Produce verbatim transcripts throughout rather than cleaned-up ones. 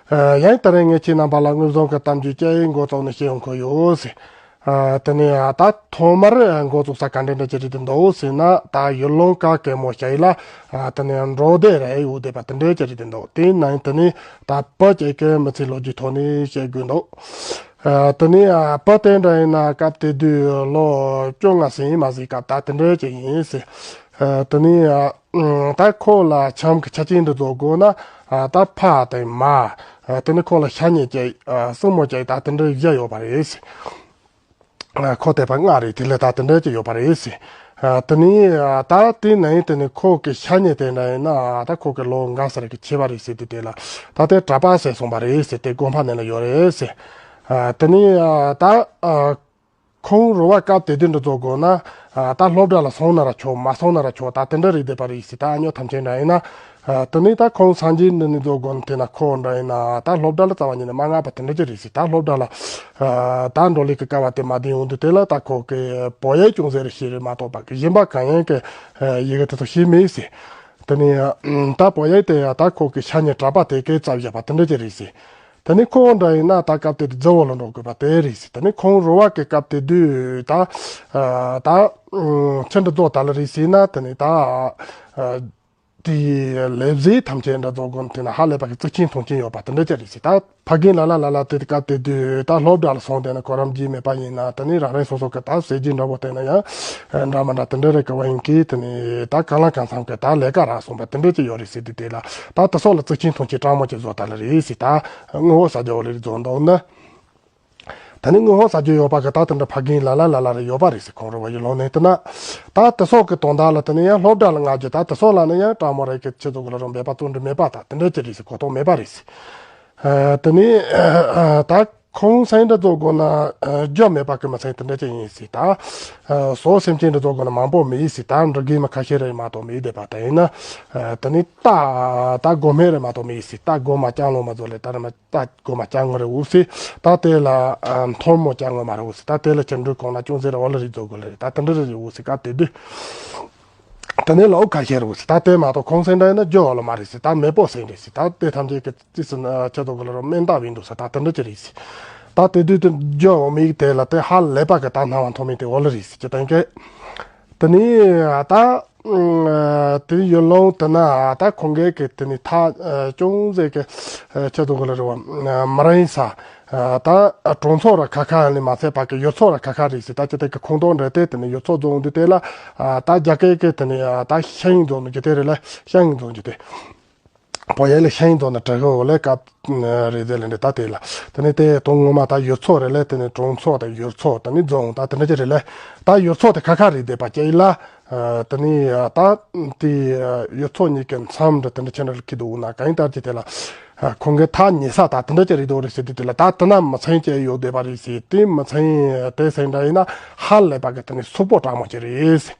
ཡང་ད་རེས་ངས་ཁྱེད་རྣམ་པ་ལ་དངོས་བཟང་གི་གཏམ་རྒྱུད་ཅིག་འགོ་བཙུགས་ནས་བཤད་ཡོང་གི་ཡོད་ཟེར། དེ་ནས་ད་ཐོག་མར་འགོ་བཙུགས་ས་ག་འདྲ་འདྲ་ཅིག་རེད་འདུག་ཟེར་ན། ད་ཡུལ་ལུང་ག་གེ་མོ་ཞིག་ལ་དེ་ནས་འབྲོག་སྡེ་རེ་ཡོད་བསྡད་པ་དེ་འདྲ་ཅིག་རེད་འདུག་དེ་ནས་དེ་ནས་ད་བོད་ཀྱི་སྐད་མི་ཚེའི་ལོ་རྒྱུས་ཐོག་ནས་བཤད་དགོས་འདུག་དེ་ནས་བོད་དེ་འདྲ་ཡིན་ན་སྐབས་དེ་དུས་ལོ་བཅོ་ལྔ་ཟིན་མ་ཟིན་སྐབས་ད་དེ་འདྲ་ཅིག་ཡིན་ཟེར། དེ་ནས་ད་ཁོ་ལ་ཁྱིམ་གྱི་ཆ་རྐྱེན་འདི་བཟོ་དགོས་ན། ད་ཕ་དང་མ། དེ་ནས་ཁོ་ལ་ཤ་ཉེ་ཅིག་སྲིང་མོ་ཅིག་ད་དེ་འདྲ་བཞི་ཡོད་པ་རེད། ཁོ་དེ་པ་ལྔ་རེད། དེ་ལས་ད་དེ་འདྲ་ཅིག་ཡོད་པ་རེད། དེ་ནས་ད་དེ་ནས་དེ་ནས་ཁོ་གི་ཤ་ཉེ་དེ་འདྲ་ཡིན་ན་ད་ཁོ་གི་ལོ་འགའ་ས་རེ་གི་ཆེ་བ་རེད་ཟེར་དུས་དེ་ལ་ད་དེ་གྲྭ་པ་ཟེར་སོང་པ་རེད་ཟེར། དེ་དགོན་པ་ནས་ལ་ཡོད་རེད་ཟེར། དེ་ནས་ད། ཁོང་རུ་བ་སྐབས་དེ་དུས་འདྲ་བཟོ་དགོས་ན། ད་སློབ་གྲྭ་ལ་སོང་ན་ར་ཆོག་མ་སོང་ན་ར་ཆོག་ད་དེ་འདྲ་རེད་བསྡད་པ་རེད་ཟེར། ད་ཨ་ཉོ་ཐམས་ཅད་འདྲ་ཡིན་ན། དེ་ནས་ད་ཁོང་སངས་རྒྱས་འདི་ནས་བཟོ་དགོས་ན་དེ་ན་ཁོ་འདྲ་ཡིན་ན་ད་སློབ་གྲྭ་ལ་རྩ་བ་ཉིད་ནས་མ་མངགས་པ་དེ་འདྲ་ཅིག་རེད་ཟེར། ད་སློབ་གྲྭ་ལ་ད་འགྲོ་ལས་ཀྱི་སྐབས་བ་དེ་མ་བསྡད་ཡོང་དུས་དེ་ལ་ད་ཁོ་གི་བོད་ཡིག་ཅུང་ཟད་རེ་ཤེས་རེད་མ་གཏོགས་པ་གི་གཞན་པ་གང་ཡང་གི་ཡི་གེ་དེ་ཚོ་ཤེས་མེད་ཟེར། དེ་ནས་ད་བོད་ཡིག་དེ་ཡང་ད་ཁོ་གི་ཤ་ཉེ་གྲྭ་པ་དེ་གས་བཙལ་བཞག་པ་དེ་འདྲ་ཅིག་རེད་ཟེར། དེ་ནས་ཁོང་འདྲ་ཡིན་ན་ད་སྐབས་དེ་དུས་རྫི་བོ་ལ་འགྲོ་དགོས་པ་དེ་རེད་ཟེར། དེ་ནས་ཁོང་རུ་བ་གི་སྐབས་དེ་དུས་ད་ད་ཆི་འདྲ་རྫོགས་ད་ལ་རེད་ཟེར་ན། དེ་ནས་ད་དེའི་ལས་བཟོས་ཐམས་ཅད་འདྲ་རྫོགས་དགོས་དེ་ན་ཧ་ལས་པ་གི་གཙིགས་ཆེན་མཐོང་ཆེན་ཡོད་པ་དེ་འདྲ་ཅིག་རེད་ཟེར། ད་ཕ་རྒན་ལ་ལ་ལ་ལ་དེ་སྐབས་དེ་དུས་ད་སློབ་གྲྭ་ལ་སོང་དེ་ན་གོ་རམས་རྒྱུས་མེད་པ་ཡིན་ན། དེ་ནས་རང་རང་སོ་སོ་གི་ད་ཟས་རྒྱུ་འདྲ་བོ་དེ་ན་ཡང་འདྲ་མ་འདྲ་དེ་འདྲ་རེད་གི་བ་ཡིན་གི། དེ་ནས་ད་གང་ལ་གང་འཚམ་གི་ད་ལས་ཀ་རག་སོང་པ་དེ་འདྲ་ཅིག་ཡོད་རེད་ཟེར་དུས་དེ་ལ་ད་དེ་སོགས་ལ་གཙིགས་ཆེན་མཐོང་ཆེན་སྤྲང་མོ་ཅིག་བཟོ་ད་ལ་རེད་ཟེར། ད་དངོས་པོ་ཟ་རྒྱུ་བོ་ལ་རེད་བཟོ་འདུག་ན། ད་ནི་དངོས་པོ་ཟ་རྒྱུ་ཡོད་པ་གི་ད་དེ་འདྲ་ཕ་རྒན་ལ་ལ་ལ་ལ་རེ་ཡོད་པ་རེད་ཟེར། ཁོང་རུ་བ་ཡི་ལོ་ནས་དེ་ན་ད་དེ་སོགས་ཀྱི་དོན་དག་ལ་དེ་ནས་ཡང་སློབ་གྲྭ་ལ་མངགས་རྒྱུ་ད་དེ་སོགས་ལ་ནི་ཡང་སྤྲང་མོ་རེ་གི་ཆེད་དུ་གི་ལ་རུ་འབད་པ་བརྩོན་འགྲུས་མེད་པ་ད་དེ་འདྲ་ཅི་རེད་ཟེར། གོ་རྟོགས་མེད་པ་རེད་ཟེར། དེ་ནས་ད་ཁོང་སེང་འདྲ་བཟོ་དགོས་ན་རྒྱུ་མེད་པ་གི་མི་སེང་དེ་འདྲ་ཅི་ཡིན་ཟེར། ད་ཟོག་སེམས་ཅན་འདྲ་བཟོ་དགོས་ན་མང་པོ་མེད་ཟེར། ད་འབྲི་གི་མི་ཁ་ཤས་རེ་མ་གཏོགས་མེད་བསྡད་པ་ད་ཡིན་ན། དེ་ནས་ད་ད་སྒོ་སྨད་རེ་མ་གཏོགས་མེད་ཟེར། ད་སྒོ་མ་ལྕང་ལོ་མ་བཟོ་ལས་ད་རེ་མ། ད་སྒོ་མ་ལྕང་ངོ་རེ་འུ་སི། ད་དེ་ལ་མཐོང་མོ་ལྕང་ངོ་མ་རེ་འུ་སི། ད་དེ་ལ་ཆེན་འགྲུལ་གོང་ན་ཅུང་ཟད་རེ་འོ་ལ་རི་རྫོགས་དགོས་ལ་རེ་ད་དེ་འདྲ་རེ་རེ་འུ་སི། ཀ་དེ་དུས་དེ་ནས་ལོ་ཁ་ཤས་རེ་འུ་སི། ད་དེ་མ་གཏོགས་ཁོང་སེང་འདྲ་ཡིན་ན་རྒྱུ་འོ་ལ་མ་རེད་སི། ད་མེད་པོ་སེང་རེད་སི། ད་དེ་ཐམས་ཅད་ཀྱི་རྩིས་སུ་ཆེད་དུ་དགོས་ལ་རོ་སྨན་ད་བིན་འདུག་ས། ད་དེ་འདྲ་ཅི་རེད་སི། ད་དེ་དུས་དེ་རྒྱུ་འོ་མིག་དེ་ལ་དེ་ཧ་ལས་པ་གི་ད་སྣང་བ་མཐོང་མིན་དེ་འོ་ལ་རེད་སི། ཅི་ད་ཡིན་གི། དེ་ནས་ད། དེ་ཡུལ་ལུང་དེ་ན་ད་ཁོང་གི་གི་དེ་ནི་ཐག་ཅུང་ཟད་གི་ཆེད་དུ་གི་ལ་རེ་བ་མ་རིང་ས། ད་གྲོང་ཚོ་ར་ཁ་ཁ་ལས་མ་ཚད་པ་གི་ཡུལ་ཚོ་ར་ཁ་ཁ་རེད་སི། ད་ཅི་དེ་གི་ཁོང་དོན་རེད་དེ། དེ་ནི་ཡུལ་ཚོ་རྫོང་འདི་དེ་ལ་ད་རྒྱ་སྐད་གི་དེ་ནི་ད་ཤེང་རྫོང་ནི་གི་དེ་རེད་ལ་ཤེང་རྫོང་གི་དེ། བོད་ཡིག་ལ་ཤེང་རྫོང་ནི་དྲི་གི་འོ་ལས་སྐབས་རེད་དེ་ལ་འདི་ད་དེ་ལ་དེ་ནི་དེ་དོན་ངོ་མ་ད་ཡུལ་ཚོ་རེད་ལ་དེ་ནི་གྲོང་ཚོ་ད་ཡུལ་ཚོ་དེ་ནི་རྫོང་ད་དེ་འདྲ་ཅི་རེད་ལ་ད་ཡུལ་ཚོ་དེ་ཁ་ཁ་རེད་དེ་པ་ཅི་ལ། དེ་ནས་ད་དེ་ཡུལ་ཚོ་གཉིས་ཀྱི་མཚམས་འདྲ་དེ་འདྲ་ཆེན་འདྲ་ལ་ཁེལ་འདུག་ན་གང་ཡིན་ལྟར་གྱི་དེ་ལ་ཁོང་གི་ཐག་ཉེ་ས་ད་དེ་འདྲ་ཅི་རེད་འདུག་རེད་ཟེར་དུས་དེ་ལ་ད་དེ་ན་མི་ཚན་ཅི་ཡོད་བསྡད་པ་རེད་ཟེར། དེ་མི་ཚན་དེ་ཟེར་འདྲ་ཡིན་ན་ཧ་ལས་པ་གི་དེ་ནི་སུག་པོ་སྤྲང་མོ་ཅི་རེད་ཟེར།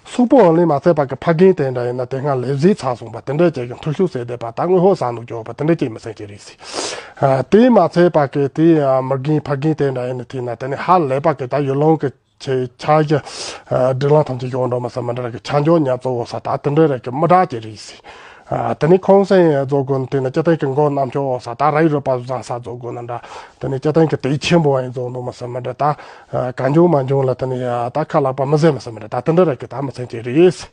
སུག་པོ་ལས་མ་ཚད་པ་གི་ཕ་རྒན་དེ་འདྲ་ཡིན་ན་དེ་སྔ་ལས་བཟོས་ཚར་སོང་པ་དེ་འདྲ་ཅི་གི་འཐུ་ཤུགས་ཟེར་བསྡད་པ་ད་དངོས་ཧོ་ཟ་ནུ་སྐྱོ་བ་དེ་འདྲ་ཅི་མི་ཚན་ཅི་རེད་ཟེར། དེ་མ་ཚད་པ་གི་དེ་མི་རྒན་ཕ་རྒན་དེ་འདྲ་ཡིན་ན་དེ་ན་དེ་ནི་ཧ་ལས་པ་གི་ད་ཡུལ་ལུང་གི་ཆེ་ཆ་གི་སྒྲིག་ལམ་ཐམས་ཅད་ཡོང་འགྲོ་མ་ཟ་མ་འདྲ་གི་ཆ་འཇོག་ཉ་གཙོ་བོ་ས་ད་དེ་འདྲ་རེད་གི་མི་འདྲ་ཅི་རེད་ཟེར། དེ་ནི་ཁོང་སེང་རྫོགས་དགོས་ན་དེ་ནི་སྤྱི་བཏང་གི་མགོ་རྣམ་ཅོག་ས་ད་ར་ཡི་རོ་པ་བཟང་ས་རྫོགས་དགོས་ན་འདྲ། དེ་ནི་སྤྱི་བཏང་གི་དེ་ཆེན་པོ་ཡིན་རྫོགས་འདུག་མ་ཟ་མ་འདྲ་ད་གང་བྱུང་མ་བྱུང་ལ་དེ་ནི་ད་ཁ་ལག་པ་མི་ཟེར་མ་ཟ་མ་འདྲ་ད་དེ་འདྲ་རེད་གི་ད་མི་ཚན་ཅི་རེད་ཟེར།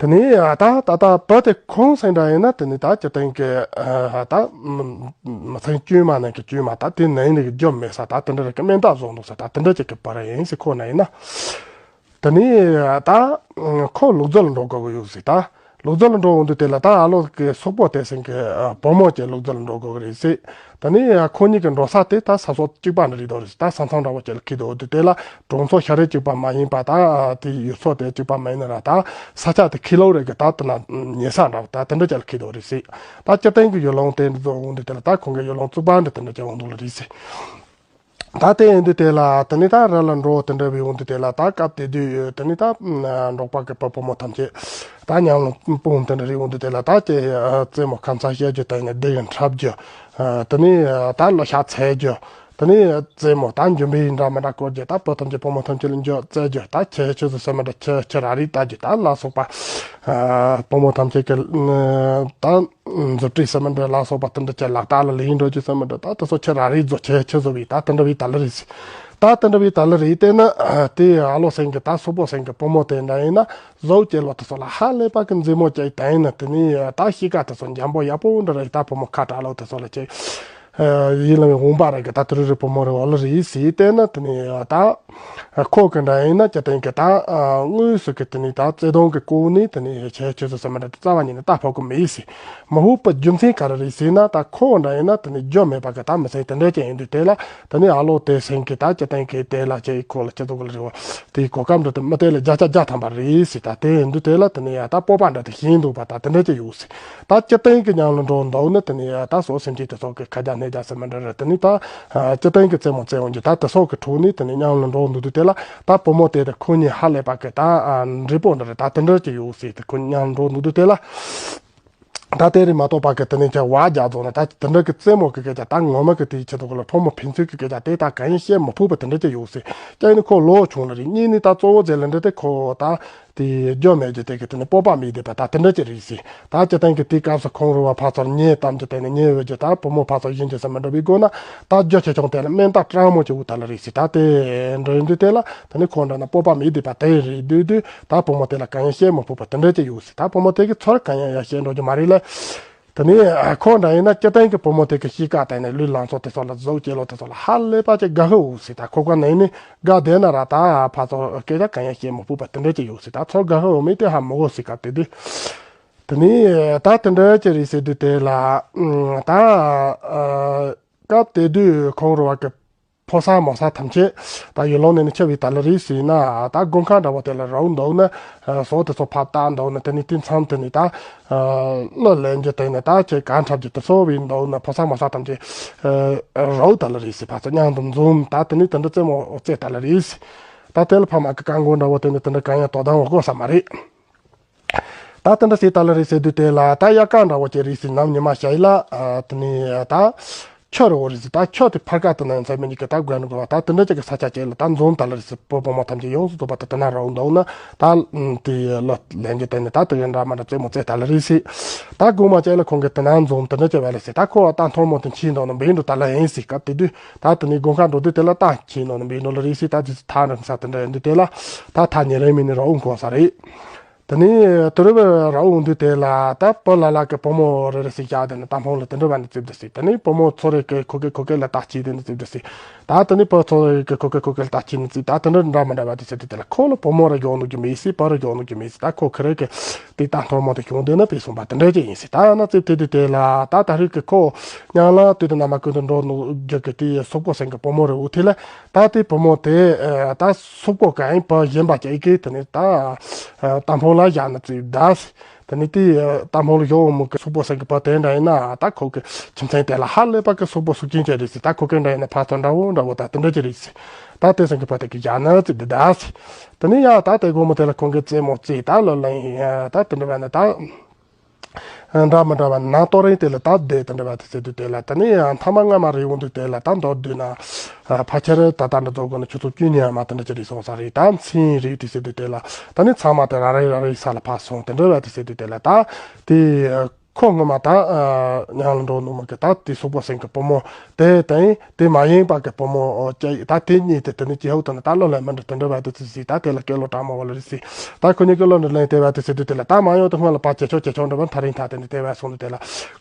དེ་ནས་ད་ད་ད་བོད་དེ་ཁོང་སེང་འདྲ་ཡིན་ན་དེ་ནས་ད་སྤྱི་བཏང་གི་ད་མི་ཚན་དཀྱུས་མ་ནང་གི་དཀྱུས་མ་ད་དེ་ནང་ནས་རྒྱུ་མེད་ས་ད་དེ་འདྲ་རེད་གི་སྨན་ད་བཟོ་འདུག་ས་ད་དེ་འདྲ་ཅིག་གི་བར་ཡིན་ཟེར། ཁོ་ན་ཡིན་ན་དེ་ནས་ད་ཁོ་ལུག་རྫི་ལ་འགྲོ་དགོས་ཀྱི་ཡོད་ཟེར། ད་ལུག་རྫི་ལ་འགྲོ་འོང་དུས་དེ་ལ་ད་ཨ་ལོ་གི་སོག་པོ་དེ་སེང་གི་བུ་མོ་གྱི་ལུག་རྫི་ལ་འགྲོ་དགོས་ཀྱི་རེད་ཟེར། ད་ནི་ཁོ་གཉིས་ཀྱི་འགྲོ་ས་དེ་ད་ས་སོགས་གཅིག་པ་འདྲ་རེད་དོ་རེད། ད་ས་མཚམས་འདྲ་བོ་ཅིག་ལ་ཁེལ་འདུག་དུས་དེ་ལ་གྲོང་ཚོ་ཤ་རེ་གཅིག་པ་མ་ཡིན་པ་ད་དེ་ཡུལ་ཚོ་དེ་གཅིག་པ་མ་ཡིན་ན་ར་ད་ས་ཆ་དེ་ཁེ་ལོ་རེ་གི་ད་དེ་ན་ཉེ་ས་འདྲ་བོ་ད་དེ་འདྲ་ཅིག་ལ་ཁེལ་འདུག་རེད་ཟེར། ད་སྤྱིར་བཏང་གི་ཡུལ་ལུང་དེ་འདྲ་ཚོ་འོང་དུས་དེ་ལ་ད་ཁོང་གི་ཡུལ་ལུང་བཙུགས་པ་འདྲ་དེ་འདྲ་ཅིག་འོང་འདུག་ལ་རེད་ཟེར། ད་དེ་ཡིན་དུས་དེ་ལ་དེ་ནི་ད་ར་ལ་འགྲོ་དེ་འདྲ་བའི་འོང་དུས་དེ་ལ་ད་སྐབས་དེ་དུས་དེ་ནི་ད་འབྲོག་པ་གི་བུ་བུ་མོ་ཐམས་ཅད་ད་ཉམས་ལ་སྤུངས་དེ་འདྲ་རེ་འོང་དུས་དེ་ལ་ད་ཀྱེ་རྩེད་མོ་ཁ་མཚར་བཤད་རྒྱུ་དེ་ནི་བདེ་གི་འཁྲབ་རྒྱུ། དེ་ནས་ད་ལོ་ཤ་འཚལ་རྒྱུ། དེ་ནས་རྩེད་མོ་ད་འཇུམ་པའི་འདྲ་མི་འདྲ་བསྐོར་རྒྱུ། ད་བུ་ཐམས་ཅད་བུ་མོ་ཐམས་ཅད་ལ་འཇུ་རྩེ་རྒྱུ། ད་ཁྱི་ཁྱི་ཟེར་ས་མི་འདྲ་ཁྱི་ཁྱི་ར་རི་ལྟ་རྒྱུ། ད་ལ་སོགས་པ་ཨ་བུ་མོ་ཐམས་ཅད་ཀྱི་ད་མཛུབ་དཀྲིས་ཟེར་མི་འདྲ་ལ་སོགས་པ་དེ་འདྲ་ཁྱི་ལག་རྟགས་ལ་ལེན་འགྲོ་རྒྱུ་ཟེར་མི་འདྲ། ད་དེ་ཚོ་ཁྱི་ར་རི་བཟོ་ཁྱི་ཁྱི་བཟོ་བའི་ད་དེ་འདྲ་བའི་ད་ལ་རེད་ཟེར། ད་དེ་འདྲ་བའི་ད་ལ་རེད། དེ་ན་དེ་ཨ་ལོ་སེང་གེ་ད་སོག་པོ་སེང་གེ་བུ་མོ་དེ་འདྲ་ཡིན་ན་བཟོ་སྐྱེལ་བ་དེ་ཚོ་ལ་ཧ་ལས་པ་གི་མཛེས་མོ་སྐྱེ་ཡི་ད་ཡིན་ན། དེ་ནས་ད་གཤིས་ཀ་དེ་ཚོ་འཇམ་པོ་ཡག་པོ་འདྲ་རེད། ད་བུ་མོ་ཁ་གྲག་ལོ་དེ་ཚོ་ལ་ཁྱི། ཡིད་ལ་འོང་བ་རེད་གི། ད་དེ་རུ་རེ་བུ་མོ་རེ་བ་ལ་རེད་ཟེར། དེ་ན་དེ་ནས་ད་ཁོ་གི་འདྲ་ཡིན་ན་སྤྱིར་བཏང་གི་ད་དངོས་སུ་གི་དེ་ནས་ད་བརྩེ་དུང་གི་སྒོ་ནས་དེ་ནས་ཁྱེད་ཁྱེད་ཚོ་ཟེར་མི་འདྲ་དེ་རྩ་བ་ཉིད་ནས་ད་ཕོག་གི་མེད་ཟེར། མ་འོངས་པ་རྒྱུ་མཚན་ག་རེ་རེད་ཟེར་ན། ད་ཁོ་འདྲ་ཡིན་ན་དེ་ནས་རྒྱུ་མེད་པ་གི་ད་མི་ཚེ་དེ་འདྲ་ཅིག་ཡིན་དུས་དེ་ལ་དེ་ནས་ཨ་ལོ་དེ་སེང་གི་ད་སྤྱིར་བཏང་གི་དེ་ལ་ཁྱེད་ཁོ་ལ་ཁྱེད་ཚོ་གི་ལ་རེ་བ་དེའི་གོ་སྐབས་འདྲ་དེ་མི་དེ་ལ་བརྒྱ་ཆ་བརྒྱ་ཐམ་པ་རེད་ཟེར། ད་དེ་ཡིན་དུས་དེ་ལ་དེ་ནས་ཡ་ད་སྤོབས་པ་འདྲ་དེ་ཤེས་འདུག་པ་ད་དེ་འདྲ་ཅིག་ཡོད་ཟེར། ད་སྤྱིར་བཏང་གི་མཉམ་ལ་འགྲོ་འདུག་ན་དེ་ནས་ད་སོག་སེམས་ཅན་དེ་ཚོ་གི་ཁ་རྒྱ་སྣེ་རྒྱ་ཟེར་མི་འདྲ་རེད། དེ་ནས་ད་སྤྱིར་བཏང་གི་རྩེད་མོ་རྩེ་འོང་རྒྱུ་ད་དེ་སོག་གི་ཁྲོད་ནས་དེ་ནས་མཉམ་ལ་འགྲོ་འདུག་དུས་དེ་ལ་ད་བུ་མོ་དེ་དང་ཁོ་གཉིས་ཧ་ལས་པ་གི་ད་འདྲིས་པོ་འདྲ་རེད། ད་དེ་འདྲ་ཅིག་ཡོད་ཟེར། དེ་ཁོ་མཉམ་ལ་འགྲོ་འདུག་དུས་དེ་ལ་ད་དེ་རེད་མ་གཏོགས་པ་གི་དེ་ནས་ཀྱང་བ་རྒྱག་རྫོགས་ན་ད་དེ་འདྲ་གི་རྩེད་མོ་གི་སྐད་ཆ་ད་ངོ་མ་གི་དེའི་ཆེད་དུ་གི་ལ་ཕོ་མོ་ཕན་ཚུན་གི་སྐད་ཆ་དེ་ད་གང་ཡིན་བཤད་མི་ཕོད་པ་དེ་འདྲ་ཅིག་ཡོད་ཟེར། ཀྱང་ཡིན་ན་ཁོ་ལོ་ཆུང་ལ་རེད། གཉིས་ནི་ད་གཙོ་བོ་རྫས་ལ་འདྲ་དེ་ཁོ་ད། དེ་རྒྱུ་མེད་ཀྱི་དེ་གི་དེ་ནི་སྤོབས་པ་མེད་བསྡད་པ་ད་དེ་འདྲ་ཅིག་རེད་ཟེར། ད་སྤྱིར་བཏང་གི་དེའི་སྐབས་སུ་ཁོང་རུ་བ་ཕ་ཚོར་ཉེས་གཏམ་གྱི་སྟེང་ནས་ཉེས་འོས་ཀྱི་ད་བུ་མོ་ཕ་ཚོར་གཞན་གྱི་ཟེར་མི་འགྲོ་བའི་སྒོ་ན་ད་རྒྱུ་ཆེ་ཆུང་དེ་ལ་དམན་དང་སྤྲང་མོ་ཅིག་འུ་ཐ་ལ་རེད་ཟེར། ད་དེ་འགྲོ་ཡོང་དུས་དེ་ལ་དེ་ནི་ཁོང་འདྲ་ན་སྤོབས་པ་མེད་བསྡད་པ་དེ་རེད་དུས་དུས་ད་བུ་མོ་དེ་ལ་གང་ཡང་བཤད་མི་ཕོད་པ་དེ་འདྲ་ཅིག་ཡོད་ཟེར། ད་བུ་མོ་དེ་གི་ཚོར་གང་ཡང་ཡང་བཤད་འགྲོ་རྒྱུ་མ་རེད་ལ། དེ་ནས་ཁོ་འདྲ་ཡིན་ན་སྤྱིར་བཏང་གི་བུ་མོ་དེ་གི་གཤིས་ཀ་དེ་ནས་ལུས་ལང་ཚོ་དེ་ཚོ་ལ་བཟོ་སྐྱེལ་ལོ་དེ་ཚོ་ལ་ཧ་ལས་པ་ཅིག་དགའ་ཧུ་འུ་ཟེར། ད་ཁོ་ཀ་ནས་ནི་དགའ་བསྡད་ན་ར་ད་ཕ་ཚོ་སྐད་ཆ་གང་ཡང་བཤད་མི་ཕོད་པ་དེ་འདྲ་ཅིག་ཡོད་ཟེར། ད་ཚོར་དགའ་ཧུ་འུ་མེད་དེ་ཧ་མི་གོ་ཟེར། སྐབས་དེ་དུས་དེ་ནས་ད་དེ་འདྲ་ཅིག་རེད་ཟེར་དུས་དེ་ལ་ད་སྐབས་དེ་དུས་ཁོང་རུ་བ་གི་ཕོ་གསར་མོ་གསར་ཐམས་ཅད་ད་ཡུལ་ལུང་ནས་ནི་ཆེ་བའི་ད་ལ་རེད་ཟེར་ན། ད་དགོན་ཁང་འདྲ་བོ་དེ་ལ་རོགས་འདུག་ན་ཟོག་དེ་ཚོ་ཕར་བཏགས་འདུག་ན་དེ་ནི་དེ་མཚམས་དེ་ནི་ད་གླུ་ལེན་རྒྱུ་དེ་ནི་ད་ཁྱེད་གང་འཁྲབ་རྒྱུ་དེ་ཚོ་བའི་འདུག་ན་ཕོ་གསར་མོ་གསར་ཐམས་ཅད་རོགས་ད་ལ་རེད་ཟེར། ཕར་ཚུར་མཉམ་དུ་འཛོམས་ད་དེ་ནི་དེ་འདྲ་རྩེད་མོ་རྩེ་ད་ལ་རེད་ཟེར། ད་དེ་ལ་ཕ་མ་གི་བཀའ་འགོ་འདྲ་བོ་དེ་ནི་དེ་འདྲ་གང་ཡང་དོ་དམ་འོག་གོ་ས་མ་རེད། ད་དེ་འདྲ་ཟེར་ད་ལ་རེད་ཟེར་དུས་དེ་ལ་ད་དབྱར་ཁ་འདྲ་བོ་ཅིག་རེད་ཟེར། ནམ་ཉི་མ་ཞིག་ལ་ཨ་དེ་ནས་ད་ཆུ་རེད་བོ་རེད་ཟེར། ད་ཆུ་དེ་ཕར་ཁ་དེ་ན་ཡང་ཚད་མི་གཉིས་ཀྱི་ད་དགོན་འགྲོ་བ་ད་དེ་འདྲ་ཅིག་གི་ས་ཆ་ཅིག་ལ་ད་འཛོམས་ད་ལ་རེད་ཟེར། བུ་བུ་མོ་ཐམས་ཅད་ཡོངས་སུ་རྫོགས་པ་ད་དེ་ན་རོགས་འདུག་ན་ད་དེ་ལ་ལེན་རྒྱུ་དེ་ནས་ད་དེ་ག་འདྲ་མ་འདྲ་རྩེད་མོ་རྩེ་ད་ལ་རེད་ཟེར། ད་དགོང་མོ་ཅིག་ལ་ཁོང་གི་དེ་ན་འཛོམས་དེ་འདྲ་ཅིག་བ་ལ་ཟེར། ད་ཁོ་ད་མཐོང་མོ་དེ་འཁྱེར་འདུག་ན་འབིན་འགྲོ་ད་ལ་ཡིན་ཟེར། སྐབས་དེ་དུས་ད་དེ་ནས་དགོན་ཁ་འགྲོ་དུས་དེ་ལ་ད་འཁྱེར་འདུག་ན་འབིན་འགྲོ་ལ་རེད་ཟེར། ད་དེ་ཚོ་ཐག་འདྲ་ས་དེ་འདྲ་ཡིན་དུས་དེ་ལ་ད་ཐག་ཉེ་རིང་མིན་ནས་རོགས་འགོ་ས་རེད། དེ་ནས་དུ་རུ་བའི་ར་འོང་དུས་དེ་ལ་ད་བུ་ལ་ལ་གི་བུ་མོ་རེ་རེ་ཟིག་བཞག་དེ་ནས་ད་ཕོང་ལ་དེ་འདྲ་བ་ནས་བཙུགས་དེ་ཟིག་དེ་ནས་བུ་མོ་ཚོ་རེ་གི་ཁོ་གི་ཁོ་གི་ལ་ད་ཅི་དེ་ནས་བཙུགས་དེ་ཟིག་ད་དེ་ནས་བུ་ཚོ་རེ་གི་ཁོ་གི་ཁོ་གི་ལ་ད་ཅི་ནས་བཙུགས། ད་དེ་འདྲ་འདྲ་མི་འདྲ་བ་དེ་ཟེར་དུས་དེ་ལ་ཁོ་ལ་བུ་མོ་རེ་ཡོང་ནུ་གི་མི་སྲིད། བུ་རེ་ཡོང་ནུ་གི་མི་སྲིད། ད་ཁོ་ཁི་རེ་གི་དེ་ད་མཐོང་མོ་དེ་བྱུང་དེ་ན་བུད་སོང་བ་དེ་འདྲ་ཅིག་ཡིན་སྲིད། ད་ན་བཙུགས་དེ་དུས་དེ་ལ་ད་ད་རེས་གི་ཁོ་ཉང་ལ་དུས་དེ་ན་མ་ཀུན་ཏུ་འགྲོ་ནུ་རྒྱུ་གི་དེ་སོག་པོ་སེང་གི་བུ་མོ་རེ་འུ་ཐི་ལ། ད་དེ་བུ་མོ་དེ་ཨ་ད་སོག་པོ་ག་ཡིན་པ་གཞན་པ་ཅིག་གིས་དེ་ནས་ད་ཨ་ད་ཕོང་ལ་བཞག་ན་བཙུགས་ད་ཟེར། དེ་ནས་དེ་ཨ་ད་ཕོང་ལ་ཡོང་མོ་གི་སོག་པོ་ཟེར་གི་བུ་དེ་འདྲ་ཡིན་ན་ད་ཁོ་གི་ཁྱིམ་མཚེས་དེ་ལ་ཧ་ལས་པ་གི་སོག་པོ་སུག་ཅན་ཅིག་རེད་ཟེར། ད་ཁོ་གི་འདྲ་ཡིན་ན་ཕ་ཚོ་འདྲ་བོ་འདྲ་བོ་ད་དེ་འདྲ་ཅིག་རེད་ཟེར། ད་དེ་ཟེར་གི་བུ་དེ་གི་བཞག་ན་བཙུགས་དེ་ད་ཟེར། དེ་ནས་ཡ་ད་དེ་དགོང་མོ་དེ་ལ་ཁོང་གི་རྩེད་མོ་རྩེས་ད་ལོ་ལ་ཡིན་ད་དེ་འདྲ་བ་ན་ད། འདྲ་མི་འདྲ་བ་ནང་ཏོ་རིང་དེ་ལ་ད་བསྡད་དེ་འདྲ་བ་དེ་ཟེར་དུས་དེ་ལ་ད་ནི་ཡང་མཐའ་མ་སྔ་མ་རེད་འོང་དུས་དེ་ལ་ད་མདོར་བསྡུས་ན་ཕལ་ཆེར་ད་ལྟ་འདྲ་ཚོ་དགོས་ན་ཆུ་ཚོད་བཅུ་གཉིས་ཡང་མ་དེ་འདྲ་ཅིག་རེད་སོང་ས་རེད། ད་མཚན་རེད་དེ་ཟེར་དུས་དེ་ལ་ད་ནི་ཚང་མ་དེ་ར་རེ་ར་རེ་ས་ལ་ཕར་སོང་དེ་འདྲ་བ་དེ་ཟེར་དུས་དེ་ལ་ད་དེ་ཁོ་སྔོན་མ་ད་ཉང་ལ་འགྲོ་ནུ་མ་གི་ད་དེ་སོག་པོ་སེང་གི་བུ་མོ་དེ་དང་དེ་མ་ཡིན་པ་གི་བུ་མོ་ཨོ་ཅེ་ད་དེ་གཉིས་དེ་དེ་ནི་ཅི་ཧོ་དང་ད་ལོ་ལ་མི་འདྲ་དེ་འདྲ་བ་དེ་ཚོ་ཟིག་ད་དེ་ལ་སྐད་ལོ་དྲག་མོ་བ་ལ་རེད་ཟིག་ད་ཁོ་གཉིས་ཀྱི་ལོ་འདྲ་ལན་དེ་བ་དེ་ཟེར་དུས་དེ་ལ་ད་མ་ཡོང་དུ་སྔོན་ལ་པ་ཇེ་ཆོག་ཇེ་ཆོག་འདྲ་བ་ཐ་རིང་ཐ་དེ་ནི་དེ་བ་སོང་དུས་དེ་ལ་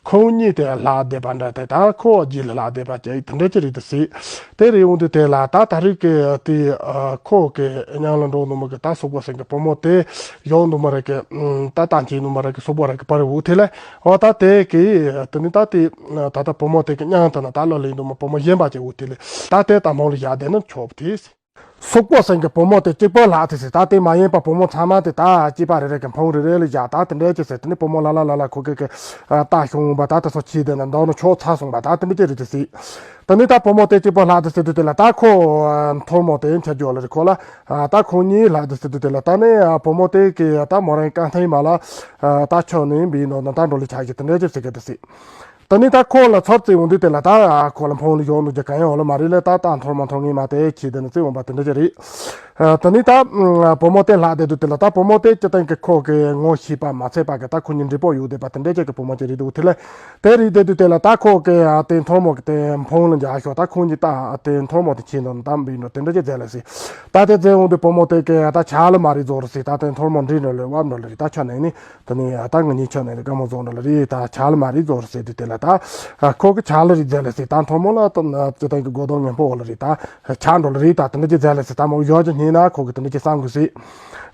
ཁོ་གཉིས་དེ་ལྷག་བསྡད་པ་འདྲ་དེ་ད་ཁོ་རྗེས་ལ་ལྷག་བསྡད་པ་ཅེ་དེ་འདྲ་ཅི་རེད་དེ་ཟིག་དེ་རེད་འོང་དུས་དེ་ལ་ད་ད་རིག་གི་དེ་ཁོ་གི་ཉང་ལ་འགྲོ་ནུ་མ་གི་ད་སོག་པོ་སེང་གི་བུ་མོ་དེ་ཡོང་ནུ་མ་རེད་གི་ད་ད་ཅི་ནུ་མ་རེད་གི་སོག་པོ་རེད་གི་པ་རེད་འོ་དེ་ལ། འོ་ད་དེ་གི་དེ་ནི་ད་དེ་ད་ལྟ་བུ་མོ་དེ་གི་མཉམ་དུ་ན་ད་ལོ་ལེན་འདུག་མ་བུ་མོ་གཞན་པ་ཅིག་འོ་དེ་ལེ་ད་དེ་ད་མོ་ལ་བཞག་བསྡད་ན་ཆོག་དེ། སོག་པོ་སེང་གི་བུ་མོ་དེ་གཅིག་པོ་ལྷག་དེ་ཟེར། ད་དེ་མ་ཡིན་པ་བུ་མོ་ཚང་མ་དེ་ད་གཅིག་པ་རེ་རེ་གི་འཕོང་རེ་རེ་ལ་བཞག་ད་དེ་འདྲ་ཅིག་ཟེར། དེ་ནི་བུ་མོ་ལ་ལ་ལ་ལ་ཁོ་གི་གི་ད་ཤོང་བ་ད་དེ་ཚོ་ཁྱི་དེ་ན་འདོག་ན་ཆོག་ཚ་སོང་བ་ད་དེ་འདྲ་ཅིག་རེད་དེ་ཟེར། ད་ནི་ད་བུ་མོ་དེ་གཅིག་པོ་ལྷག་དེ་ཟེར་དུས་དེ་ལ་ད་ཁོ་མཐོ་མོ་དེ་འཁྱེར་རྒྱུ་ལ་རེ་ཁོ་ལ་ད་ཁོ་གཉིས་ལྷག་དེ་ཟེར་དུས་དེ་ལ་ད་ནི་བུ་མོ་དེ་གི་ད་མོ་རང་གང་ཐེངས་མ་ལ་ད་ཆོག་ནི་བི་ནོ་ན་ད་འགྲོ་ལི་ཆགས་ཀྱི་དེ་འདྲ་ཅིག་ཟེར་གི་དེ་ཟེར། ད་ནི་ད་ཁོ་ལ་ཚུར་བརྩིས་འོང་དུས་དེ་ལ་ད་ཁོ་ལ་འཕོང་ལ་ཡོང་འདུག་རྒྱུ་གང་ཡང་འོ་ལ་མ་རེད་ལ། ད་ད་མཐོང་མ་མཐོང་ངེས་མ་དེ་ཁྱེད་དེ་ནི་བརྩིས་འོང་པ་དེ་འདྲ་ཅིག་རེད། ཨ། ད་ནི་ད་བུ་མོ་དེ་ལྷག་བསྡད་དུས་དེ་ལ་ད་བུ་མོ་དེ་སྤྱི་བཏང་གི་ཁོ་གི་ངོ་ཤེས་པ་མ་ཚད་པ་གི་ད་ཁོ་གཉིས་འདྲིས་པོ་ཡོད་བསྡད་པ་དེ་འདྲ་ཅིག་གི་བུ་མོ་ཅིག་རེད་འདུག་དེ་ལ་དེ་རེད་བསྡད་དུས་དེ་ལ་ད་ཁོ་གི་ཨ་དེ་མཐོང་མོ་གི་དེ་འཕོང་ལ་འཇགས་ཤོག་ད་ཁོ་གཉིས་ད་ཨ་དེ་མཐོང་མོ་དེ་ཁྱེད་འདོན་ད་འབིན་འགྲོ་དེ་འདྲ་ཅིག་མཛད་ལ་སྲིད། ད་དེ་མཛད་འོང་དུས་བུ་མོ་དེ་གི་ད་ཆ་ལ་མ་རེད་བཟོ་རུ་སྲིད། ད་དེ་མཐོང་མོ་འདྲིས་འགྲོ་ལ་བབ་འགྲོ་ལ་རེད། ད་ཆ་ནས་ནི། དེ་ནས་ད་ང་གཉིས་ཆ་ནས་དཀའ་མོ་བཟོ་འདྲ་ལ་རེད། ད་ཆ་ལ་མ་རེད་བཟོ་རུ་ཟེར་དུས་དེ་ལ་ད་ཁོ་གི་ཆ་ལ་རེད་མཛད་ལ་ཟེར། ད་མཐོང་མོ་ལ་ད་ཅི་ད་གི་སྒོ་དོང་ངན་པོ་འོ་ལ་རེད། ད་ཆ་འགྲོ་ལ་རེད། ད་དེ་འདྲ་ཅིག་མཛད་ལ་ཟེར། ད་མོ་ཡོད་ཅིག་ཉན་ན་ཁོ་གི་དེ་འདྲ་ཅིག་བསམ་དགོས་ཟེར།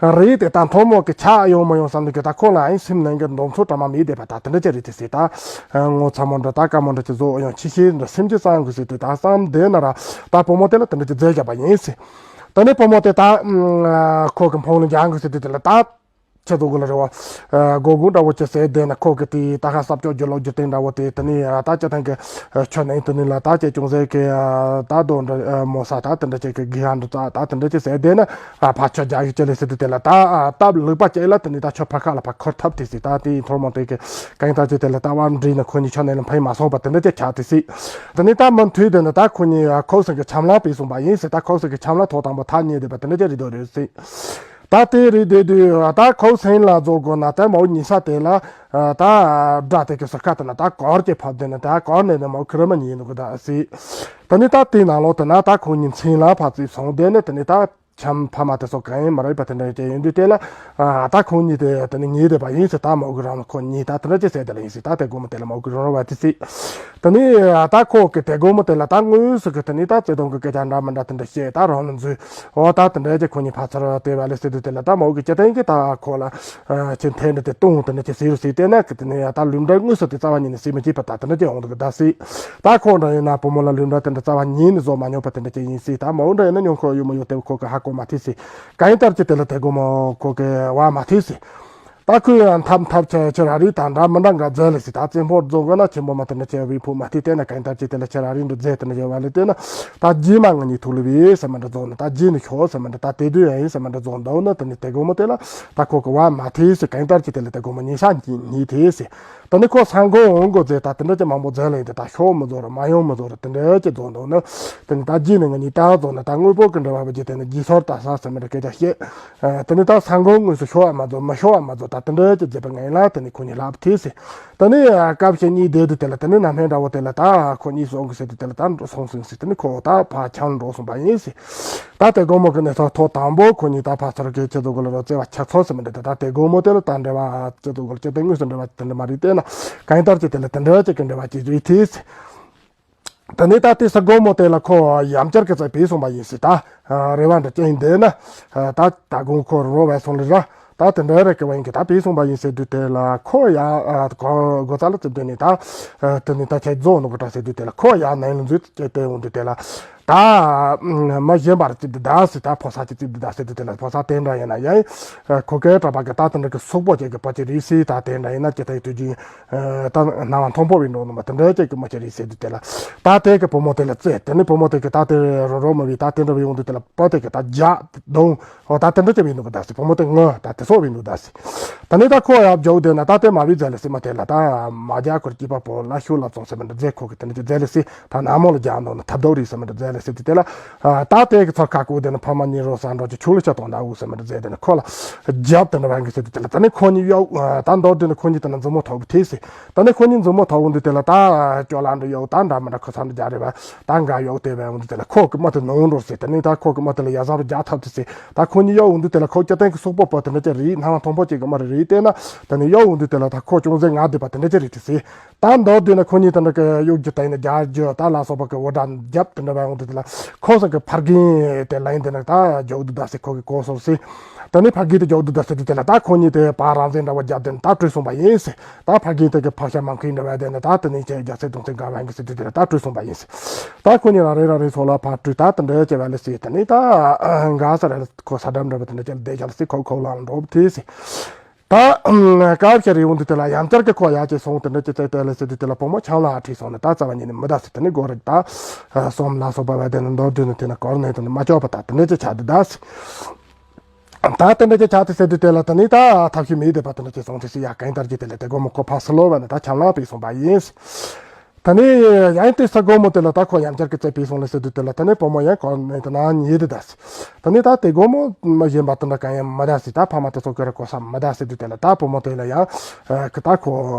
རེད་དེ་ད་མཐོང་མོ་གི་ཆ་ཡོང་མ་ཡོང་བསམ་དུས་གི་ད་ཁོ་ལ་ཨེ་སེམས་ནང་གི་འདོམ་ཚོ་འདྲ་མ་མེད་དེ་བ་ད་དེ་འདྲ་ཅིག་རེད་དེ་ཟེར། ད་ངོ་ཚ་མོ་འདྲ་ད་དཀའ་མོ་འདྲ་ཅིག་བཟོ་ཡོང་ཆི་ཤེས་འདྲ་སེམས་ཅིག་བསམ་དགོས་ཟེར་དུས་ད་བསམ་བསྡད་ན་ར་ད་བུ་མོ་དེ་ལ་དེ་འདྲ་ཅིག་མཛད་བཞག་པ་ཡིན་ཟེར། ད་ནི་བུ་མོ་དེ་ད་ཁོ་གི་འཕོང་ལ་འཇགས་དགོས་ཟེར་དུས་དེ་ལ་ད། ཁྱེད་ཚོ་གི་ལ་རེ་བ། སྒོ་གུང་འདྲ་བོ་ཅི་ཟེར་བསྡད་ན་ཁོ་གི་དེ་ད་ཁ་ས་ཕྱོགས་རྒྱུ་ལོ་རྒྱུ་སྟེང་འདྲ་བོ་དེ་དེ་ནི་ད་ཅི་ཐང་གི་ཆོ་ནང་དེ་ནི་ལ་ད་ཅི་ཅུང་ཟད་གི་ད་རྡོ་འདྲ་མོ་ས་ད་དེ་འདྲ་ཅིག་གི་གི་ཧ་འདྲ་ད་ད་དེ་འདྲ་ཅིག་ཟེར་བསྡད་ན་ཕ་ཆོ་རྒྱ་ཡུ་ཅི་ལེ་ཟེར་དུས་དེ་ལ་ད་སྟབས་ལུག་པ་ཅི་ལ་དེ་ནི་ད་ཆོ་ཕ་ཁ་ལ་ཕ་འཁོར་ཐབས་དེ་ཟེར། ད་དེ་ཐོར་མོ་དེ་གི་གང་ད་ཅི་དེ་ལ་ད་བར་འདྲི་ན་ཁོ་གཉིས་ཆོ་ནང་ལ་ཕན་མ་སོང་པ་དེ་འདྲ་ཅིག་ཆགས་དེ་ཟེར། དེ་ནི་ད་མུ་མཐུད་དེ་ནི་ད་ཁོ་གཉིས་ཁོ་ཚང་གི་ཆམ་ལ་བུད་སོང་པ་ཡིན་ཟེར། ད་ཁོ་ཚང་གི་ཆམ་ལ་ཐོག་དང་པོ་ཐག་ཉེ་བསྡད་པ་དེ་འདྲ་ཅིག་རེད་འདུག་རེད་ཟེར། ད་དེ་རེད་དེ་དུས་ད་ཁོ་སེང་ལ་རྫོགས་དགོས་ན་ད་མའོ་ཉི་ས་དེ་ལ་ད་སྒྲ་དེ་གི་ཟུར་ཁ་དེ་ན་ད་གོར་གྱི་ཕབ་དེ་ན་ད་གོར་ནས་ནས་མའོ་ཁི་རི་མ་ཉིད་འདུག་གི་ད་སི། ད་ནི་ད་དེ་ནང་ལོགས་དེ་ན་ད་ཁོ་གཉིས་མཚན་ལ་ཕབ་ཙིག་སོང་དེ་ནས་དེ་ནི་ད་ཆམ་ཕ་མ་དེ་ཚོ་གང་ཡིན་མ་རེད་པ་དེ་འདྲ་ཅིག་ཡིན་དུས་དེ་ལ་ད་ཁོ་གཉིས་དེ་དེ་ནི་ཉིད་དེ་པ་ཡིན་ཟེར། ད་མའོ་གི་རང་ཁོ་གཉིས་ད་དེ་འདྲ་ཅིག་ཟེར་དེ་ལ་ཡིན་ཟེར། ད་དེ་དགོང་མོ་དེ་ལ་མའོ་གི་རང་རང་བ་དེ་སི། ད་ནི་ད་ཁོ་གི་དེ་དགོང་མོ་དེ་ལ་ད་དངོས་སུ་གི་དེ་ནི་ད་བརྩེ་དུང་གི་སྐད་ཆ་འདྲ་མི་འདྲ་དེ་འདྲ་བཤད་ད་རང་ལ་འཛུལ། འོ་ད་དེ་འདྲ་ཅིག་ཁོ་གཉིས་ཕར་ཚུར་དེ་བ་ལས་ཟེར་དུས་དེ་ལ་ད་མའོ་གི་སྤྱི་བཏང་གི་ད་ཁོ་ལ་ཅི་འཐེན་འདྲ་དེ་གཏོང་དེ་འདྲ་ཅིག་ཟེར་རུ་ཟེར་དེ་ན་གི་དེ་ནི་ད་ལུས་འདྲ་དངོས་སུ་དེ་རྩ་བ་ཉིད་ནས་ཟེར་མི་བྱེད་པ་ད་དེ་འདྲ་ཅིག་འོང་འདུག་གི་ད་སི། ད་ཁོ་འདྲ་ཡིན་ན་བུ་མོ་ལ་ལུས་འདྲ་དེ་འདྲ་རྩ་བ་ཉིད་ནས་བཟོ་མ་མྱོང་པ་དེ་འདྲ་ཅིག་ཡིན་སི། ད་མའོ་འདྲ་ཡིན་ན་ཉོང་ཁོ་ཡོད་མ་ཡོད་དེ་ཁོ་གི་ཧ་གོ་མ་ཐུབ་སི། གང་ཡིན་ལྟར་ཅི་དེ་ལ་དེ་དགོང་མོ་ཁོ་གི་བ་མ་ཐུབ་སི། ད་ཁོས་ཡང་འཐབ་འཐབ་ཆ་ཆ་ར་རི་དང་འདྲ་མི་འདྲ་འགའ་མཛད་ལ་སི། ད་རྩེ་ཕོ་རྫོང་གི་ན་ཆེན་པོ་མ་དེ་འདྲ་ཆེ་བའི་ཕུག་མ་ཐུབ་དེ་ན་གང་ཡིན་ལྟར་ཅི་དེ་ལ་ཆ་ར་རི་འདྲ་མཛད་དེ་ན་ཡོད་བ་ལ་དེ་ན་ད་རྗེས་མ་ང་གཉིས་ཐུག་ལ་བས་ཟེར་མི་འདྲ་རྫོང་ན་ད་རྗེས་ནས་ཤོག་ཟེར་མི་འདྲ་ད་དེ་དུས་ཡང་ཡིན་ཟེར་མི་འདྲ་རྫོང་འདུག་ན་དེ་ནི་དེ་དགོང་མོ་དེ་ལ་ད་ཁོ་གི་བ་མ་ཐུབ་སི། གང་ཡིན་ལྟར་ཅི་དེ་ལ་དེ་དགོང་མོ་ཉིན་ཤག་གཉིས་ཐུབ་སི། ད་ནི་ཁོ་ས་འགོ་འོང་འགོ་ཟེར་ད་དེ་འདྲ་ཅིག་མང་པོ་མཛད་ལ་ཡིན་ཏེ་ད་ཤོག་མི་བཟོ་ར་མ་ཡོང་མི་བཟོ་ར་དེ་འདྲ་ཅིག་བཟོ་འདུག་ན། དེ་ནི་ད་རྗེས་ནས་ང་གཉིས་ད་བཟོ་ན་ད་དངོས་པོ་གི་འབྲེལ་བ་བརྒྱུད་དེ་ནི་རྗེས་སོར་ད་ས་ཟེར་མི་འདྲ་སྐད་ཆ་བཤད། དེ་ནི་ད་ས་འགོ་དངོས་སུ་ཤོག་མ་བཟོ་མི་ཤོག་མ་བཟོ་ད་དེ་འདྲ་ཅིག་བརྗེད་པ་ངན་ལ་དེ་ནི་ཁོ་གཉིས་ལབ་ཐེ་ཟེར། དེ་ནི་སྐབས་ཤིག་གཉིས་བསྡད་དུས་དེ་ལ་དེ་ནི་ན་སྨན་འདྲ་བོ་དེ་ལ་ད་ཁོ་གཉིས་སོང་གི་ཟེར་དུས་དེ་ལ་ད་སོང་ཟིན་ཟེར། དེ་ནི་ཁོ་ད་ཕ་ཆང་འགྲོ་སོང་པ་ཡིན་ཟེར། ད་དེ་དགོང་མོ་གི་གནས་ཚུལ་ཐོག་དང་པོ་ཁོ་གཉིས་ད་ཕར་ཚུར་གི་ཁྱེད་ཚོ་གི་ལ་རོ་བརྩེ་བ་ཆགས་ཚོར་ཟེར་མི་འདྲ་དེ་ད་དེ་དགོང་མོ་དེ་ལ་ད་འབྲེལ་བ་ཁྱེད་ཚོ་གི་ལ་ཁྱེད་དེ་དངོས་སུ་འབྲེལ་བ་དེ་འདྲ་མ་རེད། དེ་ན་གང་ཡིན་ལྟར་ཅི་དེ་ལ་དེ་འདྲ་ཅིག་གི་འབྲེལ་བ་ཅིག་རེད་དེ། དེ་ནས་ད་དེ་ས་དགོང་མོ་དེ་ལ་ཁོ་ཡང་བསྐྱར་གི་ཚེ་བུད་སོང་པ་ཡིན་ཟེར། ད་རེ་བ་འདྲ་ཅན་འདི་ན་ད་ད་དགོང་ཁོ་རོ་བས་སོང་ལེ་ར། ད་དེ་འདྲ་རེ་གི་བ་ཡིན་གི་ད་བུད་སོང་པ་ཡིན་ཟེར་དུས་དེ་ལ་ཁོ་ཡང་སྒོ་རྩ་ལ་བཙུགས་དུས་ནས་ད་དེ་ནས་ད་ཁྱེད་རྫོགས་ནོ་གི་འདྲ་ཟེར་དུས་དེ་ལ་ཁོ་ཡང་ནང་ལ་འཛུལ་ཏེ་དེ་འོང་དུས་དེ་ལ། ད་མ་གཞན་པར་ཅིག་འདི་ད་ཟེར། ད་ཕོ་གསར་ཅིག་ཅིག་འདི་ད་ཟེར་དུས་དེ་ལ་ཕོ་གསར་དེ་འདྲ་ཡིན་ན་ཡང་ཁོ་གའི་གྲྭ་པ་གི་ད་དེ་འདྲ་གི་སོག་པོ་ཅིག་གི་པ་ཅིག་རེད་ཟེར། ད་དེ་འདྲ་ཡིན་ན་ཅི་ད་ཡི་དུས་རྒྱུན་ད་སྣང་བ་མཐོན་པོ་བའི་འགྲོ་ནུ་མ་དེ་འདྲ་ཅིག་གི་མ་ཅིག་རེད་ཟེར་དུས་དེ་ལ། ད་དེ་གི་བུ་མོ་དེ་ལ་བཙལ། དེ་ནི་བུ་མོ་དེ་གི་ད་དེ་རོ་རོ་མ་བི་ད་དེ་འདྲ་བའི་འོང་དུས་དེ་ལ་པ་དེ་གི་ད་རྒྱ་དུང་ཨོ་ད་དེ་འདྲ་ཅིག་བའི་འདུག་གི་ད་ཟེར། བུ་མོ་དེ་ངོ་ད་དེ་སོག་བའི་འདུག་ད་ཟེར། ད་ནི་ད་ཁོ་ཡར་འཇོག་དེ་ན་ད་དེ་མ་བི་མཛད་ལ་ཟེར། མ་དེ་ལ་ད་མ་རྒྱ་ཁོར་སྐྱིད་པ་པོ་ལ་ཤུ་ལ་ཙོང་ཟེར་མི་འདྲ་མཛད། ཁོ་གི་དེ་འདྲ་ཅིག་མཛད་ལ་ཟེར། ད་ནག་མོ་ལ་རྒྱག་འདུག་ན་ཐབས་སྡུག་རེད་ཟེར་མི་འདྲ་མཛད་ལ་ཟེར་དུས་དེ་ལ། ད་དེ་གི་ཚོར་ཁ་ཁུ་དེ་ན་ཕ་མ་གཉིས་རོ་ས་འགྲོ་ཅིག་ཆུ་ལ་ཆ་གཏོང་ད་འུ་ཟེར་མི་འདྲ་མཛད་དེ་ན་ཁོ་ལ་རྒྱབ་དེ་འདྲ་བ་གི་ཟེར་དུས་དེ་ལ། ད་ནི་ཁོ་གཉིས་གཡོག་ད་མདོར་བསྡུས་ན་ཁོ་གཉིས་དེ་ན་མཛུབ་མོ་ཐོག་གི་ཐེ་ཟེར། ད་ནི་ཁོ་གཉིས་མཛུབ་མོ་ཐོག་འོང་དུས་དེ་ལ་ད་ཅོ་ལ་འདྲ་གཡོག་ད་འདྲ་མི་འདྲ་ཁོ་ཚ་འདྲ་རྒྱག་རེད་བ། ད་འགའ་གཡོག་དེ་བས་འོང་དུས་དེ་ལ་ཁོ་གི་མ་དེ་ནོར་འགྲོ་ཟེར། ད་ནི་ད་ཁོ་གི་མ་དེ་ལ་ཡ་བཟང་རུ་རྒྱག་ཐབས་དེ་ཟེར། ད་ཁོ་གཉིས་གཡོག་འོང་དུས་དེ་ལ་ཁོ་སྐྱ་སྟེང་གི་སོག་པོ་པོ་དེ་འདྲ་ཅིག་རེད། སྣང་བ་མཐོན་པོ་ཅིག་གི་མ་རེད་རེད། བལྟས་ན་ད་ནི་གཡོག་འོང་དུས་དེ་ལ་ད་ཁོ་ཅུང་ཟད་ངར་བསྡད་པ་དེ་འདྲ་ཅིག་རེད་དེ་ཟེར། ད་མདོར་བསྡུས་ན་ཁོ་གཉིས་དེ་འདྲ་གི་གཡོག་རྒྱུ་ད་ཡིན་ན་རྒྱག་རྒྱུ་ད་ལ་སོགས་པ་གི་འུར་སྒྲ་རྒྱབ་དེ་འདྲ་བས་འོང་དུས་དེ་ལ་ཁོ་ཚོ་གི་ཕར་རྒན་དེ་ལ་ཡིན་དེ་ན་ད་རྒྱག་འདུག་ད་ཟེར། ཁོ་གི་གོ་སོང་ཟེར། ད་ནི་ཕ་གི་དེ་རྒྱག་འདུག་ད་ཟེར་དུས་དེ་ལ་ད་ཁོ་གཉིས་དེ་བར་རང་བཙན་འདྲ་བོ་རྒྱབ་དེ་ནི་ད་བྲོས་སོང་པ་ཡིན་ཟེར། ད་ཕ་གི་དེ་གི་ཕག་ཤ་མང་ཁུལ་འདྲ་བ་དེ་ནི་ད་དེ་ནི་ཁྱེད་རྒྱ་ཚད་གདོང་ཚད་འགའ་བ་ཡིན་གི་ཟེར་དུས་དེ་ལ་ད་བྲོས་སོང་པ་ཡིན་ཟེར། ད་ཁོ་གཉིས་རང་རེ་རང་རེ་ཚོ་ལ་ཕར་བྲོས། ད་དེ་འདྲ་བྱས་པ་ལ་ཟེར། དེ་ནི་ད་འགའ་ས་ར་ལ་ཁོ་ས་འགྲམ་འདྲ་བ་དེ་འདྲ་བྱས་ལ་བསྡད་རྒྱ་ལ་ཟེར། ཁོ་ཁོ་ལ་འགྲོ་དེ་ཟེར། ད་སྐབས་ཤིག་རེ་འོང་དུས་དེ་ལ་ཡང་བསྐྱར་གི་ཁོ་ཡར་ཅིག་སོང་དེ་འདྲ་ཅིག་བཙལ་བལྟས་ལ་ཟེར་དུས་དེ་ལ་བུ་མོ་ཆང་ལ་ཁྲིད་སོང་ནས་ད་རྩ་བ་ཉིད་ནས་མི་ད་ཟེར། དེ་ནི་སྒོ་རེ་ད་སོམ་ལ་སོགས་པ་བ་དེ་ནི་མདོར་བསྡུས་ནས་དེ་ན་གོར་ནས་དེ་ནི་མ་ལྕོགས་པ་ད་དེ་འདྲ་ཅིག་ཆགས་འདུག་ད་ཟེར། ད་དེ་འདྲ་ཅིག་ཆགས་ཏེ་ཟེར་དུས་དེ་ལ་དེ་ནས་ད་ཐབས་ཤེས་མེད་བསྡད་པ་དེ་འདྲ་ཅིག་སོང་དུས་སུ་ཡ་གང་ལྟར་གྱི་དེ་ལ་དེ་དགོང་མོ་ཁོ་ཕར་སུ་ལོ་བ་ནས་ད་ཆམ་ལ་བུད་སོང་པ་ཡིན། དེ་ནས་ཡང་དེ་ས་དགོང་མོ་དེ་ལ་ད་ཁོ་ཡང་བསྐྱར་གྱི་རྩེ་བུད་སོང་ལ་ཟེར་དུས་དེ་ལ་དེ་ནས་བུ་མོ་ཡང་ཁོ་ནས་དེ་ན་ཉལ་དེ་ད་སི། དེ་ནས་ད་དེ་དགོང་མོ་མ་གཞན་པ་དེ་འདྲ་གང་ཡང་མི་ད་སི། ད་ཕ་མ་དེ་ཚོ་གི་ར་གོ་ས་མི་ད་ཟེར་དུས་དེ་ལ་ད་བུ་མོ་དེ་ལ་ཡང་ཨ་ཁི་ད་ཁོ་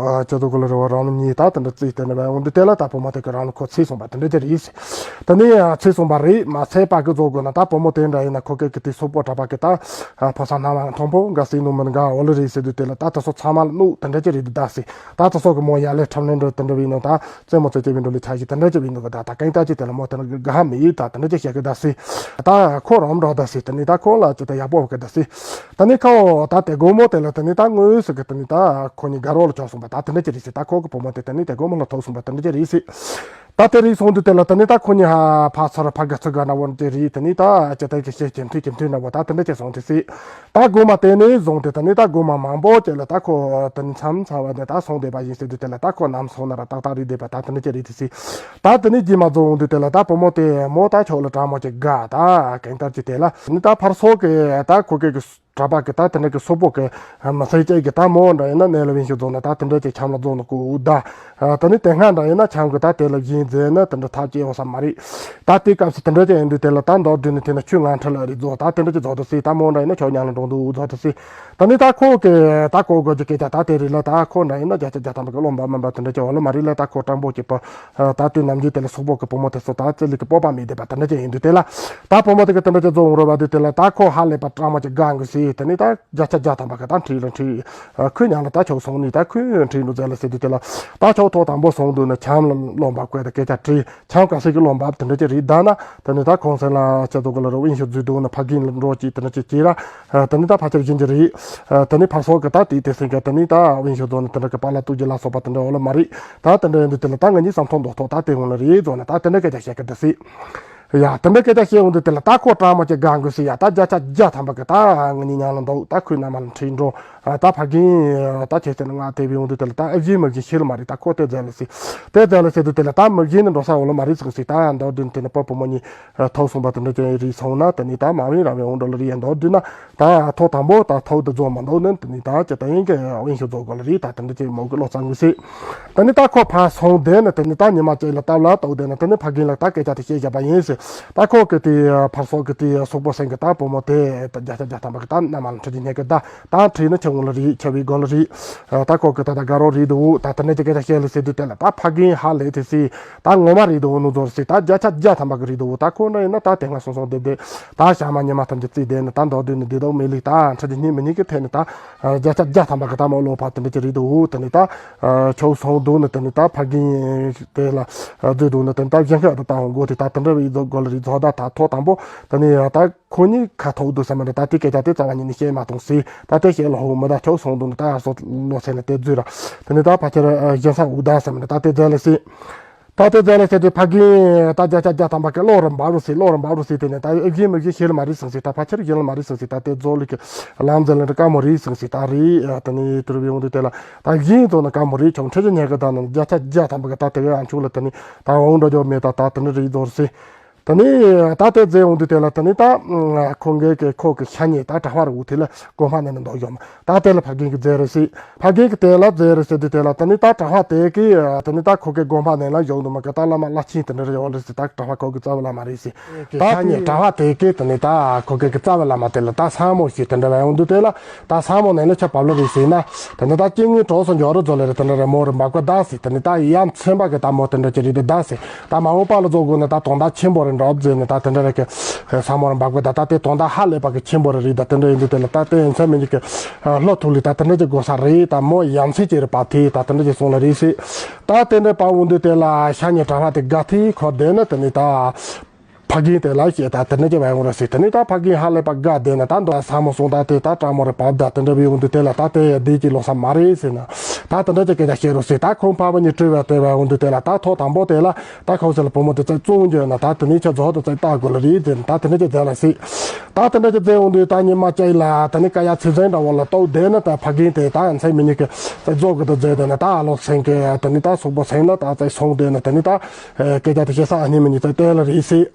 ཅི་ཚོ་གི་ལ་རོ་རང་ཉལ་ད་དེ་འདྲ་རྩེ་དེ་འདྲ་བ་འོང་དུས་དེ་ལ་ད་བུ་མོ་དེ་གི་རང་ལ་ཁོ་ཚེ་སོང་པ་དེ་འདྲ་ཅིག་རེད་སི། དེ་ནས་ཚེ་སོང་པ་རེད་མ་ཚད་པ་གི་བཟོ་དགོས་ན་ད་བུ་མོ་དེ་འདྲ་ཡིན་ན་ཁོ་སྐད་ཀྱི་དེ་སོག་པོ་གྲྭ་པ་གི་ད་ཕོ་གསར་སྣ་མང་མཐོན་པོ་འགའ་སྲིད་ནུ་མི་འགའ་འོ་ལི་རེད་ཟེར་དུས་དེ་ལ་ད་དེ་ཚོ་ཚང་མ་ལ་གནོད་དེ་འདྲ་ཅིག་རེད་འདུག་ད་སྲིད། ད་དེ་ཚོ་གི་མོ་ཡ་ལས་ཁྲམ་ལེན་འགྲོ་དེ་འདྲ་བའི་ནང་ད་རྩེད་མོ་རྩེ་རྩེ་བའི་འགྲོ་ལས་ཆ་ཞིག་དེ་འདྲ་ཅིག་བའི་ནང་གི་ད་ད་གང་ལྟར་ཅིག་དེ་ལ་མོ་དེ་ལ་དགའ་ཧ་མི་ཡོད་ད་དེ་འདྲ་ཅིག་བཤད་གི་ད་སྲིད། ད་ཁོ་རང་འགྲོ་ད་སྲིད་དེ་ནས་ད་ཁོ་ལ་ཅི་ད་ཡག་པོ་བ་གི་ད་སྲིད། དེ་ནས་ཁོ་ད་དེ་དགོང་མོ་དེ་ལ་དེ་ནས་ད་དངོས་སུ་གི་དེ་ནས་ད་ཁོ་གཉིས་དགའ་རོགས་ལ་ཆོག་སོང་པ་ད་དེ་འདྲ་ཅིག་རེད་སྲིད། ད་ཁོ་གི་བུ་མོ་དེ་དེ་ནས་དེ་དགོང་མོ་ལ་ཐུག་སོང་པ་དེ་འདྲ་ཅིག་རེད་སྲིད། ད་དེ་རིགས་སོང་དུས་དེ་ལ་དེ་ནས་ད་ཁོ་གཉིས་ཧ་ཕ་ཚར་ཕ་དགའ་ཚུར་དགའ་ན་བོ་དེ་རིགས་དེ་ནས་ད་ཅི་ད་གི་ཤེས་ཀྱི་མཐུན་གྱི་མཐུན་ན་བོ་ད་དེ་འདྲ་ཅིག་སོང་དེ་སྲིད། ད་དགོང་མོ་དེ་ནས་བཟུང་སྟེ་དེ་ནས་ད་དགོང་མོ་མང་པོ་ཅིག་ལ་ད་ཁོ་དེ་ནས་མཚམས་མཚམས་བ་ནས་ད་སོང་བསྡད་པ་ཡིན་ཟེར་དུས་དེ་ལ་ད་ཁོ་ནམ་སོང་ན་ར་ཏག་ཏག་རེད་བསྡད་པ་ད་དེ་འདྲ་ཅིག་རེད་དེ་སྲིད། ད་དེ་ནས་རྗེས་མ་རྫོགས་འོང་དུས་དེ་ལ་ད་བུ་མོ་དེ་མོ་ད་ཁྱོད་ལ་དྲང་མོ་ཅིག་དགའ་ད་གང་ལྟར་གྱི་དེ་ལ་ནི་ད་ཕར་སོག་གི་ད་ཁོ་སྐད་ཀྱི་གྲྭ་པ་གི་ད་དེ་འདྲ་གི་སོག་པོ་གི་མི་ཚེ་སྐྱེལ་གི་ད་མོ་འདྲ་ཡིན་ན་གནས་ལ་བིན་ཤུ་རྫོགས་ན་ད་དེ་འདྲ་གི་ཆམ་ལ་རྫོགས་ན་ཀོ་འུ་ད། ད་ནི་དེ་སྔ་འདྲ་ཡིན་ན་ཆམ་གི་ད་དེ་ལ་བཞིན་མཛད་ན་དེ་འདྲ་ཐག་བཅད་འོ་ས་མ་རེད། ད་དེ་སྐབས་སུ་དེ་འདྲ་ཅིག་ཡིན་དུས་དེ་ལ་ད་མདོར་བསྡུས་ནས་དེ་ན་ཆུ་ང་ཁྲི་ལ་རེད་རྫོགས་ད་དེ་འདྲ་ཅིག་རྫོགས་དུ་སྲིད། ད་མོ་འདྲ་ཡིན་ན་ཆོག་ཉང་ལ་འགྲོ་འདུག་འུ་རྫོགས་དུ་སྲིད། ད་ནི་ད་ཁོ་གི་ད་ཁོ་གོ་གི་སྐད་ཆ་ད་དེ་རེད་ལ་ད་ཁོ་འདྲ་ཡིན་ན་བརྒྱ་ཆ་བརྒྱ་ཐམ་པ་གི་བློ་འབབ་མི་འབབ་དེ་འདྲ་ཅིག་འོ་ལ་མ་རེད་ལ། ད་ཁོ་སྤྲང་པོ་སྐྱིད་པ་ད་དེ་ནམ་རྒྱུན་དེ་ལ་སོག་པོ་གི་བུ་མོ་དེ་ཚོ་ད་རྩེ་ལི་གི་སྤོབས་པ་མེད་བསྡད་པ་དེ་འདྲ་ཅིག་ཡིན་དུས་དེ་ལ་ད་བུ་མོ་དེ་གི་དེ་འདྲ་ཅིག་རྫོགས་འོང་རོགས་པ་དུས་དེ་ལ་ད་ཁོ་ཧ་ལས་པ་སྤྲང་མོ་ཅིག་དགའ་འགུལ་སྲིད། དེ་ནི་ད་བརྒྱ་ཆ་བརྒྱ་ཐམ་པ་གི་ད་འཁྲིད་རུ་འཁྲིད། ཁོའི་ཉང་ལ་ད་ཆོག་སོང་ནི་ད་ཁོའི་འཁྲིད་རུ་ཟེར་ལ་ཟེར་དུས་དེ་ལ་ད་ཆོག་ཐོག་དང་པོ་སོང་དུས་ན་ཆམ་ལ་བློ་འབབ་དགོས་ད་སྐད་ཆ་དྲིས། ཆམ་ག་ཟེར་གི་བློ་འབབ་དེ་འདྲ་ཅིག་རེད་ད་ན་དེ་ནི་ད་ཁོང་སེ་ལ་ཆ་ཚོ་གི་ལ་རུ་དབྱིན་ཞུ་རྫུས་འདུག་ན་ཕ་གིན་ལ་འགྲོ་ཅིག་དེ་འདྲ་ཅིག་ཅིག་ར་དེ་ནི་ད་ཕ་ཆེར་བཞིན་གྱི་རེད། དེ་ནི་ཕར་སོག་གི་ད་དེ་དེ་སེང་གི་དེ་ནི་ད་དབྱིན་ཞུ་རྫོགས་ན་དེ་འདྲ་གི་པ་ལ་ཏུ་ཅི་ལ་སོགས་པ་དེ་འདྲ་འོ་ལ་མ་རེད། ད་དེ་འདྲ་ཡིན་དུས་དེ་ལ་ད་ང་གཉིས་བསམ་ཐོག་མདོག་ཐོག་ད་དེ་འོང་ལ་རེད་རྫོགས་ན་ད་དེ་འདྲ་སྐད་ཆ་བཤད་གི་འདུག་སྲིད། ཡ་དེ་འདྲ་སྐད་ཆ་བཤད་འོང་དུས་དེ་ལ་ད་ཁོ་སྤྲང་མོ་ཅིག་དགའ་འགུལ་སྲིད། ཡ་ད་བརྒྱ་ཆ་བརྒྱ་ཐམ་པ་གི་ད་ང་གཉིས་ཉང་ལ་འདུག་ད་ཁོའི་མནའ་མ་ལ་འཁྲིད་འགྲོ། ད་ཕ་གིན་ད་ཁྱེད་ཚོ་ནི་ང་དེ་བས་འོང་དུས་དེ་ལ་ད་ཨེ་བཞིན་མི་བཞིན་ཤེས་ལ་མ་རེད། ད་ཁོ་དེ་མཛད་ལ་སྲིད། དེ་མཛད་ལ་ཟེར་དུས་དེ་ལ་ད་མི་བཞིན་ནི་འགྲོ་ས་འོ་ལ་མ་རེད་ཟེར་སྲིད། ད་མདོར་བསྡུས་ནས་དེ་ནི་པ་བུ་མོ་གཉིས་ཐོག་སོང་པ་དེ་འདྲ་ཅན་རིགས་སོང་ན་དེ་ནི་ད་མ་བིན་ར་བིན་འོང་འགྲོ་ལ་རིགས་ཡ་མདོར་བསྡུས་ན་ད་ཐོག་དང་པོ་ད་ཐོག་ཏུ་རྫོགས་མ་འདུག་ནི་དེ་ནི་ད་ཅི་ད་ཡིན་གི་དབྱིན་ཞུ་རྫོགས་དགོས་ལ་རིགས་ད་དེ་འདྲ་ཅན་མོ་གི་བློ་གཙང་གི་སྲིད། དེ་ནི་ད་ཁོ་ཕར་སོང་དེ་ནི་དེ་ནི་ད་ཉི་མ་གཅིག་ལ་སྟབས་ལ་བཏགས་དེ་ནི་དེ་ནི་ཕ་གིན་ལ་ད་སྐད་ཆ་དེ་བཤད་བཞག་པ་ཡིན་ཟེར། ད་ཁོ་གི་དེ་ཕར་སོག་གི་དེ་སོག་པོ་སེང་གི་ད་བུ་མོ་དེ་ད་བརྒྱ་ཆ་བརྒྱ་ཐམ་པ་གི་ད་མནའ་མ་ལ་འཁྲིད་ཀྱི་ཉེ་གི་ད་ད་འཁྲིད་ནི་ཆེ་བོ་ལ་རིགས་ཆེ་བའི་སྒོ་ལ་རིགས། ད་ཁོ་གི་ད་ད་དགའ་རོགས་རིགས་འདུག་ད་དེ་ནི་ཅི་སྐད་ཆ་བཤད་ལ་ཟེར་དུས་དེ་ལ་ད་ཕ་གིན་ཧ་ལས་དེ་སྲིད། ད་ངོ་མ་རེད་དོ་ནུ་ཛོར་སི་ད་བརྒྱ་ཆ་བརྒྱ་ཐམ་པ་གི་རེད་དོ། ད་ཁོ་འདྲ་ཡིན་ན་ད་དེ་སྔ་སོང་སོང་བསྡད་བསྡད་ད་ཞག་མ་ཉི་མ་ཐམས་ཅད་རྩིས་བསྡད་ནི་ད་མདོར་བསྡུས་ནི་བདེ་སྡུག་མི་ལི་ད་འཕྲི་དེ་གཉིས་མི་གཉིས་ཀྱི་ཐད་ནི་ད་བརྒྱ་ཆ་བརྒྱ་ཐམ་པ་གི་ད་མོ་ལོ་ཕ་དེ་འདྲ་ཅི་རེད་དོ། དེ་ནི་ད་ཆོག་སོང་འདུག་ནི་དེ་ནི་ད་ཕ་གིན་དེ་ལ་བརྫུས་འདུག་ནི་དེ་ནི་ད་གཞན་ཁ་ད་ད་འོང་དགོས་དེ་ད་དེ་འདྲ་བའི་རྫོགས་དགོས་ལ་རེད་རྫོགས་ད་ད་ཐོག་དང་པོ་དེ་ནི་ད། ཁོ་གཉིས་ཁ་ཐོག་འདུག་ས་མ་རེད། ད་དེ་སྐད་ཆ་དེ་རྩ་བ་ཉིད་ནས་བཤད་མ་གཏོང་སྲིད། ད་དེ་བཤད་ལ་ཧོ་མི་ད་ཁྱོད་སོང་འདུག་ནི་ད་ཡར་སོ་ལོ་ཚེ་ནི་དེ་རྫུས་ར། དེ་ནི་ད་ཕ་ཁྱེར་གཞན་ས་འུ་ད་ས་མ་རེད། ད་དེ་རྫས་ལ་སྲིད། ད་དེ་རྫས་ལ་སྲིད་དེ་ཕ་གིན་ད་བརྒྱ་ཆ་བརྒྱ་ཐམ་པ་གི་བློ་རུ་འབབ་རུ་སྲིད། བློ་རུ་འབབ་རུ་སྲིད། དེ་ནི་ད་ཨེ་བཞིན་མི་བཞིན་ཤེས་ལ་མ་རེད་སང་སྲིད། ད་ཕ་ཁྱེར་གཞན་ལ་མ་རེད་སང་སྲིད། ད་དེ་རྫོགས་ལུགས་ཀྱི་ལམ་འཛིན་ལ་འདྲ་དཀའ་མོ་རེད་སང་སྲིད། ད་རེད་དེ་ནི་དུར་བའི་འོང་དུས་དེ་ལ་ད་བཞིན་རྫོགས་ན་དཀའ་མོ་རེད། ཆོག་འཕྲལ་གྱི་ཉལ་གི་ད་ནི་བརྒྱ་ཆ་བརྒྱ་ཐམ་པ་གི་ད་དེ་གི་ཨ་མཆོག་ལ་དེ་ནི་ད་འོང་འགྲོ་རྒྱུ་མེད། ད་ད་དེ་ནི་རེད་རྫོགས་སྲིད། དེ་ནས་ད་ལྟའི་རྫས་འོང་དུས་དེ་ལ་དེ་ནས་ད་ཁོང་གི་གི་ཁོ་གི་ཤ་ཉེ་ད་གྲྭ་བ་རུ་དེ་ལ་དགོན་པ་ནས་ནི་འདུག་ཡོང་ད་དེ་ལ་ཕ་རྒན་གི་རྫས་རེད་སྲིད། ཕ་རྒན་གི་དེ་ལ་རྫས་རེད་ཟེར་དུས་དེ་ལ་དེ་ནས་ད་གྲྭ་བ་དེ་གི་དེ་ནས་ད་ཁོ་གི་དགོན་པ་ནས་ལ་ཡོང་འདུག་མ་གི་ད་བླ་མ་བླ་ཆེན་དེ་འདྲ་རེད་ཡོང་རེད་ཟེར། ད་གྲྭ་བ་ཁོ་གི་རྩ་བའི་བླ་མ་རེད་ཟེར། ད་ཤ་ཉེ་གྲྭ་བ་དེ་གི་དེ་ནས་ད་ཁོ་གི་གི་རྩ་བའི་བླ་མ་དེ་ལ་ད་སང་མོ་ཞིག་དེ་འདྲ་ལ་ཡོང་དུས་དེ་ལ། ད་སང་མོ་ནས་ལ་ཆ་བབ་ལོ་རེད་ཟེར་ན། དེ་ནི་ད་སྐྱེ་དངོས་གྲོགས་སུ་འཇོག་རུ་རྫོགས་ལེ་རེད། དེ་འདྲ་རེད་མོ་རེད་འབབ་གི་ད་ཟེར། དེ་ནི་ད་ཡ་མཚན་པ་གི་ད་མོ་དེ་འདྲ་ཅི་རེད་དེ་ད་ཟེར། ད་མ་འོངས་པ་ལ་རྫོགས་དགོས་ན་ད་དོན་དག་ཆེན་པོ་རེད་འགྲོ་ཟེར་ནས་ད་དེ་འདྲ་རེད་གི། སང་མོ་རེད་འབབ་གི་ད་ད་དེ་དོན་དག་ཧ་ལས་པ་གི་ཆེན་པོ་རེད་རེད། ད་དེ་འདྲ་ཡིན་དུས་དེ་ལ་ད་དེ་ཡིན་ཚད་མི་འཇིག་གི་བློ་ཐུག་ལི་ད་དེ་འདྲ་ཅི་དགོས་ས་རེད། ད་མོ་ཡ་མཚན་ཅི་རེད་པ་དེ་ད་དེ་འདྲ་ཅི་སོང་ལ་རེད་ཟེར། ད་དེ་འདྲ་པ་འོང་དུས་དེ་ལ་ཤ་ཉེ་གྲྭ་བ་དེ་དགའ་ཐིག་ཁོ་བསྡད་ན་དེ་ནི་ད། ཕ་རྒན་དེ་ལ་བཤད་ད་དེ་འདྲ་ཅི་བས་འོང་ར་ཟེར། དེ་ནི་ད་ཕ་རྒན་ཧ་ལས་པ་དགའ་བསྡད་ན་ད་མདོ་སང་མོ་སོང་ད་དེ་ད་སྤྲང་མོ་རེ་བབ་ད་དེ་འདྲ་བས་འོང་དུས་དེ་ལ་ད་དེ་བསྡད་ཀྱི་ལོག་ས་མ་རེད་ཟེར་ན། ད་ ད་དེ་འདྲ་ཅིག་སྐད་ཆ་བཤད་རོགས་ཟེར། ད་ཁོང་ཕ་བུ་གཉིས་སྤྲོད་པ་སྤྲད་པ་འོང་དུས་དེ་ལ་ད་ཐོག་དང་པོ་དེ་ལ་ད་ཁོང་ཚོ་ལ་བུ་མོ་དེ་ཚོ་བཙོང་རྒྱུ་ན་ད་དེ་ནས་ཁྱོད་རྫོགས་དེ་ཚོ་ལྟ་དགོས་ལ་རེད་ཟེར། ད་དེ་འདྲ་ཅིག་མཛད་ལ་ཟེར། ད་དེ་འདྲ་ཅིག་མཛད་འོང་དུས་ད་ཉི་མ་གཅིག་ལ་ད་ནི་ཀ་ཡ་ཚེ་བཟང་འདྲ་བོ་ལ་ལྟོས་བསྡད་ན་ད་ཕ་རྒན་དེ་ད་མཚན་མི་གཉིས་ཀྱི་ཚེ་རྫོགས་ཀྱི་དུ་མཛད་དེ་ན་ད་ཨ་ལོ་སེང་གི་ད་ནི་ད་སོག་པོ་སེང་ན་ད་ཚེ་སོང་བསྡད་ན་ད་ནི་ད་སྐད་ཆ་དེ་བཤད་ས་ཨ་ནི་མི་གཉིས་ཚེ་བལྟས་ལ་རེད་ཟེར།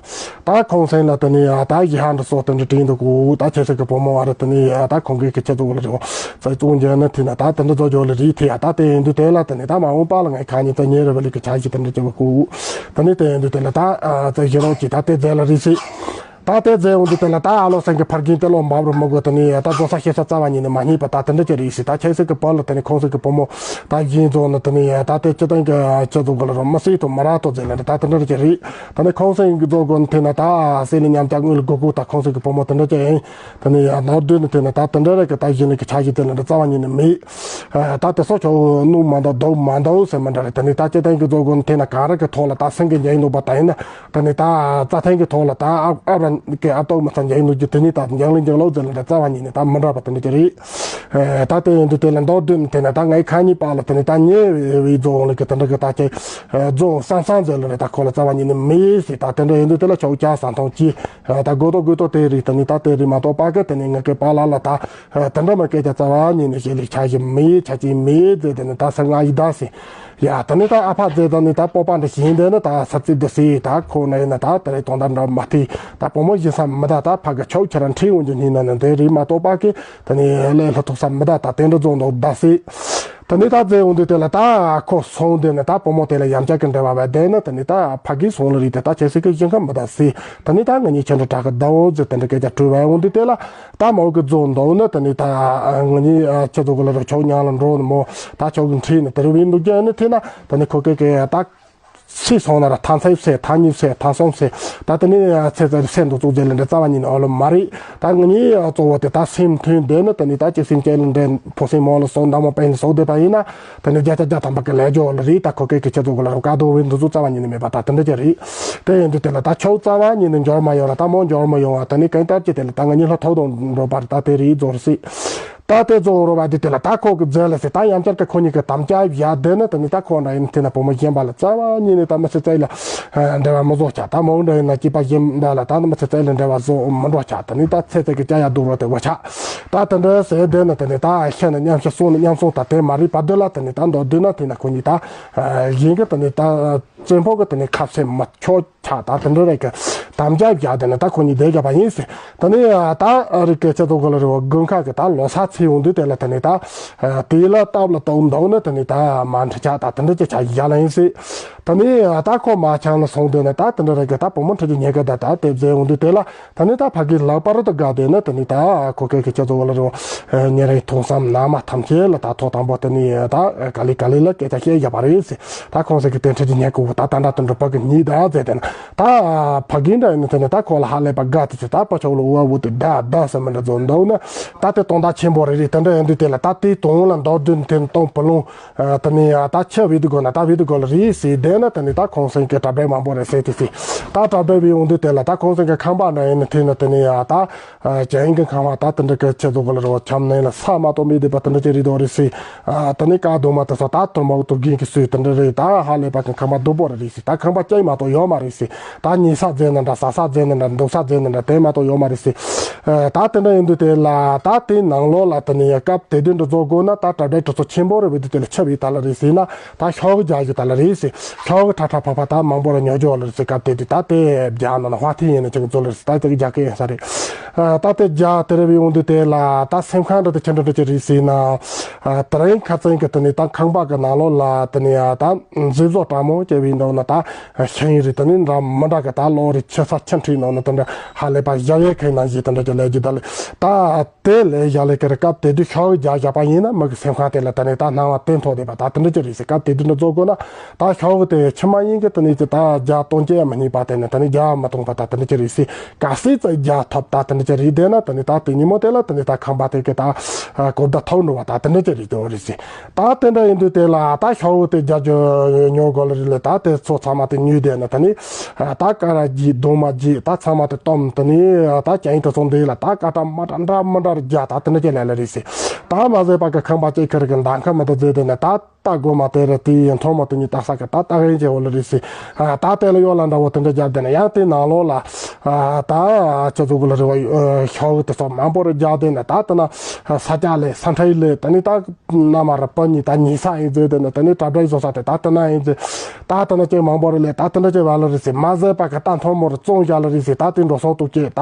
ད་ཁོང་སེང་ལ་ད་ནི་ད་ཡི་ཧ་འདྲ་སོགས་དེ་འདྲ་དྲིན་འདུག་གོ། ད་ཁྱེད་ཚོ་གི་བུ་མོ་བ་ར་ད་ནི་ད་ཁོང་གི་གི་ཁྱེད་ཚོ་གི་ལ་རེད་ཚེ་བཙོང་རྒྱུ་ན་དེ་ན་ད་དེ་འདྲ་རྫོགས་རྒྱུ་ལ་རེད་དེ་ཡ། ད་དེ་ཡིན་དུས་དེ་ལ་ད་ནི་ད་མ་འོངས་པ་ལ་ངའི་ཁ་ཉིན་ད་ཉེ་རུ་བ་ལི་གི་ཆ་ཞིག་དེ་འདྲ་བྱེད་གོ། ད་ནི་དེ་ཡིན་དུས་དེ་ལ་ད་ཚེ་ཞི་རོགས་ཀྱིས་ད་དེ་མཛད་ལ་རེད་ཟེར། ད་དེ་མཛད་འོང་དུས་དེ་ལ་ད་ཨ་ལོ་སེང་གི་ཕ་རྒན་དེ་ལོ་འབབ་རུ་མི་དགོས། དེ་ནི་ད་རྫོགས་ས་ཤེས་ས་རྩ་བ་ཉིད་ནས་མ་རྙེད་པ་ད་དེ་འདྲ་ཅིག་རེད་ཟེར། ད་ཁྱེད་ཚོ་གི་བུ་ལ་དེ་ནི་ཁོང་ཚོ་གི་བུ་མོ་ད་གཞན་རྫོགས་ན་དེ་ནི་ད་དེ་སྤྱི་བཏང་གི་སྤྱི་ཚོགས་གི་ལ་རུ་མི་སྲིད་དུ་མི་རག་ཏོ་ཟེར་ལ་ད་དེ་འདྲ་ཅིག་རེད། ད་ནི་ཁོང་ཚོ་གི་རྫོགས་དགོས་ན་དེ་ན་ད་སྲིད་ལ་ཉམས་ཆག་དངུལ་ལ་དགོས་དགོས། ད་ཁོང་ཚོ་གི་བུ་མོ་དེ་འདྲ་ཅིག་ཡིན། དེ་ནི་ཡང་ནོར་བསྡུས་ནི་དེ་ནི་ད་དེ་འདྲ་རེད་གི་ད་གཞན་ལ་གི་ཆ་ཞིག་དེ་ལ་འདྲ་རྩ་བ་ཉིད་ནས་མེད། ད་དེ་སོགས་ཁྱོད་ནུ་མ་འདུག་རྡོ་མ་འདུག་ཟེར་མི་འདྲ་རེད། དེ་ནི་ད་སྤྱི་བཏང་གི་རྫོགས་དགོས་ན་དེ་ན་ག་རེ་གི་ཐོག་ལ་ད་སེང་གི་འཇལ་ཡིན་འདུག་པ་ད་ཡིན་ན། ད་ནི་ད་རྩྭ་ཐང་གི་ཐོག་ལ་ད་ཨ་ཨ་ར་གི་ཨ་ཏོག་མི་ཚ་འཇལ་ནུ་གི་དེ་ནི་ད་འཇང་ལི་འཇང་ལོ་ཟེར་ལ་འདྲ་རྩ་བ་ཉིད་ནས་ད་མི་འདྲ་བ་དེ་འདྲ་ཅིག་རེད། ད་དེ་ཡིན་དུས་དེ་ལ་མདོ་བསྡུས་ནས་དེ་ན་ད་ངའི་ཁ་ཉིན་པ་ལ་དེ་ནི་ད་ཉེ་བའི་རྫོང་ལ་གི་དེ་འདྲ་གི་ད་ཀྱི་རྫོང་བསམ་བསམ་ཟེར་ལ་རེད། ད་ཁོ་ལ་རྩ་བ་ཉིད་ནས་མེད་ཟེར། ད་དེ་འདྲ་ཡིན་དུས་དེ་ལ་ཆོག་ཅག་ས་མཐོང་ཅི་ད་དགོས་དོ་དགོས་དོ་དེ་རེད། དེ་ནི་ད་དེ་རེད་མ་གཏོགས་པ་གི་དེ་ནི་ངའི་གི་པ་ལ་ལ་ད་དེ་འདྲ་མ་སྐད་ཆ་རྩ་བ་ཉིད་ནས་བཤད་ལས་ཆ་ཞིག་མེད་ཆ་ཅིག་མེད་ཟེར། དེ་ནི་ད་ས་ང་ཡི་ད་ཟེར། ཡ། ད་ནི་ད་ཨ་ཕ་ཟེར་ད་ནི་ད་སྤོབས་པ་འདྲ་ཞིག་ཡིན་དེ་ནི་ད་ས་རྩིས་འདི་སི་ད་ཁོ་ན་ཡིན་ན་ད་དེ་རེད་དོན་དག་འདྲ་མ་ཐི་ད་བུ་མོ་བཞིན་ས་མི་ད་ད་ཕ་གི་ཆོག་ཁྱེད་རང་ཁྲིད་འོང་རྒྱུ་ནི་ན་ནི་དེ་རེད་མ་གཏོགས་པ་གི་ད་ནི་ལས་ལྷ་ཐོག་ས་མི་ད་ད་དེ་འདྲ་རྫོང་འདུག་ད་སི། ད་ནི་ད་ཟེར་འོང་དུས་དེ་ལ་ད་ཁོ་སོང་དེ་ནི་ད་བུ་མོ་དེ་ལ་ཡང་བསྐྱར་གི་འབྲེལ་བ་བས་དེ་ནི་ད་ནི་ད་ཕ་གི་སོང་ལ་རེད་དེ་ད་ཁྱེད་སི་གི་ཞིང་ཁམས་མི་ད་སི། ད་ནི་ད་ང་གཉིས་ཁྱེད་འདྲ་དྲག་གི་ཟླ་འོ་ཟེར་དེ་འདྲ་སྐད་ཆ་དྲུད་བས་འོང་དུས་དེ་ལ། ད་མོ་གི་རྫོང་འདུག་ན་ད་ནི་ད་ང་གཉིས་ཁྱེད་ཚོ་གི་ལ་རུ་ཆོག་ཉང་ལ་འགྲོ་ནི་མོ་ད་ཆོག་གི་འཁྲིད་ནི་དེ་རུ་བི་འདུག་རྒྱ་ནི་ཐེ་ན་ད་ནི་ཁོ་ཀེ་ཀེ་ད་སི་སོང་ན་ར་ཐང་ཚེ་སེ་ཐང་གཉིས་སེ་ཐང་སོང་སེ་ད་ད་ནི་ཚེ་ཚེ་སེ་འདུག་ཚུགས་རྒྱ་ལ་འདྲ་རྩ་བ་ཉིད་ནི་ཨོ་ལོ་མ་རེད། ད་ང་གཉིས་གཙོ་བོ་དེ་ད་སེམས་མཐུན་བསྡད་ན་ད་ནི་ད་ཅི་སེམས་ཅན་ལ་འདྲ་ཕོ་སེམས་མོ་ལ་སོང་ད་མོ་པན་ལ་སོང་བསྡད་པ་ཡིན་ན། ད་ནི་བརྒྱ་ཆ་བརྒྱ་ཐམ་པ་གི་ལས་སྦྱོར་ལ་རེད། ད་ཁོ་ཀེ་ཀེ་ཁྱེད་ཚོ་གི་ལ་རུ་དཀའ་སྡུག་བི་འདུག་ཚུགས་རྩ་བ་ཉིད་ནི་མེད་པ་ད་དེ་འདྲ་ཅི་རེད། དེ་ཡིན་དུས་དེ་ལ་ད་ཆོག་རྩ་བ་ཉིད་ནས་འབྱོར་མ་ཡོང་ལ་ད་མོ་འབྱོར་མ་ཡོང་བ་ད་ནི་གང་ལྟར་གྱི་དེ་ལ་ད་ང་གཉིས་ལྷ་ཐོག་དང་འགྲོ་བར་ད་དེ་རིགས་རྫོགས་སྲིད། ད་དེ་རྫོགས་རོ་བ་དེ་དེ་ལ་ད་ཁོ་གི་རྫས་ལ་ཟེར་ད་ཡང་བསྐྱར་གི་ཁོ་གཉིས་ཀྱི་དམ་བཅའ་བཞག་དེ་ནི་ད་ནི་ད་ཁོ་འདྲ་ཡིན་དེ་ན་བུ་མོ་གཞན་པ་ལ་རྩ་བ་ཉིད་ནས་ད་མི་ཚེ་ཚད་ལ་འབྲེལ་བ་མི་བཟོ་ཆ། ད་མོ་འདྲ་ཡིན་ན་སྐྱེས་པ་གཞན་པ་ལ་ད་ནི་མི་ཚེ་ཚད་ལ་འབྲེལ་བ་བཟོ་མི་འགྲོ་ཆ། ད་ནི་ད་ཚེ་ཚད་ཀྱི་སྐྱ་ཡ་སྡུག་རོ་དེ་བ་ཆ། ད་དེ་འདྲ་ཟེར་དེ་ནི་ད་ནི་ད་ཤེས་ན་མཉམ་ཤེས་སོང་ནི་མཉམ་སོང་ད་དེ་མ་རིག་པ་དེ་ལ་ད་ནི་ད་མདོ་དེ་ན་དེ་ན་ཁོ་གཉིས་ད་གཞན་གི་ད་ནི་ད། བཙན་པོ་གི་དེ་ནས་ཁ་ཟས་མ་ཆོག་ཆག་ད་དེ་འདྲ་རེད་གི་དམ་བཅའ་བཞག་དེ་ནས་ད་ཁོ་གཉིས་བསྡད་བཞག་པ་ཡིན་ཟེར། དེ་ནས་ད་རི་སྐད་ཆ་ཚོ་ག་ལ་རི་བོ་དགུན་ཁ་གི་ད་ལོ་གསར་ཚེས་འོང་དུས་དེ་ལ་དེ་ནས་ད་དེ་ལ་སྟབས་ལ་བཏང་འདུག་ན་དེ་ནས་ད་མ་འཁྲི་ཆག་ད་དེ་འདྲ་ཅི་ཆག་བཞག་ལ་ཡིན་ཟེར། དེ་ནས་ད་ཁོ་མ་ཆང་ལ་སོང་དེ་ནས་ད་དེ་འདྲ་རེད་གི་ད་བུ་མོ་འཁྲི་རྒྱུ་ཉེ་གི་ད་ད་དེ་བཟས་འོང་དུས་དེ་ལ་དེ་ནས་ད་ཕ་གི་ལག་པ་རུ་དུ་དགའ་དེ་ནས་དེ་ནས་ད་ཁོ་སྐད་གི་ཁྱེད་ཚོ་ག་ལ་རི་བོ་ཉེ་རིང་ཐུག་བསམ་ན་མ་ཐམས་ཅད་ལ་ད་ཐོག་དང་པོ་དེ་ནས་ད་ག་ལེ་ག་ལེ་ལ་སྐད་ཆ་བཤད་བཞག་པ་རེད་ཟེར། ད་ཁོང་ཚོ་གི་དེ་འཕྲལ་གྱི་ཉེ་ཁུ་ད་ད་འདྲ་དུ་འགྲུབ་པ་གི་ཉིད་ད་ཟེར་དེ་ན་ད་ཕ་གི་འདྲ་ཡིན་ན་དེ་ནས་ད་ཁོ་ལ་ཧ་ལས་པ་དགའ་དེ་ཚེ་ད་པ་ཆོག་ལ་ཨུ་ཨ་ཨུ་དེ་ད་ད་ཟེར་མི་འདྲ་བཟོ་འདུག་ན་ད་དེ་དོན་དག་ཆེན་པོ་རེད་རེད། དེ་འདྲ་ཡིན་དུས་དེ་ལ་ད་དེ་དོན་ལ་མདོར་བསྡུས་ནས་དེ་ནས་གཏོང་བུ་ལོང་དེ་ནས་ད་ཆ་བི་དུ་གོ་ན་ད་བི་དུ་གོ་ལ་རེད་ཟེར་དེ་ན་དེ་ནས་ད་ཁོང་ཚོ་གི་གྲ་སྒྲིག་མང་པོ་རེད་ཟེར་དེ་ཚེ་ད་གྲ་སྒྲིག་བི་འོང་དུས་དེ་ལ་ད་ཁོང་ཚོ་གི་ཁང་པ་འདྲ་ཡིན་ན་དེ་ན་དེ་ནས་ད། ཅན་གྱི་ཁང་བ་ད་དེ་འདྲ་གི་ཆེད་དུ་གོ་ལ་རོ་ཁྱམས་ནང་ལ་ས་མ་གཏོགས་མི་བསྡད་པ་དེ་འདྲ་ཅིག་རེད་དོ་རེད་ཟེར། ད་ནི་ཀ་རྡོ་མ་དེ་ཚོ་ད་དུར་མོ་དུར་རྒྱན་གྱི་སུས་དེ་འདྲ་རེད། ད་ཧ་ལས་པ་གི་ཁང་པ་སྡུག་པོ་རེད་ཟེར། ད་ཁང་པ་སྐྱེས་མ་གཏོགས་ཡོད་མ་རེད་ཟེར། ད་ཉལ་ས་མཛད་ན་འདྲ་ཟ་ས་མཛད་ན་འདྲ་འདུག་ས་མཛད་ན་འདྲ་དེ་མ་གཏོགས་ཡོད་མ་རེད་ཟེར། ད་དེ་འདྲ་ཡིན་དུས་དེ་ལ་ད་དེ་ནང་ལོགས་ལ་དེ་ནི་སྐབས་དེ་དུས་འདྲ་བཟོ་དགོས་ན་ད་གྲ་སྒྲིག་དེ་ཚོ་ཆེན་པོ་རེད་བས་དུས་དེ་ལ་ཆབ་ཡིག་ད་ལ་རེད་ཟེར་ན་ད་ཤོག་གུ་རྒྱག་རྒྱུ་ད་ལ་རེད་ཟེར། ཤོག་གུ་ཁྲ་ཁྲ་ཕ་ཕ་ད་མང་པོ་ལ་ཉོ་རྒྱུ་ལ་རེད་ཟེར། སྐབས་དེ་དུས་ད་དེ་རྒྱག་ན་ན་ཧ་ཐི་ཡིན་ན་ཅིག་བཟོ་ལ་རེད་ཟེར། ད་དེ་རྒྱག་གི་ཡིན་ས་རེད། ད་ལྟའི་རྒྱ་དེ་རེ་བའི་འོང་དུས་དེ་ལ་ད་སེམས་ཁམས་འདྲ་དེ་ཁྱེད་འདྲ་འདྲ་ཅིག་རེད་ཟེར་ན། དེ་རིང་ཁ་སང་གི་དེ་ནས་ད་ཁང་པ་གི་ནང་ལོགས་ལ་དེ་ནས་ད་མཛེས་བཟོ་སྤྲང་མོ་སྐྱེ་བའི་འདུག་ན་ད་ཤིང་རེད། དེ་ནས་འདྲ་མི་འདྲ་གི་ད་ལོ་རེ་ཆུ་ས་ཆུ་འཁྲིག་ནང་ན་དེ་འདྲ་ཧ་ལས་པ་བཞག་ཡས་ཁའི་ནང་བཞིན་དེ་འདྲ་ཅིག་ལས་རྒྱུ་ད་ལས་ད་དེ་ལས་བཞག་ལས་ཀི་རེ་སྐབས་དེ་དུས་ཤོག་བརྒྱབ་བཞག་པ་ཡིན་ན་མི་གི་སེམས་ཁམས་དེ་ལ་དེ་ནས་ད་སྣང་བ་བསྟན་ཐོག་བསྡད་པ་ད་དེ་འདྲ་ཅིག་རེད་ཟེར། སྐབས་དེ་དུས་འདྲ་བཟོ་དགོས་ན། ད་ཤོག་གུ་དེ་ཕྱི་མ་ཡིན་གི་དེ་ནས་ཅི་ད་རྒྱ་གཏོང་ཅེས་མི་ཉན་པ་དེ་ནས་དེ་ནས་རྒྱ་མི་གཏོང་པ་ད་དེ་འདྲ་ཅི་རེད་ཟེར། ག་སྲིད་ཙི་རྒྱ་ཐོབ་ད་དེ་འདྲ་ཅི་རེད་དེ་ན་དེ་ནས་ད་དེ་ཉིན་མོ་དེ་ལ་དེ་ནས་ད་ཁང་པ་དེ་གི་ད་གོ་བརྡ་ཐོབ་འགྲོ་བ་ད་དེ་འདྲ་ཅི་རེད་དེ་རེད་ཟེར། ད་དེ་འདྲ་ཡིན་དུས་དེ་ལ་ད་ཤོག་གུ་དེ་རྒྱ་རྒྱུ་ཉོ་དགོས་ལ་རེད་ལ་ད་དེ་ཚོ་ཚང་མ་དེ་ཉོས་དེ་ན་དེ་ནས་ད་ཀ་ར་རྒྱུ་རྡོག་མ་རྒྱུ་ད་ཚང་མ་དེ་བཏོན་དེ་ནས་ད་ཅན་དེ་ཚོ་འདི་ལ་ད་ཀ་ཏྲ་མ་ཏྲ་འདྲ་མི་འདྲ། རྒྱ་ད་དེ་འདྲ་ཅིག་ལས་ལ་རེད་ཟེར། ད་མ་ཟད་པ་གི་ཁང་པ་ཅིག་ཁར་གི་མདའ་ཁ་མི་ད་བཟོས་དེ་ནས་ད་ད་སྒོ་མ་དེ་རེད། དེ་ཡི་མཐོང་མ་དེ་གཉིས་ད་ས་གི་ད་ད་གིན་ཅིག་འོ་ལ་རེད་ཟེར། ད་དེ་ལ་གཡོག་ལ་འདྲ་བོ་དེ་འདྲ་རྒྱབ་དེ་ནས་ཡང་དེ་ནང་ལོགས་ལ་ད་ཅི་ཟེར་དགོས་ལ་རེད་བ། ཤོག་དེ་ཚོ་མང་པོ་རེ་རྒྱབ་དེ་ནས་ད་དེ་ན་ས་སྐྱ་ལས་ས་ཁྲའི་ལས་དེ་ནས་ད། ན་མ་ར་པ་ཉི་ད་ཉི་ས་ཡིན་ཟེར་དེ་ནི་དེ་ནི་གྲ་སྒྲིག་བཟོ་ས་དེ་ད་དེ་ན་ཡིན་ཟེར། ད་དེ་ན་ཅིག་མང་པོ་རེ་ལས་ད་དེ་འདྲ་ཅིག་བ་ལ་རེད་ཟེར། མ་ཟད་པ་གི་ད་མཐོང་མོ་རེ་བཙོང་བཞག་ལ་རེད་ཟེར། ད་དེ་འགྲོ་སོང་དུ་སྐྱེས་ད་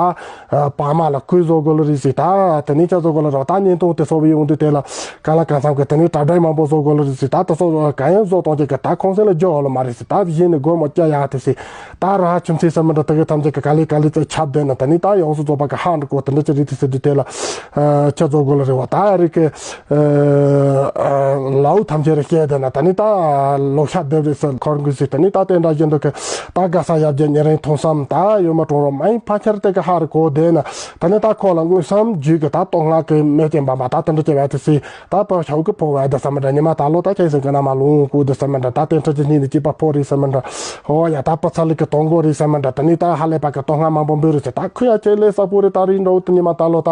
བག་མ་ལ་ཁུལ་བཟོ་དགོས་ལ་རེད་ཟེར། ད་དེ་ནི་ཅི་བཟོ་དགོས་ལ་རེད། ད་བརྙན་ཐུང་དེ་ཚོ་བི་ཡོང་དུས་དེ་ལ་ག་ལ་གང་འཚམ་གི་དེ་ནི་གྲ་སྒྲིག་མང་པོ་བཟོ་དགོས་ལ་རེད་ཟེར། ད་དེ་ཚོ་ག་ཡང་བཟོ་གཏོང་ཅིག་གི་ད་ཁོང་སེང་ལ་འཇོག་ལ་མ་རེད་ཟེར། ད་གཞི་ནས་སྒོར་མོ་སྐྱ་ཡག་དེ་ཟེར། ད་ར་ཁྱིམ་མཚེས་ཟེར་མི་འདྲ་དེ་གི་ཐམས་ཅད་ཀྱི་ག་ལེ་ག་ལེ་ཚོ་ཁྱབ་བསྡད་ན་དེ་ནི་ད་ཡོངས་སུ་རྫོགས་པ་གི་ཧང་འགྲོ་གོ་དེ་འདྲ་ཅི་རེད་དེ་ཟེར་དུས་དེ་ལ་ཁྱེད་ཚོ་གོ་ལ་རེ་བ་ད་རིག་གི་ལའུ་ཐམས་ཅད་རེ་བཤད་བསྡད་ན་དེ་ནི་ད་ལོ་ཤ་སྡེབ་རེ་ཟེར་འཁོར་འགུལ་ཟེར། དེ་ནི་ད་དེ་འདྲ་བཞིན་དུ་གི་ད་དགའ་ས་ཡབ་རྒྱལ་ཉེ་རིང་ཐུང་བསམ་ད་ཡོད་མ་གྲོང་རོགས་མ་ཡིན་ཕ་ཁྱེར་དེ་གི་ཧ་རེ་གོ་བསྡད་ན་དེ་ནི་ད་ཁོ་ལ་དངོས་སམ་རྒྱུད་ཀྱི་ད་ལྟོ་ང་གི་མེ་སྐྱེན་པ་མ་ད་དེ་འདྲ་བྱས་བ་དེ་སི། ད་ཕར་ཤའུ་གི་ཕོ་བ་དེ་ས་མི་འདྲ། ཉི་མ་ད་ལོ་ད་ཁྱེད་སེང་གི་ན་མ་ལུང་ཀུ་དེ་ས་མི་འདྲ། ད་དེ་འཕྲལ་གྱི་སྙིང་ནི་སྐྱིད་པ་ཕོ་རེད་ས་མི་འདྲ། ཨོ་ཡ་ད་པ་ཚ་ལི་གི་དོང་གོ་རེད་ས་མི་འདྲ། ད་ནི་ད་ཧ་ལས་པ་གི་དོང་ང་མང་པོ་འབུལ་རེད་ཟེར། ད་ཁུ་ཡ་ཁྱེད་ལས་ས་ཕོ་རེད། ད་རིང་འགྲོ་དུ་ཉི་མ་ད་ལོ་ད་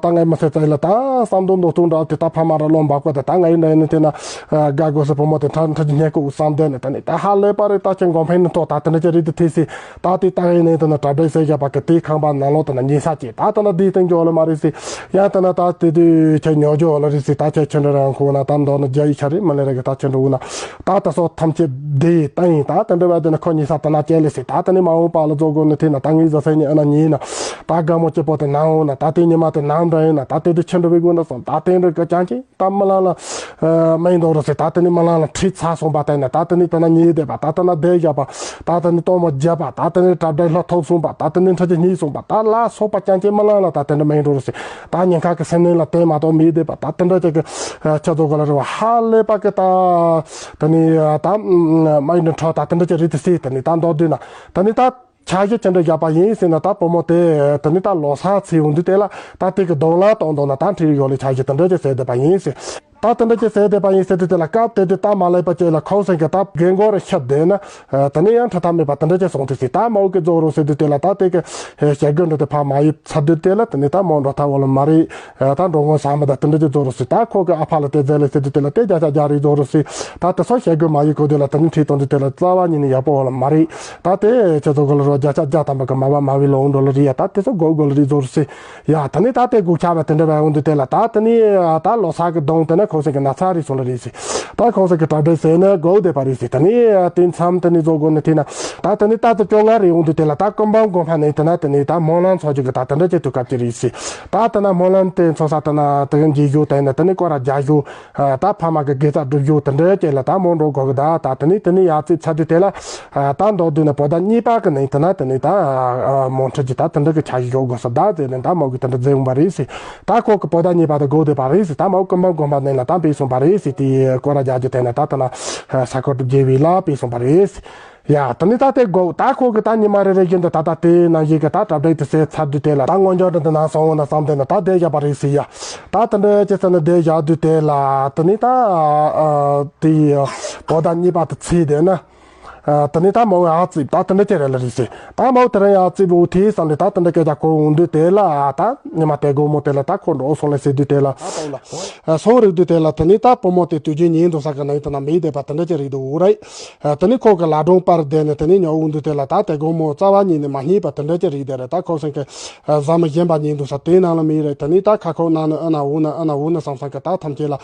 ད་ངའི་མི་ཚེ་ཚ་ལ་ད་བསམ་དོན་འདོད་ཐུག་འདྲ་དེ་ད་ཕ་མ་ར་ལོ་འབབ་གོ་དེ་ད་ངའི་འདྲ་ཡིན་ནི་དེ་ན་དགའ་དགོས་ཟེར། བུ་མོ་དེ་འཕྲལ་འཕྲལ་གྱི་སྙད་ཀུ་བསམ་དེ་ནི་ད་ནི་ད་ཧ་ལས་པ་རེད། ད་ཁྱེད་འགོམ་ཕན་ནི་ཐོག་ད་དེ་འདྲ་ཅི་རེད་དེ་ཐེ་སི། ད་དེ་ལྟ་བའི་གནས་དེ་ན་གྲ་སྒྲིག་ཟེར་བཞག་པ་གི་དེའི་ཁང་པ་ནང་ལོགས་དེ་ན་ཉེ་ས་ཅིག་ད་དེ་ན་དེའི་སྟེང་འཇོག་ལ་མ་རེད་ཟེར། ཡང་དེ་ན་ད་དེ་དུས་ཁྱེད་ཉོ་འཇོག་ལ་རེད་ཟེར། ད་ཁྱེད་ཁྱེད་འདྲ་རང་ཁོ་ན་ད་མདོ་ན་རྒྱ་ཡིག་ཆ་རེད་མ་ལེ་རེ་གི་ད་ཁྱེད་འདྲ་འུ་ན་ད་ད་སོ་ཐམས་ཅད་དེ་ད་ཡིན། ད་དེ་འདྲ་བ་དེ་ན་ཁོ་ཉེ་ས་དེ་ན་ཅན་ལེ་ཟེར། ད་དེ་ནི་མ་འོངས་པ་ལ་རྫོགས་དགོས་ནི་དེ་ན་ད་ངའི་བཟའ་ས་ནི་ཨ་ན་ཉིན་ན་ད་དགའ་མོ་སྐྱིད་པོ་དེ་ན་འོ་ན་ད་དེ་ཉི་མ་དེ་ནམ་འདྲ་ཡིན་ན་ད་དེ་དུས་ཁྱེད་འདྲ་བའི་དགོས་ན་སོང་ད་དེ་འདྲ་གི་ཅང་ཅིག་ད་མི་ལང་ལ། མི་འདུག་རེད་ཟེར། ད་དེ་ནི་མི་ལང་ལ་ཁྲིད་ཚར་སོང་པ་དེ་ནི་ད་དེ་ནི་དེ་ན་ཉེས་བསྡད་པ། ད་དེ་ན་བསྡད་བཞག་པ། ད་དེ་ནི་གཏོར་མ་བརྒྱབ་པ། ད་དེ་ནི་གྲ་སྒྲིག་ལྷ་ཐོབ་སོང་པ། ད་དེ་ནི་འཕྲལ་གྱི་གཉིད་སོང་པ། ད་ལ་སོགས་པ་ཅང་ཅིག་མི་ལང་ལ་ད་དེ་འདྲ་མི་འདུག་རེད་ཟེར། ད་ཉེན་ཁ་གི་སེམས་ནད་ལ་བརྟེན་མ་གཏོགས་མི་བསྡད་པ། ད་དེ་འདྲ་ཅིག་གི་ཁྱེད་ཚོ་ག་ལ་རེད་བ། ཧ་ལས་པ་གི་ད་དེ་ནི་ད་མ་ཡིན་ནི་ཁྲོ་ད་དེ་འདྲ་ཅིག་རེད་དེ་སྲིད། དེ་ནི་ད་མདོར་བསྡུས་ན་དེ་ནི་ད། འཆར་གཞི་ཅི་འདྲ་བཞག་པ་ཡིན་ཟེར་ན། ད་བུ་མོ་དེ་དེ་ནི་ད་ལོ་གསར་ཚེས་ཡོང་དུས་དེ་ལ་ད་དེ་གི་གདོང་ལ་གཏོང་གདོང་ན་ད་འཁྲིད་ཡོད་ལེ་འཆར་གཞི་དེ་འདྲ་ཅིག་ཟེར་བསྡད་པ་ཡིན་ཟེར། ད་དེ་འདྲ་ཅིག་ཟེར་བསྡད་པ་ཡིན་ཟེར་དུས་དེ་ལ་སྐབས་དེ་དུས་ད་མ་ལེགས་པ་ཅིག་ལ་ཁོང་སེང་གི་ད་རྒན་གོག་རེ་ཤི་བསྡད་ན་དེ་ནི་ཡང་ཁྲ་ཐག་མེད་པ་དེ་འདྲ་ཅིག་སོང་དུས་ཟེར། ད་མ་འོ་གི་རྫོགས་རོགས་ཟེར་དུས་དེ་ལ་ད་དེ་གི་ཞེ་དགོས་འགྲོ་དེ་ཕ་མ་ཡི་ཚ་དུས་དེ་ལ་དེ་ནི་ད་མོ་འགྲོ་ཐབས་འོ་ལ་མ་རེད། ད་འགྲོ་ངོ་ས་མི་ད་དེ་འདྲ་ཅིག་རྫོགས་རོགས་ཟེར། ད་ཁོ་གི་ཨ་ཕ་ལ་དེ་ཟེར་ལེ་ཟེར་དུས་དེ་ལ་དེ་བརྒྱ་ཆ་བརྒྱ་རེད་རྫོགས་རོགས་ཟེར། ད་དེ་སོགས་ཞེ་དགོས་མ་ཡི་གོ་དེ་ལ་དེ་ནི་ཁྲིད་གཏོང་དུས་དེ་ལ་རྩ་བ་ཉིད་ནས་ཡག་པོ་འོ་ལ་མ་རེད། ད་དེ་ཁྱེད་ཚོ་གོ་ལ་རོ་བརྒྱ་ཆ་བརྒྱ་ཐམ་པ་གི་མ་བ་མ་བའི་ལོ་འགྲོ་ལ་རེད་ཡ། ད་དེ་ཚོ་གོ་གོ་ལ་རེད་རྫོགས་རོགས་ཟེར། ཡ་ད་ནི་ད་དེ་སྒུག་ཆ་བ་དེ་འདྲ་བ་འོང་དུས་དེ་ལ་ད་དེ་ནི་ད་ལོ་གསར་གི་གདོང་དེ་ནི་ཁོང་སེང་གི་ན་ཚ་རེད་སོང་ལ་རེད་ཟེར། ད་ཁོང་སེང་གི་གྲ་སྒྲིག་ཟེར་ན་སྒུག་བསྡད་པ་རེད་ཟེར། ད་ནི་དེ་མཚམས་དེ་ནི་རྫོགས་དགོས་ནི་དེ་ན་ད་དེ་ནི་ད་དེ་བཅོ་ལྔ་རེད་འོང་དུས་དེ་ལ་ད་ཀུན་སྤངས་དགོན་པ་ནས་དེ་ན་དེ་ནི་ད་སྨོན་ལམ་ཚོགས་རྒྱུ་གི་ད་དེ་འདྲ་ཅིག་དུས་སྐབས་ཅིག་རེད་ཟེར། ད་དེ་ན་སྨོན་ལམ་དེ་ཚོགས་ས་དེ་ན་དེ་གི་འཇིགས་ཞུ་དེ་ནི་དེ་ནི་སྐོར་ར་རྒྱག་ཞུ། ད་ཕ་མ་གི་དགེ་རྩ་སྒྲུབ་རྒྱུ་དེ་འདྲའི་རྐྱེན་ལ་ད་མོ་འགྲོ་དགོས་གི། ད་ད་དེ་ནི་དེ་ནི་ཡར་རྩིས་ཚར་དུས་དེ་ལ་ད་མདོར་བསྡུས་ན་བོད་ཟླ་གཉིས་པ་གི་ནང་དེ་ན་དེ་ནི་ད་མོ་ཁྲིད་ཀྱི་ད་དེ་འདྲ་གི་འཆར་གཞི་ཡོད་དགོས་ས་ད་ཟེར་ནས་ད་མོ་གི་དེ་འདྲ་མཛད་འོང་པ་རེད་ཟེར། ད་ཁོ་གི་བོད་ཟླ་གཉིས་པ་དེ་འགོར་བསྡད་པ་རེད་ཟེར། ད་མོ་ཀུན་སྤངས་དགོན་པ་ནང་ལ་ད་འབུལ་སོང་པ་རེད་ཟེར། དེ་སྐོར་ར་རྒྱག་རྒྱུ་དེ་ནི་ད་དེ་ན་ས་ཁོ་རྒྱལ་བའི་ལ་འབུལ་སོང་པ་རེད་ཟེར། ཡ་ད་ནི་ད་དེ་དགོས། ད་ཁོ་གི་ད་ཉི་མ་རེ་རེ་བཞིན་དུ་ད་ད་དེ་ནང་བཞིན་གི་ད་གྲ་སྒྲིག་དེ་ཟེར་ཚར་དུས་དེ་ལ་ད་སྔོན་འཇོག་འདི་འདི་ནང་སོང་འོང་ན་བསམ་དེ་ན་ད་བསྡད་བཞག་པ་རེད་ཟེར་ཡ། ད་དེ་འདྲ་ཅི་ཟེར་ན་བསྡད་བཞག་དུས་དེ་ལ་ད་ནི་ད་དེ་བོད་ཟླ་གཉིས་པ་དེ་ཚེས་དེ་ན་ད་ནི་ད་མོ་ཨ་ཙི་ད་དེ་འདྲ་ཅི་རེད་ལ་རེད་ཟེར། ད་མོ་དེ་རིང་ཨ་ཙི་བོ་དེ་བསམ་ལེ་ད་དེ་འདྲ་སྐད་ཆ་གོ་འོང་དུས་དེ་ལ་ད་ཉི་མ་དེ་དགོང་མོ་དེ་ལ་ད་ཁོ་འགྲོ་སོང་ལེ་ཟེར་དུས་དེ་ལ། སོང་རིག་དུས་དེ་ལ་དེ་ནི་ད་བུ་མོ་དེ་དུས་རྒྱུན་ཉིན་འདུག་ས་གི་ནང་དེ་ན་མི་བསྡད་པ་དེ་འདྲ་ཅིག་རེད་འདུག་འོ་རེད། དེ་ནི་ཁོ་གི་ལ་སྒྲོན་པར་བསྡད་ནས་དེ་ནི་ཉོ་འོང་དུས་དེ་ལ་ད་དེ་དགོང་མོ་རྩ་བ་ཉིད་ནས་མ་རྙེད་པ་དེ་འདྲ་ཅིག་རེད་དེ་རེད། ད་ཁོ་སེང་གི་བཟའ་མི་གཞན་པ་ཉིན་འདུག་ས་དེའི་ནང་ལ་མི་རེད། དེ་ནི་ད་ཁ་ཁོག་ནང་ནས་ཨ་ན་འུ་ན་ཨ་ན་འུ་ན་བསམ་བསམ་གི་ད་ཐམས་ཅད་ལ་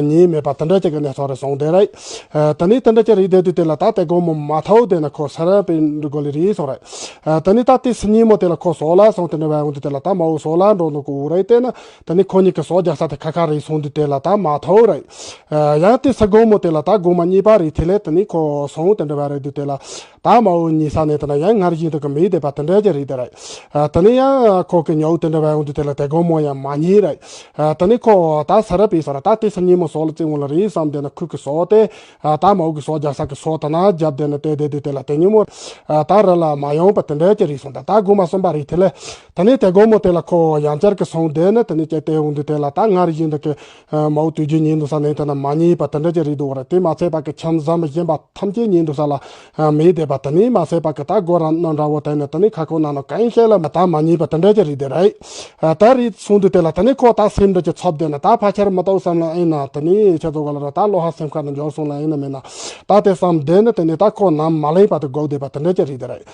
ཉིན་མེད་པ་དེ་འདྲ་ཅིག་གི་གནས་ཚུལ་རེད་སོང་དེ་རེད། དེ་ནི་དེ་འདྲ་ཅིག་རེད་བསྡད་དུས་དེ་ལ་ད་དེ་དགོང་མོ་མ་ཐོག་དེ་ན་ཁོ་ས་ར་པའི་འགྲོ་དགོས་ལི་རེད་སོང་རེད། དེ་ནི་ད་དེ་སི་ཉིན་མོ་དེ་ལ་ཁོ་སོ་ལ་སོང་དེ་འདྲ་བ་འོང་དུས་དེ་ལ་ད་མ་འོ་སོ་ལ་འགྲོ་ནོ་གི་འོ་རེད་དེ་ན། དེ་ནི་ཁོ་གཉིས་ཀྱི་སོ་རྒྱག་ས་དེ་ཁ་ཁ་རེད་སོང་དུས་དེ་ལ་ད་མ་ཐོག་རེད། ཡང་དེ་ས་དགོང་མོ་དེ་ལ་ད་དགོང་མ་གཉིས་པ་རེད། དེ་ལས་དེ་ནི་ཁོ་སོང་དེ་འདྲ་བ་རེད་དུས་དེ་ལ་ད་མ་འོ་ཉི་ས་ནས་དེ་ན་ཡང་སྔར་བཞིན་དུ་གི་མི་བསྡད་པ་དེ་འདྲ་ཅིག་རེད་དེ་རེད། དེ་ནི་ཡང་ཁོ་གི་ཉོ་དེ་འདྲ་བ་འོང་དུས་དེ་ལ་དེ་དགོང་མོ་ཡང་མ་རྙེད་རེད། དེ་ནི་ཁོ་ད་ས་ར་པའི་ས་ར་ད་དེ་ས་ཉིན་མོ་སོ་ལ་བརྩི་འོང་ལ་རེད་བསམ་དེ་ན་ཁོ་གི་སོ་དེ་ད་མ་འོ་གི་སོ་རྒྱག་ས་གི་སོ་དེ་ན་རྒྱབ་དེ་ན་ བལྟས་བསྡད་དུས་དེ་ལ་དེ་ཉིན་མོ་ད་རི་ལ་མ་ཡོང་བ་དེ་འདྲ་ཅིག་རེད་སོང་། ད་ད་དགོང་མོ་གསུམ་པ་རེད། དེ་ལས་དེ་ནས་དེ་དགོང་མོ་དེ་ལ་ཁོ་ཡང་བསྐྱར་གི་སོང་བསྡད་ནས་དེ་ནས་ཅིག་བལྟས་འོང་དུས་དེ་ལ་ད་སྔར་བཞིན་དུ་གི་མའོ་དུས་རྒྱུན་ཉལ་འདུག་ས་ནས་དེ་ན་མ་ཉལ་བ་དེ་འདྲ་ཅིག་རེད་འདུག་ར། དེ་མ་ཚད་པ་གི་ཁྱིམ་ཟམ་གཞན་པ་ཐམས་ཅད་ཉལ་འདུག་ས་ལ་མེད་བསྡད་པ། དེ་ནས་མ་ཚད་པ་གི་ད་སྒོ་ར་སྣ་འདྲ་བོ་དེ་ནས་དེ་ནས་ཁ་ཁོ་ནང་ན་གང་ཤེས་ལ་མ་ད་མ་ཉལ་བ་དེ་འདྲ་ཅིག་རེད་དེ་རེད། ད་རེད་སོང་དུས་དེ་ལ་དེ་ནས་ཁོ་ད་སེམས་འདྲ་ཅིག་ཚབ་བསྡད་ན་ད་ཕལ་ཆེར་མི་ལྟོགས་བསམ་ལ་ཨེ་ན་དེ་ནས་ཁྱེད་ཚོ་ག་ལ་ར་ད་བློ་ཧ་སེམས་ཁ་ནས་འབྱོར་སོང་ལ་ཨེ་ན་མེད་ན་ད་དེ་བསམ་བསྡད་ནས་དེ་ནས་ད་ཁོ་ནམ་མ་ལེན་པ་དེ་སྒུག་བསྡད་པ་དེ་འདྲ་ཅིག་རེད་དེ་རེད།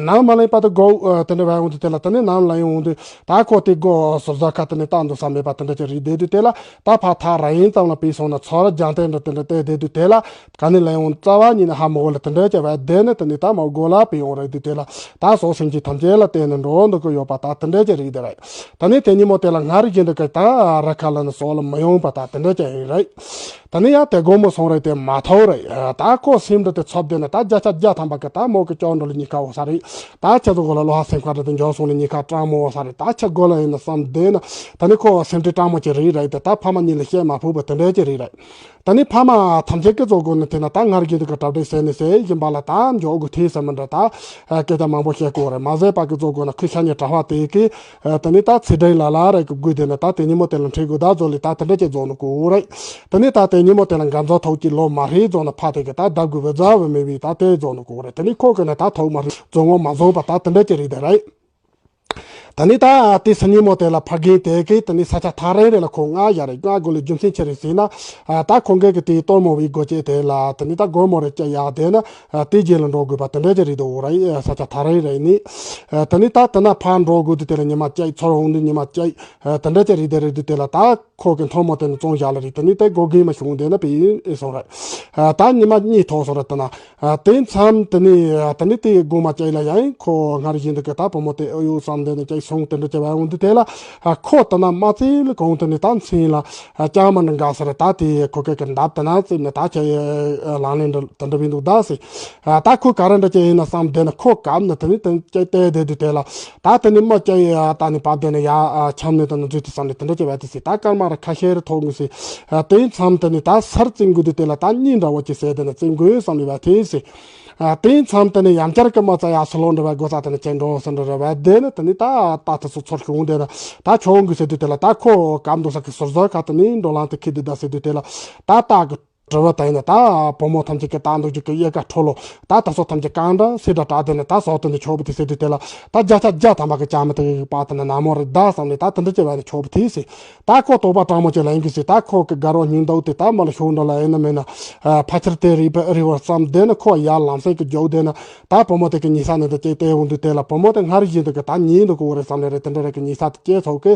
ནམ་མ་ལེན་པ་དེ་སྒུག་དེ་འདྲ་བས་འོང་དུས་དེ་ལ་དེ་ནས་ནམ་ལེན་འོང་དུས་ད་ཁོ་དེ་སྒོ་ཟུར་ཟ་ཁ་དེ་ནས་བཏང་འདུག་ས་མེད་པ་དེ་འདྲ་ཅིག་རེད་བསྡད་དུས་དེ་ལ་ད་ཕ་ཐག་ར་ཡིན་ཙམ་ལ་ཕེབས་སོང་ན་ཚོར་རྒྱང་བསྟན་འདྲ་དེ་འདྲ་བལྟས་བསྡད་དུས་དེ་ལ། ག་ནས་ལེན་འོང་རྩ་བ་ཉིད་ནས་ཧ་མ་གོ་ལ་དེ་འདྲ་བྱས་པ་བསྡད་ནས་དེ་ནས་ད་མ་གོ་ལ་པི་ཡོང་རེད་དུས་དེ་ལ་ད་སོགས་སེམས་ཅན་ཐམས་ཅད་ལ་བལྟས་ནས་འགྲོ་འདུག་གི་ཡོད་པ་ད་དེ་འདྲ་ཅིག་རེད་དེ་རེད། ད་ནས་དེ་ཉིན་མོ་དེ་ལ་སྔར་བཞིན་དུ་གི་ད་ར་ཁ་ལ་ནས་སོགས་ལ་མི་ཡོང་པ་ད་དེ་འདྲ་ཅིག་ཡིན་རེད། ད་ནས་ཡང་དེ་དགོང་མོ་སོང་རེད་དེ་མ་ཐོག་རེད། ད་ཁོ་སེམས་འདྲ་དེ་ཚབ་བསྡད་ནས་ད་བརྒྱ་ཆ་བརྒྱ་ཐམ་པ་གི་ད་མོ་གི་ཅོག་འགྲོ་ལ་གཉིས་ཀ་འོ་ས་རེད། ད་ཁྱེད་ཚོ་གོ་ལ་བློ་ཧ་སེམས་ཁ་འདྲ་དེ་འབྱོར་སོང་ལ་གཉིས་ཀ་སྤྲང་མོ་འོ་ས་རེད། ད་ཁྱེད་གོ་ལ་ཡིན་ན་བསམ་བསྡད་ན་ད་ནས་ཁོ་སེམས་ཁྲལ་སྤྲང་མོ་ཅིག་རེད་རེད་དེ་ད་ཕ་མ་གཉིས་ལ་བཤད་མ་ཕོད་པ་དེ་འདྲ་ཅིག་རེད་རེད། ད་ནི་ཕ་མ་ཐམས་ཅད་ཀྱི་རྫོགས་སྒོ་ནས་དེ་ན་ད་སྔར་བཞིན་དུ་གི་གྲ་སྒྲིག་ཟེར་ནས་ཟེར་བཞིན་པ་ལ་ད་འཇོག་དགོས་ཐེ་ཟེར་མི་འདྲ་ད་སྐད་ཆ་མང་པོ་བཤད་དགོས་རེད། མ་ཟད་པ་གི་རྫོགས་སྒོ་ན་ཁོས་ཤ་ཉེ་གྲྭ་པ་དེ་གི་ད་ནི་ད་ཚེ་སྒྲིང་ལ་ལ་རེད་གི་དགོས་དེ་ན་ད་དེ་ཉིན་མོ་དེ་ལ་འཁྲིད་དགོས་ད་རྫོགས་ལས་ད་དེ་འདྲ་ཅིག་རྫོགས་ནི་དགོས་རེད། ད་ནི་ད་དེ་ཉིན་མོ་དེ་ལ་འགན་རྫོགས་ཐོག་གི་ལོ་མ་རེད་རྫོགས་ན་ཕ་དེ་གི་ད་བདག་དགོས་པའི་རྫ་བ་མེད་པའི་ད་དེ་རྫོགས་ནི་དགོས་རེད། ད་ནི་ཁོ་གི་ན་ད་ཐོག་མ་རེད་རྫོགས་ངོ་མ་རྫོགས་པ་ད་དེ་འདྲ་ཅིག་རེད་དེ་རེད། ད་ནི་ད་དེ་སང་ཉིན་མོ་དེ་ལ་ཕ་རྒན་དེ་གིས་ད་ནི་ས་ཆ་ཐག་རིང་རེ་ལ་ཁོ་ང་ཡ་རེ་ང་དགོས་ལ་རྒྱུ་མཚན་ཆི་རེད་ཟེར་ན། ད་ཁོང་གིས་གི་དེའི་སྟོན་མོ་བའི་སྒོ་བཅད་དེ་ལ་ད་ནི་ད་སྒོར་མོ་རེ་བཅད་ཡག་དེ་ན་དེ་རྗེས་ལ་འགྲོ་དགོས་པ་དེ་འདྲ་ཅིག་རེད་འདུག་ར། ས་ཆ་ཐག་རིང་རེ་ནི། ད་ནི་ད་དེ་ན་ཕར་འགྲོ་དགོས་དུས་དེ་ལ་ཉི་མ་བཅད་ཚུར་འོང་དུས་ཉི་མ་བཅད་དེ་འདྲ་ཅིག་རེད་དེ་རེད་དུས་དེ་ལ་ད་ཁོ་གི་མཐོང་མོ་དེ་ནི་བཙོང་བཞག་ལ་རེད། ད་ནི་དེ་སྒོ་རྒན་མ་བྱུང་དེ་ན་པི་ཨེ་སོང་ར། ད་ཉི་མ་གཉིས་ཐོག་སོང་ར་ད་ན། དེ་མཚམས་དེ་ནས་དེ་ནས་དེ་དགོང་མ་ཅིག་ལ་ཡང་ཁོ་སྔར་བཞིན་དུ་གི་ད་བུ་མོ་དེ་ཨེ་ཡོད་བསམ་དེ་ནས་ཅིག་སོང་དེ་འདྲ་བྱས་པ་འོང་དུས་དེ་ལ་ཁོ་ད་ན་མ་ཚིག་ལ་གོང་དེ་ནས་ད་མཚན་ལ་ལྕང་མ་འདྲ་འགག་ས་རེད། ད་དེ་ཁོ་གི་གི་འདབ་དེ་ན་བཙེམ་ནས་ད་ཁྱེད་ལང་ལེན་འདྲ་དེ་འདྲ་བིན་འདུག་ད་ཟེར། ད་ཁོ་ག་རེ་འདྲ་ཅིག་ཡིན་ན་བསམ་དེ་ནས་ཁོ་གབ་ནས་དེ་ནས་དེ་ཅིག་བལྟས་བསྡད་དུས་དེ་ལ་ད་དེ་ནས་མི་ཅིག་ད་ནས་བབས་དེ་ནས་ཡ་ཁྱམས་ནས་དེ་ནས་འཛུལ་དུས་བསམ་ནས་དེ་འདྲ་ཅིག་བས་དེ་ཟེར། ད་སྐར་མ་ར་ཁ་ཤས་རེ་ཐོག་ངོས་ཟེར། དེ་མཚམས་དེ་ནས་ད་སར་བཙེམ་དགོས་དུས་དེ་ལ་ད་གཉིད་འདྲ་བོ་ཅིག་ཟེར་དེ་ནས་བཙེམ་དགོས་བསམ་ནས་བས་དེ་ཟེར། ཨ། དེའི་མཚམས་དེ་ནས་ཡང་བསྐྱར་གྱི་མ་རྩ་ཡར་སོ་ལོ་འདྲ་བའི་སྒོ་རྩ་དེ་ནས་ཅིག་འགྲོ་ཟེར་འདྲ་ར་བས་དེ་ནས་དེ་ནས་ད་ད་དེ་ཚོ་ཚུར་བྱུང་དེ་ན་ད་ཆོག་གི་ཟེར་དུས་དེ་ལ་ད་ཁོ་གབ་འདུག་ས་གི་ཟུར་ཟུར་ཁ་དེ་ནས་འགྲོ་ལམ་དེ་ཁེལ་དུས་ད་ཟེར་དུས་དེ་ལ་ད་ད་གི་དྲི་བ་དེ་ཡིན་ན་ད་བུ་མོ་ཐམས་ཅད་ཀྱི་ད་འདུག་རྒྱུ་གི་ཡལ་ག་འཕྲོ་ལོ་ད་དེ་ཚོ་ཐམས་ཅད་གང་འདྲ་སེ་འདྲ་དྲག་དེ་ནས་ད་ཟོག་དེ་ནས་ཆོག་པ་དེ་ཟེར་དུས་དེ་ལ་ད་བརྒྱ་ཆ་བརྒྱ་ཐམ་པ་གི་ཅང་མི་དེ་གི་པ་དེ་ནས་ན་མོ་རེད་ད་བསམ་ནས་ད་དེ་འདྲ་བྱས་བས་ནས་ཆོག་པ་དེ་ཟེར། ད་ཁོ་དོགས་པ་སྤྲང་མོ་ཅིག་ལ་ཡིན་གི་ཟེར། ད་ཁོ་གི་དགའ་རོགས་སྙིང་སྟོབས་དེ་ད་མ་ལ་ཤོག་འདྲ་ལ་ཡིན་ན་མིན་ན། ཨ། ཕལ་ཆེར་དེ་རིག་པ་རིག་པ་བསམ་བསྡད་ན་ཁོ་ཡར་ལམ་སེང་གི་རྒྱུག་བསྡད་ན་ད་བུ་མོ་དེ་གི་ཉལ་ས་ནས་དེ་ཅིག་བལྟས་འོང་དུས་དེ་ལ་བུ་མོ་དེ་སྔར་བཞིན་དུ་གི་ད་ཉལ་འདུག་གི་འོ་རེད་བསམ་ལེ་རེད། དེ་འདྲ་རེད་གི་ཉལ་ས་དེ་སྐྱེས་ཚོགས་གི་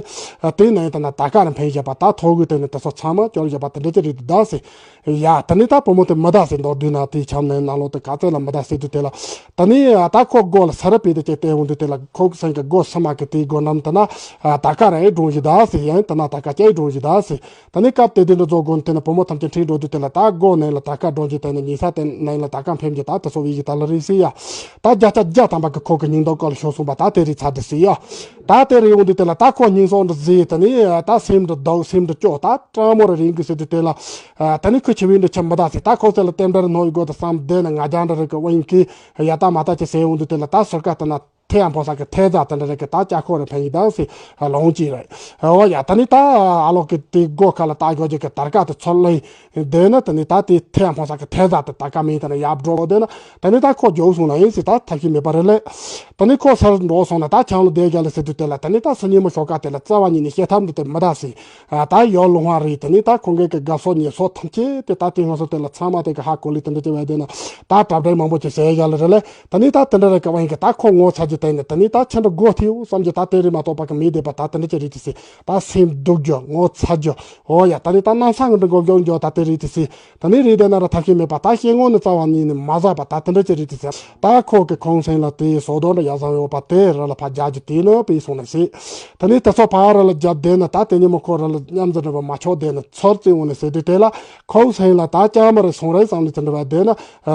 དེ་ནས་ད་ན་ད་ག་རེ་འཕེན་བཞག་པ་ད་ཐོག་གི་དེ་ནས་དེ་ཚོ་ཚང་མ་སྐྱོར་བཞག་པ་དེ་འདྲ་ཅིག་རེད་འདུག་ད་ཟེར། ཡ། དེ་ནས་ད་བུ་མོ་དེ་མི་ད་ཟེར་མདོར་བསྡུས་ན་དེའི་ཆམ་ནས་ནང་ལོགས་དེ་ག་ཚད་ལ་མི་ད་ཟེར་དུས་དེ་ལ། ད་ནི་ད་ཁོ་སྒོ་ལ་ས་ར་བེ་དེ་ཅིག་བལྟས་འོང་དུས་དེ་ལ་ཁོ་གི་སེང་གེ་སྒོ་ཕྱི་མ་གི་དེའི་སྒོ་ནམ་དེ་ན་ད་ག་རེ་སྒྲོན་བཞིན་ད་ཟེར། ཡང་དེ་ན་ད་ག་ཅིག་སྒྲོན་བཞིན་ད་ཟེར། ད་ནི་སྐབས་དེ་དུས་འདྲ་ཚོ་དགོན་དེ་ན་བུ་མོ་ཐམས་ཅད་ཁྲིད་འགྲོ་དུས་དེ་ལ་ད་སྒོ་ནང་ལ་ད་ག་སྒྲོན་བཞིན་དེ་ནི་ཉལ་ས་དེ་ནང་ལ་ད་ག་འཕེན་གྱི་ད་དེ་ཚོ་བི་གི་ད་ལ་རེད་ཟེར་ཡ། ད་བརྒྱ་ཆ་བརྒྱ་ཐམ་པ་གི་ཁོ་གི་སྙིང་སྟོབས་ཀ་ལ་ཤོར་སོང་པ་ད་དེ་རེད་ཚར་དེ་ཟེར་ཡ། ད་དེ་རེད་འོང་དུས་དེ་ལ་ད་ཁོ་སྙིང་སོགས་འདྲ་ཟེར་དེ་ནི་ད་སེམས་འདྲ་སྡུག་སེམས་འདྲ་སྐྱོ་ད་སྤྲང་མོ་རེ་རིང་གི་ཟེར་དུས་དེ་ལ། ད་ནི་ཁོ་ཆེ་བའི་འདྲ་ཆ་མི་ད་ཟེར། ད་ཁོ་ཚེ་ལ་རྟེན་འབྲེལ་ནོར་བའི་སྒོ་དེ་བསམ་བསྡད་ན་ང་རྒྱང་འདྲ་རེ་གི་དབང་གིས་ཡ་ད་མ་ད་ཅི་ཟེར་འོང་དུས་དེ་ལ་ད་ཟུར་ཀ་དེ་ན། ཐེ་ཡང་ཕོ་ས་གི་ཐེ་ཛ་དེ་འདྲ་རེ་གི་ད་ཅ་ཁོ་རེ་ཕན་ཡིན་ད་ཟེར་ལོང་ཅི་རེད། འོ་ཡ་ད་ནི་ད་ཨ་ལོ་གི་དེ་སྒོ་ཁ་ལ་ད་གོ་ཅི་གི་དར་ཀ་དེ་ཚོ་ལེ་དེ་ན་ད་ནི་ད་དེ་ཐེ་ཡང་ཕོ་ས་གི་ཐེ་ཛ་དེ་ད་ཀ་མིན་དེ་ན་ཡབ་འགྲོ་དེ་ན་ད་ནི་ད་ཁོ་རྒྱུག་སོང་ལ་ཡིན་ཟེར། ད་ཐབས་ཤེས་མེད་པ་རེད་ལེ། ད་ནི་ཁོ་སར་འགྲོ་སོང་ན་ད་ཆང་ལོ་བསྡད་རྒྱ་ལ་ཟེར་དུས་དེ་ལ་ད་ནི་ད་སུ་ཉིན་མོ་ཞོགས་ཀ་དེ་ལ་རྩ་བ་ཉིད་ནས་བཤད་ཐབས་འདི་དེ་མི་ད་ཟེར། ད་ཡོ་ལུང་བ་རེད། ད་ནི་ད་ཁོང་གི་གི་དགའ་སོ་ཉེ་སོ་ཐམས་ཅད་དེ་ད་དེ་ང་སོ་དེ་ལ་ཚང་མ་དེ་གི་ཧ་གོ་ལི་དེ་འདྲ་ཅི་བས་དེ་ན་ད་གྲབས་འདྲ་མང་པོ་ཅིག་ཟེར་རྒྱ་ལ་རེད་ལེ། ད་ནི་ད་དེ་འདྲ་རེ་ག་བ་ཡིན་གི་ད་ཁོ་ངོ་ཚ་རྒྱུ་དེ་ནི་ད་ནི་ད་ཁྱེད་འདྲ་སྒོ་ཐེའུ་བསམ་རྒྱུ་ད་དེ་རེད་མ་གཏོགས་པ་གི་མི་བསྡད་པ་ད་དེ་འདྲ་ཅི་རེད་དེ་ཟེར། ད་སེམས་སྡུག་རྒྱུ་ངོ་ཚ་རྒྱུ་འོ་ཡ་ད་ནི་ད་གནམ་ས་ངོ་འདྲ་མགོ་མགྱོགས་འགྱོ་ད་དེ་རེད་དེ་ཟེར། ད་ནི་རེད་དེ་ན་ར་ཐབས་ཤེས་མེད་པ་ད་ཤེས་ངོ་ནི་རྩ་བ་ཉིད་ནས་མ་ཟ་བ་ད་དེ་འདྲ་ཅི་རེད་དེ་ཟེར། ད་ཁོ་གི་ཁོང་སེང་ལ་དེ་ཟོ་དོ་འདྲ་ཡ་བཟང་ཡོད་པ་དེ་ར་ལ་ཕ་རྒྱ་རྒྱུ་དེ་ནི་པི་སོང་ནས་ཟེར། ད་ནི་དེ་ཚོ་ཕ་ར་ལ་རྒྱབ་དེ་ན་ད་དེ་ཉིན་མོ་ཁོ་ར་ལ་མཉམ་འཛིན་འདྲ་བ་མ་ཆོག་དེ་ན་ཚོར་རྩི་འོང་ནས་ཟེར་དུས་དེ་ལ། ཁོའི་སེམས་ལ་ད་ལྕང་མ་རེ་སོང་རེད་བསམ་ནས་དེ་འདྲ་བ་བསྡད་ན།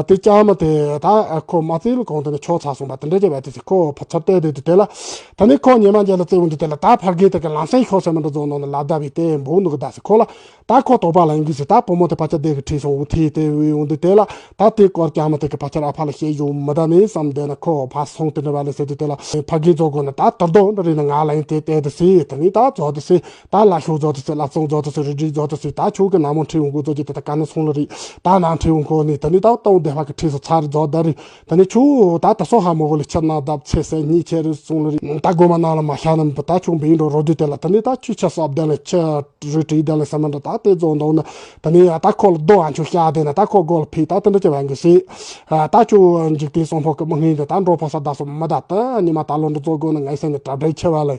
དེ་ལྕང་མ་དེ་ད་ཁོ་མ་བཙལ་གོང་དེ་ནས་ཆོག་ཚར་སོང་པ་དེ་འདྲ་བྱས་པ་དེ་ཚེ་ཁོ་ ཕར་ཚུར་བལྟས་དེ་དུས་དེ་ལ། ད་ནི་ཁོ་ཉི་མ་རྒྱལ་ལ་བརྩེ་བ་འདི་དེ་ལ་ད་ཕར་རྒན་དེ་གི་ལམ་སེང་ཤོག་ཟེར་མི་འདྲ་རྫོགས་ནང་ནས་ལབ་བདའ་བའི་དེ་འབོ་འདུག་གི་ད་སི་ཁོ་ལ། ད་ཁོ་དོགས་པ་ལ་ཡིན་གི་སི་ད་བུ་མོ་དེ་ཕ་ཆ་དེ་གི་ཁྲིད་སོང་འུ་ཐི་དེ་འུ་འུ་འདི་དེ་ལ། ད་དེ་སྐོར་ཀྱང་མ་དེ་གི་ཕ་ཆ་ཨ་ཕ་ལ་བཤད་ཡོང་མི་ད་ནི་བསམ་བསྡད་ན་ཁོ་ཕ་སོང་དེ་འདྲ་བ་ལ་ཟེར་དུས་དེ་ལ་ཕ་རྒན་རྫོགས་དགོས་ན་ད་དར་དོ་འདྲ་རེད་ན་ང་ལ་ཡིན་དེ་བལྟས་དེ་སི་ད་ནི་ད་རྫོགས་དེ་སི། ད་ལ་ཤུགས་རྫོགས་དེ་སི་ལ་བཙོང་རྫོགས་དེ་སི་རི་རི་རྫོགས་དེ་སི་ད་ཆུ་གི་ནང་མོ་ཁྲིད་འོང་གོ་རྫོགས་ཀྱི་དེ་ད་ག་ནི་སོང་ལ་རི་ད་ནང་ཁྲིད་འོང་གོ་ནི་ད་ནི་ད་སྟོང་བདེ་བ་གི་ཁྲིད་སོ་ཚར་རྫོགས་ད་རི། ད་ནི་ཆུ་ད་ད་སོ་ཧ་མོ་གོ་ལི་ཆབ་ན་བརྡབ་ཚེ་སེ་གཉིས་ཆེ་རུ་སོང་ལ་རི་ད་སྒོ་མ་ནང་ལ་མ་ཤ་ན་ད་ཆུ་བིང་འགྲོ་རོ་དུས་དེ་ལ་ད་ནི་ད་ཆུ་ཆ་སོབ་ད་ལ་ཆ་རུ་བྲིས་ད་ལ་ས་མ་འདྲ་ད་དེ་རྫོགས་འདུག་ན། ད་ནི་ད་ཁོ་ལ་རྡོ་ཨ་ཆུ་ཤ་དེ་ན་ད་ཁོ་སྒོ་ལ་ཕི་ད་དེ་འདྲ་ཅེ་བ་གི་སི། ད་ཆུ་འཇིག་རྟེན་སོང་ཕོ་གི་མི་ངན་དེ་ད་འགྲོ་ཕོ་ས་ད་སོ་མ་ད་ད་ཉི་མ་ད་ལོ་འདྲ་རྫོགས་དགོས་ན་ངའི་སེམས་ནས་གྲ་སྒྲིག་ཆེ་བ་ལ།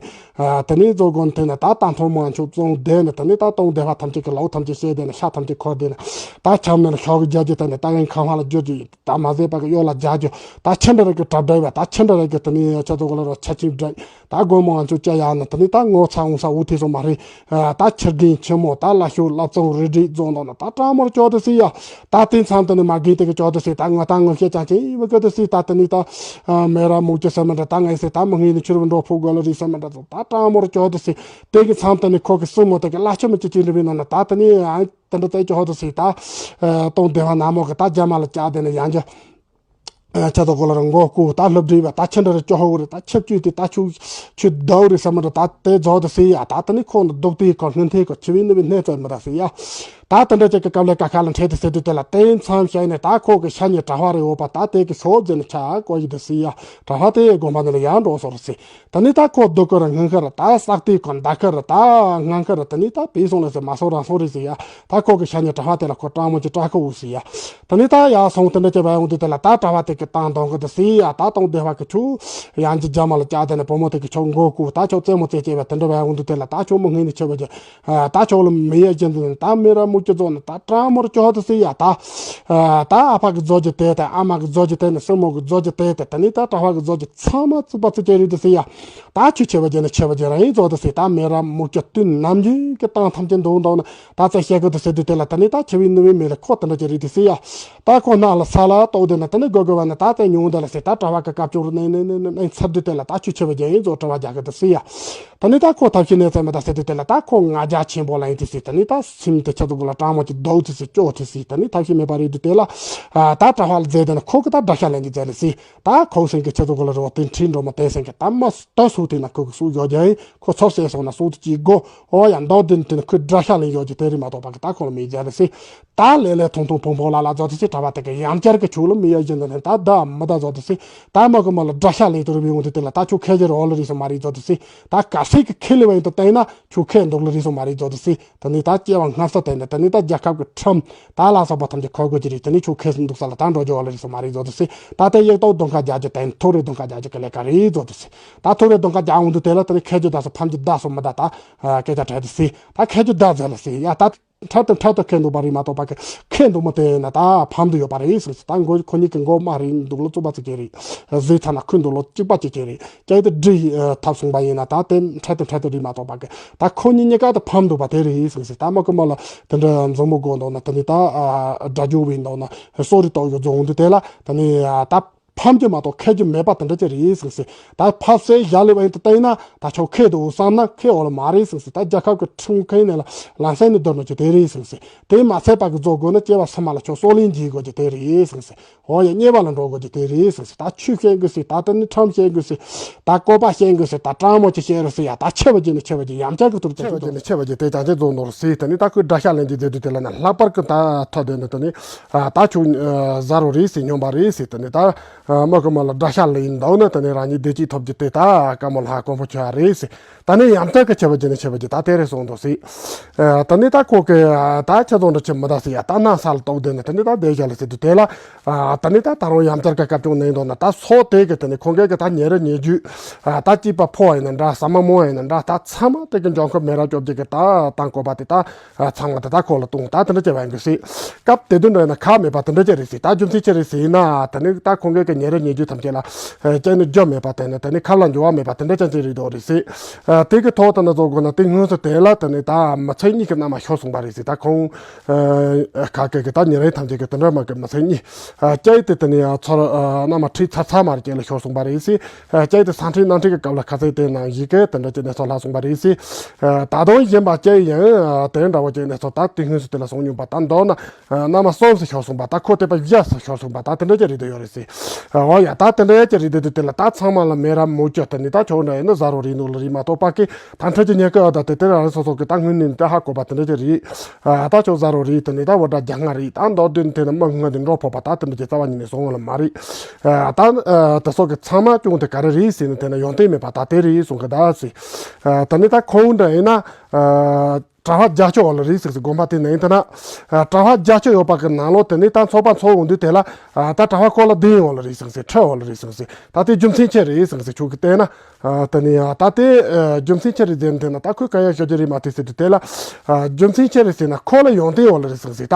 དེ་ནས་རྫོགས་དགོས་ན་དེ་ན་ད་ད་མཐོ་མོ་ཨ་ཆུ་བཙོང་དེ་ན་དེ་ནས་ད་སྟོང་བདེ་བ་ཐམས་ཅད་ཀྱི་ལོ་ཐམས་ཅད་བཤད་དེ་ན་ཤ་ཐམས་ཅད་འཁོར་དེ་ན་ད་ཆམ་ནས་ཤོག་གི་རྒྱ་རྒྱུ་དེ་ནས་ད་ངའི་ཁ་བ་ལ་རྒྱུ་རྒྱུ། ད་མ་ཟད་པ་གི་གཡོ་ལ་རྒྱག་རྒྱུ། ད་ཆེ་འདྲ་རེ་གི་གྲབས་འདྲ་བ་ད་ཆེ་འདྲ་རེ་གི་དེ་ནི་ཆ་ཚོགས་ལ་རོ་ཆ་ཆིབ་འདྲ། ད་དགོན་མོ་ང་ཚོ་སྐྱ་ཡག་ན་དེ་ནི་ད་ངོ་ཚ་འུ་ས་འུ་ཐི་སོ་མ་རེད། ད་ཆེར་རྒན་ཆེན་མོ་ད་ལ་ཤུ་ལ་བཙོང་རི་རི་རྫོང་དང་ན་ད་དྲང་མོར་ཅོ་དེ་སི་ཡ། ད་དེ་མཚམས་དེ་ནི་མ་རྒན་དེ་གི་ཅོ་དེ་སི་ད་ང་ད་ངོ་ཤེས་ཅང་ཆེ་བ་གི་དེ་སི་ད་དེ་ནི་ད་མེ་ར་མུག་ཅི་ས་མི་འདྲ་ད་ངའི་སི་ད་མི་ངའི་ནི་ཆུར་བུ་འགྲོ་ཕུག་དགོས་ལ་རི་ས་མི་འདྲ་ད་དྲང་མོར་ཅོ་དེ་སི། དེ་གི་མཚམས་དེ་ནི་ཁོ་གི་སྲིང་མོ་དེ་གི་བླ་ཆུ་མི་ཅི་ཅི་འདྲ་བའི་ནང་ན་ད་དེ་ནི། དེ་འདྲ་བལྟས་ཀྱི་ཧོ་དུ་སི་ད། སྟོང་བདེ་བ་ནག་མོ་གི་ད་རྒྱ་མ་ལ་བཅག་དེ་ནི་ཡང་རྒྱ། ཆ་ཚོ་གོ་ལ་རང་མགོ་སྐུ་ད་སློབ་སྦྱིས་པ་ད་ཆེ་འདྲ་རེ་ཅོ་ཧོ་རེ་ད་ཆབ་ཅུས་དེ་ད་ཆུ་ཆུ་ཟླ་བ་རེ་ས་མ་འདྲ་ད་དེ་རྫོགས་དུ་སི་ཡ་ད་དེ་ནི་ཁོང་དུ་རྡོག་དེའི་ཁོ་སྔོན་ཐེ་ཁོ་ཆི་བི་ནི་བི་སྣེ་ཙོ་མི་ར་སི་ཡ། ད་དེ་འདྲ་ཅིག་གི་སྐབས་ལ་ཀ་ཁ་ལ་འཕྲད་དུ་སི་དུ་དེ་ལ་དེ་མཚམས་ཤ་ནི་ད་ཁོ་གི་ཤ་ཉེ་གྲྭ་བ་རེ་འོ་པ་ད་དེ་གི་སོ་ཟེ་ནི་ཆ་གོ་ཡི་དུ་སི་ཡ་གྲྭ་བ་དེ་དགོན་པ་ནི་ལ་ཡང་འགྲོ་སོ་རུ་སི། ད་ནི་ད་ཁོ་སྡུག་གི་ར་ངན་ཁ་ར་ད་སག་ཏི་ཁོ་འདའ་ཁ་ར་ད་ངན་ཁ་ར་ད་ནི་ད་པི་སོང་ལ་ཟེར་མ་སོང་རང་སོང་རེད་ཟེར་ཡ། ད་ཁོ་གི་ཤ་ཉེ་གྲྭ་བ་དེ་ལ་ཁོ་སྤྲང་མོ་ཅི་སྤྲ་ཁ་འུ་ཟེར་ཡ། ད་ནི་ད་ཡ་སོང་དེ་འདྲ་ཅེ་བ་ཡོང་དུས་དེ་ལ་ད་གྲྭ་བ་དེ་གི་བཏང་དོང་གི་དུ་ཟེར་ཡ་ད་སྟོང་བདེ་བ་གི་ཆུ་ཡང་ཅི་རྒྱ་མ་ལ་བཅག་དེ་ནི་བུ་མོ་དེ་གི་ཆོ་མགོ་སྐུ་ད་ཆོ་རྩེ་མོ་རྩེ་ཅེ་བ་དེ་འདྲ་བ་ཡོང་དུས་དེ་ལ་ད་ཆོ་མོ་ངན་ནི་ཆེ་བ་ཅེ། ད་ཆོ་ལ་མི་ཡ་ཅན་དེ་ནི་ད་མི་ར་མུ་ཅི་ཙོ་ནི་ད་སྤྲང་མོར་ཅོ་དུ་ཟེར་ཡ་ད། ད་ཨ་ཕ་གི་རྫོ་ཅི་དེ་དེ་ཨ་མ་གི་རྫོ་ཅི་དེ་ནི་སྲིང་མོ་གི་རྫོ་ཅི་དེ་དེ་ད་ནི་ད་གྲྭ་བ་གི་རྫོ་ཅི་ཚང་མ་བཙུགས་པ་བཙུགས་ཅེ་རེད་དུ་ཟེར་ཡ། ད་ཆུ་ཆེ་བ་ཅན་ནི་ཆེ་བ་ཅན་ར་ཡིན་ཙོ་དུ་ཟེར་ད་མི་ར་མུ་ཅི་དུས་ནམ་རྒྱུན་གི་བཏང་ཐམས་ཅད་འདུག་འདུག་ན། ད་ཚེ་བཤད་གི་དུ་ཟེར་དུས་དེ་ལ་ད་ནི་ད་ཆེ་བའི་ནུ་བའི་མི་ལ་ཁོ་དེ་འདྲ་ཅིག་རེད་དུ་ཟེར་ཡ། ད་ཁོ་ན་ལ་ས་ལ་ཏོག་དེ་ན་ད་ནི་དགོས་དགོས་བ་ན་ད་ཚེ་ཉུང་དེ་ལ་ཟེར་ད་གྲྭ་བ་གི་སྐབས་བཅུ་རུ་ནས་ནས་ནས་ནས་ནས་ཚར་དུས་དེ་ལ་ད་ཆུ་ཆེ་བ་རྒྱ་ཡིན་ཙོ་གྲྭ་བ་རྒྱ་གི་དུ་ཟེར་ཡ། ད་ནི་ད་ཁོ་ཐབས་ཤེས་ནས་ཚར་མ་ད་ཟེར་དུས་དེ་ལ་ད་ཁོ་ང་རྒྱ་ཆེན་པོ་ལ་ཡིན་དུ་ཟེར་ད་ནི་ད་སེམས་དེ་ཆ་ཚུགས་ལ་སྤྲང་མོ་ཅིག་རྡོག་དུ་ཟེར་སྐྱོ་དུ་ཟེར་ད་ནི་ཐབས་ཤེས་མེད་པ་རེད་དུས་དེ་ལ། ད་གྲྭ་བ་ལ་མཛད་དེ་ན་ཁོ་གི་ད་དགྲ་ཤ་ལེན་གི་མཛད་ལ་ཟེར། ད་ཁོ་སེང་གི་ཆ་ཚུགས་ལ་རོ་དེ་ཁྲིད་འགྲོ་མ་དེ་སེང་གི་ད་མ་ད་སུ་དེ་ན་ཁོ་གི་སུ་ཡོད་རྒྱ་ཡིན། ཁོ་ཚོ་བསད་སོང་ན་སྲོག་དུ་ཅིག་དགོ། ཨོ་ཡ་མདོ་དོན་དེ་ནི་ཁོས་དགྲ་ཤ་ལེན་ཡོད་ཀྱི་དེ་རིགས་མ་གཏོགས་པ་གི་ད་ཁོ་ལ་མི་རྒྱལ་ལ་སྲིད། ད་ལས་ལས་ཐུང་ཐུང་ཕུང་ཕུང་ལ་ལ་རྫོགས་དུ་སྲིད་གྲྭ་བ་དེ་གི་ཡང་བསྐྱར་གི་ཆུ་ལ་མི་ཡ་བཞིན་དུ་ནི་ད་ད་མི་ད་རྫོགས་དུ་སྲིད། ད་མ་གི་མ་ལ་དགྲ་ཤ་ལེན་དུ་རུ་བི་འོང་དུ་དེ་ལ་ད་ཆུ་ཁེ་ཇི་རོ་ལ་རིགས་སུ་མ་རིགས་རྫོགས་དུ་སྲིད། ད་ག་སྲིད་གི་ཁེ་ལི་བ་ཡིན་དུ་བསྟན་ན་ཆུ་ཁེ་འདུག་ལ་རིགས་སུ་མ་རིགས་རྫོགས་དུ་སྲིད། ད་ནི་ད་སྐྱེ་བ་སྔ་ས་དེ་ནི་ད་ནི་ད་རྒྱལ་ཁབ་ཀྱི་ཁྲིམས་ད་ལ་སོགས་པ་ཐམས་ཅད་འཁོར་དགོས་ཀྱི་རེད། ད་ནི་ཆུ་ཁེ་སུ་འདུག་ས་ལ་ད་འགྲོ་རྒྱུ་བ་ལ་རིགས་སུ་མ་རིགས་རྫོགས་དུ་སྲིད། ད་དེ་ཡེག་ཏོག་གདོང་ཁ་རྒྱག་རྒྱུ་དེ་ནི་ཐོ་རེ་གདོང་ཁ་རྒྱག་རྒྱུ་གི་ལས་ཀ་རེད་རྫོགས་དུ་སྲིད། ད་ཐོ་རེ་གདོང་ཁ་རྒྱག་འོང་དུ་དེ་ལ་ད་ནི་ཁེ་ཇི་ད་སོ་ཕམ་གྱི་ད་སོ་མི་ད་ད་སྐད་ཆ་དྲག་དུ་སྲིད། ད་ཁེ་ཇི་ད་ཟེར་ལ་སྲིད་ཡ་ད། འཕྲལ་དུ་འཕྲལ་དུ་ཁེ་འདུག་པ་རེད་མ་གཏོགས་པ་ཁེ་ཁེ་འདུག་མ་དེ་ན་ད་ཕམ་དུ་ཡོད་པ་རེད་ཟེར་སྲིད། ད་མགོ་ཁོ་གཉིས་ཀྱི་མགོ་མ་རེད་འདུག་ལོ་བཙུགས་པ་ཚིག་གི་རེད། གཟི་ཚ་ན་ཁུ་འདུག་ལོ་གཅིག་པ་གཅིག་གི་རེད། ཀྱང་དེ་འདྲི་ཐབས་སོང་པ་ཡིན་ན་ད་དེ་འཕྲལ་དུ་འཕྲལ་དུ་རེད་མ་གཏོགས་པ་གི་ད་ཁོ་གཉིས་གཉིས་ཀ་དུ་ཕམ་འདུག་པ་དེ་རེད་ཟེར་སྲིད། ད་མ་ཀི་མ་ལ་དེ་འདྲ་མཛུབ་མོ་སྒོ་འདུག་ན་དེ་ནི་ད་དགྲ་རྒྱུག་བའི་འདུག་ན་སོ་རི་ཏོག་ཡོད་རྫོང་འདུག་དེ་ལ་ད་ནི་ད་ཕམ་གྱི་མ་གཏོགས་ཁེ་གྱི་མེད་པ་དེ་འདྲ་ཅི་རེད་ཟེར་སྲིད། ད་ཕབ་སའི་ཞྭ་ལི་བ་ཡིན་དུ་བལྟས་ན་ད་ཆོག་ཁེ་འདུག་བསམ་ན་ཁེ་འོ་ལ་མ་རེད་ཟེར་སྲིད། ད་རྒྱལ་ཁབ་ཀྱི་ཁྲིམས་ཁང་ནས་ལ་ལམ་སེང་ནས་བསྡུར་ན་ཆོག་དེ་རེད་ཟེར་སྲིད། དེ་མ་ཚད་པ་གི་རྫོགས་དགོས་ན་སྐྱེ་བ་སོ་མ་ལ་ཆོག་སྲོག་ལན་འཇལ་དགོས་ཀྱི་དེ་རེད་ཟེར་སྲིད། འོ་ཡ་དམྱལ་བ་ལ་འགྲོ་དགོས་ཀྱི་དེ་རེད་ཟེར་སྲིད། ད་ཆོས་བཤད་དགོས་སྲིད། ད་ལྟ་ནི་ཁྲམ་བཤད་དགོས་སྲིད། ད་བཀོད་པ་བཤད་དགོས་སྲིད། ད་དྲང་མོ་ཅིག་བཤད་རོགས་སྲིད་ཡ། ད་ཆེ་བ་ཅིག་ནས་ཆེ་བ་ཅིག་ཡང་བསྐྱར་གི་ཐུར་ཆེ་བ་ཅིག་ནས་ཆེ་བ་ཅིག་དེ་ཅང་ཅིག་རྫོགས་འདུག་སྲིད། ད་ནི་ད་ཁོས་དགྲ་ཤ་ལེན་གྱི་མཛད་དུས་དེ་ལ་ནི་ལྷག་པར་གི་ད་ཐོ་དེ་ནི་ད་ནི་ད་ཆོས་ཟ་རོ་རེད་སྲིད། སྨྱོན་པ་རེད་སྲིད། ད་ནི་ད། མ་ཀི་མ་ལ་དགྲ་ཤ་ལེན་འདུག་ན་ད་ནི་རང་ཉིད་བདེ་སྐྱིད་ཐོབ་རྒྱུ་དེ་ད་དཀའ་མོ་ལྷ་དཀོན་པོ་ཁྱོད་རེད་ཟེར། ད་ནི་ཡང་བསྐྱར་གི་ཆེ་བ་ཅིག་ནས་ཆེ་བ་ཅིག་ད་དེ་རེད་སོང་འདུག་ཟེར། ད་ནི་ད་ཁོ་གི་ད་ཆེ་ཚོང་འདྲ་ཆེ་མི་ད་ཟེར་ཡ། ད་ན་ས་ལ་གཏོགས་དེ་ནི་ད་ནི་ད་བསྡད་བཞག་ལ་ཟེར་དུས་དེ་ལ། ད་ནི་ད་ད་རུང་ཡང་བསྐྱར་གི་སྐབས་བྱུང་ནས་འདུག་ན་ད་སོ་དེ་གི་ད་ནི་ཁོང་གི་གི་ད་ཉེ་རུ་ཉེ་རྒྱུ། ད་སྐྱིད་པ་ཕོ་ཡིན་ན་འདྲ་ཟ་མ་མོ་ཡིན་ན་འདྲ་ད་ཚང་མ་དེ་གི་འབྱུང་ཁུངས་མེ་ར་བཅོ་བརྒྱད་གི་ད་དང་བཀོད་པ་དེ་ད། ཚང་མ་དེ་ད་ཁོ་ལ་གཏོང་ད་དེ་འདྲ་བྱས་པ་ཡིན་གི་སྲིད། སྐབས་དེ་དུས་འདྲ་ཡིན་ན་ཁ་མེད་པ་དེ་འདྲ་ཅི་རེད་སྲིད། ད་རྒྱུ་མཚན་ཅི་རེད་ཟེར་ན་ད་ནི་ད་ཁོང་གི་གི་ ཉེ་རིང་ཉེ་བརྒྱུད་ཐམས་ཅད་ལ་ཨ་རྐྱེན་ནི་རྒྱུ་མེད་པ་དེ་ནི་དེ་ནི་ཁ་ལ་འགྱུར་བ་མེད་པ་དེ་འདྲ་ཅན་ཅིག་རེད་འདུག་རེད་ཟེར། ཨ་དེ་གི་ཐོག་ཏུ་ན་ཚོ་དགོས་ན་དེ་སྔོན་སུ་དེ་ལ་དེ་ནི་ད་མི་ཚེ་གཉིས་ཀྱི་མནའ་མ་ཤོར་སོང་པ་རེད་ཟེར། ད་ཁོང་ཨ་ཁ་སྐད་ཀྱི་ད་ཉེ་རིང་ཐམས་ཅད་ཀྱི་དེ་འདྲ་མ་གི་མི་ཚེ་གཉིས་ཨ་བསྐྱལ་ཏེ་དེ་ནི་ཨ་ཚོར་ཨ་མནའ་མ་ཁྲིད་ཚར་ཚར་མ་རེད་རྐྱེན་ལ་ཤོར་སོང་པ་རེད་ཟེར། ཨ་བསྐྱལ་ཏེ་ས་འཕྲིན་གནམ་འཕྲིན་གྱི་སྐབས་ལ་ཁ་ཚད་དེ་ནང་བཞིན་གི་དེ་འདྲ་ཅིག་གནས་ཚུལ་ལྷག་སོང་པ་རེད་ཟེར། ཨ་ད་དུང་གཞན་པ་བསྐྱལ་ཡང་ཨ་དེ་འདྲ་བོ་ཅིག་གནས་ཚུལ་ད་དེ་སྔོན་སུ་དེ་ལ་སོང་མྱོང་པ་ད་མདོར་ན། ཨ་མནའ་མ་གསུམ་ཙམ་ཤོར་སོང་པ་ད་ཁོ་དེ་པ་བཞི་ཙམ་ཤོར་སོང་པ་ད་དེ་འདྲ་ཅིག་རེད་དུ་ཡོད་རེད་ཟེར། ཨ་འོ་ཡ་ད་དེ་འདྲ་ཅིག་རེད་དུ་དེ་ལ་ད་ཚང་མ་ལ་མེ་ར་མུ་ཅོ་དེ་ནི་ད་ཆོག་འདྲ་ཡིན་ན་ཟ་རོ་རེད་འདུག་ལ་རེད་མ་གཏོགས་པ་ཀི་ད་འཕྲལ་གྱི་ཉེ་སྐབས་ད་དེ་དེ་རང་རེ་སོ་སོ་གི་ད་སྔོན་ནས་ད་ཧ་གོ་པ་དེ་འདྲ་ཅིག་རེད། ཨ་ད་ཆོག་ཟ་རོ་རེད་དེ་ནི་ད་འོ་ད་རྒྱ་སྔ་རེད། ད་མདོར་བསྡུས་ནས་དེ་ནི་མི་སྔོན་དུ་འགྲོ་ཕོད་པ་ད་དེ་འདྲ་ཅིག་རྩ་བ་ཉིད་ནས་སོང་བ་ལ་མ་རེད། ཨ་ད་ཨ་དེ་སོགས་ཀྱི་ཚང་མ་ཅུང་དེ་ག་རེ་རེད་ཟེར་ནས་དེ་ནི་ཡོན་ཏན་མེད་པ་ད་དེ་རེད་གསུང་གི་ད་ཟེར། ཨ་དེ་ནི་ད་ཁོང་འདྲ་ཡིན་ན་ཨ། གྲྭ་པ་བརྒྱ་ཆོག་ལ་རེད་ཟེར་ཟེར་དགོན་པ་དེ་ནང་དེ་ན། ཨ་གྲྭ་པ་བརྒྱ་ཆོག་ཡོད་པ་གི་ནང་ལོགས་དེ་ནས་ད་ཚོགས་པ་ཚོགས་འོང་དུས་དེ་ལ་ཨ་ད་གྲྭ་པ་ཁོ་ལ་བདུན་ཡོད་ལ་རེད་ཟེར་ཟེར་ཁྲི་ཡོད་ལ་རེད་ཟེར་ཟེར། ད་དེ་རྒྱུ་མཚན་ཆི་རེད་ཟེར་ཟེར་ཁྱོད་ཀྱིས་བལྟས་ན། ཨ་དེ་ནས་ཨ་ད་དེ་ཨ་རྒྱུ་མཚན་ཆི་རེད་ཟེར་ན་དེ་ན་ད་ཁོས་གང་ཡང་ཤོད་རྒྱུ་རེད་མ་དེ་ཟེར་དུས་དེ་ལ། ཨ་རྒྱུ་མཚན་ཆི་རེད་ཟེར་ན་ཁོ་ལ་ཡོན་ཏན་ཡོད་ལ་རེད་ཟེར་ཟེར། ད་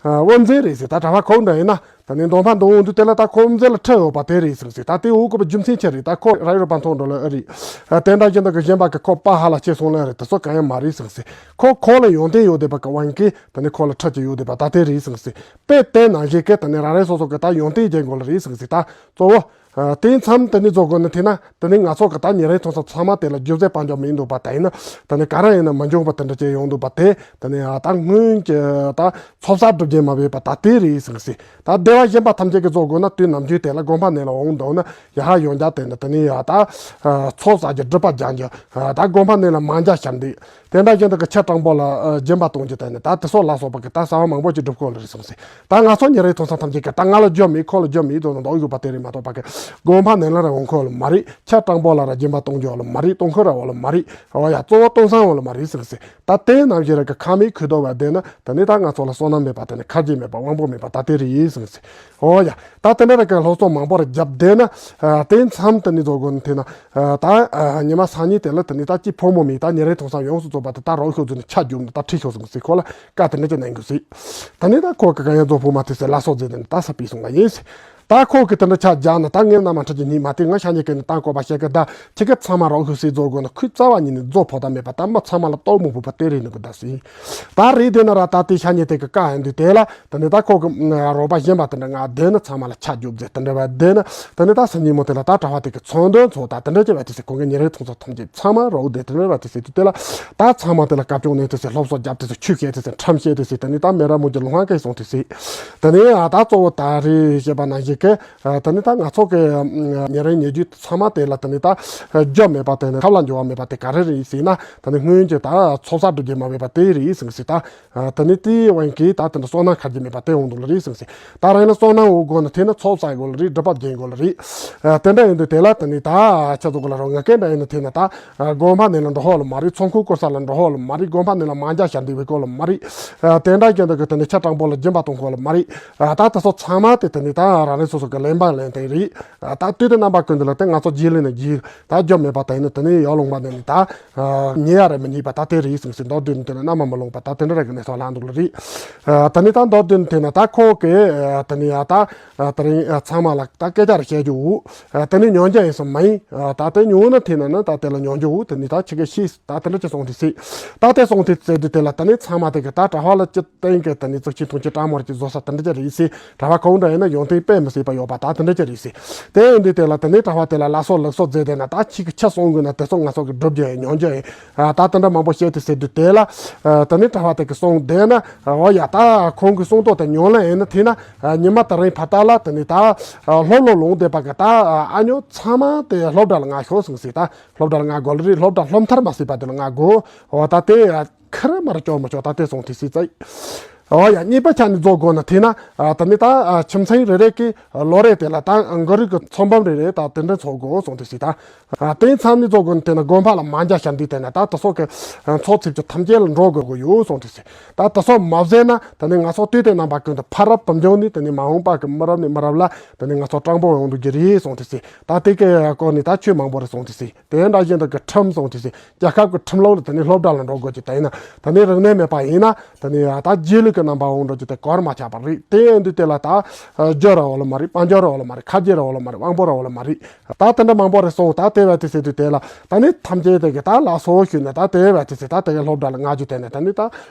ཨ་དབུ་མཛད་རེད་ཟེར། ད་གྲྭ་པ་ཁོ་འདྲ་ཡིན་ན། ད་ནི་མདོ་ཕ་མདོ་འོང་དུས་དེ་ལ་ད་ཁོ་མཛད་ལ་ཁྲི་ཡོད་པ་དེ་རེད་ཟེར་ཟེར། ད་དེ་འོག་གི་རྒྱུ་མཚན་ཆི་རེད། ད་ཁོ་ར་ཡོད་པ་མཐོང་འགྲོ་ལ་ཨེ་རེད། ཨ་དེ་འདྲ་བཞིན་དུ་གི་གཞན་པ་གི་ཁོ་པ་ཧ་ལ་ཆེ་སོང་ལ་ཨེ་རེད། དེ་ཚོ་གང་ཡང་མ་རེད་ཟེར་ཟེར། ཁོ་ཁོ་ལ་ཡོན་ཏན་ཡོད་བསྡད་པ་གི་དབང་གིས་ད་ནི་ཁོ་ལ་ཁྲི་ཅིག་ཡོད་བསྡད་པ་ད་དེ་རེད་ཟེར་ཟེར། དཔེ་དེ་ནང་བཞིན་གི་ད་ནི་རང་རེ་སོ་སོ་གི་ད་ཡོན་ཏན་ཅན་དགོས་ལ་རེད་ཟེར་ཟེར། ད་གཙོ་བོ། ཨ་དེ་མཚམས་དེ་ནི་རྫོགས་དགོས་ནི་དེ་ན་དེ་ནི་ང་ཚོ་གི་ད་ཉིན་རེའི་མཐོང་ས་ཚང་མ་དེ་ལ་རྒྱུ་རྫས་དཔལ་འབྱོར་མི་འདུག་པ་དེ་ཡིན་ན་དེ་ནི་ག་རང་ཡིན་ན་མི་འབྱུང་པ་དེ་འདྲ་ཅིག་ཡོང་འདུག་པ་དེ་དེ་ནི་ཨ་ད་སྔོན་གྱི་ད་ཚོགས་བསགས་སྒྲུབ་རྒྱུ་མ་བས་པ་ད་དེ་རེད་ཟེར་ཟེར། ད་སྡེ་བ་གཞན་པ་ཐམས་ཅད་ཀྱི་རྫོགས་དགོས་ན་དུས་ནམ་རྒྱུན་དེ་ལ་དགོན་པ་ནས་ལ་འོང་འདུག་ན་ཡ་ཧ་ཡོང་རྒྱ་དེ་ནི་དེ་ནི་ཨ་ད་ཚོགས་བསགས་རྒྱུ་སྒྲུབ་པ་རྒྱག་རྒྱུ་ད་དགོན་པ་ནས་ལ་མང་རྒྱ་ཤར་འདུག་དེ་འདྲ་བཞིན་དུ་གི་ཆ་དྲང་པོ་ལ་ཨ་སྦྱིན་པ་གཏོང་རྒྱུ་དེ་ནི་ད་དེ་སོགས་ལ་སོགས་པ་གི་ད་གསང་བ་མང་པོ་ཅིག་སྒྲུབ་དགོས་ལ་རེད་གསུངས་ཟེར། ད་ང་ཚོ་ཉིན་རེའི་མཐོང་ས་ཐམས་ཅད་ཀྱི་ད་ང་ལ་རྒྱུ་མེད་ཁོ་ལ་རྒྱུ་མེད་དོ་ན་འདོགས་ཡོད་པ་དེ་རེད་མ་གཏོགས་པ་གི་དགོན་པ་ནས་ལ་ར་འོང་ཁོ་ལ་མ་རེད། ཆ་དྲང་པོ་ལ་ར་སྦྱིན་པ་གཏོང་རྒྱུ་ལ་མ་རེད། གཏོང་ཁོ་ར་བ་ལ་མ་རེད། འོ་ཡ་གཙོ་བོ་གཏོང་སང་བ་ལ་མ་རེད་གསུངས་ཟེར། ད་དེ་ནང་བཞིན་ར་གི་ཁ་མིག་ཁུ་དོ་བ་དེ་ན་ད་ནི་ད་ང་ཚོ་ལ་བསོད་ནམས་མེད་པ་དེ་ནི་ཁ་རྗེ་མེད་པ་དབང་པོ་མེད་པ་ད་དེ་རེད་གསུངས་ཟེར། འོ་ཡ། ད་དེ་འདྲ་ར་གི་སློབ་གསོ་མང་པོ་ར་བརྒྱབ་བསྡད་ན། ཨ་དེ་མཚམས་དེ་ནི་རྫོགས་དགོས་ནི་དེ་ན། ཨ་ད་ཨ་ཉི་མ་སང་ཉིན་དེ་ལ་དེ་ནི་ད་ཅི་ཕོ་མོ་མི་ད་ཉིན་རེའི་མཐོང་སང་ཡོངས་སུ་རྫོགས་པ་དེ་ད་རོགས་ཤོག་ཟེར་ནས་ཆ་རྒྱུག་ནས་ད་ཁྲིད་ཤོག་ཟེར་གི་ཟེར་ཁོ་ལ་བཀའ་དེ་འདྲ་ཅིག་གནང་གི་ཟེར། ད་ནི་ད་ཁོ་གི་གང་ཡང་རྫོགས་ཕོ་མ་དེ་ཟེར་ལ་སོགས་ཟེར་ནས་ད་ས་པི་སོང་བ་ཡིན་ཟེར། ད་ཁོ་གི་དེ་འདྲ་ཆ་བརྒྱབ་ན་ད་ངས་མནའ་མ་ཁྲིད་ཀྱི་ཉིན་མ་དེ་ང་ཤ་ཉེ་གི་ནི་ད་བཀོད་པ་བཤད་གི་ད་ཁྱི་གི་ཚང་མ་རོགས་ཤོག་ཟེར་རྫོགས་དགོས་ན་ཁོས་རྩ་བ་ཉིད་ནས་རྫོགས་ཕོ་ད་མེད་པ་ད་མི་ཚང་མ་ལ་ལྟོགས་མོ་ཕོད་པ་དེ་རེད་ནི་གི་ད་ཟེར། ད་རེད་དེ་ན་ར་ད་དེ་ཤ་ཉེ་དེ་གི་བཀའ་ཡིན་དུས་དེ་ལ། དེ་ནས་ད་ཁོ་གི་རོགས་པ་གཞན་པ་དེ་འདྲ་ང་བསྡད་ན་ཚང་མ་ལ་ཆ་རྒྱུག་མཛད་དེ་འདྲ་བ་བསྡད་ན་དེ་ནས་ད་སང་ཉིན་མོ་དེ་ལ་ད་གྲྭ་པ་དེ་གི་ཚོགས་འདུ་ཚོགས་ད་དེ་འདྲ་བྱས་པ་དེ་ཟེར། ཁོང་གི་ཉིན་རེའི་མཐོང་ཚོགས་ཐམས་ཅད་ཚང་མ་རོགས་བསྡད་དེ་འདྲ་བ་དེ་ཟེར་དུས་དེ་ལ་ད་ཚང་མ་དེ་ལ་བཀའ་སྐྱོང་ནས་དེ་ཟེར་སློབ་གསོ་རྒྱབ་དེ་ཟེར་ཆོས་བཤད་དེ་ཟེར་ཁྲམ་བཤད་དེ་ཟེར་དེ་ནས་ད་མེ་ར་མོ་གི་ལུང་བ་སྐད་སོང་དེ་ཟེར། དེ་ནས་ད་གཙོ་བོ་ད་རེས་བཤད་པ་ནང་བཞིན་གི་དེ་ནས་ད་ང་ཚོ་གི་ཉིན་རེའི་ཉེ་བརྒྱུད་ཚང་མ་དེ་ལ་དེ་ནས་ད་རྒྱུ་མེད་པ་དེ་ནས་ཐབས་ལ་འགྱུར་བ་མེད་པ་དེ་ག་རེ་རེད་ཟེར་ན་དེ་ནས་སྔོན་གྱི་ད་ཚོགས་བསགས་སྒྲུབ་རྒྱུ་མ་བས་པ་དེ་རེད་ཟེར་གི་ཟེར་ད། ཨ་དེ་ནི་དེའི་དབང་གིས་ད་དེ་འདྲ་བསོད་ནམས་ཁ་རྒྱུ་མེད་པ་དེ་འོང་འདུག་ལ་རེད་ཟེར་ཟེར། ད་རང་ལ་བསོད་ནམས་འོང་དགོས་ན་དེ་ནི་ཚོགས་བསགས་དགོས་ལ་རེད། སྒྲུབ་པ་རྒྱན་དགོས་ལ་རེད། ཨ་དེ་འདྲ་ཡིན་དུས་དེ་ལ་དེ་ནི་ད་ཆ་ཚོགས་དགོས་ལ་རོ་ང་སྐད་འདྲ་ཡིན་ན་དེ་ན་ད་ཨ་དགོན་པ་ནས་ལ་འགྲོ་ཧོ་ལ་མ་རེད། ཚོགས་འཁོར་བསྐོར་ས་ལ་འགྲོ་ཧོ་ལ་མ་རེད། དགོན་པ་ནས་ལ་མང་རྒྱ་བཤད་འདི་བའི་སྐོར་ལ་མ་རེད། ཨ་དེ་འདྲ་ཡིན་དུས་གི་དེ་ནི་ཆ་དྲང་པོ་ལ་སྦྱིན་པ་གཏོང་དགོས་ལ་མ་རེད། ཨ་ད་དེ་ཚོ་ཚང་མ་དེ་དེ་ནི་ད་རང་རེ་སོ་སོ་གི་ལེན་པ་ལེན་དེ་རེད། ཨ་ད་དུས་དེ་རྣམ་པ་ཀུན་ཏུ་ལ་དེ་ང་ཚོ་རྗེས་ལུས་ནས་རྗེས་ད་རྒྱུ་མེད་པ་དེ་ནི་དེ་ནི་ཡར་ལུང་པ་ནས་ནི་ད། ཉེ་ཡ་རེ་མི་ཉེས་པ་ད་དེ་རེད་ཟེར་ཟེར་མདོར་བསྡུས་ནས་དེ་ནི་མནའ་མ་མི་ལོངས་པ་ད་དེ་འདྲ་ར་གི་གནས་ཚུལ་ལྷག་འདུག་ལ་རེད། ཨ་དེ་ནི་ད་མདོར་བསྡུས་ནས་དེ་ན་ད་ཁོ་གི་ཨ་དེ་ནི་ཡ་ད་ཨ་དེ་རིང་ཨ་ཚང་མ་ལ་ད་སྐད་ཆ་རེ་བཤད་རྒྱུ་འོ། ཨ་དེ་ནི་ཉོན་རྒྱུ་ཡིན་སམ་མ་ཡིན། ཨ་ད་དེ་ཉོ་ན་དེ་ན་ན་ད་དེ་ལ་ཉོན་རྒྱུ་འོ། དེ་ནི་ད་ཁྱི་གི་ཤི་ད་དེ་འདྲ་ཅི་སོང་དེ་སྲིད། ད་དེ་སོང་དེ་ཟེར་དུས་དེ་ལ་དེ་ནི་ཚང་མ་དེ་གི་ད་གྲྭ་པ་ལ་ཅི་སྟེང་གི་དེ་ནི་ཙག་ཆིང་ཐུང་ཆིང་སྤྲང་མོ་ར་ཅི་བཟོ་ས་དེ་འདྲ་ཅི་རེད་ཟེར། གྲྭ་པ་གང་འདྲ་ཡིན་ན་ཡོན་ཏན་དཔེ་མི་སྲིད་པ་ཡོད་པ་ད་དེ་འདྲ་ཅི་རེད་ཟེར། དེ་ཡིན་དུས་དེ་ལ་དེ་ནས་གྲྭ་པ་དེ་ལ་ལ་སོགས་ལུགས་སྲོལ་མཛད་དེ་ན་ད་ཁྱི་གི་ཆ་སོང་དགོས་ན་དེ་ཚོ་ང་ཚོ་གི་སྒྲུབ་རྒྱུ་ཡིན་ཉོན་རྒྱུ་ཡིན། ཨ་ད་དེ་འདྲ་མང་པོ་བཤད་དེ་ཟེར་དུས་དེ་ལ་ཨ་དེ་ནས་གྲྭ་པ་དེ་གི་སོང་བསྡད་ན་འོ་ཡ་ད་ཁོང་གི་གསུང་ཐོག་དེ་ཉོན་ལ་ཡིན་ན་དེ་ན་ཨ་ཉི་མ་དེ་རིང་ཕ་ད་ལ་དེ་ནས་ད་ཨ་སློབ་ལོ་ལོངས་བསྡད་པ་གི་ད་ཨ་ཨ་ཉོ་ཚང་མ་དེ་སློབ་གྲྭ་ལ་ང་ཤོག་ཟེར་ཟེར། ད་སློབ་གྲྭ་ལ་ང་དགོས་ལ་རེད། སློབ་གྲྭ་སློབ་མཐར་མ་ཟེར་བ་དེ་ལ་ང་དགོས། འོ་ད་དེ་ཨ་ཁེར་མར་ཅོག་མ་ཅོག་ད་དེ་སོང་དེ་སྲིད་ཙི། འོ་ཡ་གཉིས་པ་ཆ་ནས་རྫོགས་དགོས་ན་དེ་ན་ཨ་ད་ནི་ད་ཨ་ཁྱིམ་ཚང་རེ་རེ་གི་ལོ་རེ་དེ་ལ་ད་གུ་རུ་གི་ཚོགས་འབུམ་རེ་རེ་ད་དེ་འདྲ་ཚོགས་དགོས་སོང་དེ་སྲིད་ད། ཨ་དེ་མཚམས་ནས་རྫོགས་དགོས་ན་དེ་ན་དགོན་པ་ལ་མང་རྒྱ་བཤད་འདི་དེ་ན་ད་དེ་སོགས་ཀྱི་ཚོགས་ཚིགས་ཀྱི་ཐམས་ཅད་ལ་འགྲོ་དགོས་དགོས་ཡོད་སོང་དེ་སྲིད། ད་དེ་སོགས་མ་བཟས་ན་ད་ནི་ང་ཚོ་ལྟོས་དེ་རྣམ་པ་ཀུན་ཏུ་ཕ་རབས་བུ་འབྱུང་ནི་ད་ནི་མ་འོངས་པ་གི་མི་རབས་ནས་མི་རབས་ལ་ད་ནི་ང་ཚོ་སྤྲང་པོ་ཡོང་འདུག་གི་རེད་སོང་དེ་སྲིད། ད་དེ་གི་སྐོར་ནས་ད་ཆོས་མང་པོ་རེ་སོང་དེ་སྲིད། དེ་འདྲ་བཞིན་དུ་གི་ཁྲིམས་སོང་དེ་སྲིད། རྒྱལ་ཁབ་ཀྱི་ཁྲིམས་ལུགས་ལ་དེ་ནས་སློབ་གྲྭ་ལ་འགྲོ་དགོས་ཀྱི་ད་ཡིན་ན་དེ་ནས་རིག་གནས་མེད་པ་ཡིན་ན་དེ་ནས་ད་རྗེས་ལུས་ གི་རྣམ་པ་འོང་འགྲོ་རྒྱུ་དེ་གོར་མ་ཆག་པ་རེད། དེ་ཡིན་དུས་དེ་ལ་ད་རྒྱུ་ར་འོ་ལ་མ་རེད། དཔལ་འབྱོར་ར་འོ་ལ་མ་རེད། ཁ་རྗེ་ར་འོ་ལ་མ་རེད། དབང་པོ་ར་འོ་ལ་མ་རེད། ད་དེ་འདྲ་མང་པོ་རེད་སོང་། ད་དེ་བས་དེ་ཟེར་དུས་དེ་ལ་ད་ནི་ཐམས་ཅད་དེ་གི་ད་ལ་སོ་ཞུས་ནས། ད་དེ་བས་དེ་ཟེར། ད་དེ་གི་སློབ་གྲྭ་ལ་ང་རྒྱུ་དེ་ནས་ད་ནི་ད་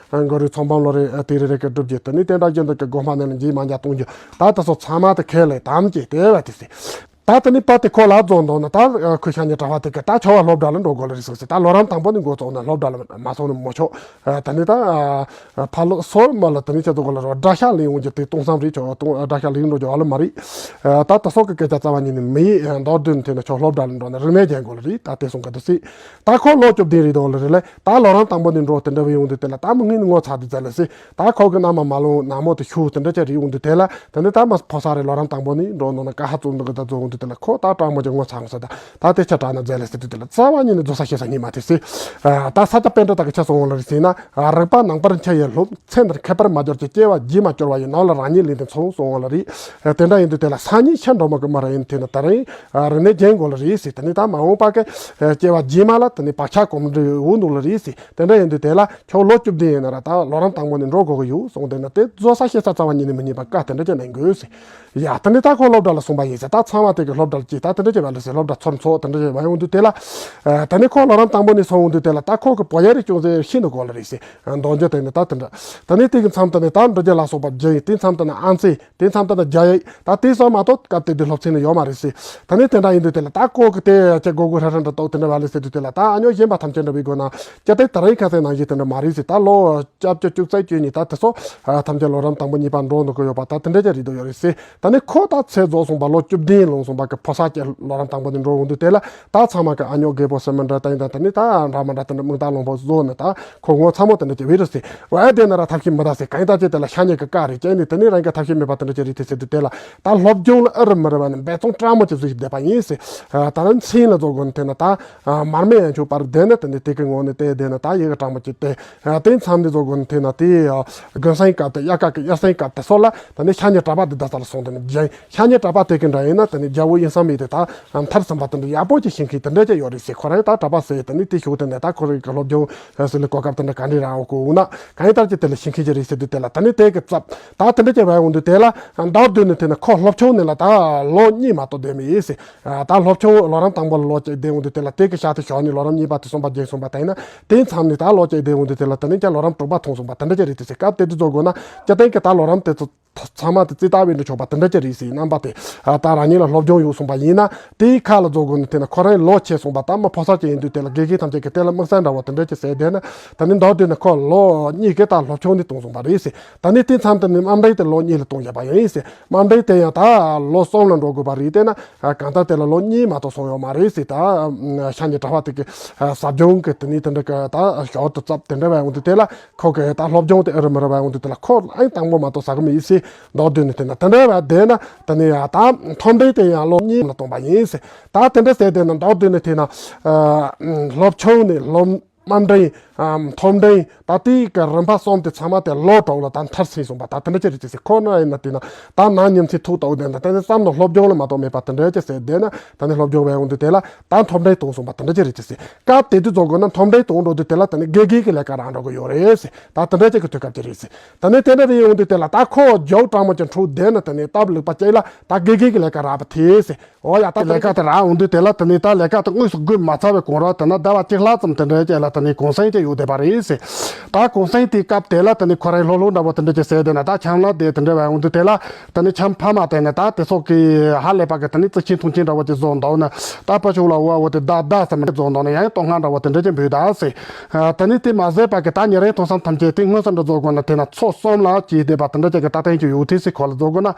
གོ་རི་ཚོང་འབམ་ལོ་རེ་དེ་རེ་རེ་གི་སྒྲུབ་རྒྱུ་དེ་ནི་དེ་འདྲ་རྒྱུ་འདི་གི་སྒོ་མ་ནས་ལ་འཇིགས་མ་འཇག་གཏོང་རྒྱུ། ད་དེ་ཚོ་ཚང་མ་དེ་ཁས་ལེན་དམ་གྱིས་དེ་བས་དེ་ཟེར། ད་དེ་ནི་པ་དེ་ཁོ་ལ་རྫོགས་འདུག་ན། ད་ཁོས་ཤ་ཉེ་གྲྭ་བ་དེ་གི་ད་ཆོ་བ་སློབ་གྲྭ་ལ་འགྲོ་དགོས་ལ་རེད་ཟེར་ཟེར། ད་ལོ་རིམ་དང་པོ་ནས་འགོ་བཙུགས་ནས་སློབ་གྲྭ་ལ་མ་སོང་ནས་མོ་ཆོག་ད་ནི་ད་ཕ་ལོ་སོར་མ་ལ་དེ་ནི་ཆེད་དུ་དགོས་ལ་རོ་དགྲ་ཤ་ལེན་འོང་རྒྱུ་དེ་སྟོང་བསམ་རེད། ཆོག་སྟོང་དགྲ་ཤ་ལེན་འགྲོ་རྒྱུ་བ་ལ་མ་རེད། ད་ད་སོག་གི་སྐད་ཆ་རྩ་བ་ཉིད་ནས་མི་ཡིན། མདོར་བསྡུས་ནས་དེ་ནི་ཆོ་སློབ་གྲྭ་ལ་འགྲོ་ནས་རིག་གནས་རྒྱན་དགོས་ལ་རེད། ད་དེ་སོང་གི་འདུག་སྲིད། ད་ཁོ་ལོ་བཅུ་བདུན་རེད་འདུག་ལ་རེད་ལ། ད་ལོ་རིམ་དང་པོ་ནས་འགྲོ་དེ་འདྲ་བའི་ཡོང་དུས་དེ་ལ་ད་མི་ངན་ངོ་ཚ་དེ་ཙ་ལ་སྲིད། ད་ཁོ་གི་མནའ་མ་མ་ལོང་ནག་མོ་དེ་ཤུགས་དེ་འདྲ་ཅིག་རེད་ཡོང་དུས་དེ་ལ། དེ་ནི་ད་མ་ཕོ་གསར་རེ་ལོ་རིམ་དང་པོ་ནས་འགྲོ་ནོ་ན་ཀ་ཧ་ཙུག་འདུག་ད་རྫོགས་འོང་དུས་དེ་ལ་ཁོ་ད་སྤྲང་མོ་ཅིག་ངོ་ཚ་འོང་ས། ད་ད་དེ་ཆ་དྲག་ན་མཛད་ལ་ཟེར་དུས་དེ་ལ་རྩ་བ་ཉིད་ནས་རྫོགས་ས་ཤེས་ས་ཉིད་མ་དེ་སྲིད། ད་ས་སྐྱ་པཎྜི་ཏ་གི་ཆ་སོང་ལ་རེད་ཟེར་ན། རིག་པ་ནང་པར་འཆི་ཡི་ལྷུམས། ཚེ་འདིར་ཁྱད་པར་མ་སྦྱོར་ཅིག་སྐྱེ་བ་རྗེས་མ་སྐྱོར་བ་ཡི། ནང་ལ་རང་ཉིད་ལས་འདི་མཚོན་སོང་ལ་རེད། དེ་འདྲ་ཡིན་དུས་དེ་ལ་སང་ཉིན་ཤི་འགྲོ་མི་གི་མི་ར་ཡིན་དེ་ནི་དེ་རིང་རིག་གནས་རྒྱན་དགོས་ལ་རེད་ཟེར། དེ་ནི་ད་མ་འོངས་པ་གི་སྐྱེ་བ་རྗེས་མ་ལ་དེ་ནི་བག་ཆགས་གོམས་འདྲིས་འོང་འདུག་ལ་རེད་ཟེར། དེ་འདྲ་ཡིན་དུས་དེ་ལ་ཁྱོད་ལོ་བཅུ་བདུན་ཡིན་ན་ར་ད་ལོ་རིམ་དང་པོ་ནས་འགྲོ་དགོས་ཀྱི་ཡོད་གསུངས། དེ་ནི་དེ་རྫོགས་ས་ཤེས་ས་རྩ་བ་ཉིད་ནས་མི་རྙེད་པ་བཀའ་དེ་འདྲ་ཅིག་གནང་དགོས་ཟེར། ཡ་དེ་ནི་ད་ཁོ་སློབ་གྲྭ་ལ་སོང་པ་ཡིན་ཟེར། ད་ཚང་མ་དེ་གི་སློབ་གྲྭ་ལ་སྐྱེས། ད་དེ་འདྲ་ཅིག་བ་ལ་ཟེར། སློབ་གྲྭ་ཚོར་འཚོགས་དེ་འདྲ་ཅིག་བ་ཡོང་དུས་དེ་ལ། ད་ནི་ཁོ་ལོ་རིམ་དང་པོ་ནས་སོང་འོང་དུས་དེ་ལ་ད་ཁོ་གི་པོ་ཡ་རེ་ཅུང་ཟད་ཤི་འདུག་གོ་ལ་རེད་ཟེར། མདོ་འཇོག་དེ་ནི་ད་དེ་འདྲ། ད་ནི་དེ་གི་མཚམས་དེ་ནི་ད་འབྲི་རྒྱུ་ལ་སོགས་པ་བརྒྱུད་ཡིན། དེ་མཚམས་དེ་ནི་ཨང་རྩིས། དེ་མཚམས་དེ་ན་རྒྱ་ཡིག། ད་དེ་ཙམ་མ་གཏོགས་སྐབས་དེ་དུས་སློབ་ཚན་ནི་ཡོད་མ་རེད་ཟེར། ད་ནི་དེ་འདྲ་ཡིན་དུས་དེ་ལ་ད་ཀོ་གི་དེ་ཅེ་གོ་གོ་ཧྲ་ཧྲ་འདྲ་ཏོག་དེ་འདྲ་བ་ལས་ཟེར་དུས་དེ་ལ་ད་ཨ་ཉོ་གཞན་པ་ཐམས་ཅད་འདྲ་བའི་སྒོ་ན་ཅེ་དེ་ད་རིང་ཁ་སང་ནང་བཞིན་དེ་འདྲ་མ་རེད་ཟེར། ད་ལོ་སྐྱབས་བཅུ་བཅུ་རྩ་བཅུ་གཉིས་ད་དེ་ཚོ་ཐམས་ཅད་ལོ་རིམ་དང་པོ་གཉིས་པ་འགྲོ་འདུག་གི་ཡོད་པ་ད་དེ་འདྲ་ཅིག་རེད་འདུག་ཡོད་རེད་ཟེར། ད་ནི་ཁོ་ད་ཚེ་རྫོགས་སོང་པ་ལོ་བཅུ་བདུན་ལོངས་སོང་པ་གི་ཕོ་གསར་གྱི་ལོ་རིམ་དང་པོ་ནས་འགྲོ་འོང་དུས་དེ་ལ། ད་ཚང་མ་གི་ཨ་ཉོ་རྒད་པོ་སེ་མོ་འདྲ་ད་ཡིན་ད་ད་ནི་ད་འདྲ་མ་འདྲ་དེ་འདྲ་མིག་ལྟ་ལོང་པོ་བཟོ་ནི་ད་ཁོ་ངོ་ཚ་མོ་དེ་འདྲ་ཅིག་བི་རུ་སི་བ་དེ་ན་ར་ཐབས་ཤེས་མི་ད་ཟེར། གང་ཡིན་ད་ཅི་དེ་ལ་ཤ་ཉེ་གི་བཀའ་རེད་ཅེས་ནི་དེ་ནི་རང་གི་ཐབས་ཤེས་མེད་པ་དེ་འདྲ་ཅིག་རེད་དེ་ཟེར་དུས་དེ་ལ་ད་སློབ་སྦྱོང་ལ་ཨི་རུ་མི་རུ་བ་ནི་འབད་བརྩོན་སྤྲང་མོ་ཅིག་བཟོ་ཞིག་བསྡད་པ་ཡིན་ཟེར། ད་ནི་མཚན་ལ་བཟོ་དགོས་ནི་དེ་ན་ད་མར་མེ་ཡང་ཆོག་པར་བསྡད་ནི་དེ་ནི་དེ་གི་ངོ་ནི་དེ་བསྡད་ནི་ད་ཡི་གི་སྤྲང་མོ་ཅིག་དེ། དེ་མཚམས་འདི་བཟོ་དགོས་ནི་དེ་ན་དེ་དགུན་སེང་སྐབས་དེ་དབྱར་ཁ་གི་དབྱར་སེང་སྐབས་དེ་སོགས་ལ་ད་ནི་ཤ་ཉེ་གྲྭ་པ་དེ་ད་ས་ལ་སོང་དེ་ནི་རྒྱན། ཤ་ཉེ་གྲྭ་པ་དེ་གི་འདྲ་ཡིན་ན་དེ་ནི་རྒྱལ་པོ་དབྱིན་སང་མི་དེ་ད་མཐར་ཕྱིན་པ་དེ་འདྲ་ཡག་པོ་ཅིག་ཤེས་མཁན་དེ་འདྲ་ཅིག་ཡོད་རེད་ཟེར། ཁོ་རང་ད་གྲྭ་པ་ཟེར་དེ་ནི་དེ་ཞུགས་དེ་ནས་ད་ཁོ་རང་གི་སློབ་སྦྱོང་ཟེར་ལ་གོ་སྐབས་དེ་འདྲ་ག་འདྲ་རག་འོ་གོ་འོ་ན་གང་ཡིན་ད་ཅི་དེ་ལ་ཤེས་མཁན་ཅིག་རེད་ཟེར་དུས་དེ་ལ་ད་ནི་དེ་གི་ཚབ་ད་དེ་འདྲ་ཅིག་བས་འོང་དུས་དེ་ལ་མདོར་བསྡུས་ནས་དེ་ནི་ཁོ་སློབ་ཆུང་ནས་ལ་ད་ལོ་གཉིས་མ་གཏོགས་བསྡད་མེད་ཟེར། ད་སློབ་ཆུང་ལོ་རིམ་དང་པོ་ལ་ལོ་གཅིག་བསྡད་འོང་དུས་དེ་ལ་དེ་གི་ཤག་དེ་ཞོག་ནས་ལོ་རིམ་གཉིས་པ་དེ་གསུམ་པ་རྒྱན་སོང་པ་དེ་ཡིན་ན། དེ་མཚམས་ནས་ད་ལོ་གཅིག་བསྡད་འོང་དུས་དེ་ལ་དེ་ནས་ཀྱང་ལོ་རིམ་དྲུག་པ་ཐོན་སོང་པ་དེ་འདྲ་ཅིག་རེད་དེ་ཟེར། སྐབས་དེ་དུས་ཚོ་དགོས་ན་ཀྱ་ཏན་གྱི་ད་ལོ་རིམ་དེ་ཚོ་ཚང་མ་དེ་རྩིས་ལྟ་བའི་འདྲ་ཆོག་པ་དེ་འདྲ་ཅིག་རེད་ཟེར། རྣམ་པ་དེ་ད་རང་ཉིད་ལ་སློབ་སྦྱོང་ཡོད་སོང་པ་ཡིན་ན་དེའི་ཁ་ལ་རྫོགས་དགོས་ནས་དེ་ན་ཁོ་རང་ལོ་ཆེ་སོང་པ་ད་མི་ཕོ་གསར་ཅིག་ཡིན་དུས་དེ་ལ་དགེ་རྒན་ཐམས་ཅད་ཀྱིས་དེ་ལ་དམིགས་བསལ་འདྲ་བོ་དེ་འདྲ་ཅིག་ཟེར་བསྡད་ན་ད་ནི་མདོར་བསྡུས་ན་ཁོ་ལོ་གཉིས་ཀྱི་ད་སློབ་ཆུང་ནས་གཏོང་སོང་པ་རེད་ཟེར། ད་ནི་དེ་མཚམས་དེ་ནས་དམའ་འབྲིང་དེ་ལོ་གཉིས་ལ་གཏོང་བཞག་པ་ཡིན་ཟེར། དམའ་འབྲིང་དེ་ཡང་ད་ལོ་གསུམ་ལ་འགྲོ་དགོས་པ་རེད་དེ་ན། གང་ལྟར་དེ་ལ་ལོ་གཉིས་མ་གཏོགས་སོང་ཡོད་མ་རེད་ཟེར། ད་ཤ་ཉེ་གྲྭ་པ་དེ་གི་ཟབ་སྦྱོང་གི་དེ་ནས་དེ་འདྲ་གི་ད་ཞོར་དུ་བཙབ་དེ་འདྲ་བས་འོང་དུས་དེ་ལ་ཁོ་གི་ད་སློབ་སྦྱོང་དེ་ཨེ་རུ་མི་རུ་བས་འོང་དུས་དེ་ལ་ཁོ་ཨེ་དང་པོ་མ་གཏོགས་ཟ་གི་མི་ཡིན་ཟེར། མདོར་བསྡུས་ནས་དེ་ན་དེ་འདྲ་བས་བསྡད་ན་དེ་ནས་ཡང་ད་མཐོ་འབྲིང་དེ་ཡང་ལོ་གཉིས་ལ་གཏོང་པ་ཡིན་ཟེར། ད་དེ་འདྲ་ཟེར་བསྡད་ན་མདོར་བསྡུས་ནས་དེ་ན་སློབ་ཆུང་ནས་སློབ་དམའ་འབྲིང་། མཐོ་འབྲིང་། ད་ལྟའི་གི་རིམ་པ་གསུམ་དེ་ཚང་མ་དེ་ལོ་དྲུག་ལ་ད་མཐར་ཕྱིན་སོང་པ་ད་དེ་འདྲ་ཅིག་རེད་ཅེས་ཟེར། ཁོ་ན་ཡིན་ན་དེ་ན་ད་ནང་ཉིན་མཚན་ཐུག་ལྟ་བུ་དེ་ན་དེ་ནི་བསམ་བློ་སློབ་སྦྱོང་ལ་མ་གཏོགས་མེད་པ་དེ་འདྲ་ཅིག་ཟེར་བསྡད་ན་ད་ནི་སློབ་སྦྱོང་བས་འོང་དུས་དེ་ལ་ད་མཐོ་འབྲིང་གཏོང་སོང་པ་དེ་འདྲ་ཅིག་རེད་ཅེས་ཟེར། སྐབས་དེ་དུས་ཚོ་དགོས་ན་མཐོ་འབྲིང་གཏོང་འགྲོ་དུས་དེ་ལ་ད་ནི་དགེ་རྒན་གྱི་ལས་ཀ་རག་འགྲོ་གི་ཡོད་རེད་ཟེར། ད་དེ་འདྲ་ཅིག་གི་དུས་སྐབས་ཅིག་རེད་ཟེར། ད་ནི་དེ་འདྲ་རེད་འོང་དུས་དེ་ལ་ད་ཁོ་རྒྱའུ་གྲང་མོ་ཅིག་འཁྲུག་བསྡད་ན་ད་ནི་སྟབས་ལེགས་པ་ཅིག་ལ་ད་དགེ་རྒན་གྱི་ལས་ཀ་རག་པ་དེ་ཟེར། འོ་ཡ་ད་ལས་ཀ་དེ་རག་འོང་དུས་དེ་ལ་དེ་ནས་ད་ལས་ཀ་དེ་དངོས་སུ་དགོས་མ་ཚར་བའི་གོང་ར་དེ་ན་ཟླ་བ་གཅིག་ལྷག་ཙམ་དེ་འདྲའི་རྗེས་ལ་དེ་ནས་གུང་སེང་དེ་ཡོད་བསྡད་པ་རེད་ཟེར། ད་གུང་སེང་དེའི་སྐབས་དེ་ལ་དེ་ནས་ཁོ་རའི་སློབ་སློབ་འདྲ་བོ་དེ་འདྲ་ཅིག་ཟེར་བསྡད་ན་ད་འཆམ་ལ་དེ་དེ་འདྲ་བས་འོང་དུས་དེ་ལ་དེ་ནས་འཆམ་ཕ་མ་དེ་ནས་ད་དེ་ཚོ་གི་ཧ་ལས་པ་གི་དེ་ནས་རྩི་ཤིང་འཐུང་ཤིང་འདྲ་བོ་ཅིག་བཟོ་འདུག་ན་ད་ཕ་ཆུང་ལ་འོ་འོ་དེ་ད་ད་ཟེར་མི་བཟོ་འདུག་ན་ཡང་ལྟོ་སྔ་འདྲ་བོ་དེ་འདྲ་ཅིག་འབུལ་ད་ཟེར། དེ་ནས་དེ་མ་ཟད་པ་གི་ད་ཉིན་རེའི་ཐོག་བསམ་ཐམས་ཅད་དེ་དངོས་སུ་འདྲ་བཟོ་དགོས་ན་དེ་ན་ཚོ་གསུམ་ལ་སྐྱེས་བསྡད་པ་དེ་འདྲ་ཅིག་གི་ད་ཐེངས་ཀྱི་ཡོད་དེ་ཟེར་ཁོ་ལ་བཟོ་དགོས་ན།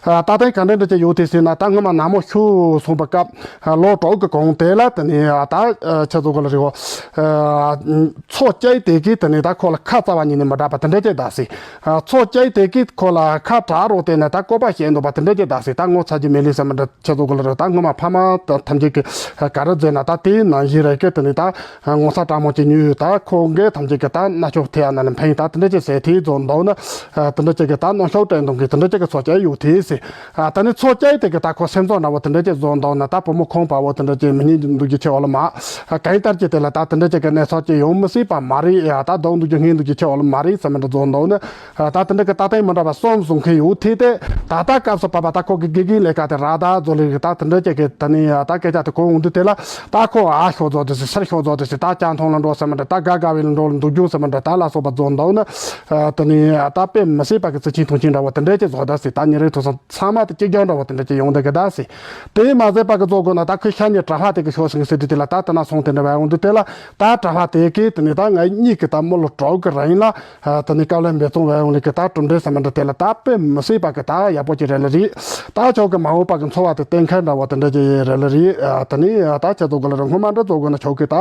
ད་ལྟ་ག་འདྲ་འདྲ་ཅིག་ཡོད་དེ་ཟེར་ན་ད་སྔོན་མ་ནག་མོ་ཤུ་སོང་པ་སྐབས་ལོ་དྲུག་གི་གོང་དེ་ལ་དེ་ནས་ད་ཆ་ཚོ་གོ་ལ་རི་བོ་ཚོ་སྐྱེས་དེ་གིས་དེ་ནས་ད་ཁོ་ལ་ཁ་རྩ་བ་ཉིད་ནས་མི་འདྲ་བ་དེ་འདྲ་ཅིག་ད་ཟེར། ཚོ་སྐྱེས་དེ་གིས་ཁོ་ལ་ཁ་གྲག་རོགས་དེ་ནས་ད་བཀོད་པ་བཤད་འདུག་པ་དེ་འདྲ་ཅིག་ད་ཟེར། ད་ངོ་ཚ་རྒྱུ་མེད་ལེ་ཟེར་མི་འདྲ་ཆ་ཚོ་གོ་ལ་རི་ད་སྔོན་མ་ཕ་མ་ཐམས་ཅད་ཀྱིས་ག་རེ་མཛད་ན་ད་དེའི་ནང་བཞིན་རེད་ཀི་དེ་ནས་ད། ངོ་ཚ་སྤྲང་མོ་ཅིག་ཉོས་ཡོད། ད་ཁོ་འགའི་ཐམས་ཅད་ཀྱི་ད་རྣ་ཆོག་ཐེ་ཡ་ན་ནི་འཕེན་ད་དེ་འདྲ་ཅིག་ཟེར་དེའི་རྫོང་འདུག་ན། དེ་འདྲ་ཅིག་གི་ད་རྣམ་ཤོག་སྤྲད་འདུག་གི་དེ་འདྲ་ཅིག་གི་ཚོ་སྐྱེས་ཡོད་དེ་ཟེར། ད་ནི་ཚོ་སྐྱེས་དེ་གི་ད་ཁོ་སེམས་ཚོགས་འདྲ་བོ་དེ་འདྲ་ཅིག་བཟོ་འདུག་ན་ད་བུ་མོ་ཁོང་པ་བོ་དེ་འདྲ་ཅིག་མི་ཉན་འདུག་གི་ཆེ་བ་ལ་མ། གང་ལྟར་གྱི་དེ་ལ་ད་དེ་འདྲ་ཅིག་གི་གནས་ཚུལ། ཅིག་ཡོང་མི་སྲིད་པ་མ་རེད། ཡ་ད་སྡུག་འདུག་རྒྱུ་སྔས་འདུག་རྒྱུ་ཆེ་བ་ལ་མ་རེད་བསམ་མི་འདྲ་བཟོ་འདུག་ན། ད་དེ་འདྲ་གི་ད་ལྟའི་མི་འདྲ་བ་གསུམ་བཟུང་མཁན་ཡོད་དེ། དེ་ད་ལྟ་སྐབས་སུ་བབ་པ་ད་ཁོ་གི་དགེ་རྒན་ལས་ཀ་དེ་ར་ད་བཟོ་ལས་ཀྱི་ད་དེ་འདྲ་ཅིག་གི་ད་ནི་ད་སྐད་ཆ་དེ་གོ་འོང་དུས་དེ་ལ། ད་ཁོ་ཨ་ཤོ་བཟོ་དེ་སི་སར་ཤོ་བཟོ་དེ་སི་ད་ཅང་ཐོང་ལ་འགྲོ་བསམ་མི་འདྲ། ད་དགའ་དགའ་བའི་ལ་འགྲོ་ལ་འདུག་རྒྱུ་བསམ་མི་འདྲ། ད་ལ་སོགས་པ་བཟོ་འདུག་ན། ད་དཔེ་མི་སྲིད་པ་གི་རྩི་ཆིན་ཐུང་ཆིན་འདྲ་བོ་དེ་འདྲ་ཅིག་བཟོ་ད་སི་ད་ཉིན་རེ་ཐུག་སོང་ཚང་མ་དེ་གཅིག་རྐྱང་འདྲ་བོ་དེ་འདྲ་ཅིག་ཡོང་དེ་གི་ད་སི། དེ་མ་ཟད་པ་གི་བཟོ་དགོས་ན་ད་ཁོས་ཤ་ཉེ་གྲྭ་ལྷ་དེ་གི་ཤོ་སིང་སི་དུས་དེ་ལ་ད་ད་ན་སོང་དེ་འདྲ་བ་འོང་དུས་དེ་ལ། ད་གྲྭ་ལྷ་དེ་གི་དེ་ནི་ད་ང་གཉིས་གི་ད་མི་ལོ་དྲུག་གི་རིང་ལ། ཨ་དེ་ནི་དཀའ་ལས་འབད་བརྩོན་བས་འོང་ལས་ཀི་ད་གྲུབ་འབྲས་ཟེར་མི་འདྲ་དེ་ལ་ད་དཔེ་མི་སྲིད་པ་གི་ད་ཡག་པོ་ཅིག་རེད་ལ་རེད། ད་ཁྱོད་གི་མ་འོངས་པ་གི་འཚོ་བ་དེ་གཏན་འཁེལ་འདྲ་བོ་དེ་འདྲ་ཅིག་རེད་ལ་རེད། ཨ་དེ་ནི་ཨ་ད་ཁྱེད་ཚོ་གི་ལ་རེད། སྔོན་མ་འདྲ་ཚོ་གི་ན་ཁྱོད་གི་ད་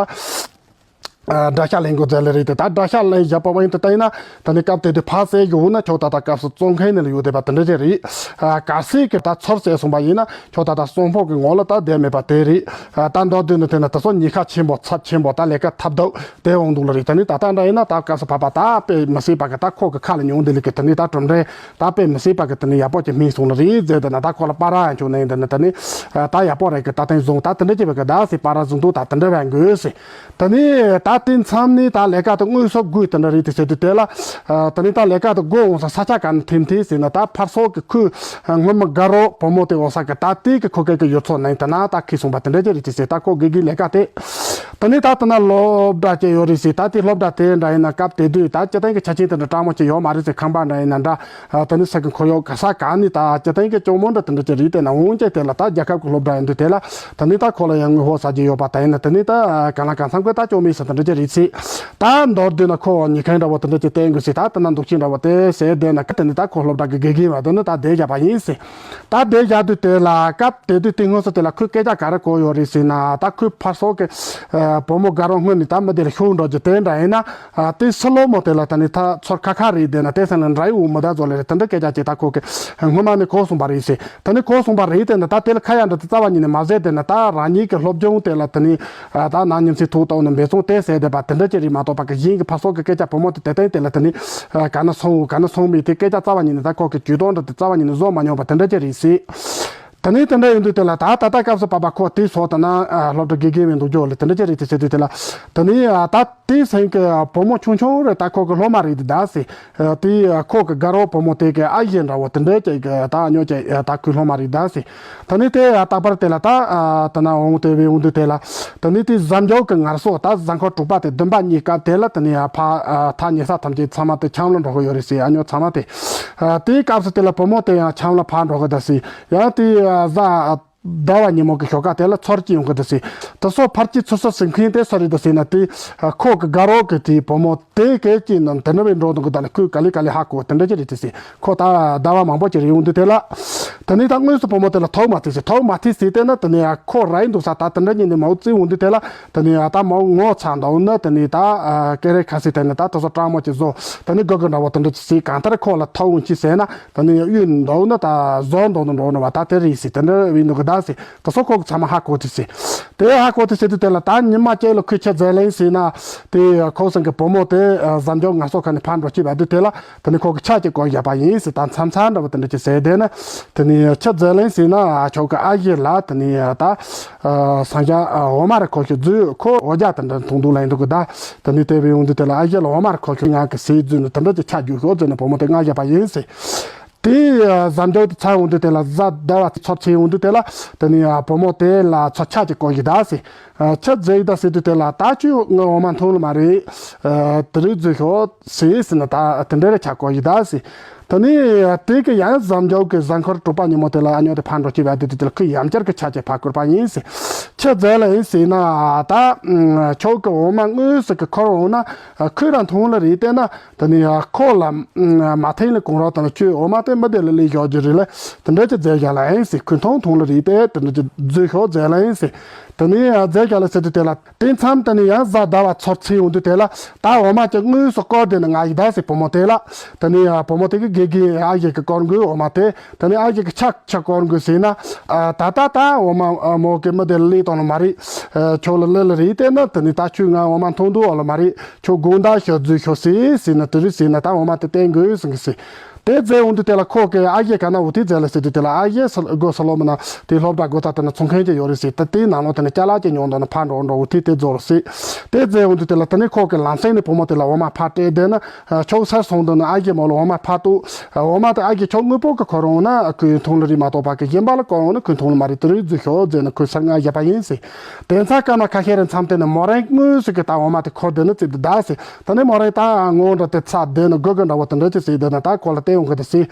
ཨ་དགྲ་ཤ་ལེན་དགོས་ཟེར་ལ་རེད། དེ་ད་དགྲ་ཤ་ལེན་བཞག་པ་བ་ཡིན་དུ་ད་ཡིན་ན་ད་ནི་སྐབས་དེ་དུས་ཕ་ཟེ་གི་འོ་ན་ཁྱོད་ད་ད་སྐབས་སུ་བཙོང་མཁན་ནི་ལ་ཡོད་དེ་པ་དེ་འདྲ་ཅིག་རེད། ཨ་གལ་སྲིད་གི་ད་ཚུར་ཟེར་སོང་པ་ཡིན་ན་ཁྱོད་ད་ད་གསོན་ཕོག་གི་ངོ་ལ་ད་བསྡད་མེད་པ་དེ་རེད། ཨ་ད་མདོར་བསྡུས་ན་དེ་ན་ད་སོ་ཉི་ཤ་ཆེན་པོ་ཚབས་ཆེན་པོ་ད་ལས་ཀ་ཐབས་སྡུག་དེ་འོང་འདུག་ལ་རེད། ད་ནི་ད་ལྟ་འདྲ་ཡིན་ན་ད་སྐབས་སུ་བབ་པ་ད་དཔེ་མི་སྲིད་པ་གི་ད་ཁོ་གི་ཁ་ལ་ཉུང་དེ་ལི་གི་ད་ནི་ད་གྲུབ་འབྲས་ད་དཔེ་མི་སྲིད་པ་གི་ད་ནི་ཡག་པོ་ཅིག་སྨིན་སོང་ལ་རེད་ཟེར། ད་ན་ད་ཁོ་ལ་པ་ར་ཡང་བྱུང་ནས་ད་ནི་ད་ནི་ད་ཡག་པོ་རེད་གི་ད་ཐེངས་བཟུང་ད་དེ་འདྲ་ཅིག་བ་གི་ད་སི་པ་ར་བཟུང་འདུག་ད་དེ་འདྲ་བས་དགོས་སི། ད་ནི་ད་དེ་མཚམས་ནི་ད་ལས་ཀ་ད་དངོས་སུ་དགོས་དེ་འདྲ་རེད་དེ་ཟེར་དུས་དེ་ལ། ད་ནི་ད་ལས་ཀ་ད་དགོས་འོང་ས་ས་ཆ་ག་ནི་ཐིམ་ཐིམ་ཟེར་ན་ད་ཕར་སོག་གི་ཁུལ་སྔོན་མ་དགའ་རོགས་བུ་མོ་དེ་འོང་ས་གི་ད་དེ་གི་ཁོ་གེ་གི་ཡོད་ཚོ་ནས་ད་ན་ད་ཁི་སོང་པ་དེ་འདྲ་ཅིག་རེད་དེ་ཟེར། ད་ཁོ་གེ་གི་ལས་ཀ་དེ། ད་ནི་ད་ལྟ་ན་སློབ་གྲྭ་སྐྱེ་ཡོད་རེད་ཟེར། ད་དེ་སློབ་གྲྭ་དེ་འདྲ་ཡིན་ན་སྐབས་དེ་དུས་ད་སྤྱི་བཏང་གི་ཆ་རྐྱེན་དེ་འདྲ་སྤྲང་མོ་ཅིག་ཡོད་མ་རེད་ཟེར། ཁང་པ་འདྲ་ཡིན་ན་འདྲ། ད་ནི་ས་གི་ཁོར་ཡུག་ག་ས་ག་ནི་ད་སྤྱི་བཏང་གི་སྐྱོ་མོ་འདྲ་དེ་འདྲ་ཅིག་རེད། དེ་ན་འོང་ཅེ་དེ་ལ་ད་རྒྱལ་ཁབ་ཀྱི་སློབ་གྲྭ་ཡིན་དུས་དེ་ལ་ད་ནི་ད་ཁོ་ལ་ཡང་དངུལ་ཧོ་ཟ་རྒྱུ་ཡོད་པ་ད་ཡིན་ན་ད་ནི་ད་གང་ལ་གང་འཚམ་གི་ད་སྐྱོ་མི་ས་དེ་འདྲ་ཅིག་རེད་ཟེར། ད་མདོར་བསྡུས་ན་ཁོ་ཉི་ཁན་འདྲ་བོ་དེ་འདྲ་ཅིག་བསྟན་དགོས་ཟེར། ད་ད་ན་འདུག་ཅིང་འདྲ་བོ་དེ་ཟེར་དེ་ན་ད་ནི་ད་ཁོ་སློབ་གྲྭ་གི་དགེ་རྒན་བ་དེ་ནི་ད་བསྡད་བཞག་པ་ཡིན་ཟེར། ད་བསྡད་བཞག་དུས་དེ་ལ་སྐབས་དེ་དུས་དེ་སྔོན་སོ་དེ་ལ་ཁོས་སྐད་ཆ་ག་རེ་གོ་ཡོད་རེད་ཟེར་ན། ད་ཁོས་ཕར་སོག་གི་བུ་མོ་དགའ་རོགས་སྔོན་ནས་ད་མི་དེ་ལ་ཤུགས་འགྲོ་རྒྱུ་དེ་འདྲ་ཡིན་ན། དེ་སི་ལོ་མོ་དེ་ལ་ད་ནི་ད་ཚོར་ཁ་ཁ་རེད། དེ་ན་དེ་སང་ལ་འདྲ་ཡི་འུ་མི་ད་ཚོ་ལ་རེད། དེ་འདྲ་སྐད་ཆ་ཅིག་ད་ཁོ་གི་སྔོན་མ་ནས་གོ་སོང་པ་རེད་ཟེར། ད་ནི་གོ་སོང་པ་རེད། དེ་ན་ད་དེ་ལ་ཁ་ཡ་འདྲ་དེ་རྩ་བ་ཉིད་ནས་མ་ཟེར། དེ་ན་ད་རང་ཉིད་ཀྱི་སློབ་སྦྱོང་དེ་ལ་ད་ནི་ད་ནང་ཉིན་སི་ཐུག་ཏོག་ནས་འབད་བརྩོན་དེ་ཟེར་བསྡད་པ་དེ་འདྲ་ཅིག་རེད་མ་གཏོགས་པ་གི་གཞན་གྱི་ཕར་སོག་གི་སྐད་ཆ་བུ་མོ་དེ་དེ་ལྟ་དེ་ལ་ད་ནི་ག་ན་སོང་ག་ན་སོང་མེད། དེ་སྐད་ཆ་རྩ་བ་ཉིད་ནས་ད་ཁོ་གི་ཇུས་གཏོགས་འདྲ་དེ་རྩ་བ་ཉིད་ནས་བཟོ་མ་མྱོང་པ་དེ་འདྲ་ཅིག་རེད་ཟེར། ད་ནི་དེ་འདྲ་ཡིན་དུས་དེ་ལ་ད་ད་ལྟ་སྐབས་སུ་བབ་པ་ཁོ་དེ་སོགས་ད་ན་སློབ་གྲྭ་དགེ་རྒན་མིན་འདུག་ཇོ་ལ་དེ་འདྲ་ཅིག་རེད་དེ་ཟེར་དུས་དེ་ལ་ད་ནི་ད་དེ་སེང་གི་བུ་མོ་ཆུང་ཆུང་རེད། ད་ཁོ་གི་སློབ་མ་རེད་དེ་ད་ཟེར། དེ་ཁོ་གི་དགའ་རོགས་བུ་མོ་དེ་གི་ཨ་ཡེ་འདྲ་བོ་དེ་འདྲ་ཅིག་གི་ད་ཉོ་ཅིག་ད་ཁོའི་སློབ་མ་རེད་ད་ཟེར། ད་ནི་དེ་རྟག་པར་དེ་ལ་ད་ད་ན་འོང་དེ་བའི་འོང་དུས་དེ་ལ་ད་ནི་དེ་གཟའ་མཇུག་གི་ངར་སོ་ད་གཟའ་འཁོར་དྲུག་པ་དེ་བདུན་པ་གཉིས་སྐབས་དེ་ལ་ད་ནི་ཕ་ཐག་ཉེ་ས་ཐམས་ཅད་ཚང་མ་དེ་འཆམ་ལ་འགྲོ་གི་ཡོད་རེད་ཟེར། ཨ་ཉོ་ཚང་མ་དེ། དེའི་སྐབས་སུ་དེ་ལ་བུ་མོ་དེ་ཡང་འཆམ་ལ་ཕར་འགྲོ་གི་ད་ཟེར། ཡང་དེ་གཟའ་ཟླ་བ་ཉིན་མོ་གི་ཞོགས་ཀ་དེ་ལ་ཚོར་གྱི་ཡོང་གི་འདུག་ཟེར། དེ་སོགས་ཕར་གྱི་ཚུར་སོ་ཟིན་མཁན་དེ་སུ་རེད་འདུག་ཟེར་ན། དེ་ཁོ་གི་དགའ་རོགས་གི་དེའི་བུ་མོ་དེ་གས་ཀྱི་ནང་དེ་འདྲ་བའི་འགྲོ་འདུག་གི། ད་ལ་ཁོས་ག་ལེ་ག་ལེ་ཧ་གོ་དེ་འདྲ་ཅིག་རེད་དེ་ཟེར། ཁོ་ད་ཟླ་བ་མང་པོ་ཅིག་རེད་ཡོང་དུས་དེ་ལ། དེ་ནས་ད་དངོས་སུ་བུ་མོ་དེ་ལ་ཐུག་མ་ཐུག་ཟེར། ཐུག་མ་ཐུག་ཟེར་དེ་ན་དེ་ནས་ཁོ་ར་ཡིན་འདུག་ས། ད་དེ་འདྲ་ཉིད་ནས་མའོ་རྩིས་འོང་དུས་དེ་ལ་དེ་ནས་ད་མའོ་ངོ་ཚ་འདུག་ན་དེ་ནས་ད་ཀེ་རེ་ཁ་སི་དེ་ནས་ད་དེ་ཚོ་སྤྲང་མོ་ཅིག་བཟོ། དེ་ནས་དགོད་དགོད་འདྲ་བོ་དེ་འདྲ་ཅིག་ཟེར། གང་ལྟར་ཁོ་ལ་ཐུག་འོང་ཅི་ཟེར་ན། ད་ནི་གཡུ་འདོག་ན་ད་བཟོ་འདོག་ན་འགྲོ་ན་བ་ད་དེ་རེད་ཟེར། དེ་འདྲ་བའི་འདུག་གི་ད་ཟེར། ད་སོ་ཁོ་གི་ཚང་མ་ཧ་གོ་དེ་ཟེར། དེ་ཧ་གོ་དེ་ཟེར་དུས་དེ་ལ་ད་ཉི་མ་གཅིག་ལ་ཁོས་ཆི་ཟེར་ལེན་ཟེར་ན། དེ་ཁོ་སང་གི་བུ་མོ་དེ་གཟའ་མཇུག་ང་སོ་ཁ་ནས་ཕར་འགྲོ་ཅི་བ་དུས་དེ་ལ་དེ་ནི་ཁོ་གི་ཆ་ཅིག་གོ་བཞག་པ་ཡིན་ཟེར། ད་མཚམས་མཚམས་འདྲ་བོ་དེ་འདྲ་ཅིག་ཟེར། དེ་ནི་དེ་ནི་ཆི་ཟེར་ལེན་ཟེར་ན། ཁྱོད་གི་ཨ་ཡེ་ལ་དེ་ནི་ད་སང་ཞ་འོ་མ་རེ་ཁོ་ཤི་རྫུས། ཁོ་འོ་ཇ་དེ་འདྲ་འཐུང་འདུག་ལེན་འདུག་གི་ད། དེ་ནི་དེ་བའི་འོང་དུས་དེ་ལ་ཨ་ཡེ་ལ་འོ་མ་རེ་ཁོ་ཤི་ང་གི་ཟས་རྫུས་ནི་དེ་འདྲ་ཅིག་ཆ་རྒྱུ་ཤོག་ཟེར་ནས་བུ་མོ་དེ་མངགས་བཞག་པ་ཡིན་ཟེར། དེ་གཟའ་མཇུག་དེ་ཚར་འོང་དུས་དེ་ལ་གཟའ་ཟླ་བ་ཚོ་ཚེས་འོང་དུས་དེ་ལ་དེ་ནི་བུ་མོ་དེ་ལ་ཚོ་ཆ་ཅིག་གོ་ཡི་ད་ཟེར། ཆི་ཟེར་ཡི་ད་ཟེར་དུས་དེ་ལ་ད་ཁྱོས་ངའི་འོ་མ་འཐུང་ལ་མ་རེད། དེ་རིགས་རྫུས་ཤོག་ཟེར་ཟེར་ན་ད་དེ་འདྲ་རེ་ཆ་གོ་ཡི་ད་ཟེར། དེ་ནི་དེ་གི་ཡང་གཟའ་མཇུག་གི་གཟའ་འཁོར་དྲུག་པ་ཉིན་མོ་དེ་ལ་ཨ་ཉོ་དེ་ཕར་འགྲོ་ཅི་བ་དེ་དུས་དེ་ལ་ཁོས་ཡང་བསྐྱར་གི་ཆ་ཅིག་ཕར་བསྐུར་པ་ཡིན་ཟེར། ཆི་ཟེར་ལ་ཡིན་ཟེར་ན། ད་ཁྱོད་ཀྱི་འོ་མ་དངོས་སུ་གི་འཁོར་འོང་ན་ཁོས་རང་འཐུང་ལ་རེད། བལྟས་ན། དེ་ནས་ཁོ་ལ་མ་ཐེངས་ལ་གོང་རོགས་དང་ཁྱོད་འོ་མ་དེ་མི་དེ་ལ་ལས་ཞོག་རྒྱུ་རེད་ལ། དེ་འདྲ་ཅིག་མཛད་རྒྱ་ལ་ཡིན་ཟེར། ཁོས་མཐོང་མཐོང་ལ་རེད་དེ་དེ་འདྲ་ཅིག་རྫུས་ཤོག་མཛད་ལ་ཡིན་ཟེར། དེ་ནས་མཛད་རྒྱ་ལ་ཟེར་དུས་དེ་ལ་དེ་མཚམས་དེ་ནས་ཡང་གཟའ་ཟླ་བ་ཚོར་ཚེས་ཡོང་དུས་དེ་ལ་ད་འོ་མ་ཅིག་དངོས་སུ་བསྐོར་དེ་ནས་ང་ཡི་ད་ཟེར་བུ་མོ་དེ་ལ། དེ་ནས་བུ་མོ་དེ་གི་དགེ་རྒན་ཨ་ཡེ་གི་བསྐོར་དགོས་འོ་མ་དེ། དེ་ནས་ཨ་ཡེ་གི་ཆ་ཆ་བསྐོར་དགོས་ཟེར་ན། ད་ལྟ་ད་འོ་མ་མོ་གི་མི་དེ་ལ་ལས་བཏང་ལ་མ་རེད། ཁྱོད་ལ་ལས་ལ་རེད། བལྟས་ན་དེ་ནས་ད་ཁྱོད་ང་འོ་མ་འཐུང་འདུག་འོ་ལ་མ་རེད། ཁྱོད་དགོང་དག་ཞོག་རྫུས་ཤོག་ཟེར་ཟེར་ན་དེ་རིགས་ཟེར་ན་ད་འོ་མ་དེ་བསྟན་དགོས་ཟེར་གི་ཟེར། དེ་མཛད་འོང་དུས་དེ་ལ་ཁོ་གི་ཨ་ཡེ་ག་ན་འུ་ཐི་མཛད་ལ་ཟེར་དུས་དེ་ལ་ཨ་ཡེ་སི་སྒོ་སི་ལོ་མི་ན་དེ་སློབ་གྲྭ་སྒོ་ད་དེ་ན་ཚོང་མཁན་གྱི་ཡོད་རེད་ཟེར། ད་དེའི་ནང་ལོགས་དེ་ན་ཅ་ལག་ཅིག་ཉོ་འདོད་ན་ཕར་འགྲོ་འགྲོ་འུ་ཐི་དེ་རྫོགས་རེད་ཟེར། དེ་མཛད་འོང་དུས་དེ་ལ་དེ་ནས་ཁོ་གི་ལམ་སེང་ནས་བུ་མོ་དེ་ལ་འོ་མ་ཕར་སྤྲད་བསྡད་ན་ཁྱོད་སར་སོང་འདོད་ན་ཨ་ཡེ་མོ་ལ་འོ་མ་ཕར་གཏུག་འོ་མ་དེ་ཨ་ཡེ་ཁྱོད་དངོས་པོ་གི་ཁོ་རང་ན་ཁོའི་མཐོང་ལ་རེད་མ་གཏོགས་ཕ་གི་གཞན་པ་ལ་ཁོ་རང་ན་ཁོའི་མཐོང་ལ་མ་རེད། དེ་རིགས་རྫུས་ཤོག་ཟེར་ན་ཁོས་སར་ང་བཞག་པ་ཡིན་ཟེར། དེ་ཚ་སྐར་མ་ཁ་ཤས་རེ་མཚམས་དེ་ནས་མོ་རང་དངོས་སུ་གི་ད་འོ་མ་དེ་ཁུར་བསྡད་ན་ཙིག་དེ་གདའ་ཟེར། ད་ནི་མོ་རང་ད་ངོ་འདྲ་དེ་ཚ་བསྡད་ན་དགོད་དགོད་འདྲ་བོ་དེ་འདྲ་ཅིག་ཟེར་བསྡད་ན་ད་ཁོ་ལ་བལྟས་ཡོང་གི་དེ་ཟེར།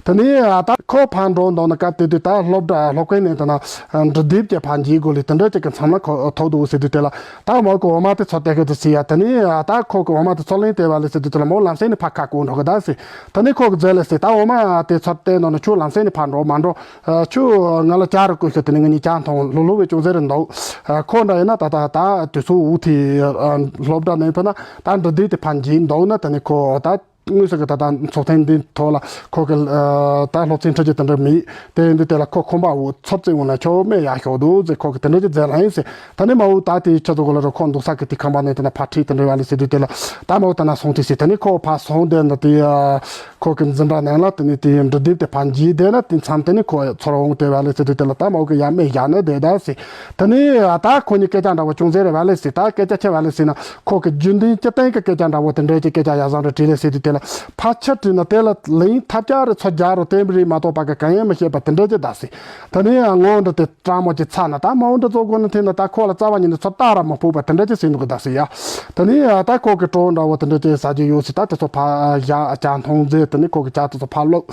དེ་ནི་ད་ཁོ་ཕར་འགྲོ་འདོད་ན་སྐབས་དེ་དུས་ད་སློབ་གྲྭ་སློབ་དཔོན་ནས་ད་ན་འབྲི་དེབ་ཀྱི་ཕར་འཇིག་དགོས་ལི་དེ་འདྲ་ཅིག་གི་མཚམས་ལ་ཁོ་ཐོག་འདུག་ཟེར་དུས་དེ་ལ་ད་མོ་གི་འོ་མ་དེ་ཚོ་བལྟས་གི་དེ་ཟེར་ཡ། དེ་ནི་ད་ཁོ་གི་འོ་མ་དེ་ཚོ་ལེན་བལྟས་པ་ལི་ཟེར་དུས་དེ་ལ་མོ་ལམ་སེང་ནས་ཕར་ཁ་བསྐོར་འགྲོ་གི་ད་ཟེར། དེ་ནི་ཁོ་གི་མཛད་ལ་ཟེར། ད་འོ་མ་དེ་ཚོ་བལྟས་འདོད་ན་ཁྱོད་ལམ་སེང་ནས་ཕར་འགྲོ་མ་འགྲོ། ཨ། ཁྱོད་ང་ལ་ཇ་རུ་བསྐོལ་ཤོག་དེ་ནས་ང་གཉིས་ཇ་འཐུང་། ལྷོད་ལྷོད་པའི་ཅུང་ཟད་རེ་འདུག་ཨ། ཁོ་འདྲ་ཡིན་ན་ད་ད་ད་དུས་ཚོད་འུ་ཐི་ཨ། སློབ་གྲྭ་ནས་ཕེབས་ན་ད་འབྲི་དེབ་དེ་ཕར་འཇིག་འདུག་ན་དེ་ནས་ཁོ་ད་དངོས་སུ་གི་ད་ད་ཚོགས་ཐེངས་འདིའི་ཐོག་ལ་ཁོ་གི་ཨ། ད་སློབ་ཚན་ཁྲིད་རྒྱུ་དེ་འདྲ་མེད། དེ་ཡིན་དུས་དེ་ལ་ཁོ་ཁང་པ་འུ་ཚབ་ཙེ་འུ་ན་ཁྱོད་སྨན་ཡག་ཤོག་འདུག་ཟེར་ཁོ་གི་དེ་འདྲ་ཅིག་མཛད་ལ་ཡིན་ཟེར། ད་ནི་མ་འུ་ད་དེ་ཁྱེད་ཚོ་གོ་ལ་རོ་ཁོ་འདུག་ས་གི་དེ་ཁང་པ་ནས་དེ་ན་ཕར་ཁྲིད་དེ་འདྲ་བ་ལ་ཟེར་དུས་དེ་ལ་ད་མ་འུ་ད་ན་སོང་དེ་ཟེར། དེ་ནས་ཁོ་ཕར་སོང་དེ་ན་དེ་ཨ། ཁོ་གི་འཛིན་གྲྭ་ནང་ལ་དེ་ནས་དེའི་འབྲི་དེབ་དེ་ཕར་འཇིག་བསྡད་ན་དེ་མཚམས་དེ་ནས་ཁོ་ཚུར་འོང་དེ་བ་ལས་ཟེར་དུས་དེ་ལ་ད་མོ་གི་ཡ་མེད་ཡ་ནི་བསྡད་ད་ཟེར། དེ་ནས་ད་ཁོ་གཉིས་སྐད་ཆ་འདྲ་བོ་ཅུང་ཟད་རེ་བ་ལས་ཟེར། ད་སྐད་ཆ་ཆེ་བ་ལས་ཟེར་ན་ཁོ་གི་རྒྱུན་ལྡན་སྤྱི་བཏང་གི་སྐད་ཆ་འདྲ་བོ་དེ་འདྲའི་གི་སྐད་ཆ་ཡ་བཟང་རེ་དྲིས་ལས་ཟེར་དུས་དེ་ལ་ཕར་ཆེར་དྲིས་ན་དེ་ལ་ལན་ཐབས་ཆག་རེ་ཚོ་རྒྱག་རོ་བསྟན་པ་རེད་མ་གཏོགས་པ་གི་གང་ཡང་མི་ཤེས་པ་དེ་འདྲ་ཅིག་གདའ་ཟེར། དེ་ནས་ངོ་འདི་དེ་སྤྲང་མོ་ཅིག་ཚ་ན་ད་མ་འོ་འདི་ཚོ་དགོས་ན་དེ་ན་ད་ཁོ་ལ་རྩ་བ་ཉིད་ནས་ཚོ་ལྟ་ར་མ་ཕོད་པ་དེ་འདྲ་ཅིག་ཟེར་འདུག་གི་གདའ་ཟེར་ཡ། དེ་ནས་ད་ཁོ་གི་གྲོགས་འདྲ་བོ་དེ་འདྲ་ཅིག་ཟ་རྒྱུ་ཡོད་ཟེར། ད་དེ་ཚོ་ཕ་ཡ་ཅག་མཐོང་ཟེར། དེ་ནས་ཁོ་གི་ཅག་དེ་ཚོ་ཕ་ལོག་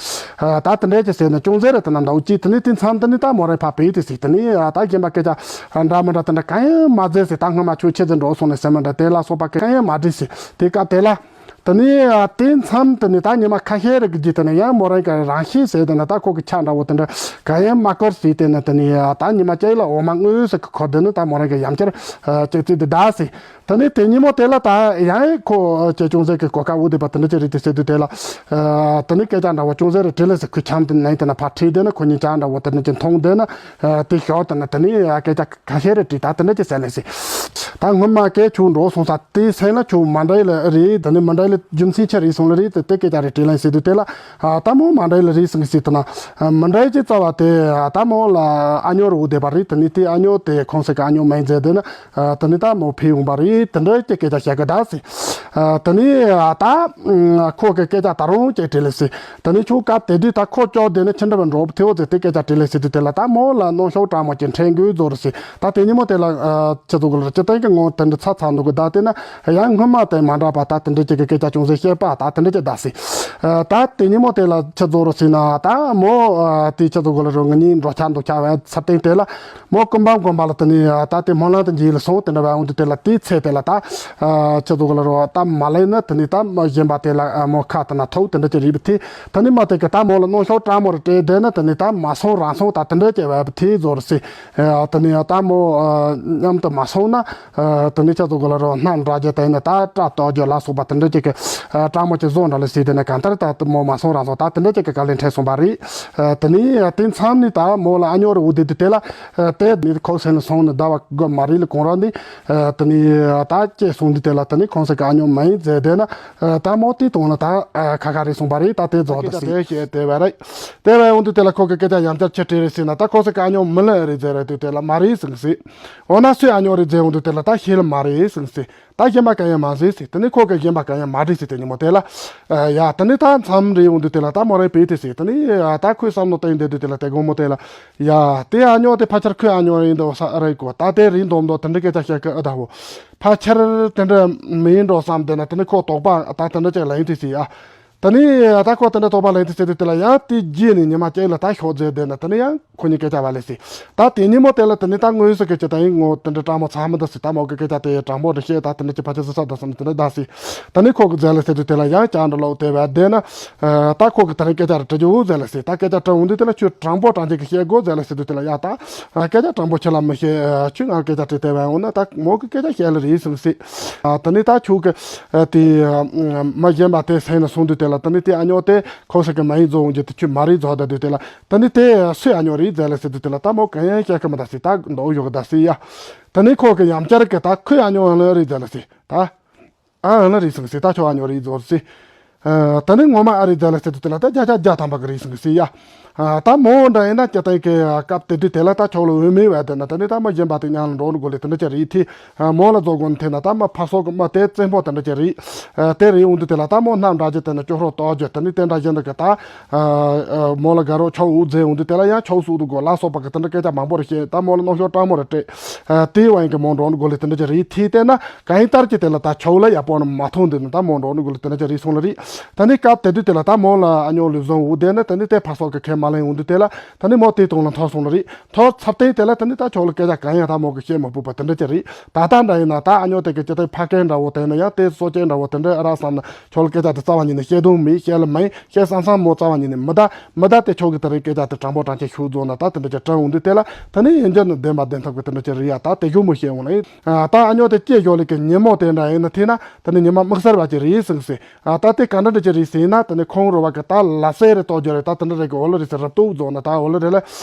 ད་དེ་འདྲ་ཅིག་ཟེར་ན་ཅུང་ཟད་རེ་དེ་ན་འདྲ་བོ་ཅིག་དེ་ནས་དེ་མཚམས་དེ་ནས་ད་མོ་རེ་ཕ་བེ་དེ་ཟེར། དེ་ནས་ད་གཞན་པ་སྐད་ཆ་འདྲ་མི་འདྲ་དེ་འདྲ་གང་ཡང་མ་ཟེར་ཟེར། ད་སྔོན་མ་ཁྱོད་ཆེ་ཟེར་འགྲོ་སོང་ནས་ཟེར་མི་འདྲ་དེ་ལ་སོགས་པ་གང་ཡང་མ་དྲིས་ཟེར། དེ་སྐབས་དེ་ལ། དེ་ནས་དེ་མཚམས་དེ་ནས་ད་ཉི་མ་ཁ་ཤས་རེ་གི་རྗེས་དེ་ནས་ཡང་མོ་རང་གི་རང་ཤེས་ཟེར་དེ་ནས་ད་ཁོ་གི་ཆ་འདྲ་བོ་དེ་འདྲ་ག་ཡང་མ་བསྐོར་ཟེར། དེ་ནས་དེ་ནས་ད་ཉི་མ་གཅིག་ལ་འོ་མ་དངོས་སུ་གི་ཁོ་དེ་ནས་ད་མོ་རང་གི་ཡང་བསྐྱར་ཅིག་ཙིག་དེ་གདའ་ཟེར། དེ་ནས་དེ་ཉིན་མོ་དེ་ལ་ད་ཡང་ཁོ་ཅེ་ཅུང་ཟད་གི་གོ་སྐབས་འུ་དེ་པ་དེ་འདྲ་ཅིག་རེད་དེ་ཟེར་དུས་དེ་ལ་དེ་ནས་སྐད་ཆ་འདྲ་བོ་ཅུང་ཟད་རེ་དྲིས་ལས་ཟེར། ཁོའི་ཁྱམས་དེ་ནས་དེ་ནས་ཕར་ཁྲིད་དེ་ནས་ཁོ་གཉིས་ཆ་འདྲ་བོ་དེ་ནས་ཅིག་མཐོང་དེ་ནས། དེ་ཞོག་དེ་ན་དེ་ནས་སྐད་ཆ་ཁ་ཤས་རེ་དྲིས། ད་དེ་འདྲ་ཅིག་ཟེར་ལེ་ཟེར། ད་སྔོན་མ་སྐད་ཆུ་འགྲོ་སོང་ས་དེ་སེང་ལ་ཆུ་མ་འདྲ་ལ་རེད། དེ་ནས་མ་འདྲ་ལ་རྒྱུ་མཚན་ཆེ་རེད་སོང་ལ་རེད། དེ་དེ་སྐད་ཆ་རེ་དྲིས་ལེ་ཟེར་དུས་དེ་ལ་ད་མོ་མ་འདྲ་ལ་རེད་སོང་ཟེར། དེ་ན་མ་འདྲ་ཅིག་རྩ་བ་དེ་ད་མོ་ལ་ཨ་ཉོ་རུ་བསྡད་པ་རེད། དེ་ནས་དེ་ཨ་ཉོ་དེ་ཁོང་ཚོ་གི་ཨ་ཉོ་མིང་མཛད་དེ་ན་དེ་ནས་ད་མོ་ཕེབས་ཡོང་པ་རེད། དེ་འདྲ་ཅིག་སྐད་ཆ་བཤད་གི་གདའ་ཟེར། དེ་ནས་ད་ཁོ་གི་སྐད་ཆ་ད་རུང་ཅིག་དྲིས་ལེ་ཟེར། དེ་ནས་ཁྱོད་སྐབས་དེ་དུས་ད་ཁོ་ཅོག་དེ་ནས་ཁྱི་འདྲ་བ་འགྲོ་ཐེའོ་ཟེར་དེ་སྐད་ཆ་དྲིས་ལེ་ཟེར་དུས་དེ་ལ་ད་མོ་ལ་གནོན་ཤུགས་དྲག་མོ་ཅིག་འཕྲད་དགོས་བཟོ་རུ་ཟེར། ད་དེ་ཉིན་མོ་དེ་ལ་ཁྱེད་ཚོ་གི་ལ་སྤྱི་བཏང་གི་ངོ་དེ་འདྲ་ཚ་ཚ་འདུག་གི། ད་དེ་ན་ཡང་སྔོན་མ་དེ་མ་འདྲ་བ་ད་དེ་འདྲ་ཅིག་གི་སྐད་ཆ་ཅུང་ཟད་བཤད་པ་ད་དེ་འདྲ་ཅིག་གདའ་ཟེར། ད་དེ་ཉིན་མོ་དེ་ལ་ཁྱེད་ཚོ་རུ་ཟེར་ན་ད་མོ་དེ་ཁྱེད་ཚོ་གི་ལ་རུ་ང་གཉིས་འགྲོ་ཆ་འདུག་ཆ་བའི་ཚབ་སྟེང་དེ་ལ། མོ་ཀུན་སྤངས་དགོན་པ་ལ་དེ་ནས་ད་དེ་སྨོན་ལམ་དེ་འཇིག་ལ་སོང་། དེ་འདྲ་བ་འོང་དུས་དེ་ལ་དེའི་ཚེ་དེ་ལ་ད་ཁྱེད་ཚོ་གི་ལ་རོ་ད་མ་ལེན་ན་དེ་ནས་ད་མ་གཞན་པ་དེ་ལ་མོ་ཁ་དེ་ན་ཐུག་དེ་འདྲ་ཅིག་རེད་པ་དེ། དེ་ནས་མ་དེ་གི་ད་མོ་ལ་གནོན་ཤུགས་དྲག་མོ་རེ་སྤྲད་དེ་ན་དེ་ནས་ད་མ་སོང་རང་སོང་ད་དེ་འདྲ་ཅིག་བ་པ་དེ་བཟོ་རུ་སེ། དེ་ནས་ད་མོ་མཉམ་དུ་མ་སོང་ན་དེ་ནས་ཁྱེད་ཚོ་གི་ལ་རོ་སྣ་འདྲ་རྒྱུ་དེ་ནས་ད་སྐྲ་གཏོག་རྒྱུ་ལ་སོགས་པ་དེ་འདྲ་ཅིག་གི་དྲག་མོ་ཅིག་བཟོ་འདྲ་ལ་སེ། དེ་ནས་གང་ལྟར་ད་མོ་མ་སོང་རང་སོང་ད་དེ་འདྲ་ཅིག་གི་བཀའ་ལན་འཕྲད་སོང་པ་རེད། དེ་ནས་དེ་མཚམས་ནས་ད་མོ་ལ་ཨ་ཉོ་རུ་འོ་དེ་དུས་དེ་ལ། དེ་ནི་ཁོ་སེམས་ལ་སོང་ནས་ཟླ་བ་དགུ་མ་རེད་ལ་གོང་ར་ནི། དེ་ནི་ད་སྐྱེས་སོང་དུས་དེ་ལ་དེ་ནི་ཁོང་ཚོ་གི་ཨ་ཉོ་མ་ཡིན་ཟེར་དེ་ན། ད་མོ་དེ་དང་ལ་ད་ཁ་ཁ་རེད་སོང་པ་རེད། ད་དེ་རྫོགས་ད་སྐད་ཆ་ཟེར། དེ་བཤད་དེ་བས་རེད། དེ་བས་འོང་དུས་དེ་ལ་ཁོ་གི་སྐད་ཆ་ཡང་བསྐྱར་ཆེ་ཁྲི་རེད་ཟེར་ན་ད་ཁོ་ཚོ་གི་ཨ་ཉོ་མི་ལ་རེད་ཟེར་རེད་དུས་དེ་ལ་མ་རེད་ཟེར་ཟེར། འོ་ན་སུའི་ཨ་ཉོ་རེད་ཟེར་འོང་དུས་དེ་ལ་ད་ཤེས་ལ་མ་རེད་ཟེར་ཟེར། ད་གཞན་པ་གང་ཡང་མ་ཟེར་ཟེར། དེ་ནི་ཁོ་གི་གཞན་པ་གང་ཡང་མ་དྲིས་ཟེར། དེ་ཉིན་མོ་དེ་ལ། ཡ་དེ་ནི་ད་མཚམས་རེད་འོང་དུས་དེ་ལ་ད་མོ་རང་བེད་དེ་ཟེར། དེ་ནི་ད་ཁོའི་བསམ་བློ་བཏང་དེ་དུས་དེ་ལ་དེ་དགོང་མོ་དེ་ལ། ཡ་དེ་ཨ་ཉོ་དེ་ཕལ་ཆེར་ཁོའི་ཨ་ཉོ་ཡིན་འདུག་ས་རེད་གོ། ད་དེ་རིང་མདོག་མདོག་དེ་འདྲ་སྐད་ཆ་བཤད་གི་ཨ་ད་བོ། ཕལ་ཆེར་དེ་འདྲ་མིན་འགྲོ་བསམ་དེ་ན་དེ་ནི་ཁོ་དོགས་པ་ད་དེ་འདྲ་ཅིག་ལ་ཡིན་དུས་ཟེར་ཡ། ད་ནི་ད་ཁོ་དེ་འདྲ་དོགས་པ་ལངས་ཏེ་ཟེར་དུས་དེ་ལ་ཡང་དེ་རྗེས་ནས་ཉི་མ་གཅིག་ལ་ད་ཤོག་རྫས་བསྡད་ན་དེ་ནི་ཡང་ཁོ་གཉིས་སྐད་ཆ་བ་ལས་སྲིད། ད་དེ་ཉིན་མོ་དེ་ལ་དེ་ནི་ད་དངོས་སུ་སྐད་ཆ་ད་ཡིན་ངོ་དེ་འདྲ་དྲང་མོ་ཚང་མི་འདུག་ཟེར། ད་མོ་གི་སྐད་ཆ་དེ་དྲང་པོ་འདྲ་བཤད། ད་དེ་འདྲ་གྱི་ཕལ་ཆེར་སུ་ས་འདུག་ཟེར་ན་དེ་འདྲ་གདའ་སྲིད། ད་ནི་ཁོ་གི་རྫས་ལ་ཟེར་དུས་དེ་ལ་ཡང་ཅང་འདྲ་ལོག་དེ་བས་བསྡད་ན། ད་ཁོ་གི་དེ་རིང་སྐད་ཆ་རེ་དྲི་རྒྱུ་རྫས་ལ་ཟེར། ད་སྐད་ཆ་དྲི་འོང་དུས་དེ་ལ་ཁྱོད་དྲང་པོ་དྲང་ཅིག་གི་བཤད་དགོས་རྫས་ལ་ཟེར་དུས་དེ་ལ་ཡ་ད། སྐད་ཆ་དྲང་པོ་ཁྱེད་ལ་མི་བཤད། ཁྱོད་ང་སྐད་ཆ་དྲིས་དེ་བས་འོང་ན་ད་མོ་གི་སྐད་ཆ་བཤད་ལ་རེད་ཟེར་སྲིད། དེ་ནི་ད་ཁྱོད་གི་དེ་མ་གཞན་པ་དེ་སེམས་ལ་སོང་དུས་དེ་ལ་དེ་ནི་དེ་ཨ་ཉོ་དེ་ཁོ་ས་གི་མ་ཡིན་རྫོགས་འོང་རྒྱུ་དེ་ཁྱོད་མ་རེད་རྫོགས་ད་དུས་དེ་ལ་དེ་ནི་དེ་སུའི་ཨ་ཉོ་རེད་རྫས་ལ་ཟེར་དུས་དེ་ལ་ད་མོ་གང་ཡང་བཤད་གི་མི་ད་སྲིད། ད་མདོག་ཡོད་གི་ད་སྲིད་ཡ། དེ་ནི་ཁོ་གི་ཡང་བསྐྱར་གི་ད་ཁོའི་ཨ་ཉོ་ཨ་ལ་རེད་རྫས་ལ་ཟེར་ད། ཨ་ཨ་ལ་རེད་ཟེར་ཟེར། ད་ཁྱོད་ཨ་ཉོ་རེད་རྫོགས་ཟེར། ཨ། ད་ནི་ངོ་མ་ཨ་རིའི་རྫས་ལ་ཟེར་དུས་དེ་ལ་ད་བརྒྱ་ཆ་བརྒྱ་ཐམ་པ་གི་རེད་ཟེར་གི་ཟེར་ཡ། ཨ། ད་མོ་འདྲ་ཡིན་ན་སྤྱིར་བཏང་གི་སྐབས་དེ་དུས་དེ་ལ་ད་ཁྱོད་ལ་འོས་མེད་བས་དེ་ན་ད་ནི་ད་མོ་གཞན་པ་དེ་ཉག་ལ་འགྲོ་ནི་དགོས་ལེ་དེ་འདྲ་ཅིག་རེད་དེ། ཨ། མོ་ལ་རྫོགས་དགོས་ན་དེ་ན་ད་མོ་ཕར་སོག་གི་མོ་དེ་བཙན་པོ་དེ་འདྲ་ཅིག་རེད། ཨ། དེ་རེད་འོང་དུས་དེ་ལ་ད་མོ་སྣབས་འདྲ་ཅིག་དེ་ན་སྐྱོ་ཧྲོ་ཏོག་ཅིག་དེ་ནི་དེ་འདྲ་བཞིན་དུ་གི་ད། ཨ། མོ་ལ་དགའ་རོགས་ཆོག་འུ་མཛད་འོང་དུས་དེ་ལ་ཡང་ཆོག་སུ་དུ་དགོས་ལ་སོགས་པ་གི་དེ་འདྲ་སྐད་ཆ་མང་པོ་རེ་བཤད། ད་མོ་ལ་རྣམ་ཤོག་སྤྲང་མོ་རེ་སྤྲད། ཨ། དེའི་བ་ཡིན་གི་མོ་འགྲོ་ནི་དགོས་ལེ་དེ་འདྲ་ཅིག་རེད་དེ། དེ་ན་གང་ཡིན་ལྟར་གྱི་དེ་ལ་ད་ཆོག་ལ་ཡག་པོ་ནི་མ་མཐོང་དུས་ན་ད་མོ་འགྲོ་ནི་དགོས་ལེ་དེ་འདྲ་ཅིག་རེད་སོང་ལ་རེད། ད་ནི་སྐབས་དེ་དུས་དེ་ལ་ད་མོ་ལ་ཨ་ཉོ་ལུས་བཟང་འུ་དེ་ན་ད་ནི་དེ་ཕར་སོག་གི་ཁས་མ་ལེན་འོང་དུས་དེ་ལ་ད་ནི་མོ་དེའི་དོན་ལ་འཐོར་སོང་ལ་རེད། འཐོར་ཚབ་སྟེ་དེ་ལ་ད་ནི་ད་ཆོག་ལ་སྐད་ཆ་གང་ཡང་ད་མོ་གི་བཤད་མ་ཕོད་པ་དེ་འདྲ་ཅིག་རེད། ད་ལྟ་འདྲ་ཡིན་ན་ད་ཨ་ཉོ་དེ་གི་སྤྱི་བཏང་ཕ་སྐད་འདྲ་བོ་དེ་ན་ཡང་དེ་སོ་སྐྱེ་འདྲ་བོ་དེ་འདྲ་ཨ་རག་བསམ་ན་ཆོག་ལ་སྐད་ཆ་དེ་རྩ་བ་ཉིད་ནས་བཤད་དོན་མེད། བཤད་ལ་མེད། བཤད་བསམ་བསམ་མོ་རྩ་བ་ཉིད་ནས་མི་གདའ། མི་གདའ་དེ་ཆོག་གི་དེ་རིང་སྐད་ཆ་དེ་དྲང་པོ་དྲང་ཆེ་ཤུགས་རྫོགས་ན་ད་དེ་འདྲ་ཅིག་དྲན་འོང་དུས་དེ་ལ་ད་ནི་ཡིན་རྒྱུ་ནི་བདེན་པ་བདེན་ཐབས་ཀྱི་དེ་འདྲ་ཅིག་རེད་ཡ། ད་དེ་ཞུ་མོ་བཤད་འོང་ལ་ཡིན། ཨ། ད་ཨ་ཉོ་དེ་སྐྱེས་ཞོར་ལས་ཀྱི་ཉིན་མོ་དེ་འདྲ་ཡིན་ན་དེ་ན་ད་ནི་ཉི་མ་དམིགས་བསལ་བ་ཅིག་རེད་ཟིན་སྲིད། ཨ། ད་དེ་ག་འདྲ་འདྲ་ཅིག་རེད་ཟེར་ན་ད་ནི་ཁོང་རུ་བ་གི་ད་ལ་སེ་རེ་ཏོ་རྒྱུ་རེད། ད་དེ་འདྲ་རེད་གི་འོ་ལ་རེད་ཟེར་རབ་ཏུ་རྫོགས་ན་ད་འོ་ལ་རེད་ལ།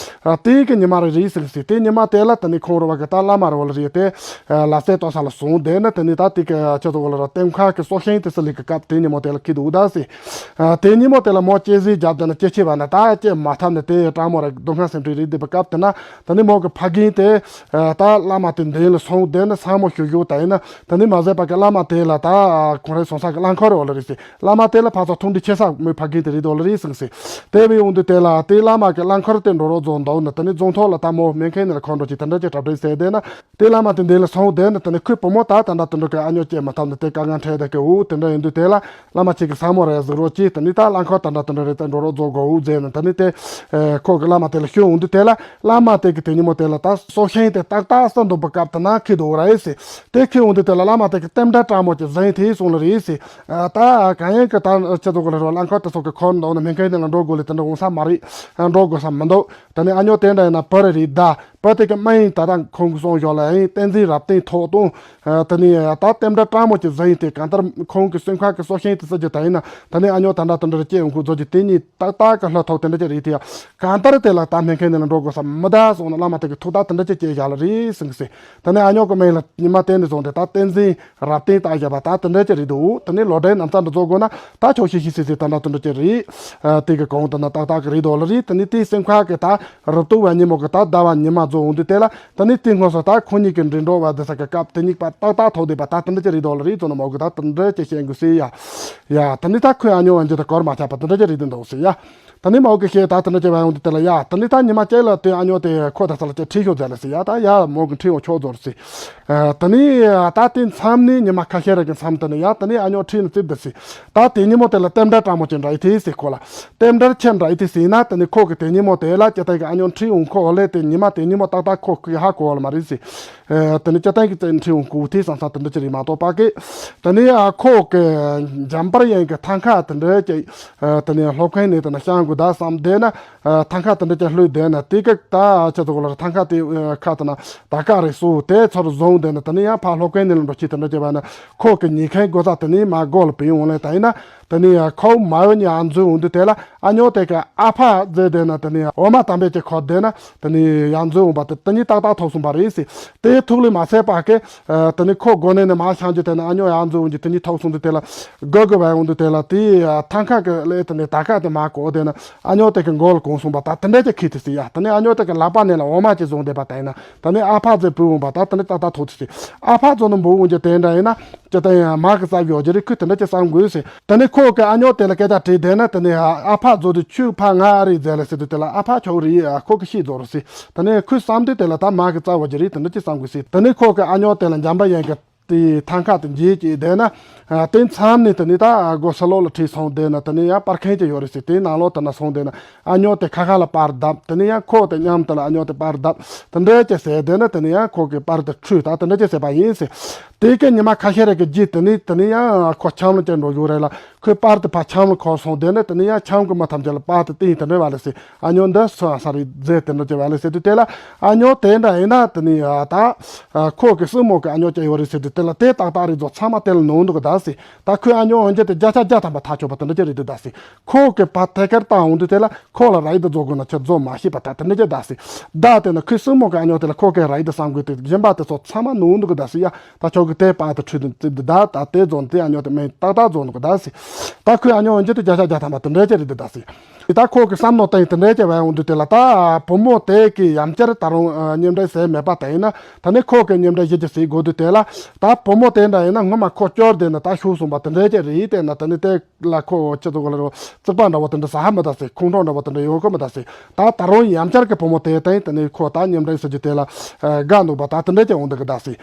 ཨ། དེ་གི་ཉི་མ་རེ་རེད་ཟིན་སྲིད། དེ་ཉི་མ་དེ་ལ་ད་ནི་ཁོང་རུ་བ་གི་ད་བླ་མ་རེ་འོ་ལ་རེད་དེ། ཨ། ལ་སེ་ཏོ་ས་ལ་སོང་དེ་ན་ད་ནི་ད་དེ་གི་ཆེ་ཚོ་འོ་ལ་ར་ལྟེམ་ཁ་གི་སོ་ཤིང་དེ་སི་ལི་གི་སྐབས་དེ་ཉིན་མོ་དེ་ལ་ཁི་འདུག་ད་སྲིད། ཨ། དེ་ཉིན་མོ་དེ་ལ་མོ་སྐྱེ་ཟིག་རྒྱབ་དེ་ན་སྐྱེ་ཆེ་བ་ན་ད་སྐྱེ་མ་ཐབས་ནི་དེ་སྤྲང་མོ་རེ་སྡུག་བསྔལ་སེམས་ཁྲལ་རེད་དེ་བ་སྐབས་དེ་ན་ད་ནི་མོ་གི་ཕ་རྒན་དེ། ཨ། ད་བླ་མ་དེ་འདི་ལ་སོང་དེ་ན་ཚང་མོ་ཞུ་ཞུ་ད་ཡིན་ན། ད་ནི་མ་ཟད་པ་གི་བླ་མ་དེ་ལ་ད་ཁོང་རའི་སོང་ས་གི་རླངས་འཁོར་རེ་འོ་ལ་རེད་ཟེར། བླ་མ་དེ་ལ་ཕ་ཚོ་ཐུགས་འདྲི་ཆེ་ས་མོའི་ཕ་རྒན་དེ་རེད་འོ་ལ་རེད་ཟེར་ཟེར། དེ་བས་འོང་དུས་དེ་ལ་དེ་བླ་མ་གི་རླངས་འཁོར་དེ་འགྲོ་རོགས་རྫོགས་འདུག་ན་ད་ནི་རྫོང་ཐོག་ལ་ད་མོ་སྨན་ཁང་ནས་ལ་ཁོ་འགྲོ་ཅིག་དེ་འདྲ་ཅིག་གྲབས་འདྲི་ཟེར་དེ་ན། དེ་བླ་མ་དེ་འདི་ལ་སོང་དེ་ན་ད་ནི་ཁོའི་བུ་མོ་ད་ད་འདྲ་དེ་འདྲ་གི་ཨ་ཉོ་སྐྱེས་མ་ཐག་ན་དེ་དཀའ་ངལ་འཕྲད་དེ་གི་འུ་དེ་འདྲ་ཡིན་དུས་དེ་ལ་བླ་མ་ཁྱེད་ཀྱི་ས་མོ་རེ་གཟིགས་རོགས་གྱིས། ད་ནི་ད་རླངས་འཁོར་ད་འདྲ་དེ་འདྲ་རེ་ད་འགྲོ་རོགས་རྫོགས་དགོས་འུ་ཟེར་ན་ད་ནི་དེ་ཁོ་གི་བླ་མ་དེ་ལ་ཞུ་འོང་དུས་དེ་ལ། བླ་མ་དེ་གི་དེ་ཉིན་མོ་དེ་ལ་ད་སོ་ཤིང་དེ་ཏག་ཏག་ས་འདུག་པ་སྐབས་དེ་ན་ཁི་འདུག་ར་ཨེ་སི། དེ་ཁི་འོང་དུས་དེ་ལ་བླ་མ་དེ་གི་ལྟེམ་སྒྲ་སྤྲང་མོ་ཅིག་བཟང་དེ་སོང་ལ་རེད་ཨེ་སི། ད་གང་ཡིན་གི་ད་ཁྱེད་ཚོ་གི་ལ་རོ་རླངས་འཁོར་དེ་ཚོ་གི་འཁོར་འདུག་ན་སྨན་ཁང་དེ་ལ་འགྲོ་དགོས་ལེ་དེ་འདྲ་འོང་ས་མ་རེད། འགྲོ་དགོས་ས་མི་འདུག་ད་ནི་ཨ་ཉོ་དེ་འདྲ་ཡིན་ན་བུ་རེ་རེད་ད། བུ་དེ་གི་སྨན་ཡིན་ད་ད་ཁོང་གི་སོང་ཞོར་ལ་ཡིན་བསྟན་འཛིན་རབ་བརྟན་ཐོག་དང་། ད་ནི་ད་ལྟེམ་སྒྲ་སྤྲང་མོ་ཅིག་བཟང་དེ་གང་ལྟར་ཁོང་གི་སེམས་ཁ་གི་སོ་ཤིང་དེ་ས་ཅིག་ད་ཡིན་ན་ད་ནི་ཨ་ཉོ་ད་འདྲ་དེ་འདྲ་རེ་སྐྱེས་འོང་ཁུ་ཚོ་ཅིག་དེ་གཉིས། ཏག་ཏག་གི་ལྷ་ཐོག་དེ་འདྲ་ཅིག་རེད་དེ་ཡ། གང་ལྟར་དེ་ལ་ད་སྨན་ཁང་ནས་ལ་འགྲོ་དགོས་ས་མི་གདའ་སོང་ན་བླ་མ་དེ་གི་ཐུགས་ད་དེ་འདྲ་ཅིག་སྐྱེས་བཞག་ལ་རེད་ཟེར་གི་ཟེར། ད་ནི་ཨ་ཉོ་གི་སྨན་ལ་ཉི་མ་བསྟན་ནས་བཟུང་སྟེ་ད་བསྟན་འཛིན་རབ་བརྟན་བཏགས་བཞག་པ་ད་དེ་འདྲ་ཅིག་རེད་འདུག་ད་ནི་ལོ་ཟླའི་ནམ་ཚ་འདི་རྫོགས་དགོས་ན་ད་ཆོག་ཤི་ཤི་སི་སི་ད་འདྲ་དེ་འདྲ་ཅིག་རེད། དེ་གི་གོང་དུ་ན་ཏག་ཏག་གི་རེད་འདུག་ལ་རེད། དེ་ནི་དེའི་སེམས་ཁ་གི་ད་རུབ་ཏུ་བ་ཉིན་མོ་གི་ད་ཟླ་བ་ཉི་མ་རྫོགས་འོང་དུས་དེ་ལ་ད་ནི་དེ་སྔོན་སོ་ད་ཁོ་གཉིས་ཀྱི་འགྲིག་འགྲོ་བ་འདི་ས་གི་སྐབས་དེ་གཉིས་པ་ཏག་ཏག་ཐོག་དེ་པ་ད་དེ་འདྲ་ཅིག་རེད་འདུག་ལ་རེད་ཙོ་ན་མོ་གི་ད་དེ་འདྲ་ཅིག་བཤད་དགོས་སི་ཡ། ཡ། ད་ནི་ད་ཁོས་ཨ་ཉོ་ཨ་འཇི་ད་གོར་མ་ཆག་པ་དེ་འདྲ་ཅིག་རེད་དེ་འདུག་སི་ཡ། ད་ནི་མའོ་གི་ཤེས་ད་དེ་འདྲ་ཅིག་བ་ཡོང་དུས་དེ་ལ་ཡ། ད་ནི་ད་ཉི་མ་ཅིག་ལ་དེ་ཨ་ཉོ་དེ་ཁོ་ད་ས་ལ་ཅིག་ཁྲིད་ཤོག་ཟེར་ལ་སི་ཡ། ད་ཡ་མོ་གི་ཁྲིད་འོང་ཆོག་ཟོར་སི། ད་ནི་ད་དེ་མཚམས་ནི་ཉི་མ་ཁ་ཤས་རེ་གི་མཚམས་དེ་ནི་ཡ་ད་ནི་ཨ་ཉོ་ཁྲིད་ནི་རྩིབ་དེ་སི། ད་དེ་ཉིན་མོ་དེ་ལ་ལྟེམ་སྒྲ་སྤྲང་མོ་ཅིག་འདྲ་ཡི་དེ་སི་ཁོ་ལ། ལྟེམ་སྒྲ་ཆེ་འདྲ་ཡི་དེ་སི་ན་ད་ནི་ཁོ་གི་དེ་ཉིན་མོ་དེ་ལ་ཅི་ད་གི་ཨ་ཉོ་ཁྲིད་འོང་ཁོ་ལས་དེ་ཉི་མ་དེ་ཉིན་མོ་ཏག་ཏག་ཁོ་གི་ཧ་གོ་བ་ལ་མ་རེད་སི། དེ་ནི་སྤྱིར་བཏང་གི་བཙན་ཁྲིད་འོང་གོ་དེ་བསམ་བསམ་དེ་འདྲ་ཅིག་རེད་མ་གཏོགས་པ་གི། དེ་ནི་ཨ་ཁོ་གི་འཇམ་པར་ཡན་གི་ཐང་ཁ་དེ་འདྲ་ཅིག་དེ་ནི་སློབ་མཁན་ནས་དེ་ན་བཤང་དགོས་ད་བསམ་དེ་ན་ཐང་ཁ་དེ་འདྲ་ཅིག་ལྷོད་དེ་ན་དེ་གི་ད་ཅི་ཚོ་གོ་ལ་ཐང་ཁ་དེ་ཁ་དེ་ན་ད་ག་རེ་སུ་དེ་ཚོར་བཟུང་དེ་ན་དེ་ནི་ཡང་ཕ་སློབ་མཁན་ནས་ལ་འགྲོ་ཅི་དེ་འདྲ་ཅིག་བ་ན་ཁོ་གི་ཉི་ཁན་དགོས་ས་དེ་ནི་མ་དགོས་ལ་བུད་འོང་ལེ་ད་ཡིན་ན། དེ་ནི་ཁོ་མ་འོ་ཉི་ཨ་འཛུལ་འོང་དུས་དེ་ལ་ཨ་ཉོ་དེ་ག་ཨ་ཕ་ཟེར་དེ་ན་དེ་ནི་འོ་མ་དམ་པས་ཀྱི་ཁོ་དེ་ན་དེ་ནི་ཡང་འཛུལ་འོང་པ་དེ་དེ་ནི་ཏག་ཏག་ཐོབ་སོང་པ་རེད་སི། དེ་ཐུགས་ལས་མ་ཟད་པ་གི་དེ་ནི་ཁོ་སྒོ་ནས་ནི་མ་ཤང་གྱི་དེ་ན་ཨ་ཉོ་ཡང་འཛུལ་འོང་གྱི་དེ་ནི་ཐོབ་སོང་དུས་དེ་ལ་དགོས་དགོས་བས་འོང་དུས་དེ་ལ་དེ་ཐང་ཁ་གི་ལས་དེ་ནི་ད་ག་དེ་མ་གོ་དེ་ན་ཨ་ཉོ་དེ་གི་མགོ་ལ་གོང་སོང་པ་ད་དེ་འདྲ་ཅིག་ཁི་དེ་སི་ཡ། དེ་ནི་ཨ་ཉོ་དེ་གི་ལག་པ་ནས་ལ་འོ་མ་ཅིག་བཟུང་བསྡད་པ་དེ་ཡིན་ན་དེ་ནི་ཨ་ཕ་ཟེར་བུད་འོང་པ་ད་དེ་ནི་ཏག་ཏག་ཐོབ་དེ་སི། ཨ་ཕ་ཚོ་ནི་འབུ་འོང་གྱི་དེ་འདྲ་ཡིན་ན། ཅི་ལྟ་ཡང་མ་གི་རྩ་བའི་འོ་ཅི་རེད་ཁོས་དེ་འདྲ་ཅི་བསམ་དགོས་ཟེར། དེ་ནས་ཁོ་གི་ཨ་ཉོ་དེ་ལ་སྐད་ཆ་དྲིས་བསྡད་ན་དེ་ནས་ཨ་ཕ་རྫོགས་དུས་ཁྱོད་ཕ་ང་ཨ་རེད་ཟེར་ལ་ཟེར་དུས་དེ་ལ་ཨ་ཕ་ཁྱོད་རེད་ཨ་ཁོ་གི་ཤེས་རྫོགས་རུ་ཟེར། དེ་ནས་ཁོས་བསམ་དུས་དེ་ལ་ད་མ་གི་རྩ་བ་ཅི་རེད་དེ་འདྲ་ཅི་བསམ་དགོས་ཟེར། དེ་ནས་ཁོ་གི་ཨ་ཉོ་དེ་ལ་འཇམ་པ་ཡན་གི་དེ་ཐང་ཁ་དེ་འཇལ་ཅིག་བསྡད་ན། དེ་མཚམས་ནས་དེ་ནས་ད་སྒོ་ས་ལོག་ལ་ཁྲིད་སོང་བསྡད་ན་དེ་ནས་ཡང་པར་མཁན་ཅིག་ཡོད་རེད་ཟེར། དེའི་ནང་ལོགས་དེ་ན་སོང་བསྡད་ན། ཨ་ཉོ་དེ་ཁ་ཁ་ལ་པར་བརྡབས། དེ་ནས་ཡང་ཁོ་དེ་མཉམ་དུ་ལ་ཨ་ཉོ་དེ་པར་བརྡབས། དེ་འདྲ་ཅིག་ཟེར་བསྡད་ན་དེ་ནས་ཡང་ཁོ་གི་པར་དེ་འཁྲུད་ད་དེ་འདྲ་ཅིག་ཟེར་བ་ཡིན་ཟེར། དེ་གི་ཉི་མ་ཁ་ཤས་རེ་གི་རྗེས་དེ་ནས་དེ་ནས་ཡང་ཁོ་འཆམ་ལ་ཅིག་འགྲོ་རྒྱུ་རེད་ལ། ཁོས་པར་དེ་ཕར་འཆམ་ལ་འཁོར་སོང་བསྡད་ན་དེ་ནས་ཡང་འཆམ་གི་མི་ཐམས་ཅད་ལ་པར་དེ་སྟེང་དེ་འདྲ་བ་ལ་ཟེར། ཨ་ཉོ་འདི་སུ་ཨ་ས་རེད་ཟེར་དེ་འདྲ་ཅིག་བ་ལ་ཟེར་དུས་དེ་ལ་ཨ་ཉོ་དེ་འདྲ་ཡིན་ན་དེ་ནས་ཡ་ད་ཁོ་གི་སྲིང་མོ་གི་ཨ་ཉོ་ཅིག་ཡོད་རེད་ཟེར་དུས་དེ་ལ་དེ་ཏག་ཏག་རེད་ཟོ་ཚང་མ་དེ་ལ་ནོར་འདུག་གི་ད་ཟེར། ད་ཁོས་ཨ་ཉོ་འོན་ཅི་དེ་བརྒྱ་ཆ་བརྒྱ་ཐམ་པ་ཐག་ཆོད་པ་དེ་འདྲ་ཅིག་རེད་འདུག་ད་ཟེར། ཁོ་གི་ཕ་ཐད་ཀར་བཏང་འོང་དུས་དེ་ལ་ཁོ་ལ་ར་ཡི་དེ་རྫོགས་དགོས་ན་ཁྱེད་རྫོགས་མ་ཤེས་པ་ད་དེ་འདྲ་ཅིག་ད་ཟེར། ད་དེ་ན་ཁོའི་སྲིང་མོ་གི་ཨ་ཉོ་དེ་ལ་ཁོ་གི་ར་ཡི་དེ་བསམ་དགོས་དེ་གཞན་པ་དེ་ཚོ་ཚང་མ་ནོར་འདུག་གི་ད་ཟེར་ཡ། ད་ཁྱོད་ དེ་པར་དུ་ཁྲུས་དང་རྩིབ་དེ་ད་ད་དེ་རྫོགས་དེ་ཨ་ཉོ་དེ་མེད་ཏག་ཏག་རྫོགས་འདུག་ག་ད་སི། ད་ཁོས་ཨ་ཉོ་འོན་ཅི་དེ་བརྒྱ་ཆ་བརྒྱ་ཐམ་པ་དེ་འདྲ་ཅིག་རེད་དེ་ད་སི། ད་ཁོ་གི་བསམ་མནོ་བཏང་དེ་འདྲ་ཅིག་བས་འོང་དུས་དེ་ལ་ད་བུ་མོ་དེ་གི་ཡང་བསྐྱར་ད་རུང་ཨ་མཉམ་འབྲེལ་ཟེར་མེད་པ་དེ་ཡིན་ན་ད་ནི་ཁོ་གི་མཉམ་འབྲེལ་ཞིག་ཅིག་ཟེར་དགོས་དུས་དེ་ལ་ད་བུ་མོ་དེ་འདྲ་ཡིན་ན་སྔོན་མ་ཁོ་སྐྱོར་དེ་ནི་ད་ཤུགས་སོང་པ་དེ་འདྲ་ཅིག་རེད་དེ་ན་ད་ནི་དེ། ལ་ཁོ་ཅི་ཚོ་ག་ལ་རོ་རྩིག་པ་འདྲ་བོ་དེ་འདྲ་ཟ་ཧ་མི་ད་སི། ཁོང་ཁྲོ་འདྲ་བོ་དེ་འདྲ་ཡོང་གི་མི་ད་སི། ད་ད་རུང་ཡང་བསྐྱར་གི་བུ་མོ་དེ་དེ་དེ་ནས་ཁོ་ད་མཉམ་འབྲེལ་ཟེར་རྒྱུ་དེ་ལ་དགའ་འདུག་པ་ད་དེ་འདྲ་ཅིག་འོང་འདུག་གི་ད་སི།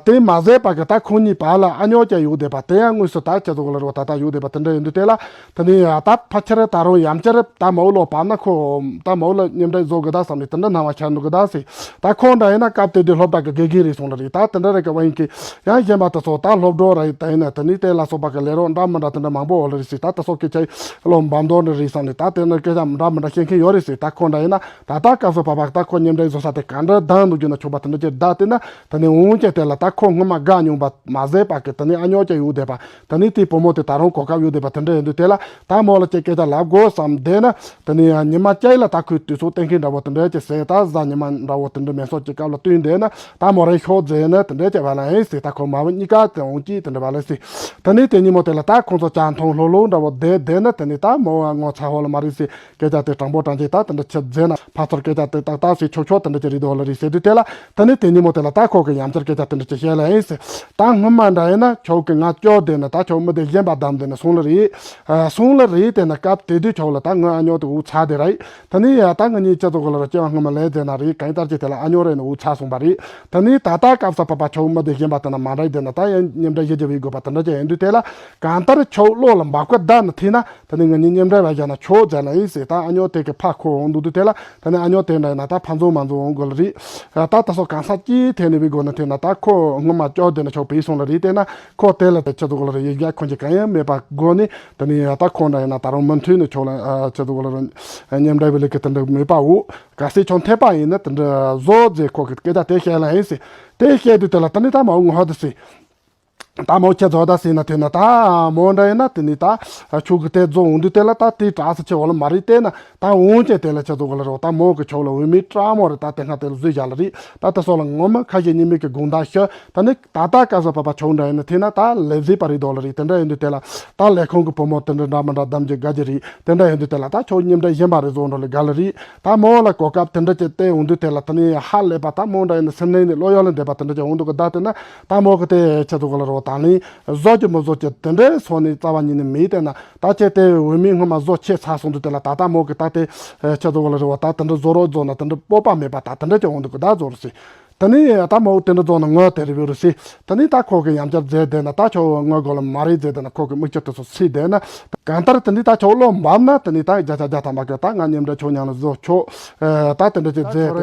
དེ་མ་ཟད་པ་གི་ད་ཁོང་གཉིས་བར་ལ་ཨ་ཉོ་ཀྱང་ཡོད་བསྡད་པ་དེ་ཡང་དངོས་སུ་ད་ཅི་ཚོ་ག་ལ་རོ་ད་ད་ཡོད་བསྡད་པ་དེ་འདྲ་ཡིན་དུས་དེ་ལ་དེ་ནས་ད་ཕལ་ཆེར་ད་རུང་ཡང་བསྐྱར་ད་མ་འོ་ལོ་བབ་ན་ཁོ་ད་མ་འོ་ལོ་མཉམ་འབྲེལ་བཟོ་གི་ད་བསམ་ནས་དེ་འདྲ་སྣང་བ་འཆར་འདུག་གི་ད་སི། ད་ཁོང་འདྲ་ཡིན་ན་སྐབས་དེ་དུས་སློབ་གྲྭ་གི་དགེ་རྒན་རེད་སོང་ལ་རེད། ད་དེ་འདྲ་རེད་གི་བ་ཡིན་གི། ཡང་གཞན་པ་དེ་ཚོ་ད་སློབ་གྲོགས་རེད་ད་ཡིན་ན་དེ་ནི་དེ་ལ་སོགས་པ་གི་ལས་རོགས་འདྲ་མི་འདྲ་དེ་འདྲ་མང་པོ་འོ་ལ་རེད་ཟེར། ད་དེ་ཚོ་སྐད་ཆ་བློ་འབབ་མདོག་འདྲ་རེད་བསམ་ནས་ད་དེ་ནི་སྐད་ཆ་འདྲ་མི་འདྲ་བཤད་མཁན་ཡོད་རེད་ཟེར། ད་ཁོ་འདྲ་ཡིན་ན་ད་ལྟ་སྐབས་སུ་བབ་པ་ད་ཁོ་མཉམ་འབྲེལ་བཟོ་ས་དེ་ག་འདྲ་བདམས་འདུག་རྒྱུ་ན་ཆོག་པ་དེ་འདྲ་ཅིག་བདམས་དེ་ན་དེ་ནི་འོང་ཀྱང་དེ་ལ་ད་ཁོ་སྔོན་མ་དགའ་མྱོང་པ་མ་ཟད་པ་གི་དེ་ནི་ཨ་ཉོ་ཀྱང་ཡོད་བསྡད་པ། ད་ནི་དེའི་བུ་མོ་དེ་ད་རུང་གོ་སྐབས་ཡོད་བསྡད་པ་དེ་འདྲ་ཡིན་དུས་དེ་ལ་ད་མོ་ལ་ཅིག་སྐད་ཆ་ལབ་དགོས་བསམ་བསྡད་ན་དེ་ནི་ཉི་མ་གཅིག་ལ་ད་ཁོས་དུས་ཚོད་གཏན་འཁེལ་འདྲ་བོ་དེ་འདྲ་ཅིག་ཟེར། ད་གཟའ་ཉི་མ་འདྲ་བོ་དེ་འདྲ་མེ་སོགས་ཀྱི་སྐབས་ལ་བསྟུན་བསྡད་ན་ད་མོ་རང་ཤོག་ཟེར་ན་དེ་འདྲ་ཅིག་བ་ལ་ཨེ་ཟེར། ད་ཁོ་མ་བུ་གཉིས་ཀ་དེ་འོང་ཅིག་དེ་འདྲ་བ་ལ་ཟེར། ད་ནི་དེ་ཉིན་མོ་དེ་ལ་ད་ཁོང་ཚོ་ཅ་མཐོང་ལྷོད་ལྷོད་འདྲ་བོ་བསྡད་བསྡད་ན་དེ་ནི་ད་མོ་བ་ངོ་ཚ་ཧོ་ལ་མ་རེད་ཟེར། སྐད་ཆ་དེ་དྲང་པོ་དྲང་ཅིག་ད་དེ་འདྲ་ཆི་ཟེར་ན་ཕ་ཚོར་སྐད་ཆ་དེ་ཏག་ཏག་ཟེར་ཆོག་ཆོག་དེ་འདྲ་ཅིག་རེད་དོ་ལ་རེད་ཟེར་དུས་དེ་ལ་ད་ནི་དེ་ཉིན་མོ་དེ་ལ་ད་ཁོ་གི་ཡང་བསྐྱར་སྐད་ཆ་དེ་འདྲ་ཅིག་བཤད་ལ་ཨེ་ཟེར། ད་སྔོན་མ་འདྲ་ཡིན་ན་ཁྱོད་ཀྱི་ང་སྐྱོར་བསྡད་ན་ད་ཁྱོད་མི་དེ་གཞན་པ་བདམས་བསྡད་ན་སོང་ལ་རེད། ཨ་སོང་ལ་རེད་དེ་ན་སྐབས་དེ་དུས་ཁྱོད་ལ་ད་ངའི་ཨ་ཉོ་དེ་འུ་ཚ་དེ་རེད། ད་ནི་ཡ་ད་ང་གཉིས་སྤྱི་ཚོགས་ལ་ར་སྐྱེ་བ་སྔོན་མ་ལས་དེ་ན་རེད། གང་ལྟར་གྱི་དེ་ལ་ཨ་ཉོ་རེད་ན་འུ་ཚ་སོང་པ་རེད། ད་ནི་ད་ལྟ་སྐབས་སུ་བབ་པ་ཁྱོད་མི་དེ་གཞན་པ་དེ་ན་མ་རེད་དེ་ན་ད་ཡང་མཉམ་འབྲེལ་བྱེད་རྒྱུ་བའི་དགོས་པ་དེ་འདྲ་ཅིག་ཡིན་དུས་དེ་ལ་གང་ལྟར་ཁྱོད་བློ་ལ་འབབ་ཀ་བསྡད་ན་ཐིག་ན། ད་ནི་ང་གཉིས་མཉམ་འབྲེལ་བ་བཞག་ན་ཆོག་ཟེར་ན་ཡིན་ཟེར། ད་ཨ་ཉོ་དེ་གི་ཕ་ཁོ་འོང་འདུག་དུས་དེ་ལ་ད་ནི་ཨ་ཉོ་དེ་འདྲ་ཡིན་ན་ད་ཕ་འཛོམས་མ་འཛོམས་འོང་དགོས་ལ་རེད། ད་ད་སོ་གང་ས་ཅི་ཐེ་ནི་བི་དགོས་ན་ཐེ་ན་ད་ཁོ་སྔོན་མ་སྐྱོར་དེ་ན་ཆོག་པའི་སོང་ལ་རེད། དེ་ན་ཁོ་དེ་ལ་ཆེ་ཚོ་གོ་ལ་རེད་ཡིག་ཡ་ཁོན་གྱི་གང་ཡང་མེད་པ་དགོས་ནི་ད་ནི་ད་ཁོ་འདྲ་ཡིན་ན་ད་རུང་མུ་མཐུད་ནས་ཆོག་ལ་ཆེ་ཚོ་གོ་ལ་རེད། མཉམ་འབྲེལ་བི་ལི་ཀི་དེ་འདྲ་མེད་པའོ། གལ་སྲིད་ཁྱོད་འཐད་པ་ཡིན་ན་དེ་འདྲ་བཟོ་ཟེར་ཁོ་གི་སྐད་ཆ་དེ་བཤད་ལ་ཡིན་ཟེར། དེ་བཤད་དུས་དེ་ལ་ད་ནི་ད་མ་འོང་ཧ་དུ་ཟེར། ད་མོ་ཁྱེད་ཚོ་ད་ཟིན་ན་དེ་ན་ད་མོ་འདྲ་ཡིན་ན་དེ་ནི་ད་ཆུ་གི་དེ་རྫོགས་འོང་དུས་དེ་ལ་ད་དེ་དྲག་ས་ཆེ་བ་ལ་མ་རེད། དེ་ན་ད་འོང་ཅེ་དེ་ལ་ཁྱེད་ཚོ་ག་ལ་རོ་ད་མོ་གི་ཆོག་ལ་འོས་མི་དྲག་མོ་རེད། ད་དེ་སྔ་དེ་ལ་བཟོས་བཞག་ལ་རེད། ད་དེ་སོགས་ལ་ངོ་མ་ཁ་ཞེ་གཉིས་མེད་ཀྱི་དགོངས་དག་ཞུ། ད་ནི་ད་ལྟ་སྐབས་སུ་བབ་པ་ཆོག་འདྲ་ཡིན་ན་དེ་ན་ད་ལས་བཟོས་པ་རེད་དོ་ལ་རེད། དེ་འདྲ་ཡིན་དུས་དེ་ལ་ད་ལས་ཁུངས་ཀྱི་བུ་མོ་དེ་འདྲ་འདྲ་མི་འདྲ་གདམ་གྱི་དགའ་གྱི་རེད། དེ་འདྲ་ཡིན་དུས་དེ་ལ་ད་ཁྱོད་མཉམ་འདྲ་གཞན་པ་རེད་བཟོ་འགྲོ་ལ་དགའ་ལ་རེད། ད་མོ་ལ་གོ་སྐབས་དེ་འདྲ་ཅིག་སྟེར་འོང་དུས་དེ་ལ་ད་ནི་ཧ་ལས་པ་ད་མོ་འདྲ་ཡིན་ན་སེམས་ནང་ནས་བློ་གཡོ་ལ་འདེབས་པ་དེ་འདྲ་ཅིག་འོང་འདུག་གི་ད་དེ་ན། ད་མོ་གི་དེ་ཁྱེད་ཚོ་ག་ལ་རོ་དང་ལེན་བཟོ་རྒྱུ་མི་བཟོ་རྒྱུ་དེ་འདྲའི་སོ་ནི་རྩ་བ་ཉིད་ནས་མེད་དེ་ན། ད་ཁྱེད་དེ་འོས་མི་སྔོན་མ་བཟོ་ཆེ་ཚར་སོང་དུས་དེ་ལ་ད་ལྟ་མོ་གི་ད་དེ་ཁྱེད་ཚོ་ག་ལ་རོ་ད་དེ་འདྲ་བཟོ་རོགས་བཟོ་ན་དེ་འདྲ་སྤོབས་པ་མེད་པ་ད་དེ་འདྲ་ཅིག་འོང་འདུག་གི་ད་བཟོ་རུ་སི། ད་ནི་ད་མོ་དེ་འདྲ་བཟོ་ན་ངོ་དེ་རི་བོ་རུ་སི། ད་ནི་ད་ཁོ་གི་ཡང་བསྐྱར་མཛད་དེ་ན་ད་ཁྱོད་ངོ་གོ་ལ་མ་རེད་མཛད་དེ་ན་ཁོ་གི་མིག་ཆུ་དེ་ཚོ་སི་དེ་ན། གང་ལྟར་དེ་འདི་ད་ཆོག་བློ་འབབ་ན་དེ་ནི་ད་བརྒྱ་ཆ་བརྒྱ་ཐམ་པ་གི་ད་ང་མཉམ་འབྲེལ་ཆོག་མཉམ་ལ་བཟོ་ཆོག་ཨ་ད་དེ་འདྲ་ཅིག་མཛད་དེ་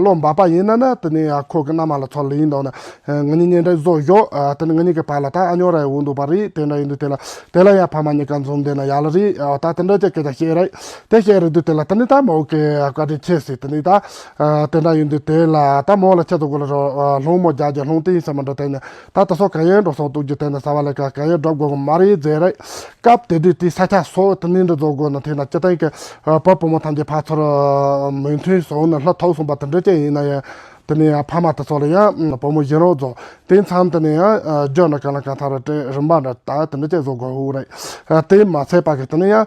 བློ་འབབ་པ་ཡིན་ན་ན་དེ་ནི་ཁོ་གི་མནའ་མ་ལ་ཚོ་ལ་ཡིན་འདུག་ན་ང་གཉིས་མཉམ་འབྲེལ་བཟོ་ཞོག་ཨ་དེ་ནི་ང་གཉིས་ཀྱི་བར་ལ་ད་ཨ་ཉོ་ར་འོང་འདུག་པ་རེད། དེ་འདྲ་ཡིན་དུས་དེ་ལ་དེ་ལ་ཡ་ཕ་མ་གཉིས་ཀ་འཛོམས་བསྡད་ན་ཡག་ལ་རེད། ཨ་ད་དེ་འདྲ་ཅིག་སྐད་ཆ་བཤད་རེད། དེ་བཤད་རེད་དུས་དེ་ལ་དེ་ནི་ད་མོ་གི་བཀའ་དྲིན་ཆེ་ཟེར། དེ་ནི་ད་ཨ་དེ་འདྲ་ཡིན་དུས་དེ་ལ་ད་མོ་ལ་ཆེ་ཚོ་གོ་ལ་རོ་ཨ་སློང་མོ་རྒྱག་རྒྱག་སློང་དེ་ཡིན་ས་མ་འགྲོ་དེ་ནི། ད་ད་སོ་ག་ཡན་འགྲོ་སོང་ཏུག་རྒྱུ་དེ་ནི་ས་བ་ལ་ཀ་ག་ཡན་འགྲོ་དགོས་གི་མ་རེད་ཟེར་རེད། སྐབས་དེ་དུས་དེ་ས་ཆ་སོགས་དེ་ནི་འདྲ་བཟོ་དགོས་ན་དེ་ན་སྤྱི་བཏང་གི་བུ་བུ་མོ་ཐམས་ཅད་ཕ་ཚོར་མོས་མཐུན་བཟོ་ན་ལྷ་ཐོག་སོང་པ་དེ་འདྲ་ཅན་ཡིན་ན་ཡང་དེ་ནི་ཡང་ཕ་མ་དེ་ཚོ་ལ་ཡང་བུ་མོ་གཞན་རོགས་བཟོ་དེ་མཚམས་དེ་ནི་ཡང་རྒྱུ་ན་གང་ལ་གང་ཐག་རེད་དེ་རིམ་པ་འདྲ་ད་དེ་འདྲ་ཅན་བཟོ་དགོས་འུ་རེད། དེ་མ་ཚད་པ་གི་དེ་ནི་ཡང་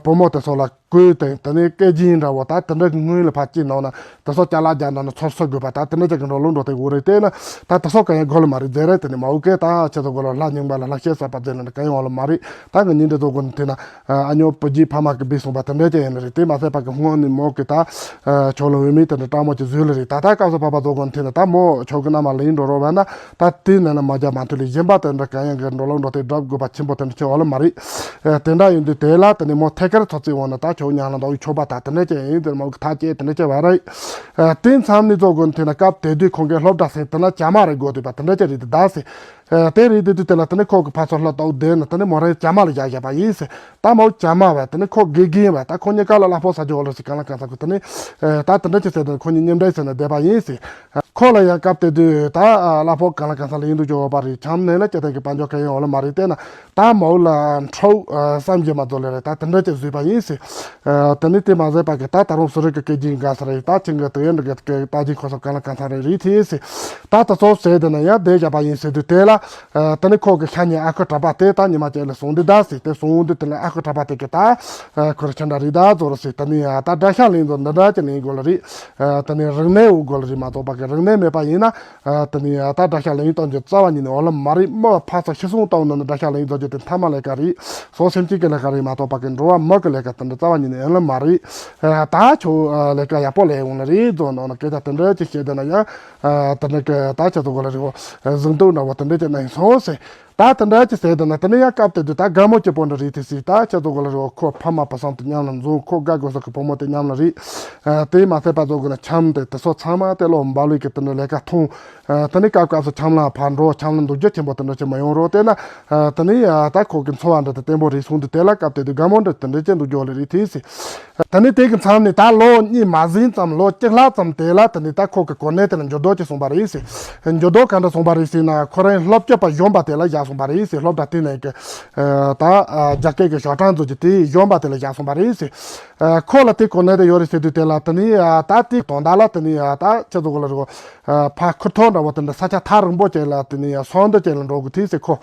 བུ་མོ་དེ་ཚོ་ལ། གོས་དང་དེ་ནས་སྐད་འཇིན་འདྲ་བོ་ད་དེ་འདྲ་གི་སྔོན་ལ་ཕར་སྐྱེས་ནང་ན་དེ་ཚོ་ཅ་ལག་རྒྱག་ན་ན་ཚོར་སོ་དགོས་པ་ད་དེ་འདྲ་ཅིག་གི་འགྲོ་ལུགས་འགྲོ་དེ་འུ་རེད། དེ་ན་ད་དེ་ཚོ་ག་ཡང་གོ་ལ་མ་རེད་ཟེར་རེད། དེ་ནས་མ་འུ་སྐད་ད་ཁྱེད་ཚོ་གོ་ལ་ལྷ་རྙིང་པ་ལ་ལྷ་བཤད་ས་པ་ཟེར་ན་ན་ག་ཡང་བ་ལ་མ་རེད། ད་ངི་ཉིན་འདྲ་ཚོ་གོ་ན་དེ་ན་ཨ་ཉོ་བུ་རྒྱུད་ཕ་མ་གི་བི་སོང་པ་དེ་འདྲ་ཅིག་ཡིན་ན་རེད། དེ་མ་ཟད་པ་གི་སྔོན་ནས་མོ་གི་ད་ཆོག་ལ་འོས་མི་དེ་འདྲ་སྤྲང་མོ་ཅིག་བཟོས་ལ་རེད། ད་ད་སྐབས་སུ་བབ་པ་ཚོ་གོ་ན་དེ་ན་ད་མོ་ཆོག་གི་ན་མ་ལེན་འགྲོ་རོགས་བ་ན། ད་དེ་ནས་ན་མ་རྒྱ་མ་ཐུ་ལས་གཞན་པ་དེ་འདྲ་གང་ཡང་གི་འགྲོ་ལུགས་འགྲོ་དེ་སྒྲུབ་དགོས་པ་ཆེན་པོ་དེ་འདྲ་ཆེ་བ་ལ་མ་རེད། དེ་འདྲ་ཡིན་དུས་དེ་ལ་དེ་ནས་མོ་ཐད་ཀར་ཚོ་བརྩི་འོང་ན་ད་ཆོག་ཉང་ལ་འདོག་ཡི་ཆོག་པ་ད་དེ་འདྲ་ཅན་ཡིན་དེ་མོ་གི་ཐག་བཅད་དེ་འདྲ་ཅན་བ་རེད། དེ་མཚམས་ནས་ཚོ་དགོན་དེ་ན་སྐབས་དེ་དུས་ཁོང་གི་སློབ་གྲྭ་ཟེར་དེ་ན་བྱ་མ་རེད་དགོས་དུས་པ་དེ་འདྲ་ཅན་རེད་དེ་ད་ཟེར། དེ་རེད་དེ་དུས་དེ་ལ་དེ་ནས་ཁོ་གི་ཕ་ཚོ་ལ་དོག་དེ་ན་དེ་ནས་མོ་རང་བྱ་མ་ལ་བཞག་བཞག་པ་ཡིན་ཟེར། ད་མོ་བྱ་མ་བ་དེ་ནས་ཁོ་དགེ་རྒན་བ་ད་ཁོ་གཉིས་ཀ་ལ་གླ་ཕོགས་ས་ཅོག་ལ་ཟེར་གང་ལ་གང་ས་ཁོ་དེ་ནས་ད་དེ་འདྲ་ཅན་ཟེར་དེ་ཁོ་གཉིས་མཉམ་འབྲེལ་ཟེར་ན་བསྡད་པ་ཡིན་ཟེར། ཁོ་ལ་ཡང་སྐབས་དེ་དུས་ད་གླ་ཕོགས་གང་ལ་གང་འཚམ་ལ་ཡིན་འདུག་ཅོག་པ་རེད། ཆམ་ནས་ལ་སྐྱེ་ཐང་གི་དཔལ་འབྱོར་ག་ཡིན་འོ་ལ་མ་རེད། བལྟས་ན་ད་མའུ་ལ་འཕྲོག་བསམ་གྱིས་མ་རྫོགས་ལེ་རེད། ད་དེ་འདྲ་ཅིག་བཟོས་པ་ཡིན་ཟེར། དེ་ནི་དེ་མ་ཟད་པ་གི་ད་ད་རུང་སུ་རི་གི་སྐད་ཀྱིན་དགའ་ས་རེད། ད་ཆིང་གི་དུ་ཡན་གི་ད་ཅིང་ཁོ་ཚོ་གང་ལ་གང་འཚམ་རེད་རེད་དེ་ཟེར། ད་ད་ཚོ་ཟེར་དེ་ན་ཡང་བསྡད་བཞག་པ་ཡིན་ཟེར་དུས་དེ་ལ། ད་ནི་ཁོ་གི་ཤ་ཉེ་ཨ་ཁུ་གྲྭ་པ་དེ་ད་ཉི་མ་ཅན་ལ་སོང་འདི་ད་ཟེར། དེ་སོང་འདི་དེ་ལ་ཨ་ཁུ་གྲྭ་པ་དེ་གི་ད་ཁོར་ཆ་འདྲ་རི་ད་ཛོ་རོ་ཟེར། ད་ནི་ད་དགྲ་ཤ་ལེན་ཛོ་འདི་འདྲ་ཅི་ལེན་དགོས་ལ་རེད། ད་ནི་རིག་གནས་འུ་དགོས་ལ་རེད་མ་གཏོགས་པ་གི་རིག་གནས་མེད་པ་ཡིན་ན། ད་ནི་ད་དགྲ་ཤ་ལེན་གཏོང་རྒྱུ་རྩ་བ་ཉིད་ནས་འོ་ལ་མ་རེད། མི་ཕ་ཚོ་ཤི་སོང་གཏོང་ནི་དགྲ་ཤ་ལེན་ཛོ་རྒྱུ་དེ་མཐའ་མ་ལས་ཀ་རེད། སོ་སེམས་ཅན་གི་ལས་ཀ་རེད་མ་གཏོགས་པ་གི་འགྲོ་བ་མི་གི་ལས་ཀ་དེ་འདྲ་རྩ་བ་ཉིད་ནས་ཡིན་ལ་མ་རེད། ད་ཁྱོད་ལས་ཀ་ཡག་པོ་ལས་ཡོང་ལ་རེད་ཛོ་ནོ་ན་སྐད་ཆ་དེ་འདྲ་ཅི་བཤད་དེ་ན་ཡང་། ད་ནི་གི་ད་ཁྱེད་ཚོ་གོ་ལ་རི་བོ་གཟིགས་འདུག་འདྲ་བོ་དེ་འདྲ་ཅི་ན་ཡིན་སོང་ཟེར། ད་དེ་འདྲ་ཅི་ཟེར་དེ་ན་དེ་ནི་ཡང་སྐབས་དེ་དུས་ད་དགའ་མོ་སྐྱིད་པོ་འདྲ་རེད་དེ་སྲིད། ད་ཁྱེད་ཚོ་གོ་ལ་རི་བོ་ཁོ་ཕ་མ་བུ་སང་དུ་མཉམ་ལ་འཛོམས། ཁོ་དགའ་དགོས་ས་གི་བུ་མོ་དེ་མཉམ་ལ་རེད། དེ་མ་ཚད་པ་ཚོ་གི་ན་ཆམ་དེ་དེ་ཚོ་ཚང་མ་དེ་ལོ་འབའ་ལུས་གི་དེ་འདྲ་ལས་ཀ་ཐོང་། དེ་ནི་སྐབས་སྐབས་སུ་ཆམ་ལ་ཕར་འགྲོ་ཆམ་ལ་འདུག་རྒྱུ་ཆེན་པོ་དེ་འདྲ་ཅི་མ་ཡོང་རོགས་དེ་ན། དེ་ནི་ད་ཁོ་གི་འཚོ་བ་འདྲ་དེ་བརྟན་པོ་རེད་སོང་དུས་དེ་ལ་སྐབས་དེ་དུས་དགའ་མོ་འདྲ་དེ་འདྲ་ཅི་འདུག་རྒྱུ་ལ་རེད་དེ་སྲིད། ད་ནི་དེ་གི་མཚམས་ནས་ད་ལོ་གཉིས་མ་ཟིན་ཙམ་ལོ་གཅིག་ལྷག་ཙམ་དེ་ལ་ད་ནི་ད་ཁོ་གི་གོ་གནས་དེ་ལ་འགྱུར་ལྡོག་ཅིག་སོང་པ་རེད་ཟེར། འགྱུར་ལྡོག་ག་འདྲ་སོང་པ་རེད་ཟེར་ན་ཁོ་རང་སློབ་དཔྱོད་པ་གཞོན་པ་དེ་ལ་བཞག་སོང་པ་རེད་ཟེར། སློབ་གྲྭ་དེ་ནས་གི་ད་རྒྱ་སྐད་ཀྱི་ཞོགས་གྲངས་ཚོ་གི་དེ་གཞོན་པ་དེ་ལ་བཞག་སོང་པ་རེད་ཟེར། ཁོ་ལ་དེ་གོ་གནས་དེ་ཡོད་རེད་ཟེར་དུས་དེ་ལ་ད་ནི་ད་དེ་དོན་དག་ལ་ད་ནི་ད་ཁྱེད་ཚོ་གོ་ལ་རོ། ཕ་ཁུར་ཐོག་འདྲ་བོ་དེ་འདྲ་ས་ཆ་ཐག་རིང་པོ་ཅིག་ལ་དེ་ནི་སོང་འདི་ཅིག་ལ་འགྲོ་དགོས་དུས་ཟེར་ཁོ།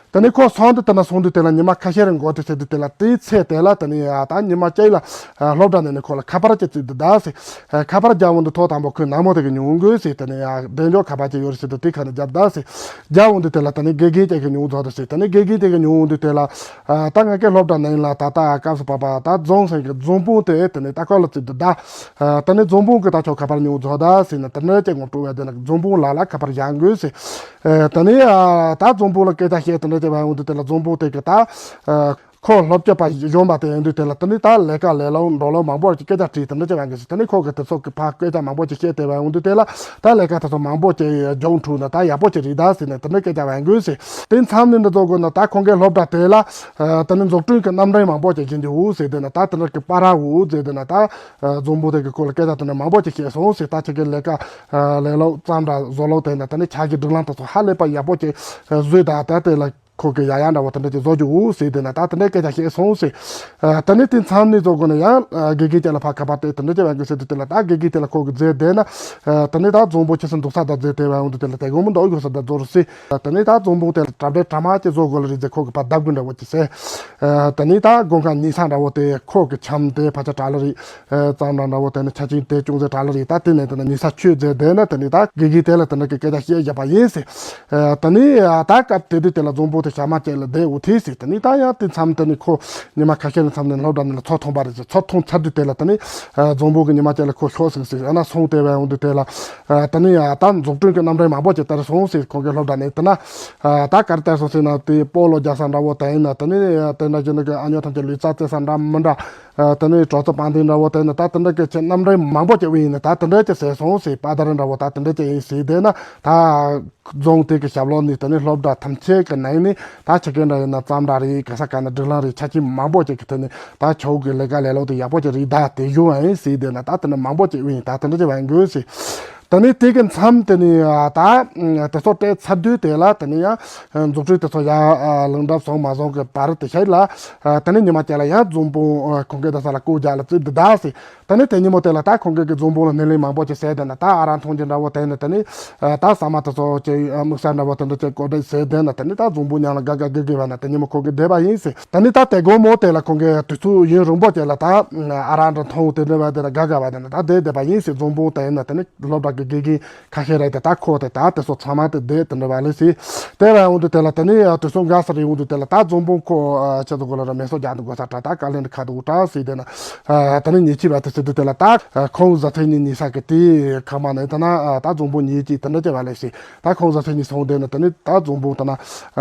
ད་ནི་ཁོ་སོང་དུ་དེ་ན་སོང་དུས་དེ་ལ་ཉི་མ་ཁ་ཤས་རིང་འགོར་དུས་ཟེར་དུས་དེ་ལ་དེའི་ཚེ་དེ་ལ་ད་ནི་ད་ཉི་མ་གཅིག་ལ་སློབ་གྲྭ་ནས་ནི་ཁོ་ལ་ཁ་པར་ཅིག་བཙུགས་འདུག་ད་ཟེར། ཁ་པར་རྒྱག་འོང་དུས་ཐོག་དང་པོ་ཁོས་ནག་མོ་དེ་གི་ཉུང་དགོས་ཟེར། དེ་ནི་གདན་འཇོག་ཁ་པར་ཅིག་ཡོད་རེད་ཟེར་དུས་དེ་ཁ་ནས་རྒྱབ་ད་ཟེར། རྒྱག་འོང་དུས་དེ་ལ་ད་ནི་དགེ་རྒན་ཅིག་གི་ཉུང་རྫོགས་དུ་ཟེར། ད་ནི་དགེ་རྒན་དེ་གི་ཉུང་འོང་དུས་དེ་ལ་ད་ང་གི་སློབ་གྲྭ་ནས་ལ་ད་ད་སྐབས་སུ་བབ་པ་ད་རྫོང་སེང་གི་རྫོང་དཔོན་དེ་དེ་ནི་ད་ཁོ་ལ་བཙུགས་འདུག་ད། ད་ནི་རྫོང་དཔོན་གི་ད་ཁྱོད་ཁ་པར་ཉུང་རྫོགས་ད་ཟེར་ན་དེ་ནི་ཅིག་ངོ་སྤྲོ་བས་དེ་ནི་རྫོང་དཔོན་ལགས་ལ་ཁ་པར་བཞག་དགོས་ཟེར། ད་ནི་ད་རྫོང་དཔོན་ལ་སྐད་ཆ་བཤད་དེ་འདྲ་བྱས་པ་ཡོང་དུས་དེ་ལ་རྫོང་དཔོན་དེ་གི་ད་ཁོ་སློབ་དཔྱོད་པ་གཞོན་པ་དེ་ཡིན་དུས་དེ་ལ་ད་ནི་ད་ལས་ཀ་ལས་ལོ་འགྲོ་ལོ་མང་པོ་ཅིག་སྐད་ཆ་དྲིས་དེ་འདྲ་བྱས་པ་ཡིན་ཟེར། ད་ནི་ཁོ་གི་དེ་ཚོ་གི་ཕ་སྐད་ཆ་མང་པོ་ཅིག་བཤད་དེ་བ་ཡོང་དུས་དེ་ལ་ད་ལས་ཀ་དེ་ཚོ་མང་པོ་ཅིག་མཇུག་འཁྲུག་ན་ད་ཡག་པོ་ཅིག་རེད་ད་ཟེར་ནས་དེ་འདྲ་སྐད་ཆ་བ་ཡོང་དགོས་ཟེར། དེ་མཚམས་ནས་འདི་ཚོ་གི་ན་ད་ཁོང་གི་སློབ་གྲྭ་དེ་ལ་ད་ནི་འཛུགས་སྐྲུན་གི་རྣམ་འདྲེན་མང་པོ་ཅིག་བྱེད་རྒྱུ་འུ་ཟེར་དེ་ན་ད་དེ་འདྲ་གི་པ་ར་འུ་ཟེར་དེ་ན་ད་རྫོང་དཔོན་དེ་གི་སྐོར་ལ་སྐད་ཆ་དེ་འདྲ་མང་པོ་ཅིག་བཤད་སོང་ཟེར། ད་ཁྱེད་ཀྱི་ལས་ཀ་ལས་ལོ་བརྩམས་འདྲ་བཟོ་ལོ་དེ་ན་ད་ནི་ཆ་གི་སྒྲིག་ལམ་དེ་ཚོ་ཧ་ལས་པ་ཡག་པོ་ཅིག་བཟོས། ད་ད་དེ་ལ་ཁོ་གི་ཡ་ཡ་འདྲ་བོ་དེ་འདྲ་ཅིག་བཟོ་རྒྱུ་འུ་ཟེར་དེ་ན་ད་དེ་འདྲའི་སྐད་ཆ་བཤད་སོང་ཟེར། ད་ནི་དེ་མཚམས་ནས་ཚོ་གོ་ན་ཡང་དགེ་རྒན་དེ་ལ་ཕ་ཁ་པར་དེ་དེ་འདྲ་ཅིག་བ་གི་ཟེར་དུས་དེ་ལ་ད་དགེ་རྒན་དེ་ལ་ཁོ་གི་རྫས་དེ་ན་ད་ནི་ད་རྫོང་དཔོན་ཁྱེད་ཚོ་འདུག་ས་ད་རྫས་དེ་བ་ཡོང་དུས་དེ་ལ་དེ་དགོང་མོ་འདོག་དགོས་ས་ད་རྫོ་རུ་སི། ད་ནི་ད་རྫོང་དཔོན་དེ་ལ་གྲ་སྒྲིག་གྲ་མ་ཅིག་བཟོ་དགོས་ལ་རེད་ཟེར། ཁོ་གི་ཕ་བརྡབ་དགོས་འདྲ་བོ་ཅིག་ཟེར། ད་ནི་ད་དགོང་ཁ་ཉལ་ས་འདྲ་བོ་དེ་ཁོ་གི་ཆམ་དེ་ཕ་ཆ་གྲ་ལ་རེད། ཙམ་འདྲ་འདྲ་བོ་དེ་ནི་ཆ་ཆིན་དེ་ཅུང་ཟད་གྲ་ལ་རེད། ད་དེ་ནས་དེ་ནི་ཉལ་ས་ཆོས་རྫས་དེ་ན་དེ་ནི་ད་དགེ་རྒན་དེ་ལ་དེ་ནི་གི་སྐད་ཆ་བཤད་བཞག་པ་ཡིན་ཟེར། ད་ནི་ད་སྐབས་དེ་དུས་དེ་ལ་རྫོང་དཔོན་དེ་ཞག་མ་ཅིག་ལ་བསྡད་འུ་ཐིག་ཟེར། ད་ནི་ད་ཡང་དེ་མཚམས་དེ་ནི་ཁོ་ཉི་མ་ཁ་ཤས་ནི་མཚམས་ནས་སློབ་གྲྭ་ནས་ལ་ཚོགས་ཐོན་པ་རེད་ཟེར། ཚོགས་ཐོན་ཚར་དུས་དེ་ལ་ད་ནི་རྫོང་དཔོན་གི་ཉི་མ་ཅིག་ལ་ཁོ་ཤོག་ཟེར་ཟེར། ཨ་ན་སོང་དེ་བས་འོང་དུས་དེ་ལ་ད་ནི་ད་འཛུགས་སྐྲུན་གི་རྣམ་འདྲེན་མང་པོ་ཅིག་དར་སོང་ཟེར། ཁོང་གི་སློབ་གྲྭ་ནས་དེ་ན་ད་ག་རེ་དར་སོང་ཟེར་ན་དེ་སྤོ་ལོ་རྒྱག་ས་འདྲ་བོ་དེ་ཡིན་ན་ད་ནི་དེ་འདྲ་ཅིག་ནི་གི་ཨ་ཉོ་ཐམས་ཅད་ལུས་རྩལ་རྩེད་ས་འདྲ་མི་འདྲ། ད་ནི་གྲོགས་ཚོ་པང་གདན་འདྲ་བོ་དེ་ནི་ད་དེ་འདྲ་གི་ཆེ་རྣམ་འདྲེན་མང་པོ་ཅིག་དབུས་ཡིན་ནི་ད་དེ་འདྲ་ཅིག་ཟེར་སོང་ཟེར། པ་ད་རེ་འདྲ་བོ་ད་དེ་འདྲ་ཅིག་ཡིན་ཟེར། དེ་ན་ད་རྫོང་དེ་གི་ཞབས་ལོགས་ནས་ད་ནི་སློབ་གྲྭ་ཐམས་ཅད་གི་ནང་ནས་ད་ཆ་རྐྱེན་འདྲ་ཡིན་ན་ཙམ་འདྲ་རེད། ག་ས་ག་ན་སྒྲིག་ལམ་རེད། ཆ་རྐྱེན་མང་པོ་ཅིག་གི་ཐོག་ནས་ད་ཁྱོད་གི་ལས་ཀ་ལས་ལོག་དེ་ཡག་པོ་ཅིག་རེད། ད་དེ་ཡོང་ཨ་ཡིན་ཟེར། དེ་ན་ད་དེ་ནི་མང་པོ་ཅིག་དབུས་ཡིན། ད་དེ་འདྲ་ཅིག་བ་ཡིན་དགོས་ཟེར། ད་ནི་དེ་གི་མཚམས་དེ་ནི་ད་དེ་ཚོ་སྤྲད་ཚར་དུས་དེ་ལ་ད་ནི་ཡང་འཛུགས་སྐྲུན་དེ་ཚོ་ཡང་ལངས་གྲབས་སོང་མ་སོང་གི་བར་དེ་ཤར་ལ་ད་ནི་ཉི་མ་ཅིག་ལ་ཡང་རྫོང་དཔོན་ཁོང་གི་ད་ས་ལ་སྐུ་རྒྱག་ལ་བཙུགས་འདུག་ད་ཟེར། ད་ནི་དེ་ཉིན་མོ་དེ་ལ་ད་ཁོང་གི་གི་རྫོང་དཔོན་ལ་སྣེ་ལེན་མང་པོ་ཅིག་བྱས། དེ་ན་ད་ཨ་རང་མཐོང་རྒྱུ་འདྲ་བོ་དེ་ནི་ད་ནི་ད་ཟ་མ་དེ་ཚོ་ཅིག་དམིགས་བསལ་འདྲ་བོ་དེ་འདྲ་ཅིག་གོ་སྒྲིག་བྱས། དེ་ན་ད་ནི་ད་རྫོང་དཔོན་མཉམ་ལ་དགའ་དགའ་དགེ་དགེ་བ་ན་དེ་ཉིན་མོ་ཁོང་གི་བསྡད་པ་ཡིན་ཟེར། ད་ནི་ད་དེ་དགོང་མོ་དེ་ལ་ཁོང་གི་དུས་ཚོད་ཡུན་རིང་པོ་དེ་ལ་ད་ཨ་རང་འདྲ་མཐོང་དེ་འདྲ་བ་དེ་ལ་དགའ་དགའ་བ་དེ་ན་ད་བསྡད་བསྡད་པ་ཡིན་ཟེར། རྫོང་དཔོན་དེ་ཡིན་ན་ད་ནི་སློབ་གྲྭ་གི་དགེ་རྒན་ཁ་ཤས་རེད། དེ་ད་ཁོ་དེ་ད་དེ་ཚོ་ཚང་མ་དེ་བསྡད་དེ་འདྲ་བ་ལས་ཟེར། དེ་བ་འོང་དུས་དེ་ལ་ད་ནི་དུས་ཚོད་འགའ་ས་རེ་འོང་དུས་དེ་ལ་ད་རྫོང་དཔོན་ཁོ་ཁྱེད་ཚོ་གོ་ལ་ར་མེ་སོ་རྒྱག་འདུག་དགོས་ས་དྲ་ད་དཀའ་ལས་འདི་ཁ་འདུག་དྲ་ཟེར། དེ་ན་ད་ནི་ཉེ་ཆི་བ་དེ་ཟེར་དུས་དེ་ལ་ད་ཁོང་བཟའ་ཚེ་ཉིན་ཉི་ས་གི་དེ་ཁ་མ་ནས་ད་ན་ད་རྫོང་དཔོན་ཉིན་གཅིག་དེ་འདྲ་བྱས་བ་ལས་ཟེར། ད་ཁོང་བཟའ་ཚེ་ཉིན་སོང་དེ་ན་ད་ནི་ད་རྫོང་དཔོན་ད་ན་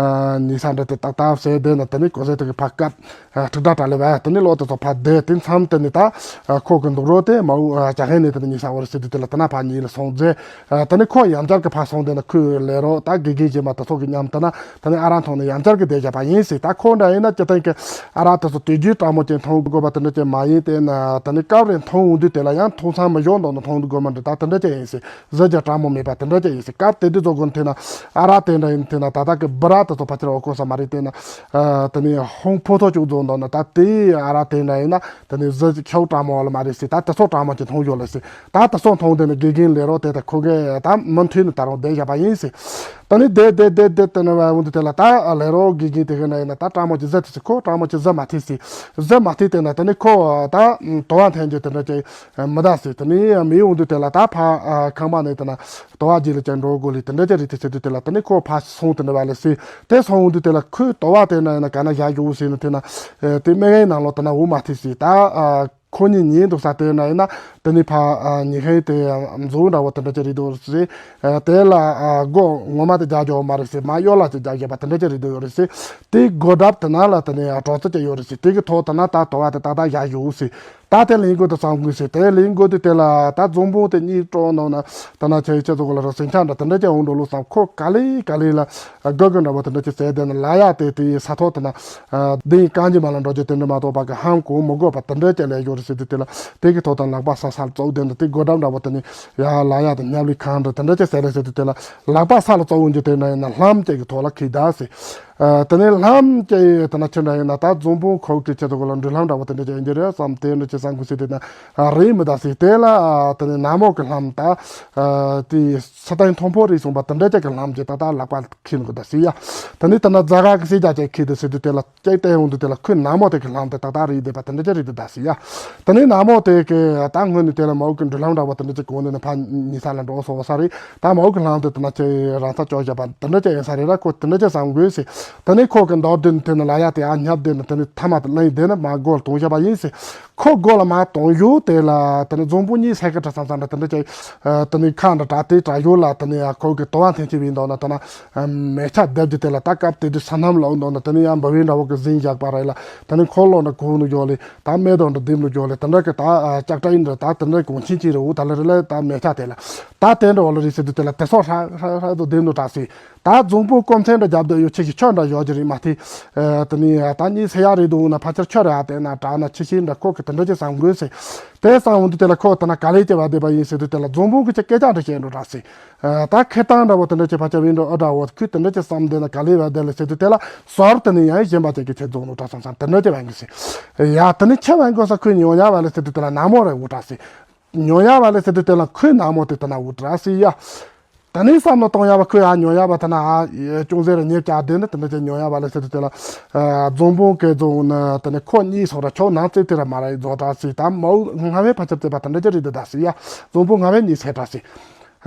ཉི་ས་འདྲ་དེ་ཏག་ཏག་ཟེར། དེ་ན་ད་ནི་གོ་ཟེ་དེ་གི་ཕ་སྐད། ཨ། དྲུག་སྒྲ་གྲ་ལེ་བ་དེ་ནི་ལོག་དེ་ཚོ་ཕར་བསྡད། དེ་མཚམས་དེ་ནི་ད་ཨ་ཁོ་གི་འདུག་རོགས་དེ་མ་འུ་ཨ་ཇ་ཧེ་ནི་དེ་ནི་ཉི་ས་འོར་སི་དེ་དེ་ལ་ད་ན་ཕར་ཉིལ་ལ་སོང་། མཛད། ཨ་ད་ནི་ཁོ་ཡང་བསྐྱར་གྱི་ཕར་སོང་དེ་ན་ཁོའི་ལས་རོགས་ད་དགེ་རྒན་གཞན་མ་དེ་ཚོ་གི་མཉམ་དུ་ན་ད་ནི་ཨ་རག་འཐུང་ནས་ཡང་བསྐྱར་གྱི་བསྡད་བཞག་པ་ཡིན་ཟེར། ད་ཁོ་འདྲ་ཡིན་ན་སྤྱིར་བཏང་གི་ཨ་རག་དེ་ཚོ་དུས་རྒྱུན་གྲང་མོ་ཅན་འཐུང་དགོས་པ་དེ་འདྲ་ཅན་མ་ཡིན། དེ་ན་ད་ནི་སྐབས་རེ་འཐུང་འོང་དུས་དེ་ལ་ཡང་འཐུང་ཚང་མི་ཡོང་མདོག་ནི་འཐུང་དགོས་མ་འདྲ་ད་དེ་འདྲ་ཅན་ཡིན་ཟེར། གཟི་རྒྱ་གྲང་མོ་མེད་པ་དེ་འདྲ་ཅན་ཡིན་ཟེར། སྐབས་དེ་དུས་ཚོ་དགོན་དེ་ན་ཨ་རག་དེ་འདྲ་ཡིན་དེ་ན་ད་ལྟ་གི་སྦི་རག་དེ་ཚོ་ཕལ་ཆེར་འོ་གོ་ས་མ་རེད། དེ་ན་ཨ་ད་ནི་ཧོང་ཕོ་ཐོ་ཅུག་རྫོང་མདོག་ན་ད་དེ་ཨ་རག་དེ་འདྲ་ཡིན་ན་ད་ནི་གཟི་ཁྱོག་གྲང་མོ་ལ་མ་རེད་ཟེར། ད་དེ་ཚོ་གྲང་མོ་ཅན་འཐུང་ཡོད་ལ་ཟེར། ད་དེ་ཚོ་འཐུང་དེ་ནི་དགེ་རྒན་ལས་རོགས་དེ་ད་ཁོ་གི་ད་མུ་མཐུད་ནས་ད་རུང་བསྡད་བཞག་པ་ཡིན་ཟེར། ད་ནི་བསྡད་བསྡད་བསྡད་བསྡད་དེ་ནི་བ་འོང་དུས་དེ་ལ་ད་ལས་རོགས་དགེ་རྒན་དེ་གི་ན་ཡིན་ན་ད་གྲང་མོ་ཅན་གཟི་དེ་ཟེར། ཁོ་གྲང་མོ་ཅན་གཟི་མ་ཐེབས་ཟེར། གཟི་མ་ཐེབས་དེ་ན་ད་ནི་ཁོ་ད་དོ་བ་འཐེན་རྒྱུ་དེ་འདྲ་ཅན་མི་གདའ་ཟེར། ད་ནི་མི་འོང་དུས་དེ་ལ་ད་ཕ་ཨ་ཁང་པ་ནས་དེ་ན་དོ་བ་རྗེས་ལ་ཅན་འགྲོ་དགོས་ལི་དེ་འདྲ་ཅན་རེད་དེ་ཟེར་དུས་དེ་ལ་ད་ནི་ཁོ་ཕ་སོང་དེ་འདྲ་བ་ལ་ཟེར། དེ་སོང་འོང་དུས་དེ་ལ་ཁོས་དོ་བ་དེ་ན་ཡིན་ན་ག་ན་བཞག་ཡོད་ཟེར་ན་དེ་ན་ཨ་དེ་སྨན་ཁང་ནང་ལོགས་དེ་ན་འོ་མ་ཐེབས་ཟེར། ད་ཨ་ཁོ་གཉིས་ཉལ་འདུག་ས་དེ་ན་ཡིན་ན་དེ་ནི་ཕ་ཨ་ཉལ་ཁང་དེ་མཛོ་འདྲ་བོ་དེ་འདྲ་ཅན་རེད་འདུག་ཟེར། ཨ་དེ་ལ་ཨ་སྒོ་ངོ་མ་དེ་རྒྱག་རྒྱུ་མ་རེད་ཟེར། མ་གཡོ་ལ་ཅིག་རྒྱག་རྒྱུ་པ་དེ་འདྲ་ཅན་རེད་འདུག་ཡོད་རེད་ཟེར། དེ་སྒོ་འགྲམ་དེ་ན་ལ་དེ་ནི་ཨ་གྲོག་ཚོ་ཅིག་ཡོད་རེད་ཟེར། དེ་གི་ཐོག་དེ་ན་ད་དོ་བ་དེ་ཏག་ཏག་བཞག་ཡོད་ཟེར། ད་དེ་ལེན་དགོས་དུ་བསམ་དགོས་ཟེར། དེ་ལེན་དགོས་དུས་དེ་ལ་ད་འཛོམས་པོ་དེ་གཉིས་སྤྲོ་གནང་ན་ད་ན་ཆ་ཡི་ཆ་ཚོ་གོ་ལ་རོ་སེང་ཆ་འདྲ་དེ་འདྲ་ཅན་འོང་འགྲོ་ལོ་བསམ། ཁོ་ག་ལེ་ག་ལེ་ལ་དགའ་དགའ་འདྲ་བོ་དེ་འདྲ་ཅན་ཟེར། དེ་ན་ལ་ཡ་དེ་དེ་ཡི་ས་ཐོག་དེ་ན་ཨ་དེ་ཡི་རྐང་རྗེས་མ་ལ་འགྲོ་རྒྱུ་དེ་འདྲ་མ་གཏོགས་པ་གི་ཧམ་གོ་མི་དགོས་པ་དེ་འདྲ་ཅན་ལས་ཡོད་རེད་ཟེར་དུས་དེ་ལ་དེ་གི་ཐོག་དང་ལག་པ་ས་སར་བཙུགས་དེ་ན་དེ་སྒོ་འགྲམ་འདྲ་བོ་དེ་ནི་ཡ་ལ་ཡ་དེ་ཉབ་ལི་ཁང་འདྲ་དེ་འདྲ་ཅན་ཟེར་ལ་ཟེར་དུས་དེ་ལ་ལག་པ་ས་ལ་བཙུགས་འོང་རྒྱུ་དེ་ན་ཡིན་ན་ལྷམ་ཅན་གི་ཐོག་ལ་ཁི་ད་ཟེར། ཨ་དེ་ནས་ལྷམ་སྐྱེ་ཡི་དེ་ན་ཁྱེད་འདྲ་ཡིན་ན་ད་འཛོམས་པོ་ཁོག་གི་ཆེད་དུ་གོ་ལ་འགྲུལ་ལྷམ་འདྲ་བོ་དེ་འདྲ་ཅན་ཡིན་རྒྱུ་རེད་བསམ། དེ་འདྲ་ཅན་བསམ་གི་སྲིད་དེ་ན་ཨ་རེད་མི་ད་སྲིད། དེ་ལ་ཨ་དེ་ནས་ན་མོ་གི་ལྷམ་ད་ཨ་དེ་ས་སྟེང་མཐོན་པོ་རེད་གསུངས་པ་དེ་འདྲ་ཅན་གི་ལྷམ་ཅིག་ད་ད་ལག་པ་ཁྱེར་ནི་གི་ད་སྲིད་ཡ། དེ་ནས་དེ་ན་རྫ་ག་གི་སྲིད་རྒྱ་ཅན་ཁྱེར་དུ་སྲིད་དུ་དེ་ལ་སྐྱེ་ལྟས་ཡོང་དུས་དེ་ལ་ཁོའི་ན་མོ་དེ་གི་ལྷམ་དེ་ད་ད་རེད་བསྡད་པ་དེ་འདྲ་ཅན་རེད་དུ་ད་སྲིད་ཡ། དེ་ནས་ན་མོ་དེ་གི་ད་སྔོན་ནས་དེ་ལ་མའོ་གི་འགྲུལ་ལྷམ་འདྲ་བོ་དེ་འདྲ་ཅན་གོང་ནས་ནི་ཕ་ཉི་ས་ལ་འགྲོ་སོང་ས་རེད། ད་མའོ་གི་ལྷམ་དེ་དེ་ན་ཁྱེད་རང་ས་ཅོག་བཞག་པ་དེ་འདྲ་ཅན་ཡིན་ས་རེད་ར། ཁོ་དེ་འདྲ་ཅན་བསམ་དགོས་ཟེར། དེ་ནས་ཁོ་གི་མདོར་བསྡུས་ནས་དེ་ནི་ལ་ཡ་དེ་ཨ་སྙབ་དེ་ནི་དེ་ནི་ཐ་མ་དེ་གླེང་དེ་ནི་མ་སྒོ་ལ་གཏོང་བཞག་པ་ཡིན་ཟེར། ཁོ་སྒོ་ལ་མ་གཏོང་ཡུལ་དེ་ལ་དེ་ནི་འཛོམས་པོ་གཉིས་སེ་ཀ་ཏྲ་བསམ་བསམ་འདྲ་དེ་འདྲ་ཅན་དེ་ནི་ཁ་འདྲ་དྲ་དེ་དྲ་ཡུལ་ལ་དེ་ནི་ཁོ་གི་དོ་བ་འཐེན་ཆེ་བའི་མདོག་ན་དེ་ན་མེ་ཆ་བརྡབ་རྒྱུ་དེ་ལ་ད་སྐབས་དེ་དུས་ས་སྣམ་ལ་འོ་མདོག་ན་དེ་ནི་ཡང་འབའ་བའི་འདྲ་བོ་གི་ཟིན་བཞག་པ་རེད་ལ། དེ་ནི་ཁོ་ལོ་ན་གོ་ནུ་ཡོད་ལེ། ད་སྨད་དང་འདྲ་ལྡེམ་ལོ་ཇོ་ལེ་དེ་འདྲ་གི་ད་ཨ་ལྕགས་ཀྲ་ཡིན་འདྲ་ད་དེ་འདྲ་གོང་ཆེན་ཅིག་རེད། འོ་ད་ལེ་རེ་ལེ་ད་མེ་ཆ་དེ་ལ་ད་དེ་འདྲ་འོ་ལེ་རེད་ཟེར་དུས་དེ་ལ་དེ་སོགས་ཧྲ་ཧྲ་ཧྲ་དུ་ལྡེམ་ལོ་དྲག་སྲིད། ད་འཛོམས་པོ་སྐོམ་ཚད་འདྲ་རྒྱབ་དུ་ཡོད་ཆེ་ཞིག་ཆོ་འདྲ་ཡོད་ཀྱི་རེད་མ་དེ། ཨ་དེ་ནི་ད་གཉིས་ཚེ་ཡག་རེད་འདུག་ན་ཕལ་ཆེར་ཆོ་རེ་ཨ་དེ་ན་དྲག་ན་ཆེ་ཤིང་འདྲ་ཁོ་གི་དེ་འདྲ་ཅིག་བསམ་དགོས་ཟེར། དེ་བསམ་འོང་དུས་དེ་ལ་ཁོ་དེ་ན་ག་ལེ་ཅེ་བ་བསྡད་པ་ཡིན་ཟེར་དུས་དེ་ལ་འཛོམས་པོ་གི་ཅི་སྐད་ཆ་འདྲ་བཤད་འགྲོ་དྲག་སྲིད། ཨ་ད་ཁེ་བཏང་འདྲ་བོ་དེ་འདྲ་ཅིག་ཕ་ཆ་བིན་འགྲོ་ཨ་འདྲ་བོ་ཁུ་དེ་འདྲ་ཅིག་བསམ་བསྡད་ན་ག་ལེ་བ་བསྡད་ལེ་ཟེར་དུས་དེ་ལ་ཟོར་དེ་ནི་ཡང་གཞན་པ་ཅིག་གི་ཆེད་རྫོགས་ནོ་དྲ་སང་སང་དེ་འདྲ་ཅིག་བན་གི་སི། ཡ་དེ་ནི་ཆེ་བན་གོ་ས་ཁུ་ཉོ་ཡ་བ་ལེ་ཟེར་དུས་དེ་ལ་ན་མོ་རེ་འུ་དྲ་སི། ཉོ་ཡ་བ་ལེ་ཟེར་དུས་དེ་ལ་ཁུ་ན་མོ་དེ་དེ་ན་འུ་དྲ་སི་ཡ། དེ་ནི་བསམ་ལ་གཏོང་ཡ་བ་ཁུ་ཡ་ཉོ་ཡ་བ་དེ་ན་ཨ་ཅུང་ཟེར་ཉེ་བཅར་དེ་ནི་དེ་འདྲ་ཅིག་ཉོ་ཡ་བ་ལེ་ཟེར་དུས་དེ་ལ། འཛོམས་པོ་གི་རྫོང་ནི་དེ་ནི་ཁོ་གཉིས་སོགས་ར་ཆོག་ནང་རྩེ་དེ་ར་མ་ར་ཡི་རྫོགས་དྲ་སི། ད་མའུ་ང་བའི་ཕ་ཆབ་རྩེ་པ་དེ་འདྲ་ཅིག་རེད་དེ་དྲ་སི་ཡ། འཛོམས་པོ་ང་བའི་གཉིས་ཟེར་དྲ་སི།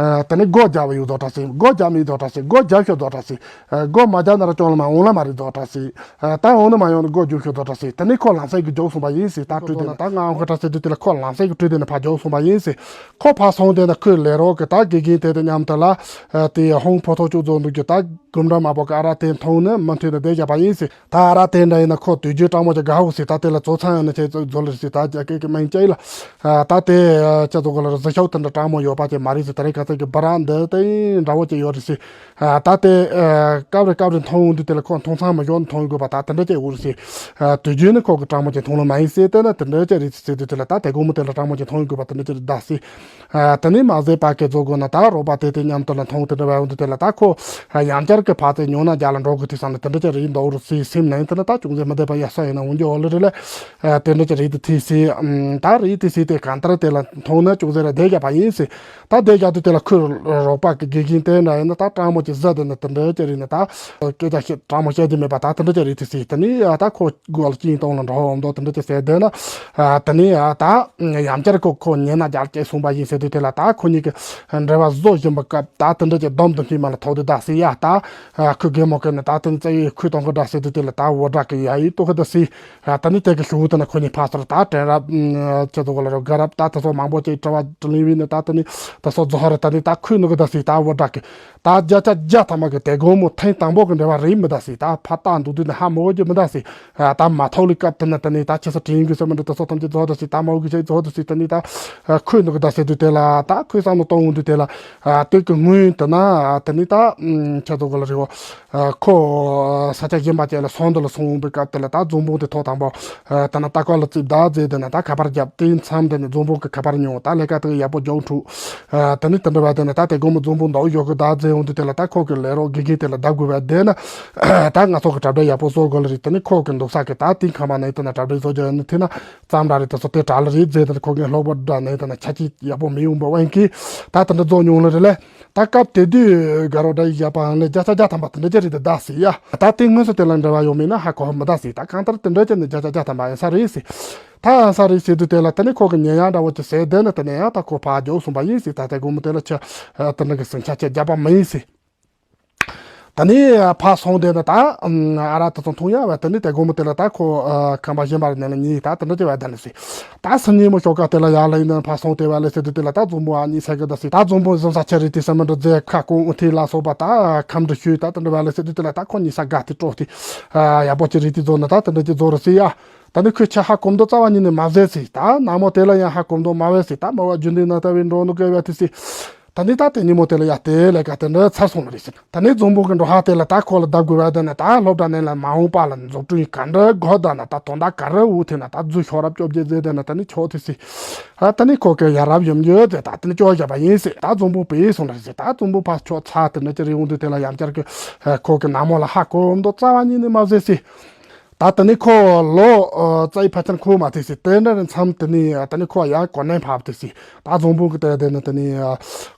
ཨ་དེ་ནི་སྒོ་རྒྱབ་ཡོད་དོ་དྲ་སི། སྒོ་རྒྱབ་མི་དོ་དྲ་སི། སྒོ་རྒྱབ་ཤོད་དོ་དྲ་སི། ཨ་སྒོ་མ་རྒྱབ་ན་ར་ཅོང་ལ་མ་འོང་ལ་མ་རེད་དོ་དྲ་སི། ཨ་ད་འོང་ན་མ་ཡོང་ན་སྒོ་རྒྱུག་ཤོད་དོ་དྲ་སི། དེ་ནི་ཁོ་ལམ་སེང་གི་རྒྱུག་སོང་པ་ཡིན་སི། ད་བྲོས་དེ་ན་ད་ང་འོང་ཁ་དྲ་སི་དུས་དེ་ལ་ཁོ་ལམ་སེང་གི་བྲོས་དེ་ན་ཕ་རྒྱུག་སོང་པ་ཡིན་སི། ཁོ་ཕ་སོང་དེ་ན་ཁོའི་ལས་རོགས་གི་ད་དགེ་རྒན་དེ་དང་མཉམ་དུ་ལ་ཨ་དེ་ཧོང་ཕོ་ཐོ་ཅུ་རྫོང་འདུག་གི་ད་གུམ་འདྲ་མ་པོ་གི་ཨ་ར་དེ་མཐོང་ནི་མུ་མཐུད་ནས་བསྡད་བཞག་པ་ཡིན་སི། ད་ཨ་ར་དེ་འདྲ་ཡིན་ན་ཁོ་དུས་རྒྱུན་སྤྲང་མོ་ཅིག་དགའ་འོ་སི། ད་དེ་ལ་ཚོ་ཚང་ཡང་ན་ཁྱེད་ཚོ་ལ་སི། ད་རྒྱ་སྐད་ཀྱི་མིང་ཅི་ཡིན་ལ། ཨ་ད་དེ་ཨ་ཁྱེད་ཚོ་ག་ལ་ར་གཟི་ཤོག་དེ་འདྲ་སྤྲང་མོ་ཡོད་པ་ཅིག་མ་རེད་སི། ད་རེས་ཁ་ཚ་གི་བ་ར་འདི་དེ་འདྲ་བོ་ཅིག་ཡོད་རེད་སི། ཨ་ད་དེ་ཨ་སྐབས་རེ་སྐབས་རེ་མཐོང་འོང་དུས་དེ་ལ་ཁོ་མཐོང་ཚང་མི་ཡོང་མཐོང་དགོས་པ་ད་དེ་འདྲ་ཅིག་འོ་རེད་སི། ཨ་དུས་རྒྱུན་ནི་ཁོ་གི་སྤྲང་མོ་ཅིག་མཐོང་ལ་མ་ཡིན་སི། དེ་ན་དེ་འདྲ་ཅིག་རེད་སི་དུས་དེ་ལ་ད་དེ་དགོང་མོ་དེ་ལ་སྤྲང་མོ་ཅིག་མཐོང་དགོས་པ་དེ་འདྲ་ཅིག་རེད་ད་སི། ཨ་དེ་ནས་མ་ཟད་པ་ཀའི་ཚོ་དགོས་ན་ད་རོགས་པ་དེ་དེ་མཉམ་དུ་ལ་མཐོང་དེ་འདྲ་བ་འོང་དུས་དེ་ལ་ད་ཁོ་ཡང་བསྐྱར་གི་ཕ་ཚེ་ཉོ་ན་རྒྱ་ལ་འགྲོ་དགོས་དུས་སང་ལ་དེ་འདྲ་ཅིག་རེད་འདུག་རུ་སི་སེམས་ནང་དེ་ན་ད་ཅུང་ཟད་མི་བདེ་བ་ཡ་ས་ཡིན་ན་འོང་རྒྱུ་འོ་ལེ་རེད་ལ། ཨ་དེ་འདྲ་ཅིག་རེད་དུ་ཐི་སི། ཨམ་ད་རེད་དུ་སི་དེ་གང་ལྟར་དེ་ལ་མཐོང་ན་ཅུང་ཟད་ར་བསྡད་རྒྱ་པ་ཡིན་སི། ད་བསྡད་རྒྱ་དུས་དེ་ལ་ཁོའི་རོགས་པ་གི་དགེ་རྒན་དེ་འདྲ་ཡིན་ན་ད་སྤྲང་མོ་ཅིག་ཟ་དེ་ན་དེ་འདྲ་ཅིག་རེད་ན་ད་སྐད་ཆ་བཤད་སྤྲང་མོ་བཤད་རྒྱུ་མེད་པ་ད་དེ་འདྲ་ཅིག་རེད་དུ་སི། དེ་ནི་ཨ་ད་ཁོ་སྒོ་ལ་ཅིང་གཏོང་ལ་འགྲོ་འོང་དོ་དེ་འདྲ་ཅིག་ཟེར་དེ་ན། ཨ་དེ་ནས་ཨ་ད་ཡང་བསྐྱར་ཁོ་ཁོ་ཉན་ན་རྒྱལ་སྐྱེས་གསུངས་པ་ཡིན་ཟེར་དུས་དེ་ལ་ད་ཁོ་གཉིས་ཀྱི་འབྲེལ་བ་བཟོ་བཞིན་པ་སྐབས་ད་དེ་འདྲ་ཅིག་སྡོམ་དུ་འཕེལ་མ་ལ་ཐོག་དེ་ད་སི་ཡ་ད་ཁོ་རྒན་མོ་ཀེ་ནས་ད་དེ་ནི་རྩ་ཡི་ཁོས་གཏོང་གི་འདྲ་ཟེར་དུས་དེ་ལ་ད་འོ་འདྲ་གི་ཡ་ཡི་ཏོ་ཁ་ད་སི། ཨ་ད་ནི་དེ་གི་ཞུ་བོ་དེ་ན་ཁོ་གཉིས་ཕ་སོར་ད་དྲན་རབ་ཅེ་དོ་ག་ལ་རོ་དགའ་རབ་ད་དེ་ཚོ་མང་པོ་ཅིག་དྲི་བ་དྲི་ལིང་བི་ནི་ད་དེ་ནི་དེ་ཚོ་རྫོགས་ར་ ད་ནི་ད་ཁོས་ནུ་གི་ད་སི་ད་བོ་ད་གི་ད་བརྒྱ་ཆ་བརྒྱ་ཐམ་པ་གི་དེ་དགོང་མོ་ཐེངས་དང་པོ་གི་འབྲེལ་བ་རེད་མི་ད་སི། ད་ཕ་ཏག་འདུག་དུས་ནི་ཧ་མོ་གི་མི་ད་སི། ད་མ་ཐོག་ལི་སྐབས་དེ་ན་ད་ནི་ད་ཁྱེད་ས་དྲིན་གི་ས་མི་འདྲ་ད་སོ་ཐམས་ཅད་རྫོགས་ད་སི། ད་མ་འོ་གི་ཆེ་རྫོགས་ད་སི། ད་ནི་ད་ཁོས་ནུ་གི་ད་སི་དུས་དེ་ལ་ད་ཁོས་བསམ་བློ་གཏོང་འོང་དུས་དེ་ལ་དེ་གི་སྔོན་དེ་ན་ད་ནི་ད་ཁྱེད་ཚོ་གི་ལ་རེ་བ། ཁོ་ས་ཆ་གཞན་པ་ཅིག་ལ་སོང་དུ་ལ་སོང་བའི་སྐབས་དེ་ལ་ད་འཛོམས་པོ་དེ་ཐོག་དང་པོ་ད་ན་ལྟ་སྐོར་ལ་རྩིབ་བདའ་མཛད་དེ་ན་ད་ཁ་པར་བརྒྱབ། དེའི་མཚམས་དེ་ནས་འཛོམས་པོ་གི་ཁ་པར་ཉོ། ད་ལས་ཀ་དེ་ཡག་པོ་རྒྱག་འཕྲུག་ད་ནི་དེ་འདྲ་བ་དེ་ན་ད་དེ་དགོང་མོ་འཛོམས་པོ་མདོག་ཡོད་གི་བདའ་མཛད་འོང་དུས་དེ་ལ་ད་ཁོ་གི་ལས་རོགས་དགེ་རྒན་དེ་ལ་བདའ་དགོས་པ་དེ་ན་ད་ང་ཚོ་གི་གྲ་སྒྲིག་ཡག་པོ་བཟོ་དགོས་ལ་རེད། ད་ནི་ཁོ་གི་འདུག་ས་གི་ད་དེའི་ཁ་མ་ན་ཡི་དེ་ན་གྲ་སྒྲིག་བཟོ་རྒྱུ་ཡོད་ནི་དེ་ན། ཙམ་ར་རེད། དེ་ཚོ་དེ་གྲ་ལ་རེད་མཛད་དེ་ཁོ་གི་སློབ་པ་འདྲ་ནས་དེ་ན་ཆ་རྐྱེན་ཡག་པོ་མི་ཡོང་བ་དབང་གིས་ད་དེ་འདྲ་རྫོགས་མྱོང་ལ་རེད་ལེ། ད་སྐབས་དེ་དུས་དགའ་རོགས་འདྲ་ཡི་བཞག་པའང་ལས་བརྒྱ་ཆ་བརྒྱ་ཐམ་པ་དེ་འདྲ་ཅིག་རེད་དེ་བདའ་སྲིད་ཡ། ད་དེ་སྔོན་སུ་དེ་ལ་འབྲེལ་བ་ཡོད་མེད་ན་ཧ་གོ་མི་བདའ་སྲིད། ད་གང་ལྟར་དེ་འདྲ་ཅིག་ནི་བརྒྱ་ཆ་བརྒྱ་ཐམ་པ་ཡིན་ས་རེད་སྲིད། ད་ཡིན་ས་རེད་སྲིད་དུས་དེ་ལ་དེ་ནས་ཁོ་གི་ཉེ་ཡང་འདྲ་བོ་ཅིག་ཟེར་དེ་ནི་དེ་ནས་ཡང་ད་ཁོ་ཕར་རྒྱུགས་སོང་པ་ཡིན་སྲིད། ད་དེ་དགོང་མོ་དེ་ལ་ཆ་དེ་འདྲ་གི་ཟིང་ཆ་ཆེ་བརྒྱབ་པ་མི་ཡིན་སྲིད། ད་ནི་ཕར་སོང་དེ་ན་ད་ཨ་ར་ད་ཚོ་མཐོང་ཡ་བ་དེ་ནི་དེ་དགོང་མོ་དེ་ལ་ད་ཁོ་ཁང་པ་གཞན་པ་རེ་ནས་ལ་ཉིད་ད་དེ་འདྲ་ཅི་བ་དེ་ལ་སྲིད། ད་སང་ཉིན་མོ་ཞོགས་ཀ་དེ་ལ་ཡར་ལ་ཡིན་ན་ཕར་སོང་དེ་བ་ལ་ཟེར་དུས་དེ་ལ་ད་འཛོམས་པོ་ཨ་ཉིད་ཟེར་གི་ད་སྲིད། ད་འཛོམས་པོ་འཛོམས་ས་ཆ་རེད་དེ་ས་མི་འདྲ་མཛེས་ཁ་སྐོང་འུ་ཐི་ལ་སོགས་པ་ད་ཁམས་འདྲ་ཞུས་ད་དེ་འདྲ་བ་ལ་ཟེར་དུས་དེ་ལ་ད་ཁོ་ཉིད་ས་དགའ་དེ་སྤྲོ་དེ་ཡག་པོ་ཅི་རེད་དེ་རྫོགས་ན་ད་དེ་འདྲ་ཅི་རྫོགས་རེད་སྲིད་ཡ། ད་ནི་ཁོས་ཆ་ཧ་གོ་མདོག་རྩ་བ་ཉིད་ནས་མ་བཟས་སྲིད། ད་ནག་མོ་དེ་ལ་ཡང་ཧ་གོ་མདོག་མ་བས་སྲིད། ད་མ་བ་རྒྱུན་ལྡན་ན་ལྟ་བའི་འགྲོ་འདུག་ག་བས་དེ་སྲིད། ད་ནི་ད་དེ་ཉིན་མོ་དེ་ལ་ཡ་དེ་ལས་ཀ་དེ་འདྲ་ཚར་སོང་ལ་རེད་ཟེར། ད་ནི་འཛོམས་པོ་གི་འགྲོ་ཧ་དེ་ལ་ད་ཁོ་ལ་བདའ་དགོས་པ་དེ་ནི་ད་སློབ་གྲྭ་ནས་ལ་མ་འོངས་པ་ལ་འཛུགས་སྐྲུན་ག་འདྲ་དགོས་ད་ན་ད་དོན་དག་ག་རེ་འུ་ཐེ་ན་ད་རྫུ་ཤོག་རབ་སྐྱོབ་རྒྱུ་ཟེར་དེ་ན་ད་ནི་ཆོག་དེ་སྲིད། ད་ནི་ཁོ་གི་ཡ་རབ་ཡོམ་ཡོད་དེ་ད་དེ་ནི་སྐྱོ་བཞག་པ་ཡིན་ཟེར། ད་འཛོམས་པོ་པས་སོང་ལ་རེད་ཟེར། ད་འཛོམས་པོ་ཕ་ཆོག་ཚ་དེ་འདྲ་ཅི་རེད་འོང་དུས་དེ་ལ་ཡང་བསྐྱར་གི་ཁོ་གི་ནག་མོ་ལ་ཧ་གོ་མདོག་རྩ་བ་ཉིད་ནས་མ་བཟས་སྲིད། ད་དེ་ནི་ཁོ་ལོ་ཨ་རྩ་བའི་ཕལ་ཆེར་འཁོར་མ་ཐེག་སྲིད། དེ་འདྲ་རེད་མཚམས་དེ་ནི་ད་ནི་ཁོ་ཡང་གོ་གནས་ཕབ་ཐེག་སྲིད། ད་འཛོམས་པོ་གི་དེ་དེ་ནི་དེ་ནི་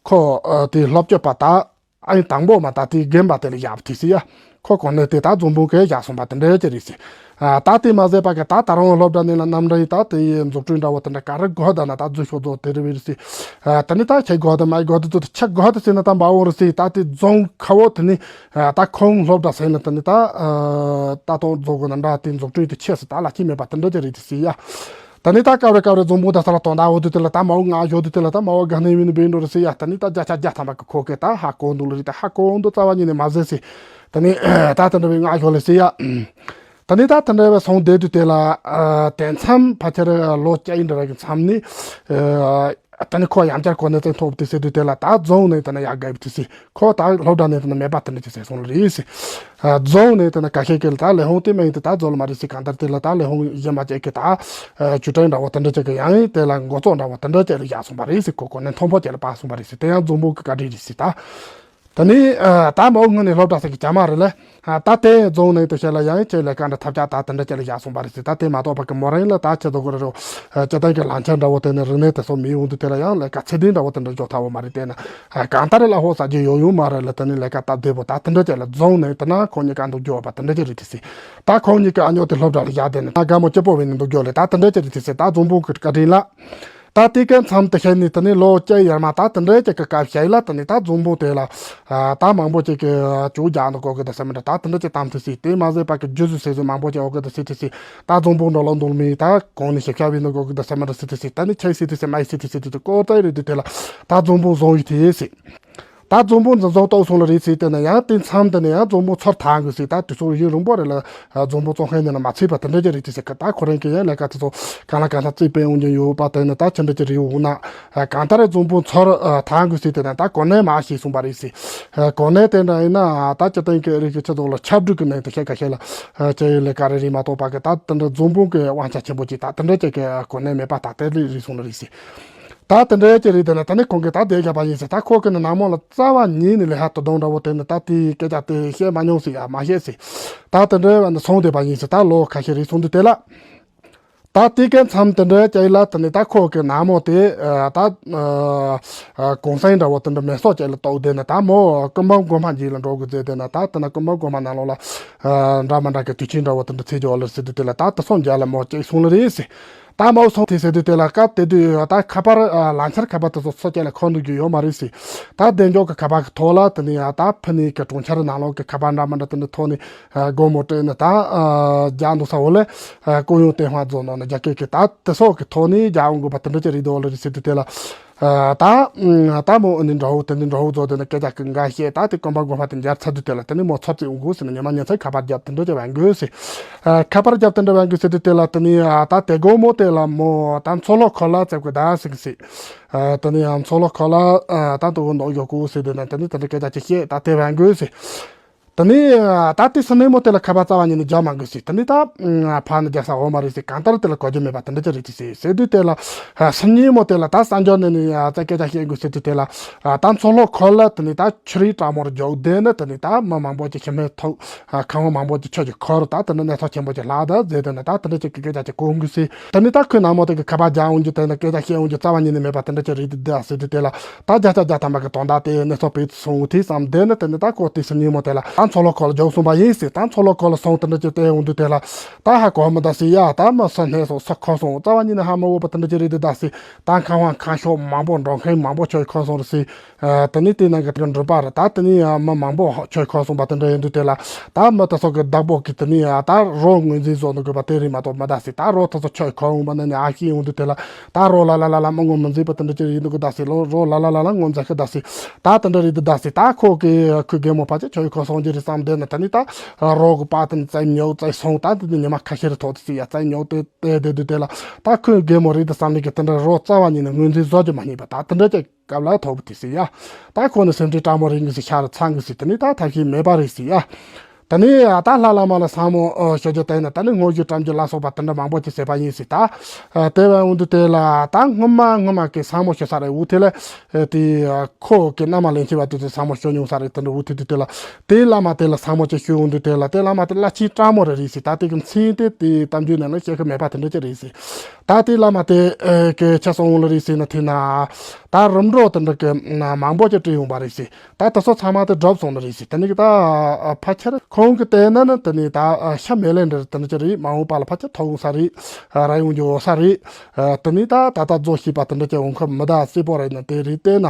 ཁོ་ཨ་དེ་སློབ་དཔྱོད་པ་ད་ཨ་ཡིན་དང་པོ་མ་ད་དེ་རྒན་པ་དེ་ལ་བཞག་ཐེག་སྲིད་ཡ། ཁོ་གོ་གནས་དེ་ད་འཛོམས་པོ་གིས་བཞག་སོང་པ་དེ་འདྲ་ཅིག་རེད་སྲིད། ཨ་ད་དེ་མ་ཟད་པ་གི་ད་ད་རུང་སློབ་གྲྭ་ནས་ལ་རྣམ་འདྲ་ཡིན་ད་དེ་ཡི་འཛུགས་སྐྲུན་འདྲ་བོ་དེ་འདྲ་ག་རེ་དགོས་ད་ན་ད་རྫུ་ཤོག་རྫོགས་དེ་རེད་བས་རེད་སྲིད། ཨ་ད་ནི་ད་ཁྱེད་དགོས་ད་མ་དགོས་ད་ཚོ་ད་ཁྱེད་དགོས་ད་ཟེར་ན་ད་འབའ་འོང་རེད་སྲིད། ད་དེ་རྫོང་ཁ་བོ་དེ་ནི་ཨ་ད་ཁོང་སློབ་གྲྭ་ཟེར་ན་ད་ནི་ད་ཨ་ད་དོང་རྫོགས་དགོས་ན་འདྲ་དེ་འཛུགས་སྐྲུན་དེ་ཆེ་སྲིད། ད་ལ་ཁྱི་མེད་པ་དེ་འདྲ་ཅིག་རེད་དེ་སྲིད་ཡ། ད་ནི་ད་སྐབས་རེ་སྐབས་རེ་འཛོམས་པོ་ད་ས་ལ་དོན་དག་འོ་དུ་དེ་ལ་ད་མ་འོ་ང་ཞོ་དུ་དེ་ལ་ད་མ་འོ་ག་ནས་ཡིན་ནི་བེན་འགྲོ་རེད་ཟེར་ཡ། ད་ནི་ད་བརྒྱ་ཆ་བརྒྱ་ཐམ་པ་གི་ཁོ་གེ་ད་ཧ་གོ་འདུག་ལ་རེད། ད་ཧ་གོ་འདུག་རྩ་བ་ཉིད་ནས་མ་ཟེར་ཟེར། ད་ནི་ད་དེ་འདྲ་བའི་ང་ཞོ་ལ་ཟེར་ཡ། ད་ནི་ད་དེ་འདྲ་བའི་སོང་བསྡད་དུས་དེ་ལ་ཨ་དེ་མཚམས་ཕལ་ཆེར་ལོ་བརྒྱད་ཡིན་འདྲ་བའི་གི་མཚམས་ནི་ཨ་ད་ནི་ཁོ་ཡང་བསྐྱར་གོ་གནས་བཙན་ཐོབ་དུས་ཟེར་དུས་དེ་ལ་ད་རྫོང་ནས་ད་ནི་ཡར་བརྒལ་བ་དུས་ཟེར། ཁོ་ད་སློབ་གྲྭ་ནས་ད་ནི་མེད་པ་དེ་འདྲ་ཅིག་ཟེར་སོང་ལ་རེད་ཟེར། རྫོང་ནས་དེ་ན་ཁ་ཤས་ཀྱིས་ད་ལས་ཁུངས་དེ་མིན་དེ་ད་རྫོང་ལ་མ་རེད་ཟེར། གང་ལྟར་དེ་ལ་ད་ལས་ཁུངས་གཞན་པ་ཅིག་གིས་ད་ཨ་ཅུ་ཀྲེན་འདྲ་བོ་དེ་འདྲ་ཅིག་གི་ཡང་དེ་ལ་འགོ་གཙོ་འདྲ་བོ་དེ་འདྲ་ཅིག་ལ་བཞག་སོང་བ་རེད་ཟེར། ཁོ་གོ་གནས་མཐོན་པོ་ཅིག་ལ་བབས་སོང་བ་རེད་ཟེར། དེ་ཡང་འཛོམས་པོ་གི་བཀའ་དྲིན་རེད་ཟེར། ད་ད་ནི་ཨ་ད་མ་འོ་སྔོན་ནས་སློབ་གྲྭ་ཟེར་གི་བྱ་མ་རེད་ལ། ཨ་ད་དེ་རྫོང་ནས་དེ་བཤད་ལ་ཡང་ཁྱེད་ལས་ཀ་འདྲ་ཐབས་ཆག་ད་དེ་འདྲ་ཅིག་ལ་བཞག་སོང་བ་རེད་ཟེར། ད་དེ་མ་གཏོགས་པ་གི་མོ་རང་ལ་ད་ཁྱེད་ཚོ་གོ་རེ་རོ། སྤྱི་བཏང་གི་ལམ་ཆེན་འདྲ་བོ་དེ་ནས་རིག་གནས་དེ་ཚོ་མི་ཡོང་དུས་དེ་ལ་ཡང་ལས་ཀ་ཚད་ལྡན་འདྲ་བོ་དེ་འདྲ་འཇོག་ཐུབ་པ་མ་རེད། དེ་ན་གང་ལྟར་ལ་ཧོ་ཟ་རྒྱུ་ཡོད་ཡོད་མ་རེད་ལ། དེ་ནས་ལས་ཀ་སྟབས་བདེ་པོ་ད་དེ་འདྲ་ཅིག་ལ་རྫོང་ནས་དེ་ན་ཁོ་གཉིས་ཀ་འདུག་རྒྱུ་བ་དེ་འདྲ་ཅིག་རེད་དེ་ཟེར། ད་ཁོ་གཉིས་ཀ་ཨ་ཉོ་དེ་སློབ་གྲྭ་ལ་བཞག་དེ་ནས་ད་དགའ་མོ་སྐྱིད་པོ་བས་ནས་འདུག་རྒྱུ་ལས་ད་དེ་འདྲ་ཅིག་རེད་དེ་ཟེར། ད་འཛོམས་པོ་གི་བཀའ་དྲིན་ལ། ད་དེ་གའི་མཚམས་དེ་ཤེས་ནས་དེ་ནས་ལོ་བཅུ་ཡར་མ་ད་དེ་འདྲ་ཅིག་གི་སྐབས་ཤིག་ལ་དེ་ནས་ད་འཛོམས་པོ་དེ་ལ་ད་མང་པོ་ཅིག་གི་ཇུས་རྒྱག་འདུག་གོ་གི་ད་ཟེར་མི་འདྲ། ད་དེ་འདྲ་ཅིག་གཏམ་དེ་ཟེར། དེ་མ་ཟད་པ་གི་རྒྱུ་ཟུ་ཟེར་ཟུ་མང་པོ་ཅིག་འོ་གི་ད་ཟེར་དེ་ཟེར། ད་འཛོམས་པོ་འགྲོ་ལོ་འདུག་མི་ད་གོང་ནས་ཞིབ་ཆ་བས་འདུག་གོ་གི་ད་ཟེར་མི་འདྲ་ཟེར་དེ་ཟེར། ད་ནི་ཁྱེད་ཟེར་དེ་ཟེར་མ་ཡི་ཟེར་དེ་ཟེར་དེ་ཟེར་ཀོ་ཙའི་རེད་དེ། དེ་ལ་ད་འཛོམས་པོ་བཟུང་ཡི་དེ་ཟེར། ད་འཛོམས་པོ་འཛིན་བཟུང་གཏོགས་སོང་ལ་རེད་ཟེར། དེ་ནས་ཡང་དེ་མཚམས་དེ་ནས་ཡང་འཛོམས་པོ་ཚུར་ཐར་དགོས་ཟེར། ད་དེ་ཚོ་ཡུན་རིང་པོ་རེད་ལ་འཛོམས་པོ་བཙོང་མཁན་ནས་ལ་མ་ཚུད་པ་དེ་འདྲ་ཅིག་རེད་དེ་ཟེར། ད་ཁོ་རང་གིས་ཡང་ལས་ཀ་དེ་ཚོ་གང་ལ་གང་འཚམ་རྩིས་སྤེལ་འོང་རྒྱུ་ཡོད་པ་དེ་ནས་ད་ཅི་འདྲ་ཅིག་རེད་འོང་ན། གང་ལྟར་འཛོམས་པོ་ཚུར་ཐར་དགོས་ཟེར། དེ་ནས་ད་གོ་གནས་མ་ཞིག་གསུངས་པ་རེད་ཟེར། གོ་གནས་དེ་འདྲ་ཡིན་ན་ད་སྤྱི་བཏང་གི་རིགས་ཀྱི་སྤྱི་ཚོགས་ལ་ཁྱབ་བསྒྲགས་ཀྱི་ནང་དུ་ཁྱེད་ཁ་ཤས་ལ་ཅི་ཡོད་ལས་ཀ་རེ་རེད་མ་གཏོགས་པ་གི་ད་དེ་འདྲ་འཛོམས་པོ་གི་དབང་ཆ་ཆེན་པོ་ཅིག་ད་དེ་འདྲ་ཅིག་གི་གོ་གནས་མེད་པ་ད་དེ་རེད་རེད་གསུངས་ལ་རེད་ཟེར། ད་དེ་འདྲའི་ཅིག་རེད། དེ་ན་ད་ནི་ཁོང་གིས་ད་དེ་བཞག་པ་ཡིན་ཟེར། ད་ཁོ་གི་ནི་ནང་མོ་ལ་རྩ་བ་ཉིད་ནས་ལས་ཧ་དོ་དོང་འདྲ་བོ་དེ་ནི་ད་དེའི་སྐད་ཆ་དེ་བཤད་མ་མྱོང་ཟེར་ཡ་མ་བཤད་ཟེར། ད་དེ་འདྲའི་བ་ནི་སོང་བསྡད་པ་ཡིན་ཟེར། ད་ལོ་ཁ་ཤས་རེད་སོང་དུས་དེ་ལ། ད་དེ་གའི་མཚམས་དེ་འདྲའི་ཅིག་ལ་དེ་ནི་ད་ཁོ་གི་ནང་མོ་དེ་ད་གུང་སེང་འདྲ་བོ་དེ་འདྲ་མེ་སོགས་ཅིག་ལ་གཏོགས་དེ་ནི་ད་མོ་ཀུན་འབུམ་སྒོ་མ་འཇིག་ལ་འགྲོ་དགོས་ཟེར། དེ་ནི་ད་དེ་ན་ཀུན་འབུམ་སྒོ་མ་ནང་ལོགས་ལ་འདྲ་མི་འདྲ་གི་དུས་ཆེན་འདྲ་བོ་དེ་འདྲ་ཚེས་འཇོག་ལ་ཟེར་དུས་དེ་ལ་ད་དེ་སོང་རྒྱ་ལ་མོ་ཅིག་སོང་ལ་རེད་ཟེར། ད་མའོ་སོང་དེ་ཟེར་དུས་དེ་ལ་སྐབས་དེ་དུས་ད་ཁ་པར་ལམ་ཁྱེར་ཁ་པར་དེ་ཚོ་སོ་སྐྱེ་ལ་འཁོར་འདུག་རྒྱུ་ཡོད་མ་རེད་ཟེར། ད་བདེ་མཆོག་གི་ཁ་པར་གི་ཐོག་ལ་དེ་ནས་ཡང་ད་ཕུ་ནས་གི་གྲོང་ཁྱེར་ནང་ལོགས་གི་ཁ་པར་འདྲ་མི་འདྲ་དེ་འདྲ་ཐོག་ནས་སྒོར་མོ་སྤྲད་ནས་ད་རྒྱག་འདུག་ས་འོ་ལེ། ཀུན་ཡོང་ཏེ་ཧ་རྫོང་ནང་ནས་རྒྱ་སྐད་གི་ད་དེ་སོགས་གི་ཐོག་ནས་རྒྱག་འོང་དགོས་པ་དེ་འདྲ་ཅིག་རེད་འདུག་འོ་ལེ་རེད་ཟེར་དུས་དེ་ལ། ད་ད་མོ་ཨ་ནི་འདྲ་བོ་དེ་ནི་འདྲ་བོ་ཚོ་དེ་ནི་སྐད་ཆ་གི་འགའ་བཤད། ད་དེ་གོམ་པ་སྒོ་ཕ་དེ་འབྱར་ཚར་དུས་དེ་ལ་དེ་ནི་མོ་ཚོ་རྩིས་འོང་དགོས་ཟེར་ནས་ཉི་མ་ཉིན་མཚན་ཁ་པར་རྒྱབ་དེ་འདྲ་ཅིག་བན་དགོས་ཟེར། ཁ་པར་རྒྱབ་དེ་འདྲ་བན་དགོས་ཟེར་དུས་དེ་ལ་དེ་ནི་ད་དེ་དགོང་མོ་དེ་ལ་མོ་ད་མཚོ་ལྷོ་ཁུལ་ལ་བཙལ་དགོས་ད་ཟེར་གི་ཟེར། དེ་ནི་མཚོ་ལྷོ་ཁུལ་ལ་ད་དུ་འོ་འདོགས་ཡོད་དགོས་ཟེར་དེ་ནི་དེ་ནི་དེ་འདྲ་སྐད་ཆ་ཅིག་བཤད། ད་དེ་བན་དགོས་ཟེར། དེ་ནས་ད་ལྟའི་སང་ཉིན་མོ་དེ་ལ་ཁ་པར་རྩ་བ་ཉིད་ནས་རྒྱག་མ་དགོས་ཟེར། དེ་ནས་ད་ཕར་ནས་རྒྱག་ས་འོང་མ་རེད་ཟེར། གང་ལྟར་དེ་ལ་གོ་རྒྱུ་མེད་པ་དེ་འདྲ་ཅིག་རེད་ཟེར། ཟེར་དུས་དེ་ལ་སང་ཉིན་མོ་དེ་ལ་ད་གསར་འགྱུར་ནས་ནས་ད་སྐད་ཆ་བཤད་དགོས་ཟེར་དུས་དེ་ལ་ད་མཚོ་ལྷོ་ཁུལ་ལ་དེ་ནས་ད་ཆུ་རུད་དྲག་མོར་རྒྱུག་དེ་ནི་དེ་ནས་ད་མི་མང་པོ་ཅིག་ཤི་རྨས་ཐོབ། ཁང་པ་མང་པོ་ཅིག་ཆུ་གིས་འཁོར། ད་དེ་ནི་གནས་ཚུལ་ཆེན་པོ་ཅིག་ལྷག་ད་ཟེར་དེ་ནི་ད་དེ་འདྲ་ཅིག་གི་སྐད་ཆ་ཅིག་གོ་དགོས་ཟེར། དེ་ནས་ད་ཁོའི་ནང་མོ་དེ་གི་ཁ་པར་རྒྱག་འོང་རྒྱུ་དེ་ནི་སྐད་ཆ་བཤད་འོང་རྒྱུ་རྩ་བ་ཉིད་ནས་མེད་པ་དེ་འདྲ་ཅིག་རེད་འདུག་ཟེར་དུས་དེ་ལ། ད་བརྒྱ་ཆ་བརྒྱ་ཐམ་པ་གི་དོན་དག་དེ་གནས་ཚུལ་བེད་སོང་དུས་ཙམ་དེ་ནི་དེ་ནི་ད་ཁོ་དེ་སང་ཉིན་མོ་དེ་ལ་ད་མཚོ་ལྷོ་ཁུལ་ལ་རྒྱུགས་སོང་པ་ཡིན་ཟེར། ད་མཚོ་ལྷོ་ཁུལ་ལ་སོང་དེ་འདྲ་ཅིག་བལྟས་འོང་དུས་དེ་ལ་ད་ཧ་གོ་མི་འདུག་ཟེར་ཡ། ད་མི་སུ་རྨས་སོང་སུ་འཁོར་སོང་རྩ་བ་ཉིད་ནས་ཧ་མ་གོ་བ་དེ་འདྲ་ཅིག་རེད་འདུག་ཟེར། ད་ཁང་པ་ཁང་ཤོག་མང་པོ་འགྲོ་མཁན་མང་པོ་ཆུ་འཁོར་སོང་རེད་ཟེར། དེ་ནས་དེ་ནང་གི་འགྲུལ་པ་རེད། ད་དེ་ནས་མི་མང་པོ་ཆུ་འཁོར་སོང་པ་དེ་འདྲ་ཡིན་དུས་དེ་ལ་ད་མི་དེ་ཚོ་གི་བདག་པོ་གིས་དེ་ནས་ད་རོགས་ངོས་འཛིན་བཟོ་འདུག་གི་པ་དེ་རེད་མ་གཏོགས་མི་འདུག་ཟེར། ད་རོགས་དེ་ཚོ་ཆུ་འཁོར་འོང་པ་ནས་ནས་ཨ་ཤི་ཡོང་དུས་དེ་ལ། ད་རོགས་ལ་ལ་ལ་ལ་མི་ངོ་མི་འཛིན་པ་དེ་འདྲ་ཅིག་ཡིན་འདུག་གི་ད་ཟེར། ལོ་རོགས་ལ་ལ་ལ་ལ་ངོ་མཛའ་གི་ད་ཟེར། ད་དེ་འདྲ་རེད་འདུག་ད་ཟེར། ད་ཁོ་གི་ཁོའི་རྒན་མོ་ཕལ་ཆེར་ཆུ་ཡི་ཁོ་སོང་རྒྱུ་རེད་བསམ་བསྡད་ན། དེ་ནས་ད་རོགས་གི་པ་དེ་ནས་བཙལ་ཉོག་བཙལ་སོང་། ད་དེ་ནས་ཉི་མ་ཁ་ཤས་རེ་ཐོག་དེ་ཟེར་ཡ་བཙལ་ཉོག་དེ་དེ་དེ་དུས་དེ་ལ་ད་ཁོའི་རྒན་མོ་རེད་དུ་བསམ་ནས་གི་དེ་འདྲ་རོགས་རྩ་བ་ཉིད་ནས་ངོས་འཛིན་བཟོ་རྒྱུ་མ་རྙེད་པ་ད་དེ་འདྲ་ཅིག་སྐབས་ལ་ཐོབ་དེ་ཟེར་ཡ། ད་ཁོ་ནི་སེམས་ཁྲལ་དྲག་མོ་རེད་ངེས་ཟེར། ཤ་རུ་ཚ་ངེས་ཟེར། དེ་ནས་ད་ཐབས་ཤེས་མེད་པ་རེད་ཟེར་ཡ། དེ་ནས་ད་ལྷ་བླ་མ་ལ་ཟབ་མོ་ཞུ་རྒྱུ་དེ་ནི་དེ་ནི་དངོས་གཞི་བཀྲ་འགྱུར་ལ་སོགས་པ་དེ་འདྲ་མང་པོ་ཅིག་ཟེར་བ་ཡིན་ཟེར། ད་དེ་བས་འོང་དུས་དེ་ལ་ད་སྔོན་མ་སྔོན་མ་གི་ཟབ་མོ་ཞུ་ས་རེད། འུ་དེ་ལ་དེ་ཁོ་གི་མནའ་མ་ལེན་ཆེ་བ་དེ་ཚོས་ཟབ་མོ་ཞུ་མྱོང་ས་རེད། དེ་འདྲ་འུ་དེ་དུས་དེ་ལ་དེ་བླ་མ་དེ་ལ་ཟབ་མོ་ཅིག་ཞུ་འོང་དུས་དེ་ལ་དེ་བླ་མ་དེ་བླ་ཆེན་དྲག་མོ་རེད་རེད་ཟེར། ད་དེ་གི་མཚན་དེ་དེ་གཏམ་རྒྱུད་ནང་ལ་བཤད་གི་མེད་པ་དེ་འདྲ་ཅིག་རེད་ཟེར། ད་དེ་བླ་མ་དེ་གི་ཁྱེར་སོང་འོང་ལ་རེད་ཟེར་ན། དེ་ན་ད་རིམ་གྲོ་དེ་འདྲ་གི་མང་པོ་ཅིག་སྤྲད་ཡོང་པ་རེད་ཟེར། ད་དེ་ཚོ་ཚང་མ་དེ་སྒྲུབ་སོང་ནི་རེད་ཟེར། དེ་ནས་ད་ཕལ་ཆེར་ཁོང་གི་ལྟས་ན་ནི་དེ་ནས་ད་ཤ་མེ་ལེ་འདྲ་དེ་འདྲ་ཅིག་རེད། མ་འོངས་པ་ལ་ཕལ་ཆེར་ཐོབ་འོང་ས་རེད། ར་ཡོང་རྒྱུ་འོང་ས་རེད། དེ་ནས་ད་ད་ལྟ་རྫོགས་ཤེས་པ་དེ་འདྲ་ཅིག་འོང་ཁ་མི་ད་སྲིད་པོ་རེད་ན་དེ་རེད། བལྟས་ན་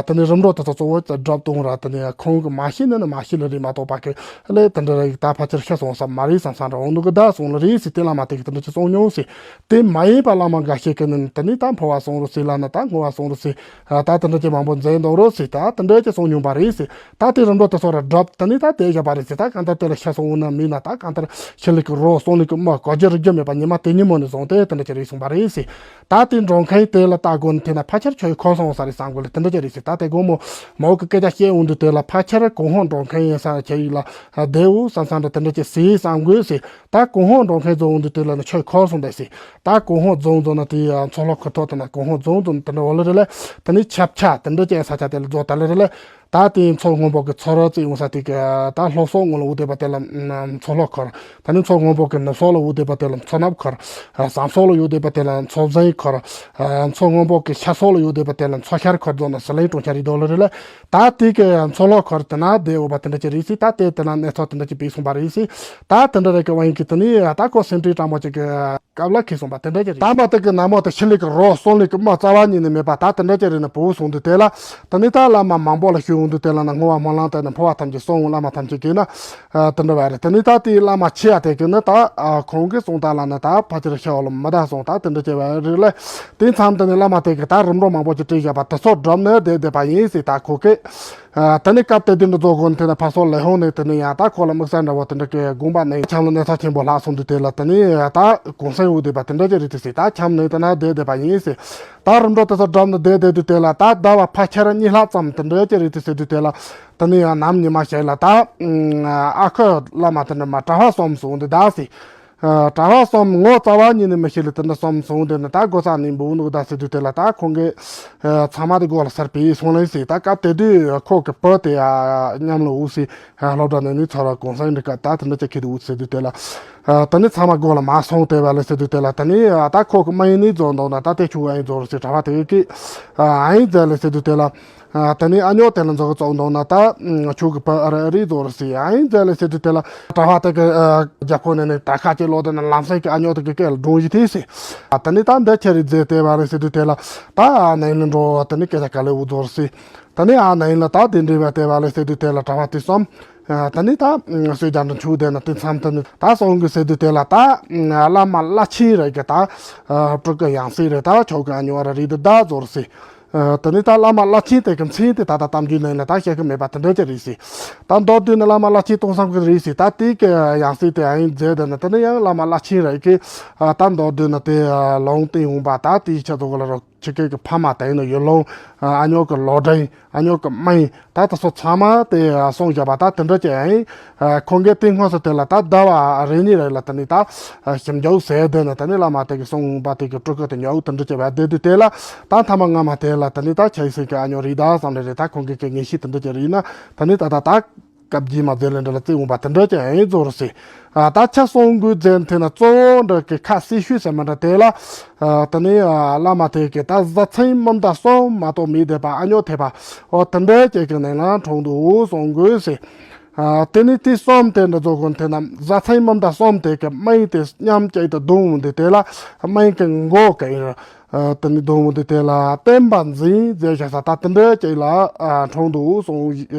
དེ་ནས་རིམ་གྲོ་དེ་ཚོ་གཙོ་བོ་ཅིག་སྒྲུབ་གཏོང་ར། དེ་ནས་ཁོང་གི་མ་ཤི་ནི་ནི་མ་ཤི་ལ་རེད་མ་གཏོགས་པ་གི་ལས་དེ་འདྲ་རེད། ད་ཕལ་ཆེར་ཤི་སོང་ས་མ་རེད་བསམ་བསམ་འདྲ་འོང་འདུག་གི་ད་སོང་ལ་རེད་ཟེར། དེ་བླ་མ་དེ་གི་དེ་འདྲ་ཅིག་གསུང་མྱོང་ཟེར། དེ་མ་ཡིན་པ་བླ་མ་འགའ་ཤས་ཀྱིས་ནི་དེ་ནས་ད་འཕོ་བ་སོང་རུ་ཟེར་ལ་ན་ད་བསྔོ་བ་སོང་རུ་ཟེར། ད་དེ་འདྲ་ཅིག་མང་པོ་མཛད་འདུག་རུ་ཟེར། ད་དེ་འདྲ་ཅིག་གསུང་མྱོང་པ་རེད་ཟེར། ད་དེ་རིམ་གྲོ་དེ་ཚོ་ར་སྒྲུབ་དེ་ནས་ད་དེ་བཞག་པ་རེད་ཟེར། ད་གང་ལྟར་དེ་ལ་ཤི་སོང་འོང་ན་མིན་ན་ད་གང་ལྟར་ཤི་ལུགས་ཀྱི་རོ་གསོན་ལུགས་ཀྱི་མི་གོ་རྒྱུ་རིག་རྒྱུ་མེད་པ་ཉི་མ་དེ་ཉིན་མོ་ནས་བཟུང་སྟེ་དེ་འདྲ་ཅིག་རེད་གསུངས་པ་རེད་ཟེར། ད་དེ་འགྲོ་མཁན་དེ་ལ་ལྟ་དགོས་ནི་དེ་ན་ཕལ་ཆེར་ཆུ་ཡི་ཁོ་སོང་ས་རེད་བསམ་དགོས་ལ་དེ་འདྲ་ཅིག་རེད་ཟེར། ད་དེ་དགོང་མོ་མོ་གི་སྐད་ཆ་བཤད་འོང་དུས་དེ་ལ་ཕལ་ཆེར་གུང་ཧོང་འགྲོ་མཁན་ཡིན་ས་ཁྱེད་ཡིན་ལ་བསྡད་འོ་བསམ་བསམ་འདྲ་དེ་འདྲ་ཅིག་ཟེར་བསམ་དགོས་ཟེར། ད་གུང་ཧོང་འགྲོ་མཁན་ཚོ་འོང་དུས་དེ་ལ་ནི་ཆུ་ཁོལ་སོང་བསྡད་ཟེར། ད་གུང་ཧོང་རྫོང་ཚོ་ན་དེ་མཚོ་ལྷོ་ཁུལ་ཐོག་དེ་ན་གུང་ཧོང་རྫོང་ཚོ་ན་དེ་འདྲ་འོ་ལེ་རེ་ལེ། དེ་ནི་ཆབ་ཆ་དེ་འདྲ་ཅན་ས་ཆ་དེ་ལ་རྫོགས་ད་ལེ་རེ་ལེ། ད་དེ་མཚོ་སྔོན་པོ་གི་མཚོ་རོ་རྩེ་ཡོང་ས་དེ་གི་ད་ལྷོ་སོག་ངོས་ལ་འུ་དེ་པ་དེ་ལ་མཚོ་ལྷོ་ཁུལ། ད་ནི་མཚོ་སྔོན་པོ་གི་ནུབ་སོག་ལ་འུ་དེ་པ་དེ་ལ་མཚོ་ནུབ་ཁུལ། ཟམ་སོག་ལ་འུ་དེ་པ་དེ་ལ་མཚོ་བཟང་ཁུལ། མཚོ་སྔོན་པོ་གི་ཤར་སོག་ལ་འུ་དེ་པ་དེ་ལ་མཚོ་ཤར་ཁུལ་རྫོགས་ན་ཟི་ལིང་གྲོང་ཁྱེར་རེད་འདུག་ལེ་རེ་ལེ། ད་དེ་གི་མཚོ་ལྷོ་ཁུལ་དེ་ན་བསྡད་འོ་པ་དེ་འདྲ་ཅིག་རེད་ཟེར། ད་དེ་དེ་ན་གནས་ཚུལ་དེ་འདྲ་ཅིག་སྤེལ་སོང་པ་རེད་ཟེར། ད་དེ་འདྲ་རེད་གི་བ་ཡིན་གི་དེ་ནི་ད་ཁོ་སེམས་ཁྲལ་དྲག་མོ་ཅིག་གི་སྐབས་ལ་ཁེལ་སོང་པ་དེ་འདྲ་ཅིག་རེད། ད་མ་དེ་གི་ན་མོ་དེ་ཤི་ལུགས་ཀྱི་རོ་གསོན་ལུགས་ཀྱི་མི་རྩ་བ་ཉིད་ནས་མེད་པ་ད་དེ་འདྲ་ཅིག་རེད་ན་བུ་སོང་དུས་དེ་ལ་དེ་ནི་ད་བླ་མ་མང་པོ་ལ་ཞུ་འོང་དུས་དེ་ལ་ན་བསྔོ་བ་སྨོན་ལམ་བཏབ་ན་འཕོ་བ་ཐམས་ཅད་སོང་བླ་མ་ཐམས་ཅད་ཀྱིས་ན་དེ་འདྲ་བ་རེད། དེ་ནི་ད་དེའི་བླ་མ་ཆེ་ཡ་དེ་གི་ནི་ད་ཁོང་གིས་གསུངས་ད་ལ་ན་ད་ཕལ་ཆེར་ཤི་བ་ལ་མི་ད་སོང་ད་དེ་འདྲ་ཅིག་བ་རེད་ལ། དེ་མཚམས་དེ་ནི་བླ་མ་དེ་གི་ད་རིམ་གྲོ་མང་པོ་ཅིག་སྤྲད་བཞག་པ་དེ་ཚོ་སྒྲུབ་ནས་བསྡད་བསྡད་པ་ཡིན་ཟེར། ད་ཁོ་གིས། ཨ། ད་ནི་སྐབས་དེ་དུས་འདི་རྫོགས་དགོས་ནི་དེ་ན་ཕར་སོག་ལས་ཧོང་ནས་དེ་ནི་ཡང་ད་ཁོ་ལ་དམིགས་བསལ་འདྲ་བོ་དེ་འདྲ་གི་དགོངས་པ་ནས་འཆམ་ལ་གནས་ཚང་ཆེན་པོ་ལྷག་སོང་དུས་དེ་ལ་དེ་ནི་ད་གུང་སེང་འུ་དེ་པ་དེ་འདྲ་ཅིག་རེད་དེ་ཟེར། ད་འཆམ་ནས་དེ་ན་བསྡད་བསྡད་པ་ཡིན་ཟེར། ད་རིམ་གྲོ་དེ་ཚོ་འགྲམ་ནས་བསྡད་བསྡད་དུས་དེ་ལ་ད་ཟླ་བ་ཕལ་ཆེར་གཉིས་ལྷག་ཙམ་དེ་འདྲ་ཅིག་རེད་དེ་ཟེར་དུས་དེ་ལ་དེ་ནི་ཡང་ནམ་ཉི་མ་ཞིག་ལ་ད་ཨ་ཁུ་བླ་མ་དེ་འདྲ་མ་གྲྭ་པ་གསུམ་སོང་དུས་ད་ཟེར། ཨ། གྲྭ་པ་གསུམ་ངོ་ཚ་བ་ཉིད་ནས་མི་ཤེས་ལ་དེ་འདྲ་གསུམ་སོང་དེ་ནི་ད་སྒོ་ས་ནས་འབུ་ནུག་ད་ཟེར་དུས་དེ་ལ་ད་ཁོང་གིས་ཨ། ཚང་མ་དེ་སྒོ་ལ་སར་བུད་སོང་ལེ་ཟེར། ད་སྐབས་དེ་དུས་ཁོ་གི་བུ་དེ་ཡ་མཉམ་ལ་འུ་ཟེར་སློབ་གྲྭ་ནས་ནི་ཚོར་བ་གུང་སེང་འདི་ག་ད་དེ་འདྲ་ཅིག་ཁེལ་འདུག་ཟེར་དུས་དེ་ལ་ཨ། དེ་ནི་ཚང་མ་སྒོ་ལ་མ་སོང་དེ་བ་ལེ་ཟེར་དུས་དེ་ལ་དེ་ནི་ཨ། ད་ཁོ་གི་མ་ཡིན་ནི་རྫོགས་འདུག་ན་ད་དེ་ཆུ་ཨ་ཡིན་རྫོགས་རུ་ཟེར། གྲྭ་པ་དེ་གིས་ཨ། ཨ་ཡིན་ཟེར་ལེ་ཟེར་དུས་དེ་ལ། ཨ། དེ་ནས་ཨ་ཉོག་དེ་ལ་འཛུལ་གི་བཙོག་འདུག་ན་ད་ཁྱོད་ཀྱི་བུ་ཨ་རི་ཨ་རི་རྫོགས་རུ་ཟེར། ཨ་ཡིན་ཟེར་ལེ་ཟེར་དུས་དེ་ལ་གྲྭ་པ་དེ་གི་ཨ། རྒྱབ་ཁོག་ནས་ནི་ད་ཁ་ཅིག་ལོག་དེ་ན་ལམ་སེང་གི་ཨ་ཉོག་དེ་གི་སྐེ་ལ་སྒྲོན་བཞི་དེ་ཟེར། ཨ། དེ་ནས་ད་འདི་ཁྱེར་རེ་རྫས་དེ་བ་ལེ་ཟེར་དུས་དེ་ལ་ད་ཨ་ནང་ལ་འགྲོ་དེ་ནས་སྐད་ཆ་ག་ལེ་འུ་རྫོགས་རུ་ཟེར། དེ་ནས་ཨ་ནང་ལ་ད་དེ་འདྲ་བ་དེ་བ་ལེ་ཟེར་དུས་དེ་ལ་གྲྭ་པ་དེ་གསུམ། ཨ། དེ་ནས་ད་གསོལ་ཇ་འདྲ་འཆུག་དེ་ན་དེ་མཚམས་དེ་ནས་ད་སོང་གི་ཟེར་དུས་དེ་ལ་ད་བླ་མ་བླ་ཆེན་རེ་གི་ད་ཨ། སྤྲུལ་སྐུ་ཡང་སྲིད་རེ་ད་ཁྱོད་ཀྱི་ཨ་ཉོག་ར་རེད་དེ་ད་རྫོགས་རུ་ཟེར། ཨ། དེ་ནས་ད་བླ་མ་བླ་ཆེན་དེ་གི་མཚན་དེ་ད་ལྟ་གཏམ་རྒྱུད་ནང་ལ་ད་བཤད་གི་མེད་པ་དེ་འདྲ་ཅིག་རེད་ཟེར། ད་མདོར་བསྡུས་ན་བླ་མ་བླ་ཆེན་སྟོང་བསམ་གི་རེད་ཟེར། ད་དེ་གི་ཡང་སྲིད་དེ་ཨ་ཡིན་མཛད་དེ་ནི་དེ་ནི་ཡང་བླ་མ་བླ་ཆེན་རེད་གི། ཨ། ད་མདོར་བསྡུས་ན་དེ་ལུང་བསྟན་འོང་པ་ད་དེའི་ཆ་ཚང་གི་ལ་རོ། ཁྱི་སྐད་ཀྱི་ཕ་མ་དེ་ནི་ཡུལ་ལུང་། ཨ་ཉོ་གི་ལོ་འདྲེན། ཨ་ཉོ་གི་སྨན། ད་དེ་ཚོ་ཚང་མ་དེ་གསུངས་བཞག་པ་ད་དེ་འདྲ་ཅིག་ཨ་ཡིན། ཁོང་གིས་དེ་སྔོན་སུ་དེ་ལ་ད་ཟླ་བ་རེ་གཉིས་རེ་ལ་དེ་ནས་ད་ཞིབ་འཇུག་ཟེར་དེ་ནི་དེ་ནས་བླ་མ་དེ་གི་གསུངས་པ་དེ་གི་སྤྲུལ་སྐུ་དེ་ཉོ་དེ་འདྲ་ཅིག་བས་བསྡད་དུས་དེ་ལ་ད་མཐའ་མ་སྔ་མ་དེ་ལ་དེ་ནས་ད་ཆ་ཡི་སེང་གེ་ཨ་ཉོ་རིགས་ད་བསམ་རེ་རེ། ད་ཁོང་གི་གི་ངེས་ཤེས་དེ་འདྲ་ཅིག་རེད་ན་དེ་ནས་ད་ད་ད་སྐབས་རྗེས་མ་མཛད་ལས་འདྲ་ལ་བརྩི་འོང་པ་དེ་འདྲ་ཅིག་ཨེ་རྫོགས་རུ་སྲིད། ཨ། ད་ཆ་གསུང་དགོས་རྫས་འཐེན་ན་གཙོ་བོ་འདྲ་གི་ཁ་གསལ་ཤོས་ཟེར་མ་འདྲ་དེ་ལ། ཨ། དེ་ནས་ཨ་བླ་མ་དེ་གི་ད་བཟའ་ཚང་མི་འདྲ་གསུམ་མ་གཏོགས་མེད་བསྡད་པ་ཨ་ཉོ་ཐེ་བ། འོ་དེ་འདྲ་ཅིག་གི་ནང་ལ་འཁྲུངས་འདུག་གསུང་དགོས་ཟེར། ཨ། དེ་ནས་དེ་གསུམ་དེ་འདྲ་རྫོགས་གོ་འཐེན་ན་བཟའ་ཚང་མི་འདྲ་གསུམ་དེ་གི་སྨན་དེ་མཉམ་གཅིག་ཏུ་བསྡོམས་འདི་དེ་ལ་སྨན་གི་མགོ་གི། ཨ། དེ་ནས་བསྡོམས་འདི་དེ་ལ་བསྟན་པ་འཛིན་མཛད་བཞག་ས་ད་དེ་འདྲ་ཅིག་ལ་ཨ་འཁྲུངས་འདུག་གསུང་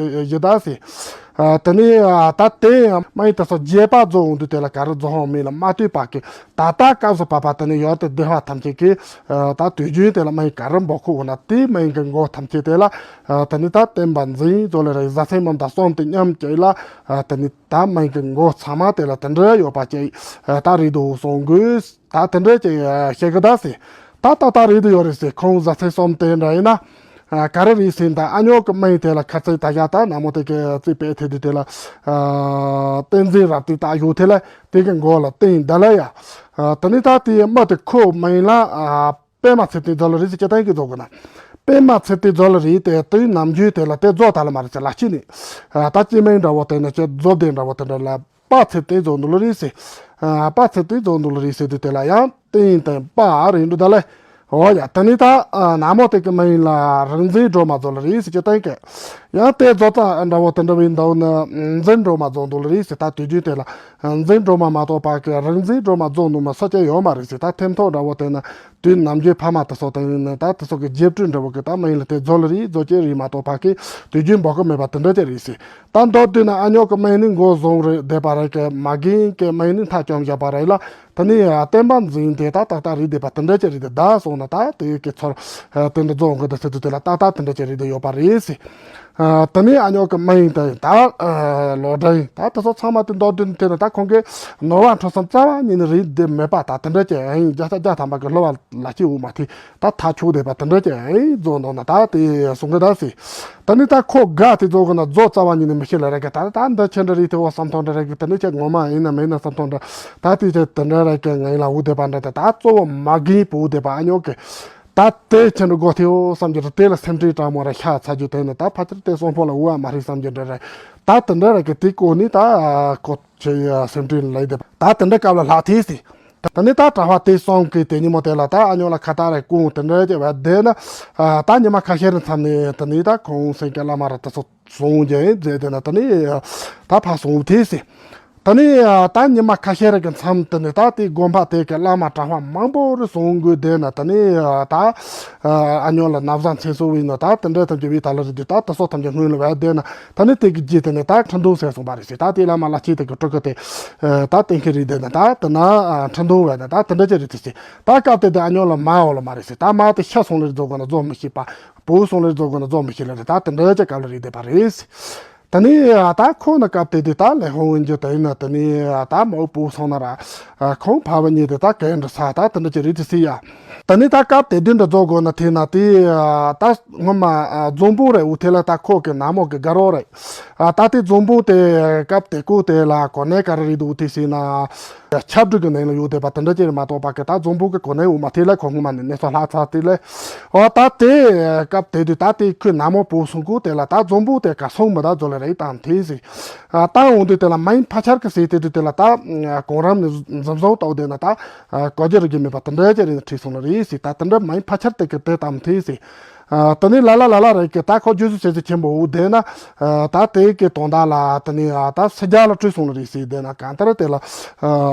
ཡི་ད་ཟེར། ཨ། དེ་ནས་ཨ་ད་དེ་ཡང་སྨན་དེ་ཚོ་རྒྱས་པ་རྫོགས་འདི་དེ་ལ་ག་རེ་རྫོགས་ཧོང་མིན་ལ་མ་ལྟོས་པ་གི་ད་ལྟ་སྐབས་སུ་བབ་པ་དེ་ནས་ཡོད་དེ་སྡེ་པ་ཐམས་ཅད་ཀྱིས་ཨ་ད་དུས་རྒྱུན་དེ་ལ་སྨན་ག་རེ་འབོག་ཁུག་འོང་ན་དེ་སྨན་གི་མགོ་ཐམས་ཅད་དེ་ལ་ཨ་དེ་ནས་ད་བསྟན་པ་འཛིན་རྫོགས་ལས་ར་བཟའ་ཚང་མི་འདྲ་གསུམ་དེ་མཉམ་གཅིག་ལ་ཨ་དེ་ནས་ད་སྨན་གི་མགོ་ཚང་མ་དེ་ལ་དེ་འདྲ་ཡོད་པ་ཅིག་ཨ་ད་རེད་འདུག་གསུང་དགོས། ད་དེ་འདྲ་ཅིག་བཤད་གི་ད་ཟེར། ད་ཏག་ཏག་རེད་དུ་ཡོད་རེད་ཟེར། ཁོང་བཟའ་ཚང་གསུམ་དེ་འདྲ་ཡིན་ན། ཨ། ག་རེ་རེད་ཟེར་ན་ད་ཨ་ཉོག་གི་སྨན་དེ་ལ་ཁ་ཚིག་ད་ཡ་ད་ན་མོ་དེ་གི་རྩིས་པའི་ཐད་དུ་དེ་ལ། ཨ། བསྟན་འཛིན་རབ་ཏུ་ད་ཡོད་དེ་ལ་དེ་གི་མགོ་ལ་བསྟན་ད་ལ་ཡ། ཨ། དེ་ནས་ད་དེ་མ་དེ་ཁོ་སྨན་ལ། ཨ། པད་མ་ཚེ་བརྟན་རྫོགས་ལ་རེད་ཟེར་ཅི་ད་གི་རྫོགས་དགོས་ན། པད་མ་ཚེ་བརྟན་རྫོགས་ལ་རེད་དེ་དུས་ནམ་རྒྱུན་དེ་ལ་དེ་རྫོགས་ད་ལ་མ་རེད་ཟེར་ལ་ཅི་ནི། ཨ། ད་ཅི་སྨན་འདྲ་བོ་དེ་ན་ཅི་རྫོགས་དེ་འདྲ་བོ་དེ་འདྲ་ལ། དཔལ་ཚེ་བརྟན་རྫོགས་འདུག་ལ་རེད་ཟེར། ཨ། དཔལ་ཚེ་བརྟན་རྫོགས་འདུག་ལ་རེད་ཟེར་དུས་དེ་ལ་ཡང་བརྟན་དང་དཔལ་རེད་འདུག་ད་ལེ། འོ་ཡ་ད་ནི་ད་ཨ་ན་མོ་དེ་གི་སྨན་ལ་རིག་འཛིན་སྒྲོལ་མ་རྫོགས་ལ་རེད་ཟེར་གྱི་བསྟན་གི། ཡང་དེ་རྫོགས་ད་འདྲ་བོ་དེ་འདྲ་བའི་འདུག་ན་འཛིན་སྒྲོལ་མ་རྫོགས་འདུག་ལ་རེད་ཟེར། ད་དུས་རྒྱུན་དེ་ལ་འཛིན་སྒྲོལ་མ་མ་གཏོགས་པ་གི་རིག་འཛིན་སྒྲོལ་མ་རྫོགས་འདུག་མ་ས་ཆ་ཡོད་མ་རེད་ཟེར། ད་ཐེམ་ཐོག་འདྲ་བོ་དེ་ན། དུས་ནམ་རྒྱུན་ཕ་མ་དེ་ཚོ་དང་ཡིན་ན་ད་དེ་ཚོ་གི་རྗེས་སྤྲོད་འདྲ་བོ་གི་ད་མ་ཡིན་ལ་དེ་རྫོགས་ལ་རེད་རྫོགས་ཀྱི་རེད་མ་གཏོགས་ཕ་གི་དུས་རྒྱུན་འབོག་གི་མེད་པ་དེ་འདྲ་ཅིག་རེད་ཟེར། ད་མདོར་བསྡུས་ན་ཨ་ཉོག་གི་སྨན་ནི་མགོ་བཟུང་རེད་བསྡད་པ་རེད་གི། མ་རྒན་གི་སྨན་ནི་མཐའ་བཅོམ་བཞག་པ་རེད་ལ། ད་ནི་བསྟན་པ་འཛིན་དེ་ད་ཏག་ཏག་རེད་བསྡད་པ་དེ་འདྲ་ཅིག་རེད་དེ་ད་སོང་ན་ད་དེ་གི་ཚོར་དེ་འདྲ་རྫོགས་འགོ་དེ་ཟེར་དུས་དེ་ལ་ཏག་ཏག་དེ་འདྲ་ཅིག་རེད་དེ་ཡོད་པ་རེད་ཟེར། ཨ། ད་ནི་ཨ་ཉོག་གི་སྨན་དེ་ད་ཨ་ལོ་འདྲ་ཡིན། ད་དེ་ཚོ་ཚང་མ་དེ་མདོར་བསྡུས་ནས་དེ་ནི་ད་ཁོང་གི་ནོར་བ་འཕྲོག་བསམ་རྩ་བ་ཉིད་ནས་རེད་དེ་མེད་པ་ད་དེ་འདྲ་ཅིག་ཨ་ཡིན། བརྒྱ་ཆ་བརྒྱ་ཐམ་པ་གི་བསླུ་བ་ལ་སྐྱེ་འོ་མ་དེ་ད་ཐག་ཆོད་བསྡད་པ་དེ་འདྲ་ཅིག་ཨ་ཡིན་རྫོགས་འདུག་ན་ད་དེ་གསུང་གི་ད་ཟེར། ད་ནི་ད་ཁོ་དགའ་དེ་རྫོགས་གི་ན་རྫོགས་རྩ་བ་ཉིད་ནས་མི་ཤེས་ལ་རེད་གི། ད་ད་འདི་ཆེ་འདྲ་རེད་དེ་འོ་བསམ་ཐོག་འདྲ་རེད་གི། དེ་ནི་ཅིག་ངོ་མ་ཡིན་ན་མིན་ན་བསམ་ཐོག་འདྲ་ད་དེ་ཅིག་དེ་འདྲ་རེད་གི། ངའི་ལ་འུ་བསྡད་པ་འདྲ་དེ་ད་གཙོ་བོ་མ་རྒན་བུ་བསྡད་པ་ཨ་ཉོག་གི། ད་དེ་ཁྱེད་འགྲོ་དགོས་ཐེའོ་བསམ་རྒྱུ་རེད། དེ་ལ་སེམས་ཁྲལ་དྲང་མོ་ར་ཤ་ཚ་རྒྱུ་དེ་ནི་ད་ཕལ་ཆེར་དེ་གསོན་པོ་ལ་འུ་བ་མ་རེད་བསམ་རྒྱུ་འདྲ་རེད། ད་དེ་འདྲ་ར་གི་དེ་གོ་ནི་ད་ཁོ་ཆེ་ཡ་སེམས་ཁྲལ་ལ་ཡི་དེ་ད་དེ་འདྲ་སྐབས་ལ་ལྷག་ཐེ་སི། ད་ནི་ད་གྲྭ་པ་དེ་གསུམ་གི་དེ་ཉིན་མོ་དེ་ལ་ད་ཨ་ཉོ་ལ་ཁ་ཏ་ར་ཀུང་དེ་འདྲ་ཅེ་བ་དེ་ན་ད་ཉི་མ་ཁ་ཤས་རིང་མཚམས་ནས་དེ་ནི་ད་ཁོང་སེང་གེ་བླ་མ་ར་དེ་ཚོ་སོང་རྒྱ་ཡིན་མཛད་དེ་ན་ད་ནི་ད་ཕ་སོང་ཐེ་སི། ད་ནི་ད་ཉི་མ་ཁ་ཤས་རེ་གི་མཚམས་དེ་ནི་ད་དེ་དགོན་པ་དེ་གི་བླ་མ་གྲྭ་པ་མང་པོ་རེ་སོང་དགོས་དེ་ན་ད་ནི་ད་ཨ་ཉོ་ལ་ན་བཟའ་མཚན་གསོལ་བའི་ནི་ད་དེ་འདྲ་ཐམས་ཅད་བའི་ད་ལ་རེ་དུས་ད་དེ་སོགས་ཐམས་ཅད་སྔོན་ལ་བས་དེ་ན་ད་ནི་དེ་གི་རྗེས་དེ་ནི་ད་ཁྲི་འདོན་ཟེར་སོང་པ་རེད་ཟེར། ད་དེ་བླ་མ་བླ་ཆེན་དེ་གི་སྤྲུལ་སྐུ་དེ་ད་བསྟེན་མཁན་རེད་དེ་ན་ད་དེ་ན་ཁྲི་འདོན་བས་ན་ད་དེ་འདྲ་ཅིག་རེད་དེ་ཟེར། ད་སྐབས་དེ་དེ་ཨ་ཉོ་ལ་མ་འོ་ལ་མ་རེད་ཟེར། ད་མ་དེ་ཤ་སོང་ལ་རེ་རྫོགས་དགོས་ན་རྫོགས་མི་ཤེས་པ། བུ་སོང་ལས་རྫོགས་དགོས་ན་རྫོགས་མི་ཤེས་ལ་རེད། ད་དེ་འདྲ་ཅིག་སྐབས་ལ་རེད་བསྡད་པ་རེད། ད་ནི་ད་ཁོ་ན་སྐབས་དེ་དུས་ད་ལས་ཧོང་ཡིན་རྒྱུ་དེ་ཡིན་ན་ད་ནི་ད་མོ་བུ་སོང་ན་ར་ཁོང་ཕ་བུ་གཉིས་དེ་ད་གན་འདྲ་ས་ད་དེ་འདྲ་ཅིག་རེད་དེ་སི་ཡ། ད་ནི་ད་སྐབས་དེ་དུས་འདྲ་རྫོགས་དགོས་ན་དེ་ན་དེ་ད་སྔོན་མ་རྫོང་དཔོན་རེད། འུ་དེ་ལ་ད་ཁོ་གི་ན་མོ་གི་དགའ་རོགས་རེད། ད་དེ་རྫོང་དཔོན་དེ་སྐབས་དེ་ཀོ་དེ་ལ་གོ་གནས་ག་རེ་རེད་འདུག་དེ་སི་ན། ཆབ་སྦྲགས་ཀྱི་ནང་ལ་ཡོད་བསྡད་པ་དེ་འདྲ་ཅིག་རེད་མ་གཏོགས་པ་གི་ད་རྫོང་དཔོན་གྱི་གོ་གནས་འོ་མ་དེ་ལ་ཁོ་སྔོན་མ་ནས་གནས་ཚུལ་ལྷག་ཚར་དེ་ལས། འོ་ད་དེ་སྐབས་དེ་དུས་ད་དེ་ཁོས་ན་མོ་བུ་སོང་གོ་དེ་ལ་ད་རྫོང་དཔོན་དེ་ག་སོང་མི་ད་རྫོང་ལ་རེད་དང་དེ་ཟིག་ད་འོང་དུས་དེ་ལ་མ་ཡིན་ཕ་ཆར་གི་ཟིག་དེ་དུས་དེ་ལ་ད་གོང་རམ་ནས་འཛིན་བཟུང་བཏང་དེ་ན་ད་གོ་རྒྱུ་རིག་རྒྱུ་མེད་པ་དེ་འདྲ་ཅིག་རེད་ཁྲིད་སོང་ལ་རེད་ཟིག་ད་དེ་འདྲ་མ་ཡིན་ཕ་ཆར་དེ་གི་དེ་དང་དེ་ཟིག་ཨ། དེ་ནས་ལ་ལ་ལ་ལ་རེད་གི་ད་ཁོ་རྗེས་སུ་བྱེད་ཚུལ་ཆེན་པོ་འུ་དེ་ན། ཨ། ད་དེ་གི་དོན་དག་ལ་དེ་ནས་ཨ་ད་སི་རྒྱ་ལ་བྲོས་སོང་ལ་རེད་ཟེར་དེ་ན་གང་ལྟར་དེ་ལ་ཨ་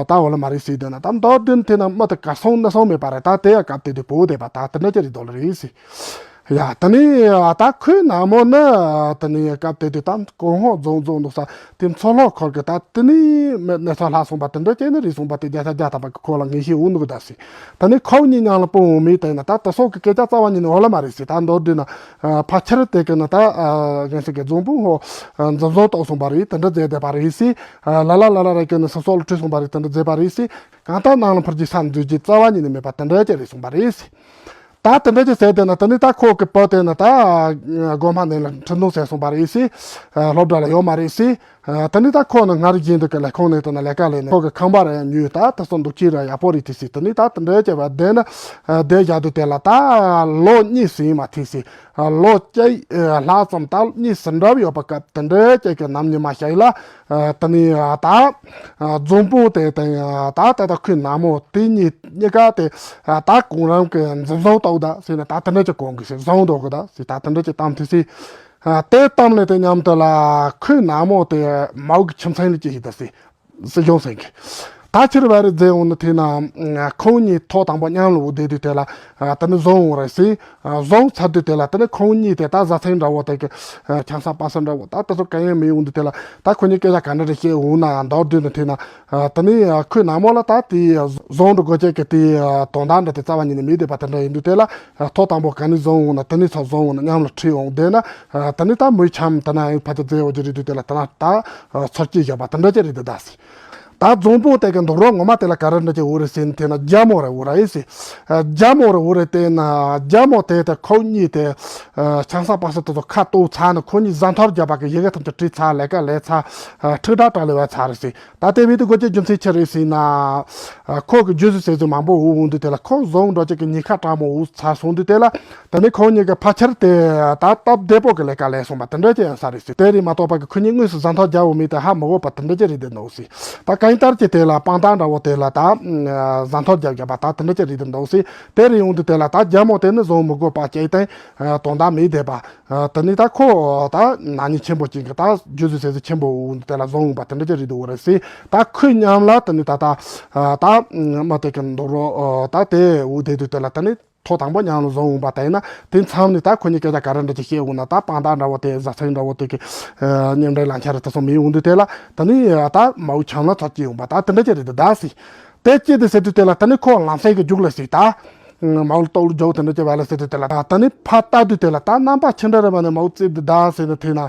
ད་འོ་ལ་མ་རེད་ཟེར་དེ་ན་ད་མདོར་བསྡུས་དེ་ན་མི་དེ་གར་སོང་ན་སོང་མེད་པ་རེད། ད་དེ་ཡ་སྐབས་དེ་དུས་བུ་བསྡད་པ་ད་དེ་འདྲ་ཅིག་རེད་དོ་ལ་རེད་ཟེར། ཡ་དེ་ནས་ད་ཁོའི་ནང་མོ་ནི་དེ་ནས་སྐབས་དེ་དུས་ད་གོང་འོག་རྫོང་རྫོང་འདུག་ས་དེ་མཚོ་ལྷོ་ཁུལ་གྱི་ད་དེ་ནས་མི་གནས་ཚུལ་ལྷག་སོང་པ་དེ་འདྲ་བྱས་ནས་རེད་སོང་པ་དེ་བརྒྱ་ཆ་བརྒྱ་ཐམ་པ་གི་ཁོ་ལ་ངེས་ཤེས་འོང་འདུག་ད་ཟེར། དེ་ནས་ཁོ་གཉིས་མཉམ་ལ་སྤུན་འོང་མི་དེ་ན་ད་དེ་སོགས་ཀྱི་སྐད་ཆ་རྩ་བ་ཉིད་ནས་འོ་ལ་མ་རེད་ཟེར། ད་མདོར་བསྡུས་ན་ཕལ་ཆེར་དེ་གི་ན་ད་གཞན་ཞིག་གི་རྫོང་དཔོན་ཧོ་འཛིན་བཟུང་བཏང་སོང་པ་རེད། དེ་འདྲ་བྱས་བསྡད་པ་རེད་ཟེར། ལ་ལ་ལ་ལ་རེ་གི་ན་སོ་སོ་ལ་ཁྲིད་སོང་པ་རེད། དེ་འདྲ་བྱས་པ་རེད་ཟེར། གང་ལྟར་ནང་ལ་འཕུར་རྒྱུའི་ས་འཛུལ་རྒྱུའི་རྩ་བ་ཉིད་ནས་མེད་པ་དེ་འདྲ་ཅིག་རེད་སོང་པ་རེད། ད་དེ་འདྲ་ཅིག་ཟེར་བསྡད་ན་དེ་ནས་ད་ཁོ་གི་བུ་དེ་ནི་ད་སྒོ་མ་ནས་ལ་འཁྲུན་ཐུང་ཟེར་སོང་པ་རེད་ཟེར། སློབ་གྲྭ་ལ་ཡོད་མ་རེད་ཟེར། དེ་ནས་ད་ཁོ་ནི་སྔར་བཞིན་དུ་གི་ལས་ཁུངས་ནས་དེ་ན་ལས་ཀ་ལས་ནས་ཁོ་གི་ཁང་པ་རེ་ཉོས། ད་དེ་ཚོ་འདུག་ཅི་ར་ཡག་པོ་རེད་དེ་ཟེར། དེ་ནས་ད་དེ་འདྲ་ཅིག་བ་དེ་ནི་བསྡད་བཞག་དུས་དེ་ལ་ད་ལོ་གཉིས་ཟིན་མ་ཐེངས་ཟེར། ལོ་བཅུ་ལྷག་ཙམ་ད་གཉིས་སུ་འགྲོ་ཡོད་པ་སྐབས་དེ་འདྲའི་ཅིག་གི་ནམ་ཉི་མ་ཞིག་ལ་དེ་ནས་ད་རྫོང་དཔོན་དེ་དང་ད་ད་ད་ཁོའི་ནང་མོ་དེ་གཉིས་གཉིས་ཀ་དེ་ད་གང་རང་གི་འཛིན་བཟུང་བཏང་ད་ཟེར་ནས་ད་དེ་འདྲ་ཅིག་གང་གི་ཟེར། བཟུང་འདུག་གི་ད་ཟེར། ད་དེ་འདྲ་ཅིག་གཏམ་དེ་ཟེར། དེ་གཏམ་ལས་དེ་མཉམ་དུ་ལ་ཁོའི་ནང་མོ་དེ་མའོ་གི་ཁྱིམ་ཚང་ལ་ཅིག་ཡིན་ད་ཟེར། སྲིད་སྐྱོང་སེང་གེ། ད་ཕྱིར་བར་རེ་མཛད་འོང་ནི་དེ་ན་ཁོང་གཉིས་ཐོག་དང་པོ་མཉམ་ལ་འོ་བསྡད་དུས་དེ་ལ་དེ་ནི་བཟུང་འོང་རེད་ཟེར། བཟུང་ཚར་དུས་དེ་ལ་དེ་ནི་ཁོང་གཉིས་དེ་ད་བཟའ་ཚང་འདྲ་བོ་དེ་གི་ཆང་ས་པ་སེ་འདྲ་བོ་ད་དེ་ཚོ་གང་ཡང་མི་ཡོང་དུས་དེ་ལ་ད་ཁོ་གཉིས་སྐད་ཆ་ག་འདྲ་རེ་བཤད་འོང་ན་མདོར་བསྡུས་ནི་དེ་ན་དེ་ནི་ཁོའི་ནང་མོ་ལ་ད་དེ་བཟུང་འགྲོ་དགོས་ཀྱི་དེ་དོན་དག་འདྲ་དེ་རྩ་བ་ཉིད་ནས་མེད་བསྡད་པ་དེ་འདྲ་ཡིན་དུས་དེ་ལ་ཐོག་དང་པོ་ག་ནས་བཟུང་འོང་ན་དེ་ནི་ཚོ་བཟུང་འོང་ན་མཉམ་ལ་ཁྲིད་འོང་དེ་ན་དེ་ནི་ད་མོའི་ཆམ་དེ་ན་ཕ་ཚོ་རྫས་འོ་ཅི་རེད་དུས་དེ་ལ་དེ་ན་ད་ཚོར་སྐྱེས་བཞག་པ་དེ་འདྲ་ཅི་རེད་དེ་ད་ཟེར། ད་རྫོང་དཔོན་དེ་གི་འདུག་རོགས་ངོ་མ་དེ་ལ་ག་རེ་འདྲ་ཅིག་འུ་རེ་ཟེར་ན་དེ་ན་རྒྱ་མོ་རེ་འུ་ར་ཡིན་ཟེར། རྒྱ་མོ་རེ་འུ་རེ་དེ་ན་རྒྱ་མོ་དེ་དེ་ཁོ་གཉིས་དེ་ཆང་ས་པ་སེ་དེ་ཚོ་ཁ་གཏོར་ཚར་ནས་ཁོ་གཉིས་བཟའ་འཐོར་རྒྱབ་པ་གི་ཡི་གེ་ཐམས་ཅད་བྲིས་ཚར། ལས་ཀ་ལས་ཚར། ཁྲིག་ཁྲག་དྲག་ལས་བ་ཚར་རེད་ཟེར། ད་དེ་བས་དེ་དགོས་ཀྱི་རྒྱུ་མཚན་ཆི་རེད་ཟེར་ན། ཁོ་གི་རྒྱུ་ཟེར་ཟེར་ཚོ་མང་པོ་འུ་འོང་དུས་དེ་ལ་ཁོ་བཟུང་འགྲོ་ཅིག་གི་ཉི་ཁ་དྲག་མོ་འུ་ཚར་སོང་དུས་དེ་ལ། དེ་ནས་ཁོང་གཉིས་ཀྱི་ཕལ་ཆེར་དེ་ད་སྟབས་བདེ་པོ་གི་ལས་ཀ་ལས་སོང་པ་དེ་འདྲ་ཅིག་ཡིན་ས་རེད་ཟེར། དེ་རེད་མ་གཏོགས་པ་གི་ཁོ་གཉིས་དངོས་སུ་བཟའ་འཐོར་རྒྱག་འོང་མི་དེ་ཧ་མི་གོ་བ་དེ་འདྲ་ཅིག་རེད་དེ་འདུག་ཟེར། ད་གང་ལྟར་གྱི་དེ་ལ་དཔང་རྟགས་འདྲ་བོ་དེ་ལ་ད་བཟའ་འཐོར་རྒྱག་རྒྱག་པ་ད་དེ་འདྲ་ཅིག་རེད་དེ་འདུག་ཟེར། དེ་རེད་ཡོང་དུས་དེ་ལ་ད་རྒྱ་མོ་དེ་ནི་བཟུང་མི་དགོས་པ་ཅིག་དེ་དོན་དག་མེད་བསྡད་པ། དེ་ནི་ད་ཁོ་ད་ན་ནིང་ཆེན་པོ་ཅིག་གི་ད་རྒྱུ་ཟེར་ཟེར་ཟེར་ཆེན་པོ་འོང་དུས་དེ་ལ་བཟུང་འོང་པ་དེ་འདྲ་ཅིག་རེད་འདུག་རེད་ཟེར། ད་ཁོས་མཉམ་ལ་དེ་ནི་ད་ད་ད་མ་དེ་གི་འདུག་རོགས་ད་དེ་འུ་དེ་དུས་དེ་ལ་དེ་ནི། ཐོག་དང་པོ་མཉམ་ལ་བཟུང་འོང་པ་དེ་ཡིན་ན་དེ་མཚམས་ནས་ད་ཁོ་གཉིས་སྐད་ཆ་ག་རེ་འདྲ་ཅིག་བཤད་འོང་ན་ད་དཔང་རྟགས་འདྲ་བོ་དེ་བཟའ་ཚང་འདྲ་བོ་དེ་གི་མཉམ་འབྲེལ་ལམ་ཁྱེར་དེ་ཚོ་མི་འོང་དུས་དེ་ལ་ད་ནི་ད་མའོ་ཆང་ལ་ཚོ་སྐྱེས་འོང་པ་ད་དེ་འདྲ་ཅིག་རེད་དེ་ད་སི། དེ་སྐྱེས་དེ་ཟེར་དུས་དེ་ལ་ད་ནི་ཁོ་ལམ་སེང་གི་རྒྱུགས་ལ་སི་ད། མའོ་ལ་ལྟོགས་ལ་རྒྱོགས་དེ་འདྲ་ཅིག་བ་ལ་ཟེར་དུས་དེ་ལ་ད་ནི་ཕ་ལྟ་དུས་དེ་ལ་ད་རྣམ་པ་ཆི་འདྲ་རེད་བ་ནི་མའོ་ཙིག་དེ་ད་ཟེར་ནི་དེ་ན།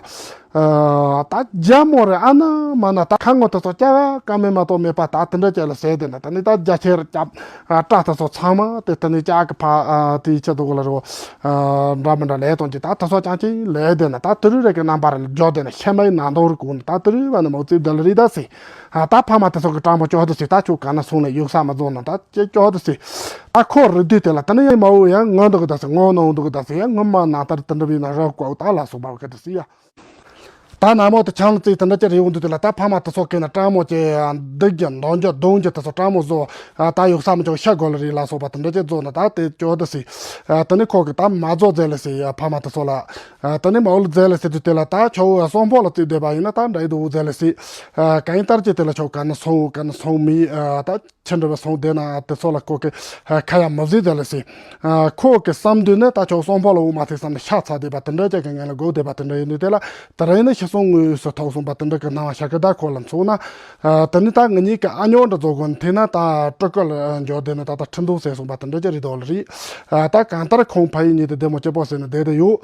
ད་རྒྱ་མོ་རེ་ཨ་ན་མ་ན་ད་ཁ་ངོ་དེ་ཚོ་སྐྱ་བ་ཀ་མེད་མ་གཏོགས་མེད་པ་ད་དེ་འདྲ་ཅིག་ལ་ཟེར་དེ་ན་ད་ནི་ད་རྒྱ་ཆེར་སྐྱབས་སྐྲ་དེ་ཚོ་ཚང་མ་དེ་ད་ནི་ལྕགས་ཀྱི་ཕ་དེའི་ཆེད་དུ་གོ་ལ་རོ། འདྲ་མི་འདྲ་ལས་དོན་གྱི་ད་དེ་ཚོ་ཅང་ཅིག་ལས་དེ་ན་ད་དེ་རུ་རེ་གི་རྣམ་པ་རེ་རྒྱོ་དེ་ན་ཤ་མའི་ནང་དོ་རུ་གོ་ན་ད་དེ་རུ་བ་ནི་མའོ་ཙིག་དེ་ལ་རི་ད་སི། ད་ཕ་མ་དེ་ཚོ་གི་སྤྲང་པོ་ཅོ་དེ་སི་ད་ཆོ་ག་ན་སོང་ལ་ཡུག་ས་མ་རྫོགས་ན་ད་ཅེ་ཅོ་དེ་སི། ད་ཁོ་རི་དུས་དེ་ལ་ད་ནི་ཡང་མའོ་ཡང་ངོ་འདུག་གི་ད་སི་ངོ་ནོ་འདུག་གི་ད་སི་ཡང་ངོ་མ་ན་ད་རི་དེ་འདྲ་བི་ན་རོ་ཀོ་ད་ལ་སོ་བ་གི་ད་སི་ཡ། ད་ན་མོ་དེ་ཆང་ལ་རྩིས་དེ་འདྲ་ཅིག་རེད་ཡོང་དུས་དེ་ལ་ད་ཕ་མ་དེ་ཚོ་གན་ན་སྤྲང་མོ་ཅིག་འདུག་རྒྱུ་འདོན་རྒྱུ་རྡུང་རྒྱུ་དེ་ཚོ་སྤྲང་མོ་བཟོ། ད་ཡོག་ས་མི་ཆོག་ཤ་གོ་ལ་རེད་ལ་སོགས་པ་དེ་འདྲ་ཅིག་བཟོ་ན་ད་དེ་ཅོ་དེ་སི། དེ་ནི་ཁོ་གི་ད་མ་བཟོ་མཛད་ལ་སི་ཕ་མ་དེ་ཚོ་ལ། དེ་ནི་མའོ་ལ་མཛད་ལ་སི་དུས་དེ་ལ་ད་ཆོ་གསོང་ཕོ་ལ་རྩིས་བསྡད་པ་ཡིན་ན་ད་འདྲ་ཡི་འདུག་མཛད་ལ་སི། གན་ལྟར་ཅིག་དེ་ལ་ཆོ་ག་ན་སོང་ག་ན་སོང་མི་ད། ཕྱི་འགྲོ་བའི་སོང་བསྡད་ན་དེ་ཚོ་ལ་ཁོ་གི་ཁ་ཡ་མ་བཟོས་ཟེར་ལ་སི། ཁོ་གི་བསམ་དུས་ནི་ད་ཆོག་སོང་ཕོ་ལ་འོ་མ་ཐེག་བསམ་ནས་ཤ་ཚ་བསྡད་པ་དེ་འདྲ་ཅིག་གི་ངན་ལ་སྒོ་བསྡད་པ་དེ་འདྲ་ཡིན་དུས་དེ་ལ་དེ་རིང་ནི་ཤི་སོང་དངོས་སུ་ཐོག་སོང་པ་དེ་འདྲ་གི་སྣང་བ་ཤ་ཀི་ད་ཁོ་ལ་མཚོན་ན། དེ་ནི་ད་ང་གཉིས་ཀྱི་ཨ་ཉོ་འདྲ་བཟོ་དགོས་ནི་དེ་ན་ད་སྤྲུལ་སྐུ་ལ་འཇོག་བསྡད་ན་ད་ད་ཁྲི་འདུག་ཟེར་སོང་པ་དེ་འདྲ་ཅིག་རེད་དོ་ལ་རེད། ད་གང་ལྟར་ཁོང་ཕ་ཡུལ་གཉིས་དེ་བདེ་མོ་སྐྱིད་པོ་ཟེར་ནས་བསྡད་དེ་ཡོད།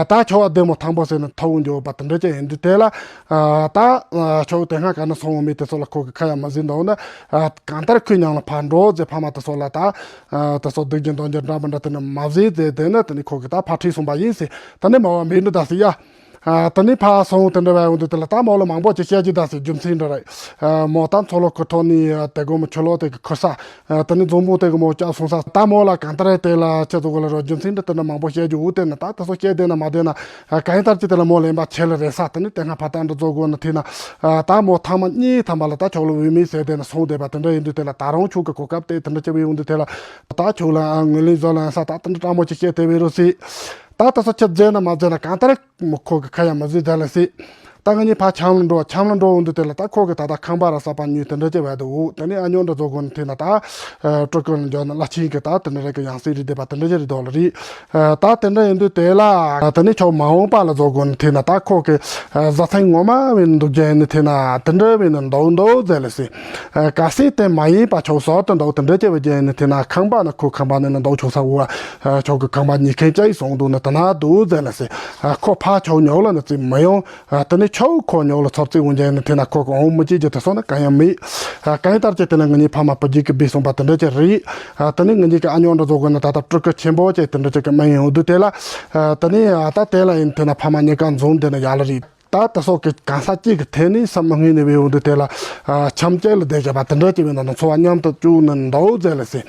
ད་ཆོག་བདེ་མོ་ཐང་པོ་ཟེར་ནས་ཐོག་འཇོག་པ་དེ་འདྲ་ཅིག་ཡིན་དུས་དེ་ལ། ད་ཆོག་དེ་སྔ་ག་ན་སོང་བ་མི་དེ་ཚོ་ལ་ཁོ་གི་ཁ་ཡ་མ་བཟོས་འདུག་ན། གང་ལྟར་ཁོའི་མཉམ་ལ་ཕར་འགྲོ་ཟེར་ཕ་མ་དེ་ཚོ་ལ་ད། དེ་ཚོ་སྡུག་གི་འདོན་རྒྱུ་འདྲ་མི་འདྲ་དེ་ནི་མ་བཟོས་ཟེར་དེ་ནི་དེ་ནི་ཁོ་གི་ད་ཕར་ཁྲིད་སོང་པ་ཡིན་ཟེར། ད་ནི་མ་བ་མི་འདི་ད་ཟེར་ཡ། དེ་ནི་ཕར་སོང་དེ་འདྲ་བ་ཡོང་དུས་དེ་ལ་ད་མོ་ལ་མང་པོ་ཅིག་བཤད་རྒྱུ་ད་ཟེར་རྒྱུ་མཚན་འདྲ་རེད། མོ་ད་མཚོ་ལྷོ་ཁུལ་ཐོག་ནས་དེ་དགོང་མོ་ཆུ་ལོག་དེ་གི་ཁུར་ས། དེ་ནི་འཛོམས་པོ་དེ་གི་མོ་བཅག་སོང་ས་ད་མོ་ལ་གང་ལྟར་དེ་ལ་ཁྱེད་ཚོ་གི་ལ་རོ་རྒྱུ་མཚན་འདི་དེ་འདྲ་མང་པོ་བཤད་རྒྱུ་འོ་དེ་ནི་ད་དེ་ཚོ་བཤད་དེ་ན་མ་དེ་ན། གང་ལྟར་ཅི་དེ་ལ་མོ་ལེན་པ་ཆེ་ལ་རེ་ས་དེ་ནི་དེ་སྔ་ཕ་ཏན་འདྲ་བཟོ་དགོས་ན་དེ་ན། ད་མོ་ཐང་མ་གཉིས་ཐམ་པ་ལ་ད་ཆོག་ལ་འོས་མི་ཟེར་དེ་ན་སོང་བསྡད་པ་དེ་འདྲ་ཡིན་དུས་དེ་ལ་ད་རུང་ཆུ་གི་གོ་སྐབས་དེ་དེ་འདྲ་ཅི་བས་ཡོང་དུས་དེ་ལ། ད་ཆོག་ལ་ངོས་ལེན་བཟོ་ལ་ས་ད་དེ་འདྲ་སྤྲང་མོ་ཅིག་བཤད་དེ་བས་རོ་སི། ད་དེ་ཚོ་ཁྱེད་མཛད་ན་མ་མཛད་ན་གང་ལྟར་མོ་ཁོ་གི་ཁ་ཡ་མ་བཟོས་མཛད་ལ་སི། ད་ང་གཉིས་ཕར་ཆམ་ལ་འགྲོ། ཆམ་ལ་འགྲོ་འོང་དུས་དེ་ལ་ད་ཁོ་གི་ད་ལྟ་ཁང་པ་ར་ས་པ་ཉོས་དེ་འདྲ་ཅིག་བས་འདུག་དེ་ནས་ཨ་ཉོ་འདྲ་བཟོ་དགོས་ནི་དེ་ན་ད་སྤྲུལ་སྐུ་ལ་འཇོག་ན་བླ་ཆེན་གི་ད་དེ་འདྲ་རེ་གི་ཡང་སྲིད་རེད་བསྡད་པ་དེ་འདྲ་ཅིག་རེད་དོ་ལ་རེད། ད་དེ་འདྲ་ཡིན་དུས་དེ་ལ་དེ་ནས་ཁྱོད་མ་འོངས་པ་ལ་བཟོ་དགོས་ནི་དེ་ན་ད་ཁོ་གི་བཟའ་ཚང་ངོ་མ་བས་ནི་འདུག་རྒྱུ་ཡིན་ནི་དེ་ན་དེ་འདྲ་བས་ནི་འདུག་འདུག་ཟེར་ལ་སྲིད། གལ་སྲིད་དེ་མ་ཡིན་པ་ཁྱོད་ཟོག་དེ་འདུག་དེ་འདྲ་ཅིག་བས་རྒྱུ་ཡིན་ནི་དེ་ན་ཁང་པ་ནི་ཁོ་ཁང་པ་ནི་ནི་འདུག་ཆོག་ས་འོ། ཁྱོད་གི་ཁང་པ་ཉི་ཁེན་ཅིག་སོང་འདུག་ནི་དེ་ན་འདུག་ཟེར་ལ་སྲིད། ཁོ་ཕ་ཁྱོད་ཉོག་ལ་ནི་རྩིས་མི་ཡོང་། ཨ། དེ་ནས་ཁྱོད་ཁོ་ཉོག་ལ་ཚོར་རྩིས་འོང་རྒྱུ་ནི་དེ་ན་ཁོ་གི་འོང་མི་བྱེད་རྒྱུ་དེ་སོང་ན་གང་ཡང་མེད། ཨ། གང་ཡིན་ལྟར་གྱི་དེ་ན་ང་གཉིས་ཕ་མ་བུ་རྒྱུད་ཀྱི་སྦས་གསུངས་པ་དེ་འདྲ་ཅིག་རེད། ཨ། དེ་ནས་ང་གཉིས་ཀྱི་ཨ་ཉོག་འདྲ་བཟོ་དགོས་ན་ད་ལྟ་སྤྲུལ་སྐུ་ཆེན་པོ་ཅིག་དེ་འདྲ་ཅིག་གི་མིང་ཡོང་དུས་དེ་ལ། ཨ། དེ་ནས་ཨ་ད་དེ་ལ་ཡིན་དེ་ན་ཕ་མ་གཉིས་ཀ་འཛོམས་དེ་ན་ཡག་ལ་རེད། ད་དེ་སོགས་ཀྱི་གང་ཟག་གཅིག་གི་ཐད་ནས་བསམ་མི་ངེས་ནས་བའི་འོང་དུས་དེ་ལ། ཨ། འཆམ་སྐྱེལ་ལ་བསྡད་བཞག་པ་དེ་འདྲ་ཅིག་བའི་ནང་ན་འཚོ་བ་མཉམ་དུ་བཅུག་ནས་འདུག་ཟེར་ལ་ཟེར།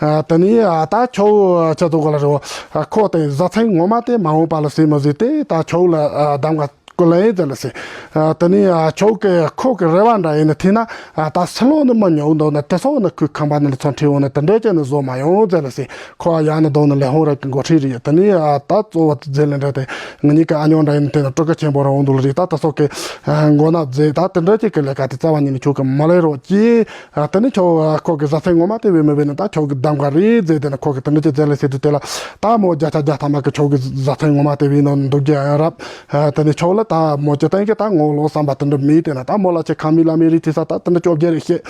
ཨ། དེ་ནས་ཨ་ད་ཁྱོད་ཆ་ཚོགས་ག་ལ་རེད། ཨ། ཁོ་དེ་བཟའ་ཚང་ངོ་མ་དེ་མ་འོངས་པ་ལ་ཟེར་མ་ཟེར་དེ་ད་ཁྱོད་ལ་ཨ་གདམ་ག་སྐུ་ལ་ཡིན་ཟེར་ལ་ཟེར། ཨ། དེ་ནས་ཨ་ཁྱོད་ཀྱི་ཁོ་གི་རེ་བ་འདྲ་ཡིན་ན་དེ་ན། ཨ། ད་སི་ལོ་ནི་མ་ཉོ་འདུག་ན་དེ་སོགས་ནི་ཁོའི་ཁང་པ་ནི་ལ་ཚོང་ཁྲིད་འོང་ན་དེ་འདྲ་ཅན་ནི་བཟོ་མ་ཡོང་ཟེར་ལ་ཟེར། ཁོ་ཡང་ནི་འདུག་ནི་ལས་ཧོང་ར་གི་འགོ་ཁྲིད་རེད། དེ་ནས་ཨ་ད་གཙོ་བོ་རྫས་ལས་འདྲ་དེ་ང་གཉིས་ཀ་ཨ་ཉོག་འདྲ་ཡིན་དེ་ན་སྤྲུལ་སྐུ་ཆེན་པོ་ར་འོང་འདུག་ལ་རེད། ད་དེ་སོགས་ཀྱི་ཨ་མགོ་ན་རྫས་ད་དེ་འདྲ་ཅིག་གི་ལས་ཀ་དེ་རྩ་བ་ཉིད་ནས་ཁྱོད་ཀྱི་མ་ལས་རོགས་ཀྱིས། ཨ། དེ་ནས་ཁྱོད་ཨ་ཁོ་གི་བཟའ་ཚང་ངོ་མ་དེ་བས་མི་བས་ན་ད་ཁྱོད་ཀྱི་གདམ་ག་རེད་ཟེར་དེ་ན་ཁོ་གི་དེ་འདྲ་ཅིག་རྫས་ལས་ཟེར་དུས་དེ་ལ་ད་མོ་བརྒྱ་ཆ་བརྒྱ་ཐམ་པ་གི་ཁྱོད་ཀྱི་བཟའ་ཚང་ངོ་མ་དེ་བས་ནོ་འདུག་རྒྱུ་ཡང་རབ། ཨ། དེ་ནས་ཁྱོད་ལ་ད་མོ་ཅི་སྟན་གི་ད་ངོ་ལོག་བསམ་པ་དེ་འདྲ་མེད། དེ་ན་ད་མོ་ལ་ཆེ་ཁ་མི་ལ་མི་རི་ཐི་ས་ད་དེ་འདྲ་བཅོ་བརྒྱད་རེ་བཤད་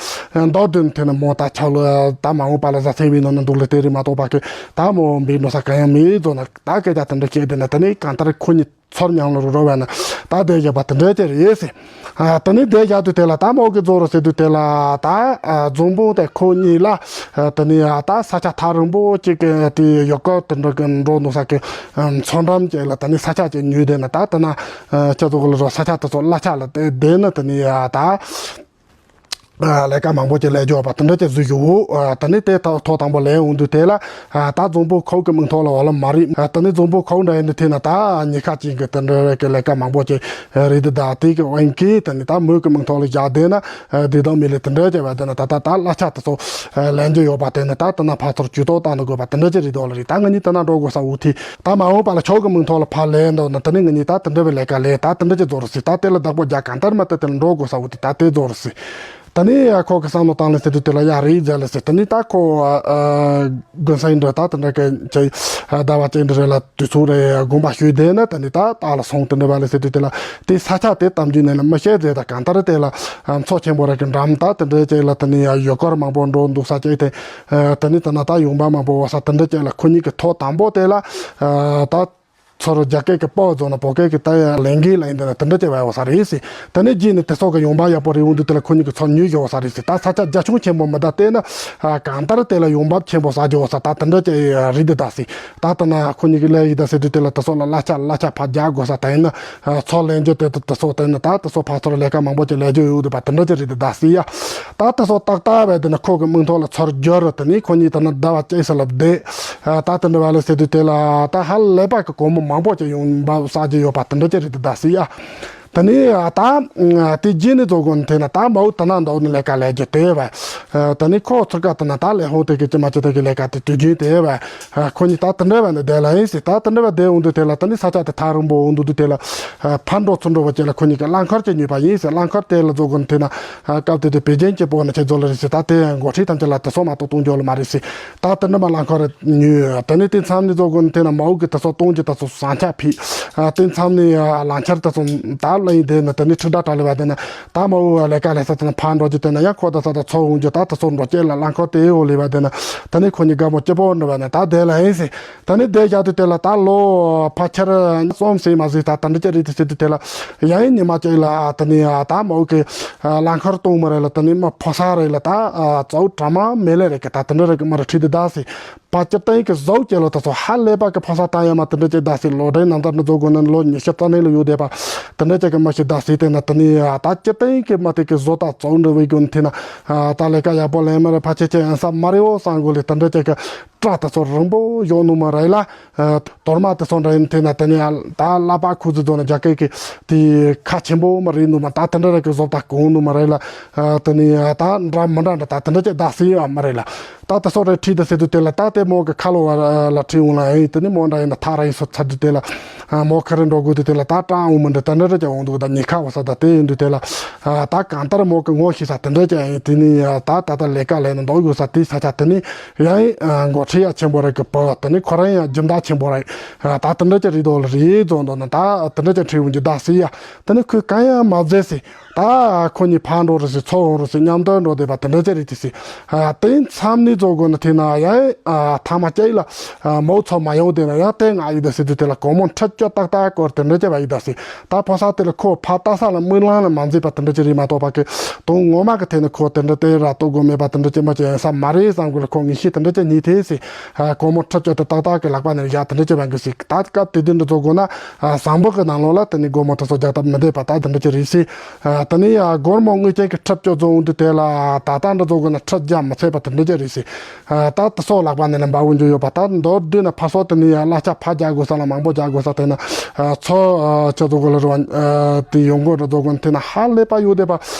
མདོག་དོན་དེ་ན་མོ་ད་ཆག་ལོ་ད་མ་འོངས་པ་ལ་བཟའ་ཚང་བའི་ནང་ན་འདུག་ལ་དེ་རེད་མ་གཏོགས་པ་གི་ད་མོ་འབིག་ནོ་ས་ག་ཡང་མེད་བཟོ་ན་ད་སྐད་ཆ་དེ་འདྲ་བཤད་དེ་ན་དེ་ནས་གང་ལྟར་ཁོ་གཉིས་ཚོར་མྱང་ལ་རུ་རོ་བས་ན་ད་བསྡད་བཞག་པ་དེ་འདྲ་དེ་རེད་ཟེར། ཨ། དེ་ནས་བསྡད་བཞག་དུས་དེ་ལ་ད་མོ་གི་རྫོགས་རོ་ཟེར་དུས་དེ་ལ་ད་ཨ་རྫོང་དཔོན་དེ་ཁོ་གཉིས་ལ་ཨ་དེ་ནས་ཨ་ད་ས་ཆ་ཐག་རིང་པོ་ཅིག་གི་དེ་ཡོད་ཀ་དེ་འདྲ་གི་འགྲོ་འདུག་ས་གི་ཨ་མཚོ་འགྲམ་ཅིག་ལ་དེ་ནས་ས་ཆ་ཅིག་ཉོས་དེ་ན་ད་དེ་ན་ཨ་ཁྱེད་ཚོ་གི་ལ་རོ་ས་ཆ་དེ་ཚོ་གླ་ཆ་ལ་དེ་བསྡད་ན་དེ་ནས་ཨ་ད། ཨ་ལས་ཀ་མང་པོ་ཅིག་ལས་རྒྱུ་བ་དེ་འདྲ་ཅིག་བཟོས་ཡོད། ཨ་དེ་ནས་དེ་ཐོག་ཐོག་དང་པོ་ལས་འོང་དུས་དེ་ལ་ཨ་ད་རྫོང་དཔོན་ཁོ་གི་མིང་ཐོག་ལ་བ་ལ་མ་རེད། ཨ་དེ་ནས་རྫོང་དཔོན་ཁོ་འདྲ་ཡིན་དུས་དེ་ན་ད་ཉི་ཤ་ཅིག་གི་དེ་འདྲ་གི་ལས་ཀ་མང་པོ་ཅིག་རེད་དེ་ད་དེ་གི་དབང་གིས་དེ་ནས་ད་མོས་གི་མིང་ཐོག་ལ་བཞག་བསྡད་ན་ཨ་དེ་དང་མི་ལས་དེ་འདྲ་ཅིག་བ་དེ་ན་ད་ད་ད་གླ་ཆ་དེ་ཚོ་ཨ་ལེན་རྒྱུ་ཡོད་པ་དེ་ནས་ད་དེ་ན་ཕར་ཚུར་ཇུས་གཏོགས་བཏང་ན་དགོས་པ་དེ་འདྲ་ཅིག་རེད་དོ་ལ་རེད། ད་ང་གཉིས་དེ་ན་འགྲོ་དགོས་ས་འོ་དེ། ད་མ་འོངས་པ་ལ་ཁྱོད་ཀྱི་མིང་ཐོག་ལ་ཕར་ལེན་འདུག་ན་དེ་ནས་ང་གཉིས་ད་དེ་འདྲ་བའི་ལས་ཀ་ལས་ད་དེ་འདྲ་ཅིག་རྫོགས་རུ་སྲིད། ད་དེ་ལ་བདག་པོ་རྒྱག་གང་ལྟར་མ་ད་དེ་ལ་འགྲོ་དགོས་ས་འོ་དེ་ད་དེ་རྫོགས་རུ་སྲིད། དེ་ནས་ཡ་ཁོ་གི་བསམ་བློ་བཏང་ལ་ཟེར་དུས་དེ་ལ་ཡ་རེད་མཛད་ལ་ཟེར། དེ་ནས་ད་ཁོ་ཨ་དགོན་ས་ཡིན་འདྲ་ད་དེ་འདྲ་གི་ཅིག་ཟླ་བ་ཅིག་འདྲ་རེ་ལ་དུས་ཚོད་རེ་དགོངས་པ་ཞུས་བསྡད་ན་དེ་ནས་ད་ད་ལ་སོང་དེ་འདྲ་བ་ལ་ཟེར་དུས་དེ་ལ་དེ་ས་ཆ་དེ་གཏམ་རྒྱུད་ནས་ལ་མི་ཤེས་ཟེར། ད་གང་ལྟར་དེ་ལ་མཚོ་ཆེན་པོ་རེ་གི་འགྲམ་ད་དེ་འདྲ་ཅིག་ལ་དེ་ནས་ཡ་ཡུལ་སྐོར་མང་པོ་འགྲོ་འདུག་ས་ཅིག་དེ། ཨ་དེ་ནས་ད་ན་ད་ཡོང་འབབ་མང་པོ་བ་ས་དེ་འདྲ་ཅིག་ལ་ཁོ་གཉིས་ཀྱི་ཐོག་དང་པོ་དེ་ལ་ཨ་ད་ཚོར་རྒྱ་སྐད་ཀྱི་པོ་རྫོགས་ན་བོད་སྐད་ཀྱི་ད་ཡ་ལེན་གི་ལ་ཡིན་དེ་ན་དེ་འདྲ་ཅིག་བ་བ་ས་རེད་ཟེར། དེ་ནས་རྗེས་ནས་དེ་སོགས་ཀྱི་ཡོང་འབབ་ཡག་པོ་རེད་འོང་དུས་དེ་ལ་ཁོ་གཉིས་ཀྱི་ཚོར་ཉུལ་བཞག་བ་ས་རེད་ཟེར། ད་ས་ཆ་རྒྱ་ཁྱོན་ཆེན་པོ་མི་ད་བལྟས་ན་ཨ་གང་ལྟར་དེ་ལ་ཡོང་འབབ་ཆེན་པོ་ཟ་རྒྱུ་བ་ས་ད་དེ་འདྲ་ཅིག་རེད་དེ་ད་ཟེར། ད་ལྟ་ན་ཁོ་གཉིས་ཀྱི་ལས་ཡིན་ད་ཟེར་དུས་དེ་ལ་དེ་སོགས་ལ་གླ་ཆ་གླ་ཆ་ཕར་རྒྱག་དགོས་ས་ད་ཡིན་ན་ཚོགས་ལེན་རྒྱུ་དེ་དེ་སོགས་དེ་ནི་ད་དེ་སོགས་ཕར་ཚུར་ལས་ཀ་མང་པོ་ཅིག་ལས་རྒྱུ་ཡོད་འདུག་པ་དེ་འདྲ་ཅིག་རེད་དེ་ད་ཟེར་ཡ། ད་དེ་སོགས་ཏག་ཏག་བས་དེ་ནི་ཁོ་གི་མིང་ཐོག་ལ་ཚོར་རྒྱུ་རུ་དེ་ནི་ཁོ་གཉིས་དེ་ནི་ཟླ་བ་གཅིག་ས་ལ་བསྡད། ད་དེ་འདྲ་བ་ལ་ཟེར་དུས་དེ་ལ་ད་ཧ་ལས་པ་གི་སྒོར་མོ་མང་པོ་ཅིག་ཡོང་འབབ་བསགས་རྒྱུ་ཡོད་པ་དེ་འདྲ་ཅིག་རེད་དེ་ད་ཟེར་ཡ། དེ་ནས་ད་དེ་རྗེས་ནས་རྫོགས་དགོས་ནི་དེ་ན་ད་མའུ་ད་ན་འདོགས་ནི་ལས་ཀ་ལས་རྒྱུ་དེ་བས། དེ་ནས་ཁོ་ཚུར་ཀ་ད་ན་ད་ལས་ཧོང་དེ་གི་ཅི་མ་ཅི་དེ་གི་ལས་ཀ་དེ་དུས་རྒྱུན་དེ་བས། ཁོ་གཉིས་ད་དེ་འདྲ་བས་ནི་བསྡད་ལ་ཡིན་ཟེར། ད་དེ་འདྲ་བས་བསྡད་འོང་དུས་དེ་ལ་དེ་ནས་ས་ཆ་དེ་ཐག་རིང་པོ་འོང་དུས་དུས་དེ་ལ་ཕར་འགྲོ་ཚུར་འགྲོ་བ་ཅིག་ལ་ཁོ་གཉིས་ཀྱི་རླངས་འཁོར་ཅིག་ཉོས་པ་ཡིན་ཟེར། རླངས་འཁོར་དེ་ལ་རྫོགས་དགོས་ནི་དེ་ན་སྐབས་དེ་དུས་པེ་ཅིན་གྱི་པོ་ནི་ཆེ་རྫོགས་ལ་རེད་ཟེར། ད་དེ་འགོ་ཁྲིད་ཐམས་ཅད་ལ་དེ་སོགས་མ་གཏོགས་གཏོང་རྒྱུ་ལ་མ་རེད་ཟེར། ད་དེ་འདྲ་མ་རླངས་འཁོར་ཉོས། དེ་ནས་དེ་མཚམས་ནས་རྫོགས་དགོས་ནི་དེ་ན་མའུ་གི་དེ་སོགས་གཏོང་རྒྱུ་དེ་སོགས་ཟངས་ཆ་ཕིག་དེ་མཚམས་ནས་ལག་ཆར་དེ་སོགས་ད་ལ་ཡིན་དེ་ན་དེ་ནས་ཁྲི་ད་གྲ་ལས་བ་དེ་ན་ད་མའུ་ལས་ཀ་ལས་ས་དེ་ན་ཕར་འགྲོ་རྒྱུ་དེ་ན་ཡང་ཁོ་ད་ས་ད་ཚོ་འོང་རྒྱུ་ད་དེ་སོགས་འགྲོ་སྐྱེལ་ལ་རླངས་འཁོར་དེ་འོ་ལས་བ་དེ་ན་དེ་ནས་ཁོ་གཉིས་དགའ་མོ་སྐྱིད་པོ་འདྲ་བ་ན་ད་བསྡད་ལ་ཡིན་ཟེར། ད་ནི་བསྡད་བཞག་དུས་དེ་ལ་ད་ལོ་ཕལ་ཆེར་གསུམ་ཟིན་མ་ཟིན་ད་ད་འདི་ཅི་རེད་དེ་ཟེར་དུས་དེ་ལ་ཡང་ཉི་མ་གཅིག་ལ་ད་ནི་ད་མའུ་གི་རླངས་འཁོར་གཏོང་མི་རེད་ལ་ད་ནི་མ་ཕོ་གསར་རེད་ལ་ད་ཙའུ་གྲ་མ་མེ་ལེ་རེད་གི་ད་དེ་འདྲ་རེད་གི་མ་རེད་ཁྲིད་དུ་ད་ཟེར། ཕ་སྤྱིར་བཏང་གི་བཟོ་བཅས་ལོ་ད་ཚོ་ཧ་ལས་པ་གི་ཕོ་གསར་ད་ཡང་མ་དེ་འདྲ་ཅིག་ད་ཟེར། ལོ་ཌའི་ནང་ལྟར་ནི་བཟོ་དགོས་ན་ལོ་ཉི་ཤུ་རྩ་གཉིས་ལ་ཡོད་བསྡད་པ་དེ་འདྲ་ཅིག་གི་མ་ཞིག་ད་ཟེར། དེ་ན་ད་ནི་ད་སྤྱིར་བཏང་གི་མ་དེ་གི་བཟོ་ད་ཙའུ་འདྲ་བའི་དགོས་ནི་དེ་ན་ད་ལས་ཀ་ཡག་པོ་ལེན་མ་རེད། ཕ་ཆེ་ཆེ་ཡང་ས་མ་རེད་འོ་སང་དགོས་ལེ་དེ་འདྲ་ཅིག་གི་སྐྲ་དེ་ཚོ་རིང་པོ་ཡོད་ནོ་མ་རེད་ལ། ཨ་དོར་མ་དེ་ཚོ་འདྲ་ཡིན་དེ་ན་དེ་ནས་ད་ཀླད་པ་ཁུ་ཚུར་ཚོ་ན་རྒྱ་སྐད་ཀྱི་དེ་ཁ་ཆེན་པོ་མ་རེད་ནོ་མ། ད་དེ་འདྲ་ར་གི་བཟོ་ལྟ་གོང་ནོ་མ་རེད་ལ། ཨ་དེ་ནས་ད་འདྲ་མི་འདྲ་འདྲ་ད་དེ་འདྲ་ཅིག་ད་སྲིད་ཡོད་མ་རེད་ལ། ད་དེ་ཚོ་རེ་ཁྲིད་དེ་ཟེར་དུས་དེ་ལ་ད་དེ་མོ་གི་ཁ་ལོ་བ་ལ་ཁྲིད་འོང་ལ། ཨེ་དེ་ནས་མོ་འདྲ་ཡིན་ན་ཐག་ར་ཡིན་སོ་ཚར་དུས་དེ་ལ། ཨ་མོ་ཁ་རེ་འགྲོ་དགོས་དུས་དེ་ལ་ད་སྐྲ་འོ་མ་འདྲ་དེ་འདྲ་ར་ཅིག་འོང་འདུག་ད་ཉི་ཁ་བ་ས་ད་དེ་ཡིན་དུས་དེ་ལ། ཨ་ད་གང་ལྟར་མོ་གི་ངོ་ཤེས་ས་དེ་འདྲ་ཅིག་ཡིན། དེ་ནས་ད་ད་ད་ལས་ཀ་ལས་ན་འདོགས་དགོས་ས་དེ་ས་ཆ་དེ་ནས་ཡང་ཨ་འགོ་ཁྲིད་ཡ་ཆེན་པོ་ར་གི་བུ་དེ་ནས་ཁོ་རང་ཡང་སྦྱིན་བདག་ཆེན་པོ་ར། ཨ་ད་དེ་འདྲ་ཅིག་རེད་དོ་ལ་རེད་བཟོ་འདུག་ན། ད་དེ་འདྲ་ཅིག་ཁྲིད་འོང་རྒྱུ་ད་སྲིད་ཡ། དེ་ནས་ཁོས་གང་ཡང་མ་བཟས་སྲིད། ད་ཁོ་གཉིས་ཕར་འགྲོ་རེད་ཟེར་ཚུར་འོང་རེད་ཟེར་མཉམ་དུ་འགྲོ་བསྡད་པ་དེ་འདྲ་ཅིག་རེད་དེ་ཟེར། ཨ་དེ་མཚམས་ནས་རྫོགས་དགོས་ན་དེ་ན་ཡང་ཨ་ཐ་མ་སྐྱེ་ལ་ཨ་མོ་ཚོ་མ་ཡོང་དེ་ན་ཡང་དེ་ང་ཡོད་དེ་ཟེར་དུས་དེ་ལ་སྒོར་མོ་ཁྲི་བཅུ་ཏག་ཏག་སྐོར་དེ་འདྲ་ཅིག་བ་ཡོད་ད་ཟེར། ད་ཕོ་གསར་དེ་ལ་ཁོ་ཕར་ལྟ་ས་ལ་དམུས་ལང་ལ་མ་མཛེས་པ་དེ་འདྲ་ཅིག་རེད་མ་གཏོགས་པ་གི་དོན་ངོ་མ་གི་ཐད་ནས་ཁོ་དེ་འདྲ་དེ་ར་ལྟོ་གོ་མེད་པ་དེ་འདྲ་ཅིག་མ་བྱས་ཡིན་ས་མ་རེད་བསམ་གི་ལ། ཁོ་ངེས་ཤེས་དེ་འདྲ་ཅིག་རྙེད་དེ་ཟེར། ཨ་སྒོར་མོ་ཁྲི་བཅུ་དེ་ཏག་ཏག་གི་ལག་པ་ནས་བཞག་དེ་འདྲ་ཅིག་བ་གི་ཟེར། ད་སྐབས་དེ་དུས་འདྲ་རྫོགས་དགོས་ན་ཨ་བཟང་པོ་གི་ནང་ལོགས་ལ་དེ་ནས་སྒོར་མོ་དེ་ཚོ་རྒྱག་ཐབས་མི་འདོད་པ་ད་དེ་འདྲ་ཅིག་རེད་ཟེར། ཨ་དེ་ནས་ཡ་སྒོར་མོ་དངུལ་ཅན་གྱི་ཁྲི་བཅུ་བཟོ་འོང་དུས་དེ་ལ་ད་ལྟ་འདྲ་རྫོགས་དགོས་ན་ཁྲི་བརྒྱ་མི་ཚད་པ་དེ་འདྲ་ཅིག་རེད་ཟེར། ཨ་ད་དེ་ཚོ་ལག་པ་ནས་ལ་འབའ་བོ་འཇོག་ཡོད་པ་ད་མདོར་བསྡུས་ན་ཕར་ཚུར་དེ་ནས་ཡ་གླ་ཆ་ཕར་རྒྱག་དགོས་ས་ལ་མང་པོ་རྒྱག་དགོས་ས་དེ་ན་ཨ་ཚོ་ཨ་ཁྱོད་ཚོ་གོ་ལ་རུ་བ་ཨ་དེ་ཡོང་དགོས་འདྲ་རྫོགས་དགོས་ན་དེ་ན་ཧ་ལས་པ་ཡོད་བསྡད་པ་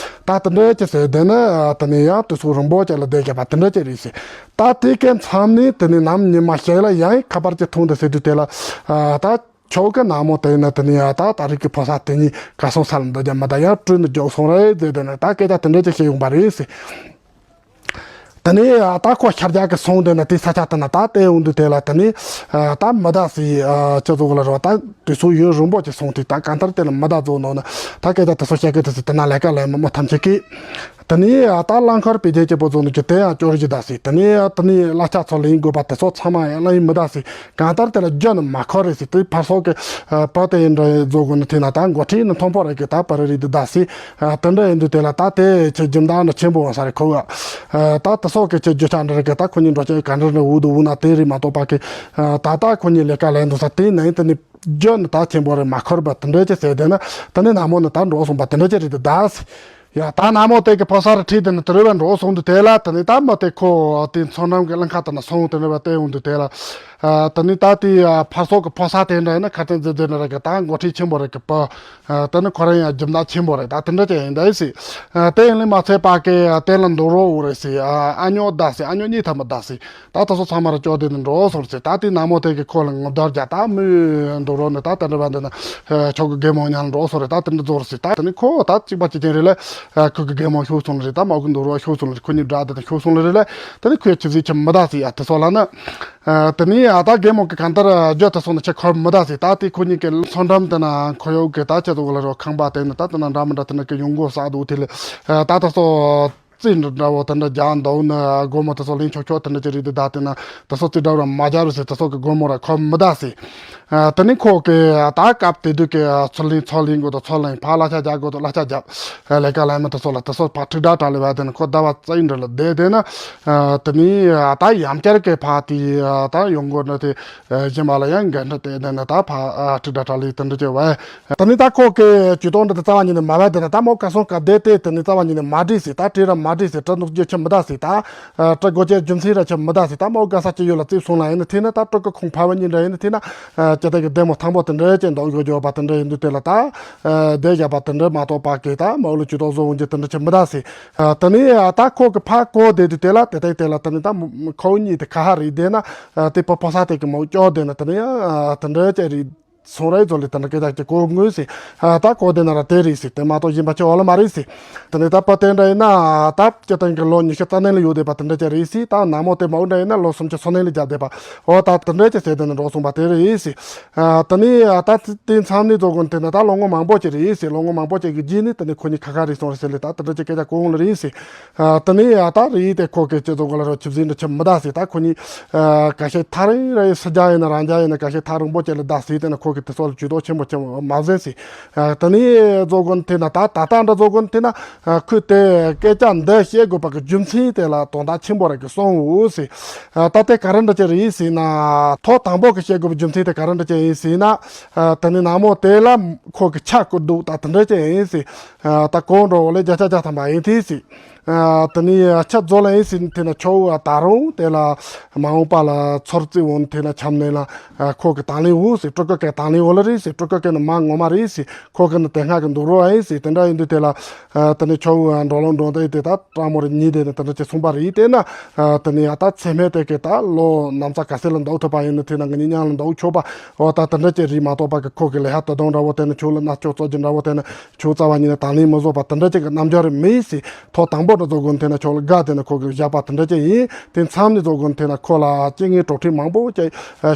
ད་དེ་འདྲ་ཅིག་ཟེར། དེ་ནས་ཨ་དེ་ནས་ཡ་དུས་ཚོད་རིང་པོ་ཅིག་ལ་བསྡད་རྒྱག་པ་དེ་འདྲ་ཅིག་རེད་ཟེར། ད་དེ་གའི་མཚམས་ནས་དེ་ནས་ནམ་ཉི་མ་ཞིག་ལ་ཡང་ཁ་པར་ཅིག་ཐོན་དེ་ཟེར་དུས་དེ་ལ་ཨ་ད་ཁྱོད་ཀྱི་ནག་མོ་དེ་ཡིན་ན་དེ་ནས་ཡ་ད་ད་རིག་གི་ཕོ་གསར་དེ་གཉིས་ག་སོང་ས་ལ་འདུག་རྒྱ་མ་ད་ཡང་བྲོས་ནས་མགྱོགས་སོང་རེད་ཟེར། དེ་ནས་ད་སྐད་ཆ་དེ་འདྲ་ཅིག་བཤད་ཡོང་པ་རེད་ཟེར། དེ་ནས་ད་ཁོ་ཤར་རྒྱག་གི་སོང་དེ་ན་དེ་ས་ཆ་དེ་ན་ད་དེ་འོང་དུས་དེ་ལ་དེ་ནས་ད་མི་ད་ཟེར། ཁྱོད་ཚོ་གོ་ལ་རོ་ད་དུས་ཚོད་ཡུན་རིང་པོ་ཅིག་སོང་དུས་ད་གང་ལྟར་དེ་ལ་མི་ད་རྫོགས་ནོ་ན་ད་སྐད་ཆ་དེ་ཚོ་བཤད་གི་དེ་ཟེར། དེ་ན་ལས་ཀ་ལས་མི་མི་ཐམས་ཅད་ཀྱིས། དེ་ནས་ཨ་ད་རླངས་འཁོར་བེད་སྤྱད་བྱེད་པོ་ཚོ་ནི་ཀྱི་དེ་ཡང་སྐྱོར་གྱི་ད་ཟེར། དེ་ནས་ཨ་དེ་ནས་གླ་ཆ་ཚོ་ལེན་དགོས་པ་དེ་ཚོ་ཚང་མ་ཡང་གླ་ཡིན་མི་ད་ཟེར། གང་ལྟར་དེ་ལ་རྒྱུ་ནི་མ་འཁོར་རེད་ཟེར། དེ་ཕར་ཚོགས་ཀྱི་ཨ་བུ་དེ་ཡིན་འདྲ་བཟོ་དགོས་ནི་དེ་ན་ད་འགོ་ཁྲིད་ནི་མཐོན་པོ་རེད་ཀྱི་ད་བུ་རེ་རེད་འདི་ད་ཟེར། ཨ་དེ་འདྲ་ཡིན་དུས་དེ་ལ་ད་དེ་ཁྱེད་སྦྱིན་བདག་ནི་ཆེན་པོ་ཡོང་ས་རེད་ཁོ་བ། ཨ་ད་དེ་ཚོགས་ཀྱི་ཁྱེད་རྒྱུ་ཆ་འདྲ་རེད་ཀྱི་ད་ཁོ་གཉིས་འགྲོ་ཆེད་ག་འདྲ་ནི་འུ་དུ་འུ་ན་དེ་རེད་མ་གཏོགས་པ་ཀྱི་ཨ་ད་ད་ཁོ་གཉིས་ལས་ཀ་ལས་འདུག་ས་དེ་ནས་དེ་ནི་རྒྱུ་ནི་ད་ཆེན་པོ་རེད་མ་འཁོར་བ་དེ་འདྲ་ཅི་ཟེར་དེ་ན་དེ་ནི་ནག་མོ་ནི་ད་འགྲོ་སོང་པ་དེ་འདྲ་ཅི་རེད་འདི་ད་ཟེར། ཡ་ད་ནག་མོ་དེ་གི་ཕོ་གསར་ཁྲིད་དེ་ནི་དེ་རུ་བ་འགྲོ་སོང་དུས་དེ་ལ་དེ་ནི་ད་མོ་དེ་ཁོ་དེ་མཚོ་འགྲམ་གི་གླིང་ཁ་དེ་ན་སོང་དེ་རུ་བ་དེ་འོང་དུས་དེ་ལ་ཨ་དེ་ནི་ད་དེ་ཕར་ཚོགས་གི་ཕོ་གསར་དེ་འདྲ་ཡིན་ན་ཁ་ཏོན་ཛེ་ཛེ་འདྲ་ར་གི་ད་འགོ་ཁྲིད་ཆེན་པོ་ར་གི་པ་ཨ་དེ་ནི་ཁོ་རང་ཡང་རྒྱུ་ནག་ཆེན་པོ་རེད། ད་དེ་འདྲ་ཅན་ཡིན་ད་ཡིན་སྲིད། ཨ་དེ་ཡིན་ལས་མ་ཚད་པ་གི་དེ་ལ་འདུག་རོགས་འུ་རེད་སྲིད། ཨ་ཨ་ཉོ་ད་སྲིད། ཨ་ཉོ་གཉིས་ཐ་མ་ད་སྲིད། ད་དེ་ཚོ་ཚང་མ་ར་ཅོག་དེ་ནི་འགྲོ་སོང་ཟེར། ད་དེ་ནག་མོ་དེ་གི་ཁོ་ལ་ངོ་བརྡ་རྒྱག་ད་མི་འགྲོ་རོགས་ནི་ད་དེ་འདྲ་བ་འདི་ན་ཆོག་གི་རྒན་མོ་ཉག་འགྲོ་སོང་རེད། ད་དེ་འདྲ་རྫོགས་རེད་ཟེར། ད་དེ་ནི་ཁོ་ད་གཅིག་པ་གཅིག་རྐྱང་རེད་ལ་ཁོ་གི་རྒན་མོ་ཤོར་སོང་རེད། ད་མ་གི་འདུག་རོགས་ཤོར་སོང་རེད། ཁོ་གཉིས་དགྲ་དེ་དང་ཤོར་སོང་རེད་ལ་ད་ནི་ཁོའི་ཆུ་ཟིག་ཆུ་མི་ད་ཟེར། ཡ་དེ་ཚོ་ལ་ན་དེ་ནི་ད་རྒན་མོ་གི་གང་ལྟར་རྒྱུ་དེ་སོང་ན་ཆེ་ཁོར་མི་ད་ཟེར། ད་དེ་ཁོ་གཉིས་ཀྱི་མཚོ་འགྲམ་དེ་ན་ཁོ་ཡོག་གི་ད་ཆེ་ཚོ་གི་ལ་རོགས་ཁང་པ་དེ་ནི་ད་དེ་ན་འདྲ་མི་འདྲ་དེ་ན་གི་ཡོང་སྒོ་བསགས་འདུག་དེ་ལ་ད་དེ་ཚོ། རྩིས་འདྲ་འདྲ་བོ་དེ་འདྲ་རྒྱག་འདུག་ན་སྒོར་མོ་དེ་ཚོ་ལེན་ཆོག་ཆོག་དེ་འདྲ་ཅིག་རེད་འདུག་ད་དེ་ན་དེ་ཚོ་རྩིས་འདྲ་བོ་ར་མ་རྒྱག་རུ་ཟེར། དེ་ཚོ་གི་སྒོར་མོ་ར་ཁོ་མི་ད་ཟེར། ཨ་དེ་ནི་ཁོ་གི་ད་སྐབས་དེ་དུས་ཀྱི་ཚུར་ལེན་ཚུར་ལེན་དགོས་དང་ཚུར་ལེན་ཕར་གླ་ཆ་རྒྱག་དགོས་དང་གླ་ཆ་རྒྱག་ལས་ཀ་ལས་མི་དེ་ཚོ་ལ་དེ་ཚོ་ཕར་ཁྲིག་ཁྲག་ལས་བ་དེ་ནི་ཁོ་ཟླ་བ་རྩིས་འདྲ་ལ་བསྡད་དེ་ན་ཨ་དེ་ནི་ད་ཡང་བསྐྱར་གི་ཕར་དེ་ད་ཡོང་དགོས་ན་དེ། གཞན་པ་ལ་ཡང་འགན་འཁྲི་དེ་ལྡན་ན་ད་ཕ་ཁྲིག་ཁྲག་ལས་དེ་འདྲ་བྱས་བས། དེ་ནི་ད་ཁོ་གི་ཇུས་གཏོགས་འདི་དེ་རྩ་བ་ཉིད་ནས་མ་བས་དེ་ན་ད་མོ་ག་སོང་ག་བསྡད་དེ་དེ་ནི་རྩ་བ་ཉིད་ནས་མ་འགྲིག་ཟེར། ད་བྲིས་ར་མ་འགྲིག་ཟེར། བྲི་འདུག་རྒྱུ་ཆི་མི་ད་ཟེར། ད་བྲི་དགོས་ཀྱི་རྒྱུ་མཚན་ར་ཆི་མི་ད་ཟེར། ད་མོ་ག་ས་ཅི་ཡོད་ལ་རྩིབ་སོང་ལ་ཡིན་ན་དེ་ན་ད་སྤྲུལ་སྐུ་ཁོང་ཕ་བ་གཉིས་འདྲ་ཡིན་ན་དེ་ན་ཇི་ལྟར་གི་བདེ་མོ་ཐང་པོ་དེ་འདྲ་ཅན་འདུག་ཡོད་ཡོད་པ་དེ་འདྲ་ཡིན་དུས་དེ་ལ་ད་བསྡད་བཞག་པ་དེ་འདྲ་མ་གཏོགས་པ་གི་ད་མོ་ལ་ཇུས་གཏོགས་བཟོ་འོང་རྒྱུ་དེ་འདྲ་ཆི་མི་ད་ཟེར། དེ་ནས་ད་ཁོ་གི་ཕ་གོ་བསྡད་དུས་དེ་ལ་དེ་ལྟར་དེ་ལ་དེ་ནི་ད་ཁོ་གཉིས་དེ་ཁ་ཧ་རེད་བསྡད་ན། ཨ་དེ་པ་པ་ས་དེ་གི་མོ་ཅོག་དེ་ན་དེ་ནས་ཡང་དེ་འདྲ་ཅིག་རེད། སོང་རེད་ཚོ་ལས་དེ་འདྲ་སྐད་ཆ་ཅིག་གོ་དངོས་ཟེར། ཨ་ད་གོ་དེ་ན་ར་དེ་རེད་ཟེར། དེ་མ་གཏོགས་གཞན་པ་ཅི་འོ་ལ་མ་རེད་ཟེར། དེ་ནས་ད་པ་དེ་འདྲ་ཡིན་ན་ད་སྤྱི་བཏང་གི་ལོ་ཉི་ཤུ་རྩ་གནས་ལ་ཡོད་བསྡད་པ་དེ་འདྲ་ཅིག་རེད་ཟེར། ད་ནག་མོ་དེ་མ་འོ་འདྲ་ཡིན་ན་ལོ་སུམ་ཅུ་སོ་གནས་ལ་རྒྱབ་བསྡད་པ་འོ་ད་དེ་འདྲ་ཅིག་ཟེར་དེ་ནས་འགྲོ་སོང་པ་དེ་རེད་ཟེར། ཨ་དེ་ནས་ཨ་ད་དེ་མཚམས་ནས་རྫོགས་གོ་ནས་དེ་ན་ད་ལོ་ངོ་མང་པོ་ཅིག་རེད་ཟེར། ལོ་ངོ་མང་པོ་ཅིག་གི་རྗེས་ནས་དེ་ནས་ཁོ་གཉིས་ཁ་ཁ་རེད་སོང་རེད་ཟེར་ལས་ད་དེ་འདྲ་ཅིག་སྐད་ཆ་གོ་འོང་ལ་རེད་ཟེར། ཨ་དེ་ནས་ཨ་ད་རེད་དེ་ཁོ་གི་སྤྱི་ཚོགས་ག་ལ་རོ་ཆུ་ཟིན་འདྲ་ཆི་མི་ད་ཟེར། ད་ཁོ་གཉིས་ཨ་ག་ཤེད་ཐག་རིང་ར་ཡི་སི་རྒྱ་ཡིན་ན་རང་རྒྱ་ཡིན་ན་ག་ཤེད་ཐག་རིང་པོ་ཅིག་ལ་ད་ཟེར་དེ་ན་ཁོ་གི་དེ་ཚོ་ལ་ཇུས་གཏོགས་ཆེན་པོ་ཆེན་པོ་མ་ཟིན་ཟེར། ཨ་དེ་ནས་རྫོགས་གོ་ནས་དེ་ན་ད་ད་ད་འདྲ་རྫོགས་གོ་ནས་དེ་ན་ཨ་ཁོས་དེ་སྐད་ཆ་འདི་བཤད་དགོས་པ་གི་རྒྱུ་མཚན་དེ་ལ་དོན་དག་ཆེན་པོ་ར་གི་གསུངས་འོ་ཟེར། ཨ་ད་དེ་ག་རེ་འདྲ་ཅིག་རེད་ཟེར་ན། ཐོག་དང་པོ་གི་བཤད་དགོས་པའི་རྒྱུ་མཚན་དེ་ག་རེ་འདྲ་ཅིག་ཡིན་ཟེར་ན། ཨ་དེ་ནས་ནག་མོ་དེ་ལ་ཁོ་གི་ཆ་བསྐུར་འདུག་ད་དེ་འདྲ་ཅིག་ཡིན་ཟེར། ཨ་ད་གོང་འགྲོ་བ་ལས་བརྒྱ་ཆ་བརྒྱ་ཐམ་པ་ཡིན་དེ་ཟེར། ཨ་དེ་ནས་ཆ་རྫོགས་ལ་ཡིན་ཟེར་དེ་ན་ཆོ་བོ་ད་རུང་དེ་ལ་མ་འོངས་པ་ལ་ཚོར་རྩིས་འོང་དེ་ན་འཁྱམ་ནས་ལ་ཁོ་གི་དང་ལེན་འོ་ཟེར། སྤྲུལ་སྐུ་གི་དང་ལེན་འོ་ལ་རེད་ཟེར། སྤྲུལ་སྐུ་གི་ནི་མ་ངོ་མ་རེད་ཟེར། ཁོ་གི་ནི་དེ་སྔ་གི་འདུག་རོགས་ཨེ་ཟེར། དེ་འདྲ་ཡིན་དུས་དེ་ལ་དེ་ནས་ཆོ་བོ་འགྲོ་ལོང་འགྲོ་འདི་དེ་ད་སྤྲང་མོ་རེ་གཉིས་དེ་ནི་དེ་འདྲ་ཅིག་གསུངས་པ་རེད། དེ་ན་དེ་ནས་ད་ཚེ་སྨད་དེ་གི་ད་ལོ་ནམ་ཚ་ག་ཚད་ལ་འདུག་ཐུབ་པ་ཡིན་ན་དེ་ན་ང་གཉིས་མཉམ་ལ་འདུག་ཆོག་པ་འོ་ད་དེ་འདྲ་ཅིག་རེད་མ་གཏོགས་པ་གི་ཁོ་གི་ལས་ཧ་ད་དུང་འདྲ་བོ་དེ་ནི་ཆོ་ལ་ན་ཆོ་ཚོ་ཅིག་འདྲ་བོ་དེ་ནི་ཆོ་རྩ་བ་ཉིད་ནས་དང་ལེན་མི་བཟོ་བ་དེ་འདྲ་ཅིག་གི་རྣམ་འགྱུར་རེ་མེད་ཟེར། ཐོག་དང་པོ་ནས་རྫོགས་དགོན་དེ་ན་ཆོ་ལ་དགའ་དེ་ན་ཁོ་གི་བཞག་པ་དེ་འདྲ་ཅིག་ཡིན། དེ་མཚམས་ནས་རྫོགས་དགོན་དེ་ན་ཁོ་ལ་རྐྱེན་ངན་གྲོགས་ཁྲིད་མང་པོ་ཅིག་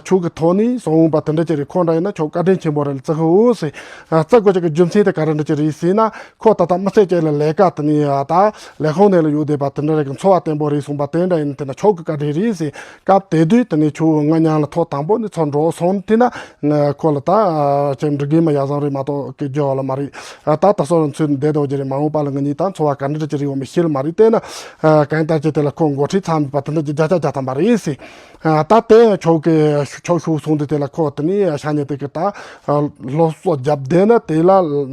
ཆོ་གི་ཐོག་ནས་སོང་བ་དེ་འདྲ་ཅིག་རེད། ཁོ་འདྲ་ཡིན་ན་ཆོ་བཀའ་དྲིན་ཆེན་པོ་རེད་ལ་བརྩི་ཧུ་ཟེར། བརྩི་དགོས་ཅིག་གི་རྒྱུ་མཚན་དེ་ག་རེ་འདྲ་ཅིག་རེད་ཟེར་ན། ཁོ་ད་ལྟ་མི་ཚེ་གཅིག་ལ་ལས་ཀ་དེ་ནས་ད་ལས་ཁུངས་ནས་ལ་ཡོད་བསྡད་པ་དེ་འདྲ་རེད་གི་འཚོ་བ་བརྟན་པོ་རེད་གསུངས་པ་དེ་འདྲ་ཡིན་དེ་ན་ཆོ་གི་བཀའ་དྲིན་རེད་ཟེར། སྐབས་དེ་དུས་དེ་ནས་ཆོ་ང་མཉམ་ལ་ཐོག་དང་པོ་ནས་ཚུར་འགྲོ་སོང་དེ་ན་ཁོ་ལ་ད་ཅེམ་འབྲི་གི་མ་ཡ་བཟང་རེད་མ་གཏོགས་གི་རྒྱུ་བ་ལ་མ་རེད། ད་ད་སོ་རང་ཚུལ་འདས་དོ་རྒྱུ་རེད། མ་འོངས་པ་ལ་ང་གཉིས་ད་འཚོ་བ་ག་འདྲ་ཅིག་རེད་འོ་མི་ཤེས་ལ་མ་རེད། དེ་ན་གང་ལྟར་ཅིག་དེ་ལ་ཁོ་འགོ་ཁྲིད་ཚང་མ་པ་དེ་འདྲ་ཅིག་བརྒྱ་ཆ་བརྒྱ་ཐམ་པ་རེད་ཟེར། ད་དེ་ཆོ་གི་ཆོ་ཤུགས་སོང་དུས་དེ་ལ་ཁོ་དེ་ནས་ཤ་ཉེ་དེ་གི་ད་སློབ་གསོ་རྒྱབ་བསྡད་ན་དེ་ལ་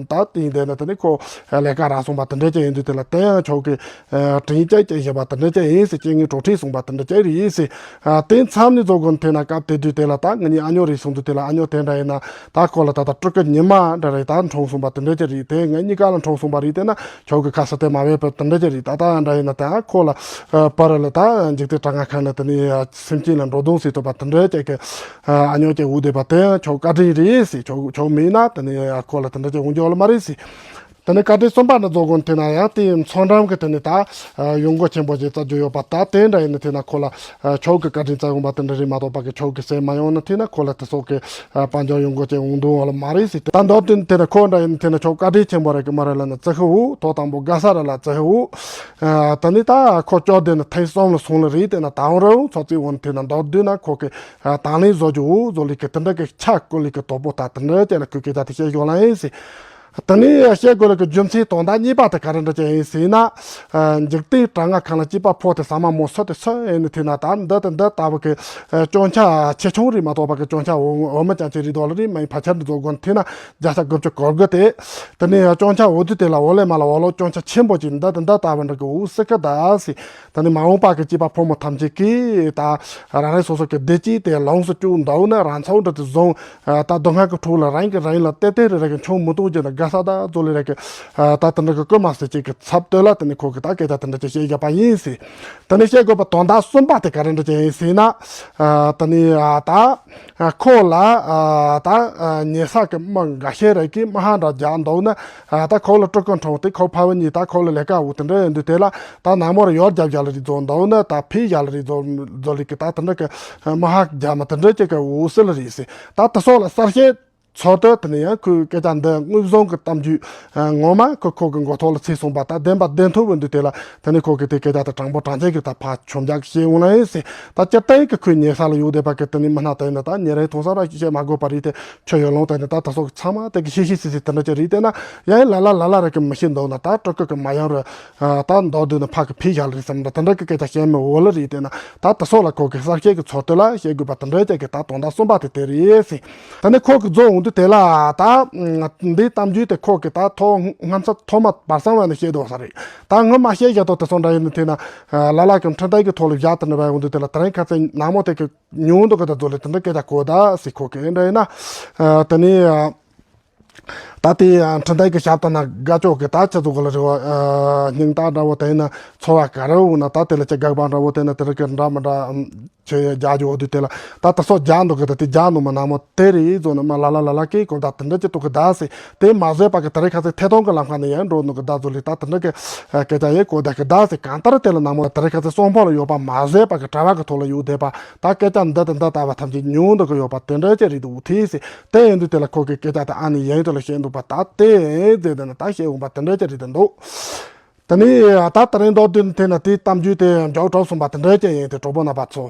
ད་དེ་ཡིན་བསྡད་ན་དེ་ནས་ཁོ་ལས་ཀ་རག་སོང་བ་དེ་འདྲ་ཅིག་ཡིན་དུས་དེ་ལ་དེ་ཡང་ཆོ་གི་དྲིན་ཅིག་ཅིག་བཞག་པ་དེ་འདྲ་ཅིག་ཡིན་ཟེར། རྐྱེན་ངན་གྲོགས་ཁྲིད་སོང་བ་དེ་འདྲ་ཅིག་རེད་ཟེར། དེ་མཚམས་ནས་རྫོགས་དགོན་དེ་ན་སྐབས་དེ་དུས་དེ་ལ་ད་ང་གཉིས་ཨ་ཉོ་རེད་སོང་དུས་དེ་ལ་ཨ་ཉོ་དེ་འདྲ་ཡིན་ན་ད་ཁོ་ལ་ད་ད་སྤྲུལ་སྐུ་ཉི་མ་འདྲ་རེད་ད་འཁྲུངས་སོང་བ་དེ་འདྲ་ཅིག་རེད། དེ་ང་གཉིས་ཀ་ལ་འཁྲུངས་སོང་བ་རེད། དེ་ན་ཆོ་གི་ཁ་ས་དེ་མ་བས་པ་དེ་འདྲ་ཅིག་རེད། ད་ད་འདྲ་ཡིན་ན་ད་ཁོ་ལ་པར་ལ་ད་འཇིག་རྟེན་གྲང་ངར་ཁང་ལ་དེ་ནས་སེམས་ཅན་ལ་འགྲོ་དོན་སྲིད་ཐུབ་པ་དེ་འདྲ་ཅིག་གི་ཨ་ཉོ་ཅིག་འུ་དེ་པ་དེ་ཡང་ཆོ་བཀའ་དྲིན་རེད་ཟེར། ཆོ་ཆོ་མེད་ན་དེ་ནས་ཁོ་ལ་དེ་འདྲ་ཅིག་འོང་རྒྱུ་ལ་མ་རེད་ཟེར། དེ་ནས་བཀའ་དྲིན་གསུམ་པ་ནི་རྫོགས་དགོན་དེ་ན་ཡང་དེ་མཚོ་འགྲམ་གི་དེ་ནས་ད་ཡོང་སྒོ་ཆེན་པོ་ཅིག་བཙལ་རྒྱུ་ཡོད་པ་ད་དེ་འདྲ་ཡིན་ན་དེ་ན་ཁོ་ལ་ཆོ་གི་བཀའ་དྲིན་བཙལ་འོང་པ་དེ་འདྲ་རེད་མ་གཏོགས་པ་གི་ཆོ་གི་སེམས་མ་ཡོང་ན་དེ་ན་ཁོ་ལ་དེ་སོགས་ཀྱི་དཔལ་འབྱོར་ཡོང་སྒོ་ཅིག་འོང་དོན་བ་ལ་མ་རེད་ཟེར། ད་མདོར་བསྡུས་ནས་དེ་ན་ཁོ་འདྲ་ཡིན་ན་དེ་ན་ཆོ་བཀའ་དྲིན་ཆེན་པོ་རེད་གི་མ་རེད་ལ་ན་བརྩི་ཧུ་འུ་ཐོག་དང་པོ་དགའ་ས་ར་ལ་བརྩི་ཧུ་འུ། ད་ནི་ད་ཁོ་ཅོག་དེ་ན་ཐེངས་གསུམ་ལ་སོང་ལ་རེད། དེ་ན་དང་རུང་ཚོ་རྩིས་འོང་དེ་ན་མདོར་བསྡུས་ན་ཁོ་གི་དང་ལེན་བཟོ་རྒྱུ་འུ་བཟོ་ལི་གི་དེ་འདྲ་གི་ཆ་བཀོད་ལི་གི་དོག་པོ་ད་དེ་འདྲ་ཅན་ལ་ཁོས་སྐད་ཆ་དེ་བཤད་ཞོར་ལ་ཡིན་ཟེར། ད་ནི་བཤད་དགོས་ལ་གི་རྒྱུ་མཚན་དོན་དག་གཉིས་པ་དེ་ག་རེ་འདྲ་ཅན་ཡིན་ཟེར་ན། འཇིག་རྟེན་གྲང་ངར་ཁང་ལ་སྐྱིད་པ་ཕོག་སྟེ་ཟ་མ་མོ་སུ་དེ་སུ་ཡིན་ནི་དེ་ན་ད་འདི་དེ་འདི་ལྟ་བུ་གི་སྐྱོན་ཆ་ཆེ་ཆུང་རེད་མ་གཏོགས་པ་གི་སྐྱོན་ཆ་འོ་འོ་མ་ཅན་ཅིག་རེད་དོ་ལ་རེད་མ་ཡིན་ཕལ་ཆེར་འདི་ཚོ་དགོན་དེ་ན་བརྒྱ་ཆ་དགུ་བཅུ་གོ་དགུ་དེ། དེ་ནས་སྐྱོན་ཆ་འོ་དུས་དེ་ལ་འོ་ལེ་མ་ལ་འོ་ལོ་སྐྱོན་ཆ་ཆེན་པོ་ཅིག་འདི་དེ་འདི་ལྟ་བུ་འདྲ་གི་འུ་སི་ཀ་ད་སི། ད་ནི་མ་འོངས་པ་གི་སྐྱེས་པ་ཕོ་མོ་ཐམས་ཅད་ཀྱིས་ད་རང་རང་སོ་སོ་གི་བདེ་སྐྱིད་དེ་ལོངས་སུ་སྤྱོད་འདོད་ན་རང་ཚོགས་འདྲ་དེ་བཟུང་ད་སྡུག་བསྔལ་གྱི་ཁྲོད་ལ་རང་གིས་རང་ལ་ཏེ་ཏེ་རེ་རེ་གི་མཆོང་མི་གཏོང་རྒྱུ་ན་དགའ་ས་ད་ཛོ་ལི་རེ་གི་ད་དེ་འདྲ་གི་སྐུལ་མ་ཟེར་ཅིག་གི་ཚབ་ཏོ་ལ་དེ་ནི་ཁོ་གི་ད་སྐད་ཆ་དེ་འདྲ་ཅིག་བཤད་བཞག་པ་ཡིན་ཟེར། དེ་ནི་བཤད་དགོས་པ་དོན་དག་གསུམ་པ་དེ་ག་རེ་འདྲ་ཅིག་ཡིན་ཟེར་ན། དེ་ནི་ད། ཁོ་ལ་ད་ཉེ་ས་གི་མི་འགའ་ཤས་རེ་གིས་མི་ཧ་འདྲ་རྒྱག་འདུག་ན། ད་ཁོ་ལ་སྤྲུལ་སྐུ་འཁྲུངས་ཏེ་ཁོ་ཕ་བུ་གཉིས་ད་ཁོ་ལ་ལས་ཀ་འུ་དེ་འདྲ་ཡིན་དུས་དེ་ལ་ད་ནང་མོར་ཡོར་རྒྱབ་བཞག་ལ་རེད་བཟོ་འདུག་ན་ད་ཕི་བཞག་ལ་རེད་བཟོ་བཟོ་ལི་གི་ད་དེ་འདྲ་གི་མི་ཧ་རྒྱག་མ་དེ་འདྲ་ཅིག་གི་འུ་སི་ལ་རེད་ཟེར། ད་དེ་སོགས་ལ་གསར་བཤད་ཚོར་དུ་དེ་ནི་ཡང་ཁོས་སྐད་ཆ་འདི་དངོས་བཟུང་གི་གཏམ་རྒྱུད་ངོ་མ་ཁོ་ཁོ་གི་མགོ་ཐོག་ལ་ཚུད་སོང་པ་ད་བདེན་པ་བདེན་ཐུབ་འོན་དུས་དེ་ལ་དེ་ནི་ཁོ་གི་དེ་སྐད་ཆ་དེ་དྲང་པོ་དྲང་བཞག་གི་ད་ཕ་ཆོམ་རྒྱག་བཤད་འོང་ལ་ཡིན་ཟེར། ད་སྤྱིར་བཏང་གི་ཁོའི་ཉེ་ས་ལ་ཡོད་བསྡད་པ་གི་དེ་ནི་མི་སྣ་དེ་ནི་ད་ཉེ་རིང་མཐོང་ས་ར་བཤད་མ་དགོས་པ་རེད་དེ་ཆོས་ཡོད་ལོང་དེ་ནི་ད་ད་སོགས་ཚང་མ་དེ་གི་ཤེས་ཤེས་སི་སི་དེ་འདྲ་ཅིག་རེད་དེ་ན་ཡང་ལ་ལ་ལ་ལ་རེ་གི་མི་ཤེས་འདུག་ན་ད་སྤྲུལ་སྐུ་གི་མ་ཡང་རུ་ད་མདོར་བསྡུས་ན་ཕ་གི་ཕི་བཞག་ལ་རེད་བསམ་ད་དེ་འདྲ་གི་སྐད་ཆ་བཤད་མི་འོ་ལ་རེད་དེ་ན་ད་ད་སོགས་ལ་ཁོ་གི་གསར་བཤད་གི་ཚོར་དུ་ལ་བཤད་དགོས་པ་དེ་འདྲ་ཅིག་གི་ད་དོན་དག་གསུམ་པ་དེ་དེ་རེད་ཟེར། ད་ནི་ཁོ་གི་རྫོང་འོང་དུས་དེ་ལ་ད་འདི་གཏམ་རྒྱུད་དེ་ཁོ་གི་ད་ཐོག་སྔ་ས་ཐོག་མ་བར་གསང་བ་ནས་བཤད་འདུག་ས་རེད། ད་ངོ་མ་བཤད་བཞག་ཐོག་དེ་ཚོ་འདྲ་ཡིན་ནི་དེ་ན་ལ་ལ་གི་འཕྲིན་སྟེགས་ཀྱི་ཐོག་ལ་བཞག་དེ་འདྲ་བ་འོང་དུས་དེ་ལ་དེ་རིང་ཁ་སང་ནག་མོ་དེ་གི་ཉུང་འདུག་གི་ད་ཚོ་ལ་དེ་འདྲ་སྐད་ཆ་གོ་ད་སི་ཁོ་གི་འདྲ་ཡིན་ན་དེ་ནི་ད་དེ་འཕྲིན་སྟེགས་ཀྱི་ཞབས་ཏ་ན་དགའ་ཅོག་གི་ད་ཆ་ཚུགས་གི་ལ་རེ་བ་སྙིང་སྟག་འདྲ་བོ་དེ་ཡིན་ན་ཚོར་བ་ག་རེ་འོང་ན་ད་དེ་ལ་ཅི་དགག་པ་འདྲ་བོ་དེ་ན་དེ་རིགས་ཀྱི་འདྲ་མི་འདྲ། ཆོས་ཡ་རྒྱག་རྒྱུ་འོ་དུས་དེ་ལ་ད་ད་སོ་རྒྱག་འདུག་གི་ད་དེ་རྒྱག་འདུག་མ་ནག་མོ་དེ་རེད་ཟོ་ན་མ་ལ་ལ་ལ་ལ་ཀེ་གོ་ད་དེ་འདྲ་ཅི་ཏོ་གི་ད་སེ་དེ་མ་བཟོད་པ་གི་ད་རེ་ཁ་སེ་ཐེ་ཐོང་གི་ལམ་ཁ་ནས་ཡང་འགྲོ་འདུག་གི་ད་ཟོ་ལི་ད་དེ་འདྲ་གི་སྐད་ཆ་ཡེ་གོ་ད་གི་ད་སེ་གང་ལྟར་དེ་ལ་ནག་མོ་ད་རེ་ཁ་སེ་སོང་ཕོ་ལ་ཡོད་པ་མ་བཟོད་པ་གི་གྲྭ་བ་གི་ཐོག་ལ་ཡོད་བསྡད་པ་ད་སྐད་ཆ་འདི་དང་འདི་ལྟ་བ་ཐམས་ཅད་ཉུང་འདུག་གི་ཡོད་པ་དེ་འདྲ་ཅི་རེད་འདུག་ཐེ་སེ་དེ་ཡིན་དུས་དེ་ལ་ཁོ་གི་སྐད་ཆ་དེ་ཨ་ནི་ཡིན་དུ་ལ་བཤད་འདུག་པ་ད་དེ་ཟེར་དེ་ན་ད་བཤད་འོང་པ་དེ་འདྲ་ཅི་རེད་དེ་འདུག་ད་ནི་ད་ད་རིང་མདོར་བསྡུས་ནས་དེ་ན་དེའི་གཏམ་རྒྱུད་དེ་མཇུག་གྲུབ་སོང་པ་དེ་འདྲ་ཅན་ཡིན་ཏེ་གྲོགས་པོ་རྣམ་པ་ཚོ།